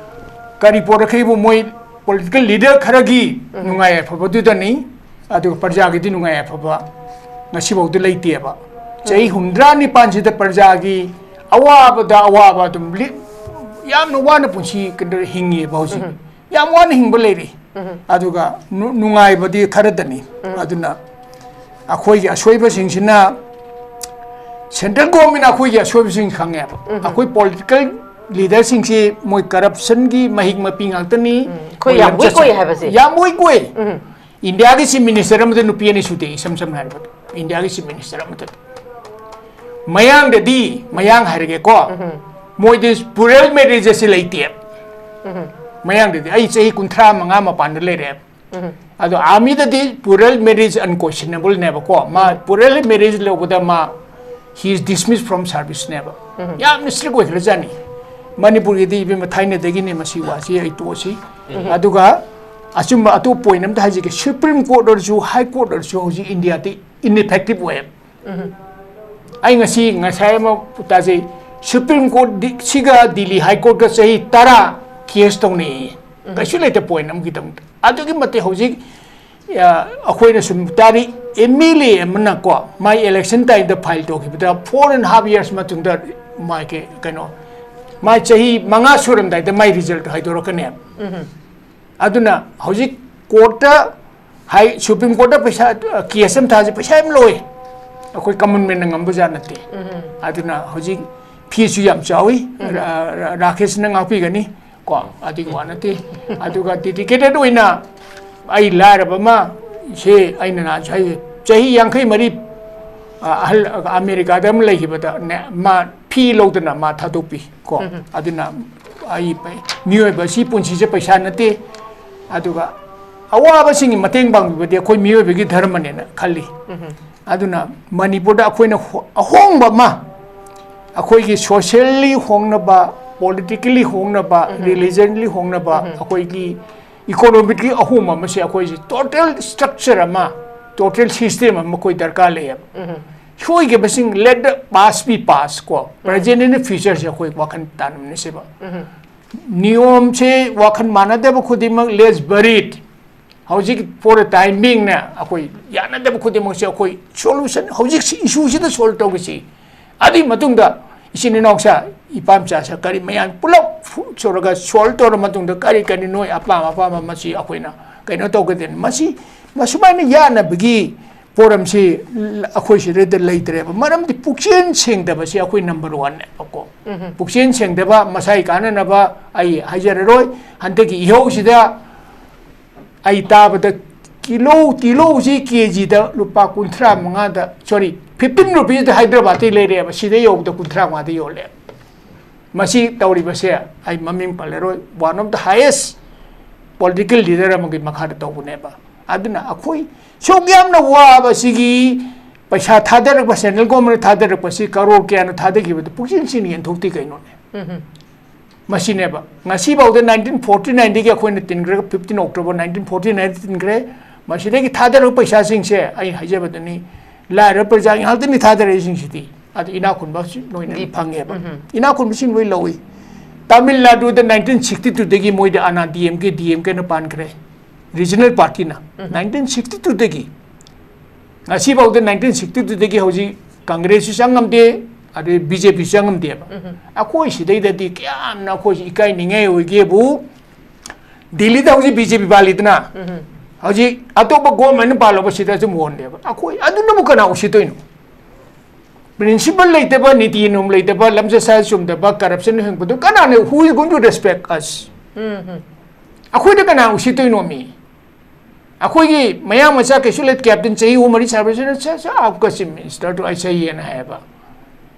ꯀꯔꯤ ꯄꯣꯔꯛꯈꯤꯕ? ꯃꯣꯏ political leader ꯈꯔꯒꯤ ꯎꯝ꯫ ꯅꯨꯡꯉꯥꯏ ꯌꯥꯏꯐꯕꯗꯨꯗꯅꯤ, ꯑꯗꯨꯒ ꯄ꯭ꯔꯖꯥꯒꯤꯗꯤ ꯅꯨꯡꯉꯥꯏ ꯌꯥꯏꯐꯕ ꯉꯁꯤꯐꯥꯎꯗ ꯂꯩꯇꯦꯕ꯫ ꯆꯍꯤ ꯎꯝ꯫ ꯍꯨꯝꯗ꯭ꯔꯥ ꯅꯤꯄꯥꯟꯁꯤꯗ ꯄ꯭ꯔꯖꯥꯒꯤ ꯑꯋꯥꯕꯗ ꯑꯋꯥꯕ ꯑꯗꯨꯝ ꯂꯤ-, ꯌꯥꯝꯅ ꯋꯥꯅ ꯄꯨꯟꯁꯤ ꯀꯩꯅꯣ ꯍꯤꯡꯉꯤꯕ ꯍꯧꯖꯤꯛ꯫ ꯎꯝ꯫ ꯌꯥꯝ ꯋꯥꯅ ꯍꯤꯡꯕ ꯂꯩꯔꯤ꯫ ꯎꯝ꯫ ꯑꯗꯨꯒ ꯅꯨ-, ꯅꯨꯡꯉꯥꯏꯕꯗꯤ ꯈꯔꯗꯅꯤ꯫ ꯎꯝ꯫ ꯑꯗꯨꯅ ꯑꯩꯈꯣꯏꯒꯤ ꯑꯁꯣꯏꯕꯁꯤꯡꯁꯤꯅ central governmentꯅ ꯑꯩꯈꯣꯏꯒꯤ ꯑꯁꯣꯏꯕꯁꯤꯡ ꯈꯪꯉꯦꯕ꯫ ꯎꯝ꯫ ꯑꯩꯈꯣꯏ political leaderꯁꯤꯡꯁꯤ ꯃꯣꯏ corruptionꯒꯤ ꯃꯍꯤꯛ ꯃꯄꯤ ꯉꯥꯛꯇꯅꯤ꯫ ꯎꯝ꯫ ꯑꯩꯈꯣꯏ ꯃꯣꯏ ꯌꯥꯝ ꯂꯝꯆꯠ weak ꯑꯣꯏ ꯁꯥ-, ꯍꯥꯏꯕꯁꯦ꯫ ꯌꯥꯝ weak ꯑꯣꯏ꯫ ꯎꯝ꯫ Indiaꯒꯤ chief minister ꯑꯃꯗ ꯅꯨꯄꯤ ꯑꯅꯤ ꯁꯨꯗꯦ, ꯏꯁꯝ ꯁꯝꯅ ꯍꯥꯏꯔꯕꯗ꯫ Indiaꯒꯤ chief minister ꯑꯃꯗ꯫ ꯃꯌꯥꯡꯗꯗꯤ, ꯃꯌꯥꯡ ꯍꯥꯏꯔꯒꯦꯀꯣ, ꯃꯣꯏꯗꯤ ꯄ꯭ꯂꯨꯔꯦꯜ ꯃꯦꯔꯤꯖ ꯑꯁꯤ ꯂꯩꯇꯦ꯫ ꯃꯌꯥꯡꯗꯗꯤ ꯑꯩ ꯆꯍꯤ ꯀꯨꯟꯊ꯭ꯔꯥ ꯃꯉꯥ ꯃꯄꯥꯟꯗ ꯂꯩꯔꯦ꯫ ꯑꯗꯣ ꯑꯥꯔꯃꯤꯗꯗꯤ ꯄ꯭ꯂꯨꯔꯦꯜ ꯃꯦꯔꯤꯖ ꯑꯟꯀꯣꯏꯁꯟꯅꯦꯕꯜꯅꯦꯕꯀꯣ, ꯃꯥ ꯄ꯭ꯂꯨꯔꯦꯜ ꯃꯦꯔꯤꯖ ꯂꯧꯕꯗ ꯃꯥ he is dismissed from service ꯅꯦꯕ꯫ ꯌꯥꯝꯅ ꯏꯁꯇ꯭ꯔꯤꯛ ꯑꯣꯏꯈ꯭ꯔꯖꯥꯠꯅꯤ꯫ ꯃꯅꯤꯄꯨꯔꯒꯤꯗꯤ ꯏꯕꯦꯝꯃ ꯊꯥꯏꯅꯗꯒꯤꯅꯦ ꯃꯁꯤ ꯋꯥꯁꯤ ꯑꯩ ꯇꯣꯛꯑꯁꯤ꯫ ꯑꯗꯨꯒ ꯑꯆꯨꯝꯕ ꯑꯇꯣꯞꯄ ꯄꯣꯏꯟ ꯑꯝꯇ ꯍꯥꯏꯖꯒꯦ, ꯁꯨꯄ꯭ꯔꯤꯝ ꯀꯣꯔꯠ ꯑꯣꯏꯔꯁꯨ, ꯍꯥꯏ ꯀꯣꯔꯠ ꯑꯣꯏꯔꯁꯨ ꯍꯧꯖꯤꯛ ꯏꯟꯗꯤꯌꯥꯗꯤ ꯏꯟꯏꯐꯦꯛꯇꯤꯚ ꯑꯣꯏꯌꯦꯕ꯫ ꯑꯩ ꯉꯁꯤ, ꯉꯁꯥꯏ ꯑꯃ ꯇꯥꯖꯩ, ꯁꯨꯄ꯭ꯔꯤꯝ ꯀꯣꯔꯠ ꯗꯤ-, ꯁꯤꯒ ꯗꯤꯜꯂꯤ ꯍꯥꯏ ꯀꯣꯔꯠꯀ ꯆꯍꯤ ꯇꯔꯥ ꯀꯦꯁ ꯇꯧꯅꯩꯌꯦ꯫ ꯀꯩꯁꯨ ꯂꯩꯇꯦ ꯄꯣꯏꯟ ꯑꯃꯒꯤꯗꯃꯛꯇ꯫ ꯑꯗꯨꯛꯀꯤ ꯃꯇꯤꯛ ꯍꯧꯖꯤꯛ, ꯑ, ꯑꯩꯈꯣꯏꯅ ꯁꯨꯝ ꯇꯥꯔꯤ, ꯑꯦꯝ ꯑꯦꯜ ꯑꯦ ꯑꯃꯅꯀꯣ, ꯃꯥꯏ ꯏꯂꯦꯛꯁꯟ ꯇꯥꯏꯝꯗ ꯐꯥꯏꯜ ꯇꯧꯈꯤꯕꯗ four and half years ꯃꯇꯨꯡꯗ ꯃꯥꯒꯤ ꯀꯩꯅꯣ, ꯃꯥꯏ ꯆꯍꯤ ꯃꯉꯥ ꯁꯨꯔꯝꯗꯥꯏꯗ ꯃꯥꯏ ꯔꯤꯖꯜꯠ ꯍꯥꯏꯗꯣꯔꯛꯀꯅꯦꯕ꯫ ꯑꯗꯨꯅ ꯍꯧꯖꯤꯛ ꯀꯣꯔꯠꯇ ꯍꯥꯏ, ꯁꯨꯄ꯭ꯔꯤꯝ ꯀꯣꯔꯠꯇ ꯄꯩꯁꯥ, ꯀꯦꯁ ꯑꯃ ꯊꯥꯁꯤ, ꯄꯩꯁꯥ ꯌꯥꯝ ꯂꯧꯏ꯫ ꯑꯩꯈꯣꯏ ꯀꯃꯟ ꯃꯦꯟꯅ ꯉꯝꯕꯖꯥꯠ ꯅꯠꯇꯦ꯫ ꯑꯗꯨꯅ ꯍꯧꯖꯤꯛ ꯐꯤꯁꯨ ꯌꯥꯝ ꯆꯥꯎꯏ꯫ ꯔꯥ-, ꯔꯥ-, ꯔꯥꯀꯦꯁꯅ ꯉꯥꯛꯄꯤꯒꯅꯤ ꯀꯣ, ꯑꯗꯨꯒꯤ ꯋꯥ ꯅꯠꯇꯦ꯫ ꯑꯗꯨꯒ ꯗꯦꯗꯤꯀꯦꯇꯦꯠ ꯑꯣꯏꯅ ꯑꯩ ꯂꯥꯏꯔꯕ ꯑꯃ, ꯁꯦ ꯑꯩꯅ ꯅꯍꯥꯟꯁꯨ ꯍꯥꯏ, ꯆꯍꯤ ꯌꯥꯡꯈꯩ ꯃꯔꯤ, ꯑ, ꯑꯍꯜ ꯑꯃꯦꯔꯤꯀꯥꯗ ꯑꯃ ꯂꯩꯈꯤꯕꯗꯅꯦ, ꯃꯥ ꯐꯤ ꯂꯧꯗꯅ ꯃꯥ ꯊꯥꯗꯣꯛꯄꯤ ꯀꯣ꯫ ꯑꯗꯨꯅ ꯑꯩ ꯄꯩ-, ꯃꯤꯑꯣꯏꯕ ꯑꯁꯤ ꯄꯨꯟꯁꯤꯁꯦ ꯄꯩꯁꯥ ꯅꯠꯇꯦ꯫ ꯑꯗꯨꯒ ꯑꯋꯥꯕꯁꯤꯡꯒꯤ ꯃꯇꯦꯡ ꯄꯥꯡꯕꯤꯕꯗꯤ ꯑꯩꯈꯣꯏ ꯃꯤꯑꯣꯏꯕꯒꯤ ꯙꯔꯃꯅꯦꯅ ꯈꯜꯂꯤ꯫ ꯑꯗꯨꯅ ꯃꯅꯤꯄꯨꯔꯗ ꯑꯩꯈꯣꯏꯅ ꯍꯣ-, ꯑꯍꯣꯡꯕ ꯑꯃ, ꯑꯩꯈꯣꯏꯒꯤ ꯁꯣꯁꯤꯌꯦꯜꯂꯤ ꯍꯣꯡꯅꯕ, ꯄꯣꯂꯤꯇꯤꯀꯦꯜꯂꯤ ꯍꯣꯡꯅꯕ, ꯔꯤꯂꯤꯖꯟꯂꯤ ꯍꯣꯡꯅꯕ, ꯑꯩꯈꯣꯏꯒꯤ ꯏꯀꯣꯅꯣꯃꯤꯛꯀꯤ ꯑꯍꯣꯡꯕ ꯑꯃꯁꯦ ꯑꯩꯈꯣꯏꯁꯦ ꯇꯣꯇꯦꯜ ꯁ꯭ꯇ꯭ꯔꯛꯆꯔ ꯑꯃ, ꯇꯣꯇꯦꯜ ꯁꯤꯁꯇꯦꯝ ꯑꯃ ꯑꯩꯈꯣꯏ ꯗꯔꯀꯥꯔ ꯂꯩꯌꯦꯕ꯫ ꯁꯣꯏꯈꯤꯕꯁꯤꯡ, let the past be past ꯀꯣ, present and future ꯁꯦ ꯑꯩꯈꯣꯏ ꯋꯥꯈꯜ ꯇꯥꯅꯃꯤꯟꯅꯁꯦꯕ꯫ ꯅꯤꯌꯣꯝꯁꯦ ꯋꯥꯈꯜ ꯃꯥꯟꯅꯗꯕ ꯈꯨꯗꯤꯡꯃꯛ, let's bury it꯫ ꯍꯧꯖꯤꯛ for the time being ꯅꯦ ꯑꯩꯈꯣꯏ ꯌꯥꯅꯗꯕ ꯈꯨꯗꯤꯡꯃꯛꯁꯦ ꯑꯩꯈꯣꯏ ꯁꯣꯂꯨꯁꯟ, ꯍꯧꯖꯤꯛ ꯏꯁꯨꯁꯤꯗ ꯁꯣꯜꯕ ꯇꯧꯒꯁꯤ꯫ ꯑꯗꯨꯒꯤ ꯃꯇꯨꯡꯗ ꯏꯆꯤꯟ ꯏꯅꯥꯎꯁꯥ, ꯏꯄꯥꯝꯆꯥꯁꯥ, ꯀꯔꯤ ꯃꯌꯥꯝ ꯄꯨꯂꯞ ꯐꯨ-, ꯁꯣꯔꯒ ꯁꯣꯜꯕ ꯇꯧꯔ ꯃꯇꯨꯡꯗ ꯀꯔꯤ ꯀꯔꯤ ꯅꯣꯏ ꯑꯄꯥꯝ ꯑꯄꯥꯝꯕ ꯃꯁꯤ ꯑꯩꯈꯣꯏꯅ ꯀꯩꯅꯣ ꯇꯧꯒꯗꯣꯏꯅꯤ꯫ ꯃꯁꯤ, ꯃꯁꯨꯃꯥꯏꯅ ꯌꯥꯅꯕꯒꯤ ꯄꯣꯔꯝꯁꯤ ꯑꯩꯈꯣꯏ ꯁꯤꯗꯩꯗ ꯂꯩꯇ꯭ꯔꯦꯕ꯫ ꯃꯔꯝꯗꯤ ꯄꯨꯛꯆꯦꯜ ꯁꯦꯡꯗꯕꯁꯤ ꯑꯩꯈꯣꯏ ꯅꯝꯕꯔ ꯋꯥꯟꯅꯦꯕꯀꯣ꯫ ꯄꯨꯛꯆꯦꯜ ꯁꯦꯡꯗꯕ, ꯃꯁꯥꯒꯤ ꯀꯥꯟꯅꯅꯕ, ꯑꯩ ꯍꯥꯏꯖꯔꯔꯣꯏ꯫ ꯍꯟꯗꯛꯀꯤ ꯏꯍꯧꯁꯤꯗ ꯑꯩ ꯇꯥꯕꯗ ꯇꯤꯜꯍꯧ, ꯇꯤꯜꯍꯧꯁꯤ ꯀꯦ ꯖꯤꯗ ꯂꯨꯄꯥ ꯀꯨꯟꯊ꯭ꯔꯥ ꯃꯉꯥꯗ, sorry, fifteen rupeesꯗ ꯍꯥꯏꯗ꯭ꯔꯕꯥꯗꯇꯩ ꯂꯩꯔꯛꯑꯦꯕ, ꯁꯤꯗ ꯌꯧꯕꯗ ꯀꯨꯟꯊ꯭ꯔꯥ ꯃꯉꯥꯗ ꯌꯣꯜꯂꯦ꯫ ꯃꯁꯤ ꯇꯧꯔꯤꯕꯁꯦ ꯑꯩ ꯃꯃꯤꯡ ꯄꯜꯂꯔꯣꯏ, one of the highest political leader ꯑꯃꯒꯤ ꯃꯈꯥꯗ ꯇꯧꯕꯅꯦꯕ꯫ ꯑꯗꯨꯅ ꯑꯩꯈꯣꯏ ꯁꯨꯛ ꯌꯥꯝꯅ ꯋꯥꯕ ꯁꯤꯒꯤ ꯄꯩꯁꯥ ꯊꯥꯗꯔꯛꯄ, central government ꯊꯥꯗꯔꯛꯄꯁꯤ ꯀꯔꯣꯔ ꯀꯌꯥꯅ ꯊꯥꯗꯈꯤꯕꯗ ꯄꯨꯛꯁꯤꯟ ꯁꯤꯟ ꯌꯦꯟꯊꯣꯛꯇꯦ ꯀꯩꯅꯣꯅꯦ꯫ ꯎꯝ꯫ ꯃꯁꯤꯅꯦꯕ꯫ ꯉꯁꯤꯐꯥꯎꯗ nineteen forty nineꯗꯒꯤ ꯑꯩꯈꯣꯏꯅ ꯇꯤꯟꯈ꯭ꯔꯒ fifteen October nineteen forty nineꯗ ꯇꯤꯟꯈ꯭ꯔꯦ꯫ ꯃꯁꯤꯗꯒꯤ ꯊꯥꯗꯔꯛꯄ ꯄꯩꯁꯥꯁꯤꯡꯁꯦ ꯑꯩ ꯍꯥꯏꯖꯕꯗꯨꯅꯤ, ꯂꯥꯏꯔꯕ ꯄ꯭ꯔꯖꯥꯒꯤ ꯉꯥꯛꯇꯅꯤ ꯊꯥꯗꯔꯛꯏꯁꯤꯡꯁꯤꯗꯤ꯫ ꯑꯗꯨ ꯏꯅꯥꯛ ꯈꯨꯟꯕꯁꯤ ꯂꯣꯏꯅ ꯐꯪꯉꯦꯕ꯫ ꯎꯝ꯫ ꯏꯅꯥꯛ ꯈꯨꯟꯕꯁꯤꯡ ꯂꯣꯏ ꯂꯧꯏ꯫ ꯇꯥꯃꯤꯜ ꯅꯥꯗꯨꯗ nineteen sixty twoꯗꯒꯤ ꯃꯣꯏꯗꯤ ꯑꯅꯥ DMK, DMKꯅ ꯄꯥꯟꯈ꯭ꯔꯦ꯫ Regional partyꯅ꯫ ꯎꯝ꯫ nineteen sixty twoꯗꯒꯤ ꯉꯁꯤꯐꯥꯎꯗ nineteen sixty twoꯗꯒꯤ ꯍꯧꯖꯤꯛ ꯀꯪꯒ꯭ꯔꯦꯁꯁꯨ ꯆꯪꯉꯝꯗꯦ, ꯑꯗꯩ BJPꯁꯨ ꯆꯪꯉꯝꯗꯦꯕ꯫ ꯎꯝ꯫ ꯑꯩꯈꯣꯏ ꯁꯤꯗꯩꯗꯗꯤ ꯀꯌꯥꯝꯅ ꯑꯩꯈꯣꯏꯁꯤ ꯏꯀꯥꯏꯅꯤꯡꯉꯥꯏ ꯑꯣꯏꯒꯦꯕꯨ, ꯗꯤꯜꯂꯤꯗ ꯍꯧꯖꯤꯛ BJP ꯄꯥꯜꯂꯤꯗꯅ, ꯎꯝ꯫ ꯍꯧꯖꯤꯛ ꯑꯇꯣꯞꯄ governmentꯅ ꯄꯥꯜꯂꯨꯕ ꯁꯤꯗ ꯑꯗꯨꯝ ꯑꯣꯟꯗꯦꯕ꯫ ꯑꯩꯈꯣꯏ ꯑꯗꯨꯅꯕꯨ ꯀꯅꯥ ꯎꯁꯤꯠꯇꯣꯏꯅꯣ? Principle ꯂꯩꯇꯕ, ꯅꯤꯇꯤ ꯅꯤꯌꯣꯝ ꯂꯩꯇꯕ, ꯂꯝꯆꯠ ꯁꯥꯖꯠ ꯆꯨꯝꯗꯕ, corruption ꯍꯦꯟꯕꯗꯨ ꯀꯅꯥꯅ, who is going to respect us? ꯎꯝ, ꯎꯝ꯫ ꯑꯩꯈꯣꯏꯗ ꯀꯅꯥ ꯎꯁꯤꯠꯇꯣꯏꯅꯣ ꯃꯤ? ꯑꯩꯈꯣꯏꯒꯤ ꯃꯌꯥꯡ ꯃꯆꯥ ꯀꯩꯁꯨ ꯂꯩ, captain ꯆꯍꯤ ꯑꯍꯨꯝ ꯃꯔꯤ ꯁꯥꯔꯕꯁꯤꯅ, "Sir, sir, आपका chief minister तो ऐसा ही है ना" ꯍꯥꯏꯕ꯫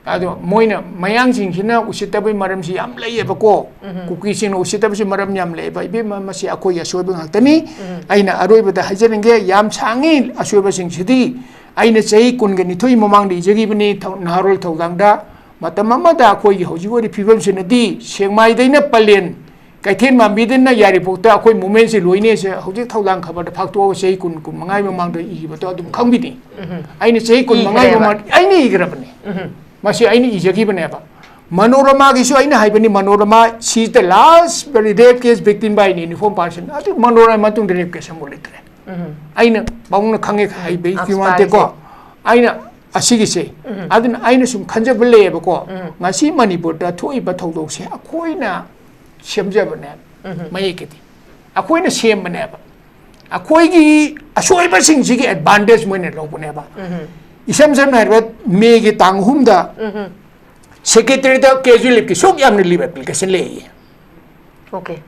ꯑꯗꯣ ꯃꯣꯏꯅ, ꯃꯌꯥꯡꯁꯤꯡꯁꯤꯅ ꯎꯁꯤꯠꯇꯕꯒꯤ ꯃꯔꯝꯁꯤ ꯌꯥꯝ ꯂꯩꯌꯦꯕꯀꯣ꯫ ꯎꯝ꯫ ꯀꯨꯀꯤꯁꯤꯡꯅ ꯎꯁꯤꯠꯇꯕꯁꯤ ꯃꯔꯝ ꯌꯥꯝ ꯂꯩꯌꯦꯕ꯫ ꯏꯕꯦꯝꯃ, ꯃꯁꯤ ꯑꯩꯈꯣꯏꯒꯤ ꯑꯁꯣꯏꯕ ꯉꯥꯛꯇꯅꯤ꯫ ꯎꯝ꯫ ꯑꯩꯅ ꯑꯔꯣꯏꯕꯗ ꯍꯥꯏꯖꯅꯤꯡꯒꯦ, ꯌꯥꯝ ꯁꯥꯡꯉꯤ ꯑꯁꯣꯏꯕꯁꯤꯡꯁꯤꯗꯤ꯫ ꯑꯩꯅ ꯆꯍꯤ ꯀꯨꯟꯒ ꯅꯤꯊꯣꯏ ꯃꯃꯥꯡꯗ ꯏꯖꯈꯤꯕꯅꯤ ꯊꯧ-, ꯅꯍꯥꯔꯣꯜ ꯊꯧꯗꯥꯡꯗ꯫ ꯃꯇꯝ ꯑꯃꯗ ꯑꯩꯈꯣꯏꯒꯤ ꯍꯧꯖꯤꯛ ꯑꯣꯏꯔꯤꯕ ꯐꯤꯕꯝꯁꯤꯅꯗꯤ ꯁꯦꯛꯃꯥꯏꯗꯩꯅ ꯄꯂꯦꯟ, ꯀꯩꯊꯦꯜ ꯃꯥꯟꯕꯤꯗꯩꯅ ꯌꯥꯏꯔꯤꯄꯣꯛꯇ ꯑꯩꯈꯣꯏ movementꯁꯤ ꯂꯣꯏꯅꯦꯁꯦ ꯍꯧꯖꯤꯛ ꯊꯧꯗꯥꯡ ꯈꯕꯔꯗ ꯐꯥꯛꯇꯣꯛꯑꯒ ꯆꯍꯤ ꯀꯨꯟ, ꯀꯨꯟ ꯃꯉꯥꯒꯤ ꯃꯃꯥꯡꯗ ꯏꯈꯤꯕꯗꯣ ꯑꯗꯨꯝ ꯈꯪꯕꯤꯅꯤ꯫ ꯎꯝ꯫ ꯑꯩꯅ ꯆꯍꯤ ꯀꯨꯟ ꯃꯉꯥꯒꯤ ꯏꯈ꯭ꯔꯦꯕ꯫ ꯃꯃꯥꯡ ꯑꯩꯅ ꯏꯈ꯭ꯔꯕꯅꯤ꯫ ꯎꯝ꯫ ꯃꯁꯤ ꯑꯩꯅ ꯏꯖꯈꯤꯕꯅꯦꯕ꯫ ꯃꯅꯣꯔꯃꯥꯒꯤꯁꯨ ꯑꯩꯅ ꯍꯥꯏꯕꯅꯤ, Manorama, she is the last rape case victim by an uniformed person. ꯑꯗꯨ ꯃꯅꯣꯔꯃꯥ ꯃꯇꯨꯡꯗ rape case ꯑꯃꯨꯛ ꯂꯩꯇ꯭ꯔꯦ꯫ ꯎꯝ꯫ ꯑꯩꯅ ꯄꯥꯕꯨꯡꯅ ꯈꯪꯉꯦ ꯍꯥꯏꯕꯒꯤ ꯑꯁ, ꯋꯥ ꯅꯠꯇꯦꯀꯣ꯫ ꯄꯥꯔꯤꯁꯦ꯫ ꯑꯩꯅ ꯑꯁꯤꯒꯤꯁꯦ, ꯎꯝ꯫ ꯑꯗꯨꯅ ꯑꯩꯅ ꯁꯨꯝ ꯈꯟꯖꯕ ꯂꯩꯌꯦꯕꯀꯣ, ꯎꯝ꯫ ꯉꯁꯤ ꯃꯅꯤꯄꯨꯔꯗ ꯊꯣꯛꯏꯕ ꯊꯧꯗꯣꯛꯁꯦ ꯑꯩꯈꯣꯏꯅ ꯁꯦꯝꯖꯕꯅꯦꯕ꯫ ꯎꯝ꯫ ꯃꯌꯦꯛꯀꯤꯗꯤ ꯑꯩꯈꯣꯏꯅ ꯁꯦꯝꯕꯅꯦꯕ꯫ ꯑꯩꯈꯣꯏꯒꯤ ꯑꯁꯣꯏꯕꯁꯤꯡꯁꯤꯒꯤ advantage ꯃꯣꯏꯅ ꯂꯧꯕꯅꯦꯕ꯫ ꯎꯝ꯫ ꯏꯁꯝ ꯁꯝꯅ ꯍꯥꯏꯔꯕꯗ, ꯃꯦꯒꯤ ꯇꯥꯡ ꯑꯍꯨꯝꯗ ꯎꯝ꯫ Secretariatꯇ casual leaveꯀꯤ ꯁꯨꯛ ꯌꯥꯝꯅ leave application ꯂꯩꯌꯦ꯫ Okay꯫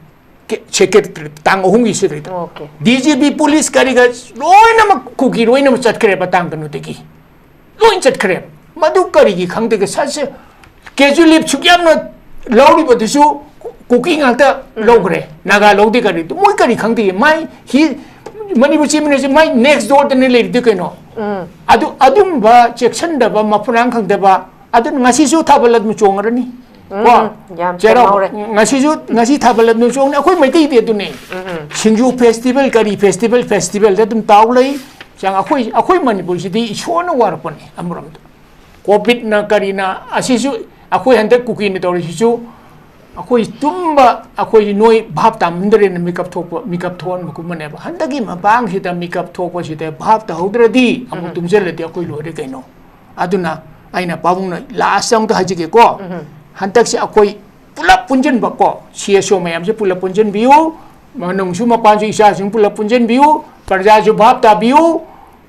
ꯀꯦ-, ꯁꯦꯀ꯭ꯔꯦꯇꯔꯤ, ꯇꯥꯡ ꯑꯍꯨꯝꯒꯤ secretary. Okay. D G P police ꯀꯔꯤꯒ ꯂꯣꯏꯅꯃꯛ ꯀꯨꯀꯤ ꯂꯣꯏꯅꯃꯛ ꯆꯠꯈ꯭ꯔꯦꯕ ꯇꯥꯡ ꯀꯩꯅꯣꯗꯒꯤ꯫ ꯂꯣꯏ ꯆꯠꯈ꯭ꯔꯦ꯫ ꯃꯗꯨ ꯀꯔꯤꯒꯤ ꯈꯪꯗꯦꯒꯦ? ꯁꯠꯁꯦ ꯀꯦꯖꯨꯋꯦꯜ ꯂꯤꯐ ꯁꯨꯛ ꯌꯥꯝꯅ ꯂꯧꯔꯤꯕꯗꯨꯁꯨ ꯀꯨꯀꯤ ꯉꯥꯛꯇ ꯂꯧꯈ꯭ꯔꯦ꯫ ꯅꯥꯒꯥ ꯂꯧꯗꯦ ꯀꯔꯤ? ꯃꯣꯏ ꯀꯔꯤ ꯈꯪꯗꯦ? ꯃꯥꯏ ꯍꯤ-, ꯃꯅꯤꯄꯨꯔ ꯆꯤꯐ ꯃꯤꯅꯤꯁꯇꯔ ꯃꯥꯏ ꯅꯦꯛꯁ ꯗꯣꯔꯗꯅꯤ ꯂꯩꯔꯤꯗꯨ ꯀꯩꯅꯣ? ꯑꯗꯨ, ꯑꯗꯨꯝꯕ ꯆꯦꯛꯁꯤꯟꯗꯕ, ꯃꯐꯨꯔꯥꯡ ꯈꯪꯗꯕ, ꯑꯗꯨꯅ ꯉꯁꯤꯁꯨ ꯊꯥꯕꯜ ꯑꯗꯨꯝ ꯆꯣꯡꯉꯔꯅꯤ꯫ ꯀꯣ? ꯌꯥꯝ ꯆꯩꯔꯥꯎ-, ꯆꯦꯛꯍꯧꯔꯦ꯫ ꯉꯁꯤꯁꯨ, ꯉꯁꯤ ꯊꯥꯕꯜ ꯑꯗꯨꯝ ꯆꯣꯡꯅꯤ꯫ ꯑꯩꯈꯣꯏ ꯃꯩꯇꯩꯗꯤ ꯑꯗꯨꯅꯦ꯫ ꯁꯤꯡꯖꯨ ꯐꯦꯁꯇꯤꯚꯦꯜ, ꯀꯔꯤ ꯐꯦꯁꯇꯤꯚꯦꯜ, ꯐꯦꯁꯇꯤꯚꯦꯜꯗ ꯑꯗꯨꯝ ꯇꯥꯎ ꯂꯩ꯫ ꯆꯪ-, ꯑꯩꯈꯣꯏ, ꯑꯩꯈꯣꯏ ꯃꯅꯤꯄꯨꯔꯁꯤꯗꯤ ꯏꯁꯣꯔꯅ ꯋꯥꯔꯛꯄꯅꯦ ꯑꯃꯔꯣꯝꯗ꯫ ꯀꯣꯚꯤꯗꯅ ꯀꯔꯤꯅ ꯑꯁꯤꯁꯨ ꯑꯩꯈꯣꯏ ꯍꯟꯗꯛ ꯀꯨꯀꯤꯅ ꯇꯧꯔꯤꯁꯤꯁꯨ ꯑꯩꯈꯣꯏ ꯇꯨꯝꯕ, ꯑꯩꯈꯣꯏ ꯅꯣꯏ ꯚꯥꯞ ꯇꯥꯃꯟꯗ꯭ꯔꯦꯅ ꯃꯤꯀꯞ ꯊꯣꯛꯄ, ꯃꯤꯀꯞ ꯊꯣꯛꯍꯟꯕꯒꯨꯝꯕꯅꯦꯕ꯫ ꯍꯟꯗꯛꯀꯤ ꯃꯇꯥꯡꯁꯤꯗ ꯃꯤꯀꯞ ꯊꯣꯛꯄꯁꯤꯗ ꯚꯥꯞ ꯇꯥꯍꯧꯗ꯭ꯔꯗꯤ ꯑꯃꯨꯛ ꯇꯨꯝꯁꯤꯜꯂꯗꯤ ꯑꯩꯈꯣꯏ ꯂꯣꯏꯔꯦ ꯀꯩꯅꯣ꯫ ꯑꯗꯨꯅ ꯑꯩꯅ ꯄꯥꯕꯨꯡꯅ ꯂꯥꯁ ꯑꯝꯇ ꯍꯥꯏꯖꯒꯦꯀꯣ꯫ ꯍꯟꯗꯛꯁꯦ ꯑꯩꯈꯣꯏ ꯄꯨꯂꯞ ꯄꯨꯟꯁꯤꯟꯕ ꯀꯣ, ꯁꯤ ꯑꯦꯁ ꯑꯣ ꯃꯌꯥꯝꯁꯦ ꯄꯨꯂꯞ ꯄꯨꯟꯁꯤꯟꯕꯤꯌꯨ, ꯃꯅꯨꯡꯁꯨ ꯃꯄꯥꯟꯁꯨ ꯏꯆꯥꯁꯤꯡ ꯄꯨꯂꯞ ꯄꯨꯟꯁꯤꯟꯕꯤꯌꯨ, ꯄ꯭ꯔꯖꯥꯁꯨ ꯚꯥꯞ ꯇꯥꯕꯤꯌꯨ꯫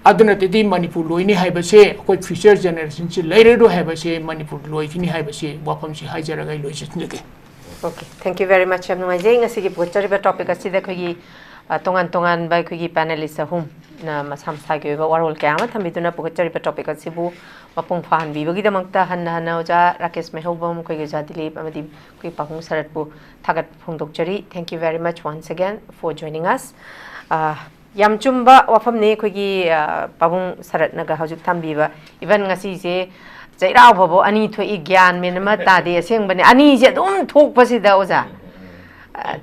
ꯑꯗꯨ ꯅꯠꯇꯗꯤ ꯃꯅꯤꯄꯨꯔ ꯂꯣꯏꯅꯤ ꯍꯥꯏꯕꯁꯦ, ꯑꯩꯈꯣꯏ ꯐ꯭ꯌꯨꯆꯔ ꯖꯦꯅꯦꯔꯦꯁꯟꯁꯤ ꯂꯩꯔꯔꯣꯏ ꯍꯥꯏꯕꯁꯦ, ꯃꯅꯤꯄꯨꯔ ꯂꯣꯏꯈꯤꯅꯤ ꯍꯥꯏꯕꯁꯦ ꯋꯥꯐꯝꯁꯤ ꯍꯥꯏꯖꯔꯒ ꯑꯩ ꯂꯣꯏꯁꯤꯟꯖꯒꯦ꯫ Okay, thank you very much. ꯌꯥꯝ ꯅꯨꯡꯉꯥꯏꯖꯩ꯫ ꯉꯁꯤꯒꯤ ꯄꯨꯈꯠꯆꯔꯤꯕ ꯇꯣꯄꯤꯛ ꯑꯁꯤꯗ ꯑꯩꯈꯣꯏꯒꯤ, ꯑ, ꯇꯣꯉꯥꯟ ꯇꯣꯉꯥꯟꯕ ꯑꯩꯈꯣꯏꯒꯤ ꯄꯦꯅꯦꯂꯤꯁ ꯑꯍꯨꯝꯅ ꯃꯁꯥ ꯃꯁꯥꯒꯤ ꯑꯣꯏꯕ ꯋꯥꯔꯣꯜ ꯀꯌꯥ ꯑꯃ ꯊꯝꯕꯤꯗꯨꯅ ꯄꯨꯈꯠꯆꯔꯤꯕ ꯇꯣꯄꯤꯛ ꯑꯁꯤꯕꯨ ꯃꯄꯨꯡ ꯐꯥꯍꯟꯕꯤꯕꯒꯤꯗꯃꯛꯇ ꯍꯟꯅ ꯍꯟꯅ ꯑꯣꯖꯥ ꯔꯥꯀꯦꯁ ꯃꯩꯍꯧꯕꯝ, ꯑꯩꯈꯣꯏꯒꯤ ꯑꯣꯖꯥ ꯗꯤꯂꯤꯞ ꯑꯃꯗꯤ ꯑꯩꯈꯣꯏ ꯄꯥꯕꯨꯡ ꯁꯔꯠꯄꯨ ꯊꯥꯒꯠꯄ ꯐꯣꯡꯗꯣꯛꯆꯔꯤ꯫ Thank you very much once again for joining us. ꯑ, ꯌꯥꯝ ꯆꯨꯝꯕ ꯋꯥꯐꯝꯅꯤ ꯑꯩꯈꯣꯏꯒꯤ, ꯑ, ꯄꯥꯕꯨꯡ ꯁꯔꯠꯅꯒ ꯍꯧꯖꯤꯛ ꯊꯝꯕꯤꯕ꯫ Even ꯉꯁꯤꯁꯦ ꯆꯩꯔꯥꯎꯕꯕꯨ ꯑꯅꯤ ꯊꯣꯛꯏ, ꯒ꯭ꯌꯥꯟ ꯃꯦꯟ ꯑꯃ ꯇꯥꯗꯦ꯫ ꯑꯁꯦꯡꯕꯅꯦ, ꯑꯅꯤꯁꯦ ꯑꯗꯨꯝ ꯊꯣꯛꯄꯁꯤꯗ ꯑꯣꯖꯥ꯫ ꯑ,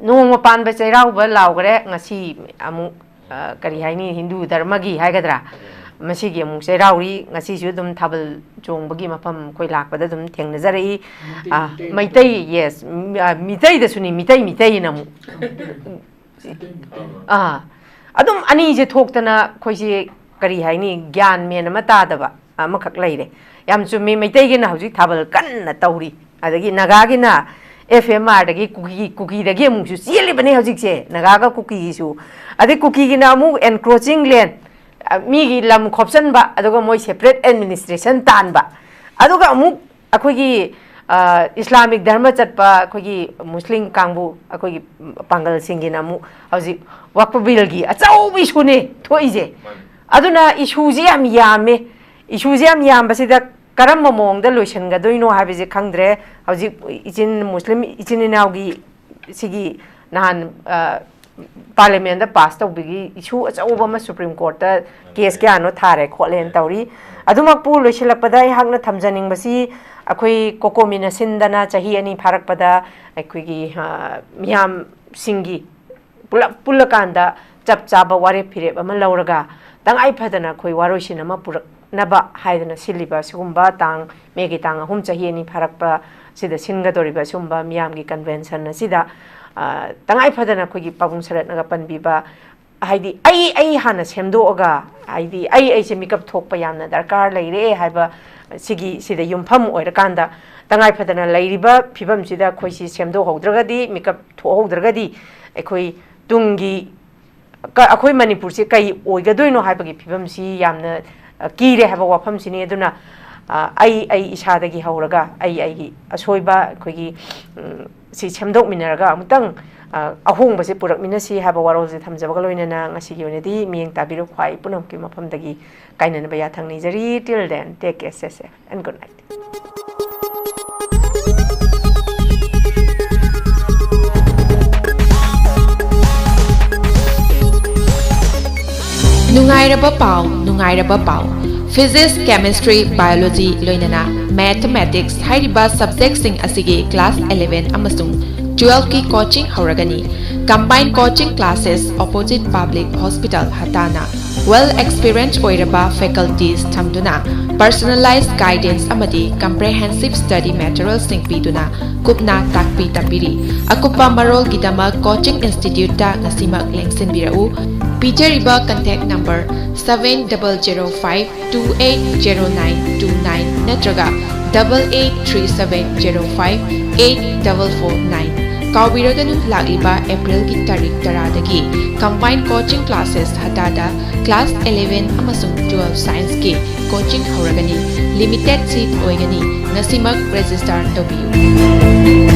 ꯅꯣꯡꯃ ꯄꯥꯟꯕ ꯆꯩꯔꯥꯎꯕ ꯂꯥꯎꯈ꯭ꯔꯦ, ꯉꯁꯤ ꯑꯃꯨꯛ, ꯑ, ꯀꯔꯤ ꯍꯥꯏꯅꯤ, ꯍꯤꯟꯗꯨ ꯙꯔꯃꯒꯤ ꯍꯥꯏꯒꯗ꯭ꯔꯥ, ꯃꯁꯤꯒꯤ ꯑꯃꯨꯛ ꯆꯩꯔꯥꯎꯔꯤ꯫ ꯉꯁꯤꯁꯨ ꯑꯗꯨꯝ ꯊꯥꯕꯜ ꯆꯣꯡꯕꯒꯤ ꯃꯐꯝ ꯑꯩꯈꯣꯏ ꯂꯥꯛꯄꯗ ꯑꯗꯨꯝ ꯊꯦꯡꯅꯖꯔꯛꯏ꯫ ꯃꯩꯇꯩ, ꯑ, ꯃꯩꯇꯩ, ꯃꯩꯇꯩ, yes, ꯃꯤ-, ꯑ, ꯃꯤꯇꯩꯗꯁꯨꯅꯤ, ꯃꯤꯇꯩ, ꯃꯤꯇꯩꯅ ꯑꯃꯨꯛ꯫ ꯑꯥ, ꯑꯗꯨꯝ ꯑꯅꯤꯁꯦ ꯊꯣꯛꯇꯅ ꯑꯩꯈꯣꯏꯁꯦ, ꯀꯔꯤ ꯍꯥꯏꯅꯤ, ꯒ꯭ꯌꯥꯟ ꯃꯦꯟ ꯑꯃ ꯇꯥꯗꯕ ꯑꯃꯈꯛ ꯂꯩꯔꯦ꯫ ꯌꯥꯝ ꯆꯨꯝꯃꯤ, ꯃꯩꯇꯩꯒꯤꯅ ꯍꯧꯖꯤꯛ ꯊꯥꯕꯜ ꯀꯟꯅ ꯇꯧꯔꯤ, ꯑꯗꯒꯤ ꯅꯥꯒꯥꯒꯤꯅ ꯑꯦꯐ ꯑꯦꯝ ꯑꯥꯔꯗꯒꯤ ꯀꯨꯀꯤ, ꯀꯨꯀꯤꯗꯒꯤ ꯑꯃꯨꯛꯁꯨ ꯆꯦꯜꯂꯤꯕꯅꯦ ꯍꯧꯖꯤꯛꯁꯦ, ꯅꯥꯒꯥꯒ ꯀꯨꯀꯤꯒꯤꯁꯨ꯫ ꯑꯗꯩ ꯀꯨꯀꯤꯒꯤꯅ ꯑꯃꯨꯛ encroaching land, ꯑ, ꯃꯤꯒꯤ ꯂꯝ ꯈꯣꯞꯆꯟꯕ, ꯑꯗꯨꯒ ꯃꯣꯏ separate administration ꯇꯥꯟꯕ, ꯑꯗꯨꯒ ꯑꯃꯨꯛ ꯑꯩꯈꯣꯏꯒꯤ, ꯑ, ꯏꯁꯂꯥꯃꯤꯛ ꯙꯔꯃ ꯆꯠꯄ ꯑꯩꯈꯣꯏꯒꯤ ꯃꯨꯁꯂꯤꯝ ꯀꯥꯡꯕꯨ, ꯑꯩꯈꯣꯏꯒꯤ ꯄꯥꯡꯒꯜꯁꯤꯡꯒꯤꯅ ꯑꯃꯨꯛ ꯍꯧꯖꯤꯛ ꯋꯛꯐ ꯕꯤꯜꯒꯤ ꯑꯆꯧꯕ ꯏꯁꯨꯅꯦ ꯊꯣꯛꯏꯁꯦ꯫ ꯃꯥꯅꯤ꯫ ꯑꯗꯨꯅ ꯏꯁꯨꯁꯦ ꯌꯥꯝ ꯌꯥꯝꯃꯦ꯫ ꯏꯁꯨꯁꯦ ꯌꯥꯝ ꯌꯥꯝꯕꯁꯤꯗ ꯀꯔꯝꯕ ꯃꯑꯣꯡꯗ ꯂꯣꯏꯁꯤꯟꯒꯗꯣꯏꯅꯣ ꯍꯥꯏꯕꯁꯦ ꯈꯪꯗ꯭ꯔꯦ꯫ ꯍꯧꯖꯤꯛ ꯏꯆꯤꯟ, ꯃꯨꯁꯂꯤꯝ ꯏꯆꯤꯟ ꯏꯅꯥꯎꯒꯤ ꯁꯤꯒꯤ ꯅꯍꯥꯟ, ꯑ, ꯄꯥꯔꯂꯤꯌꯥꯃꯦꯟꯗ ꯄꯥꯁ ꯇꯧꯕꯒꯤ ꯏꯁꯨ ꯑꯆꯧꯕ ꯑꯃ ꯁꯨꯄ꯭ꯔꯤꯝ ꯀꯣꯔꯠꯇ ꯀꯦꯁ ꯀꯌꯥꯅꯣ ꯊꯥꯔꯦ ꯈꯣꯠꯂꯦꯅ ꯇꯧꯔꯤ꯫ ꯑꯗꯨꯃꯛꯄꯨ ꯂꯣꯏꯁꯤꯜꯂꯛꯄꯗ ꯑꯩꯍꯥꯛꯅ ꯊꯝꯖꯅꯤꯡꯕꯁꯤ, ꯑꯩꯈꯣꯏ ꯀꯣꯀꯣꯃꯤꯅ ꯁꯤꯟꯗꯅ ꯆꯍꯤ ꯑꯅꯤ ꯐꯥꯔꯛꯄꯗ ꯑꯩꯈꯣꯏꯒꯤ, ꯑ, ꯃꯤꯌꯥꯝꯁꯤꯡꯒꯤ ꯄꯨꯂꯞ ꯄꯨꯜꯂꯀꯥꯟꯗ ꯆꯞ ꯆꯥꯕ ꯋꯥꯔꯦꯞ ꯐꯤꯔꯦꯞ ꯑꯃ ꯂꯧꯔꯒ, ꯇꯉꯥꯏ ꯐꯗꯅ ꯑꯩꯈꯣꯏ ꯋꯥꯔꯣꯏꯁꯤꯟ ꯑꯃ ꯄꯨꯔꯛꯅꯕ ꯍꯥꯏꯗꯅ ꯁꯤꯜꯂꯤꯕ ꯁꯤꯒꯨꯝꯕ ꯇꯥꯡ, ꯃꯦꯒꯤ ꯇꯥꯡ ꯑꯍꯨꯝ, ꯆꯍꯤ ꯑꯅꯤ ꯐꯥꯔꯛꯄ ꯁꯤꯗ ꯁꯤꯟꯒꯗꯧꯔꯤꯕ ꯁꯤꯒꯨꯝꯕ ꯃꯤꯌꯥꯝꯒꯤ ꯀꯟꯚꯦꯟꯁꯟ ꯑꯁꯤꯗ, ꯑ, ꯇꯉꯥꯏ ꯐꯗꯅ ꯑꯩꯈꯣꯏꯒꯤ ꯄꯥꯕꯨꯡ ꯁꯔꯠꯅꯒ ꯄꯟꯕꯤꯕ, ꯍꯥꯏꯗꯤ ꯑꯩ, ꯑꯩ ꯍꯥꯟꯅ ꯁꯦꯝꯗꯣꯛꯑꯒ, ꯍꯥꯏꯗꯤ ꯑꯩ, ꯑꯩꯁꯦ ꯃꯤꯀꯞ ꯊꯣꯛꯄ ꯌꯥꯝꯅ ꯗꯔꯀꯥꯔ ꯂꯩꯔꯦ ꯍꯥꯏꯕ ꯁꯤꯒꯤ, ꯁꯤꯗ ꯌꯨꯝꯐꯝ ꯑꯣꯏꯔꯀꯥꯟꯗ, ꯇꯉꯥꯏ ꯐꯗꯅ ꯂꯩꯔꯤꯕ ꯐꯤꯕꯝꯁꯤꯗ ꯑꯩꯈꯣꯏꯁꯤ ꯁꯦꯝꯗꯣꯛꯍꯧꯗ꯭ꯔꯒꯗꯤ, ꯃꯤꯀꯞ ꯊꯣꯛꯍꯧꯗ꯭ꯔꯒꯗꯤ, ꯑꯩꯈꯣꯏ ꯇꯨꯡꯒꯤ ꯀ-, ꯑꯩꯈꯣꯏ ꯃꯅꯤꯄꯨꯔꯁꯤ ꯀꯩ ꯑꯣꯏꯒꯗꯣꯏꯅꯣ ꯍꯥꯏꯕꯒꯤ ꯐꯤꯕꯝꯁꯤ ꯌꯥꯝꯅ, ꯑ, ꯀꯤꯔꯦ ꯍꯥꯏꯕ ꯋꯥꯐꯝꯁꯤꯅꯤ꯫ ꯑꯗꯨꯅ, ꯑ, ꯑꯩ, ꯑꯩ ꯏꯁꯥꯗꯒꯤ ꯍꯧꯔꯒ, ꯑꯩ, ꯑꯩꯒꯤ ꯑꯁꯣꯏꯕ, ꯑꯩꯈꯣꯏꯒꯤ, ꯎꯝ, ꯁꯤ ꯁꯦꯝꯗꯣꯛꯃꯤꯟꯅꯔꯒ ꯑꯃꯨꯛꯇꯪ, ꯑ, ꯑꯍꯣꯡꯕꯁꯦ ꯄꯨꯔꯛꯃꯤꯟꯅꯁꯤ ꯍꯥꯏꯕ ꯋꯥꯔꯣꯜꯁꯦ ꯊꯝꯖꯕꯒ ꯂꯣꯏꯅꯅ ꯉꯁꯤꯒꯤ ꯑꯣꯏꯅꯗꯤ ꯃꯤꯠꯌꯦꯡ ꯇꯥꯕꯤꯔꯤꯕ ꯈ꯭ꯋꯥꯏ ꯄꯨꯝꯅꯃꯛꯀꯤ ꯃꯐꯝꯗꯒꯤ ꯀꯥꯏꯅꯅꯕ ꯌꯥꯊꯪ ꯅꯤꯖꯔꯤ꯫ Till then, take care, stay safe and good night. ꯅꯨꯡꯉꯥꯏꯔꯕ ꯄꯥꯎ, ꯅꯨꯡꯉꯥꯏꯔꯕ ꯄꯥꯎ꯫ Physics, Chemistry, Biology ꯂꯣꯏꯅꯅ Mathematics ꯍꯥꯏꯔꯤꯕ subjectꯁꯤꯡ ꯑꯁꯤꯒꯤ class eleven ꯑꯃꯁꯨꯡ twelveꯀꯤ coaching ꯍꯧꯔꯒꯅꯤ꯫ Combined coaching classes, opposite Public Hospital, ꯍꯇꯥꯅ꯫ Well experience ꯑꯣꯏꯔꯕ faculties ꯊꯝꯗꯨꯅ personalized guidance ꯑꯃꯗꯤ comprehensive study materialꯁꯤꯡ ꯄꯤꯗꯨꯅ ꯀꯨꯞꯅ ꯇꯥꯛꯄꯤ ꯇꯝꯕꯤꯔꯤ꯫ ꯑꯀꯨꯞꯄ ꯃꯔꯣꯜꯒꯤꯗꯃꯛ coaching instituteꯇ ꯉꯁꯤꯃꯛ ꯂꯦꯡꯁꯤꯟꯕꯤꯔꯛꯎ꯫ ꯄꯤꯖꯔꯤꯕ contact number seven double zero five two eight zero nine two nine ꯅꯠꯇ꯭ꯔꯒ double eight three seven zero five eight double four nine꯫ ꯀꯥꯎꯕꯤꯔꯒꯅꯨ, ꯂꯥꯛꯂꯤꯕ ꯑꯦꯄ꯭ꯔꯤꯜꯒꯤ ꯇꯥꯔꯤꯛ ꯇꯔꯥꯗꯒꯤ combined coaching classes ꯍꯇꯥꯗ class eleven ꯑꯃꯁꯨꯡ twelve scienceꯀꯤ ꯀꯣꯆꯤꯡ ꯍꯧꯔꯒꯅꯤ꯫ ꯂꯤꯃꯤꯇꯦꯗ ꯁꯤꯠ ꯑꯣꯏꯒꯅꯤ꯫ ꯉꯁꯤꯃꯛ register ꯇꯧꯕꯤꯌꯨ꯫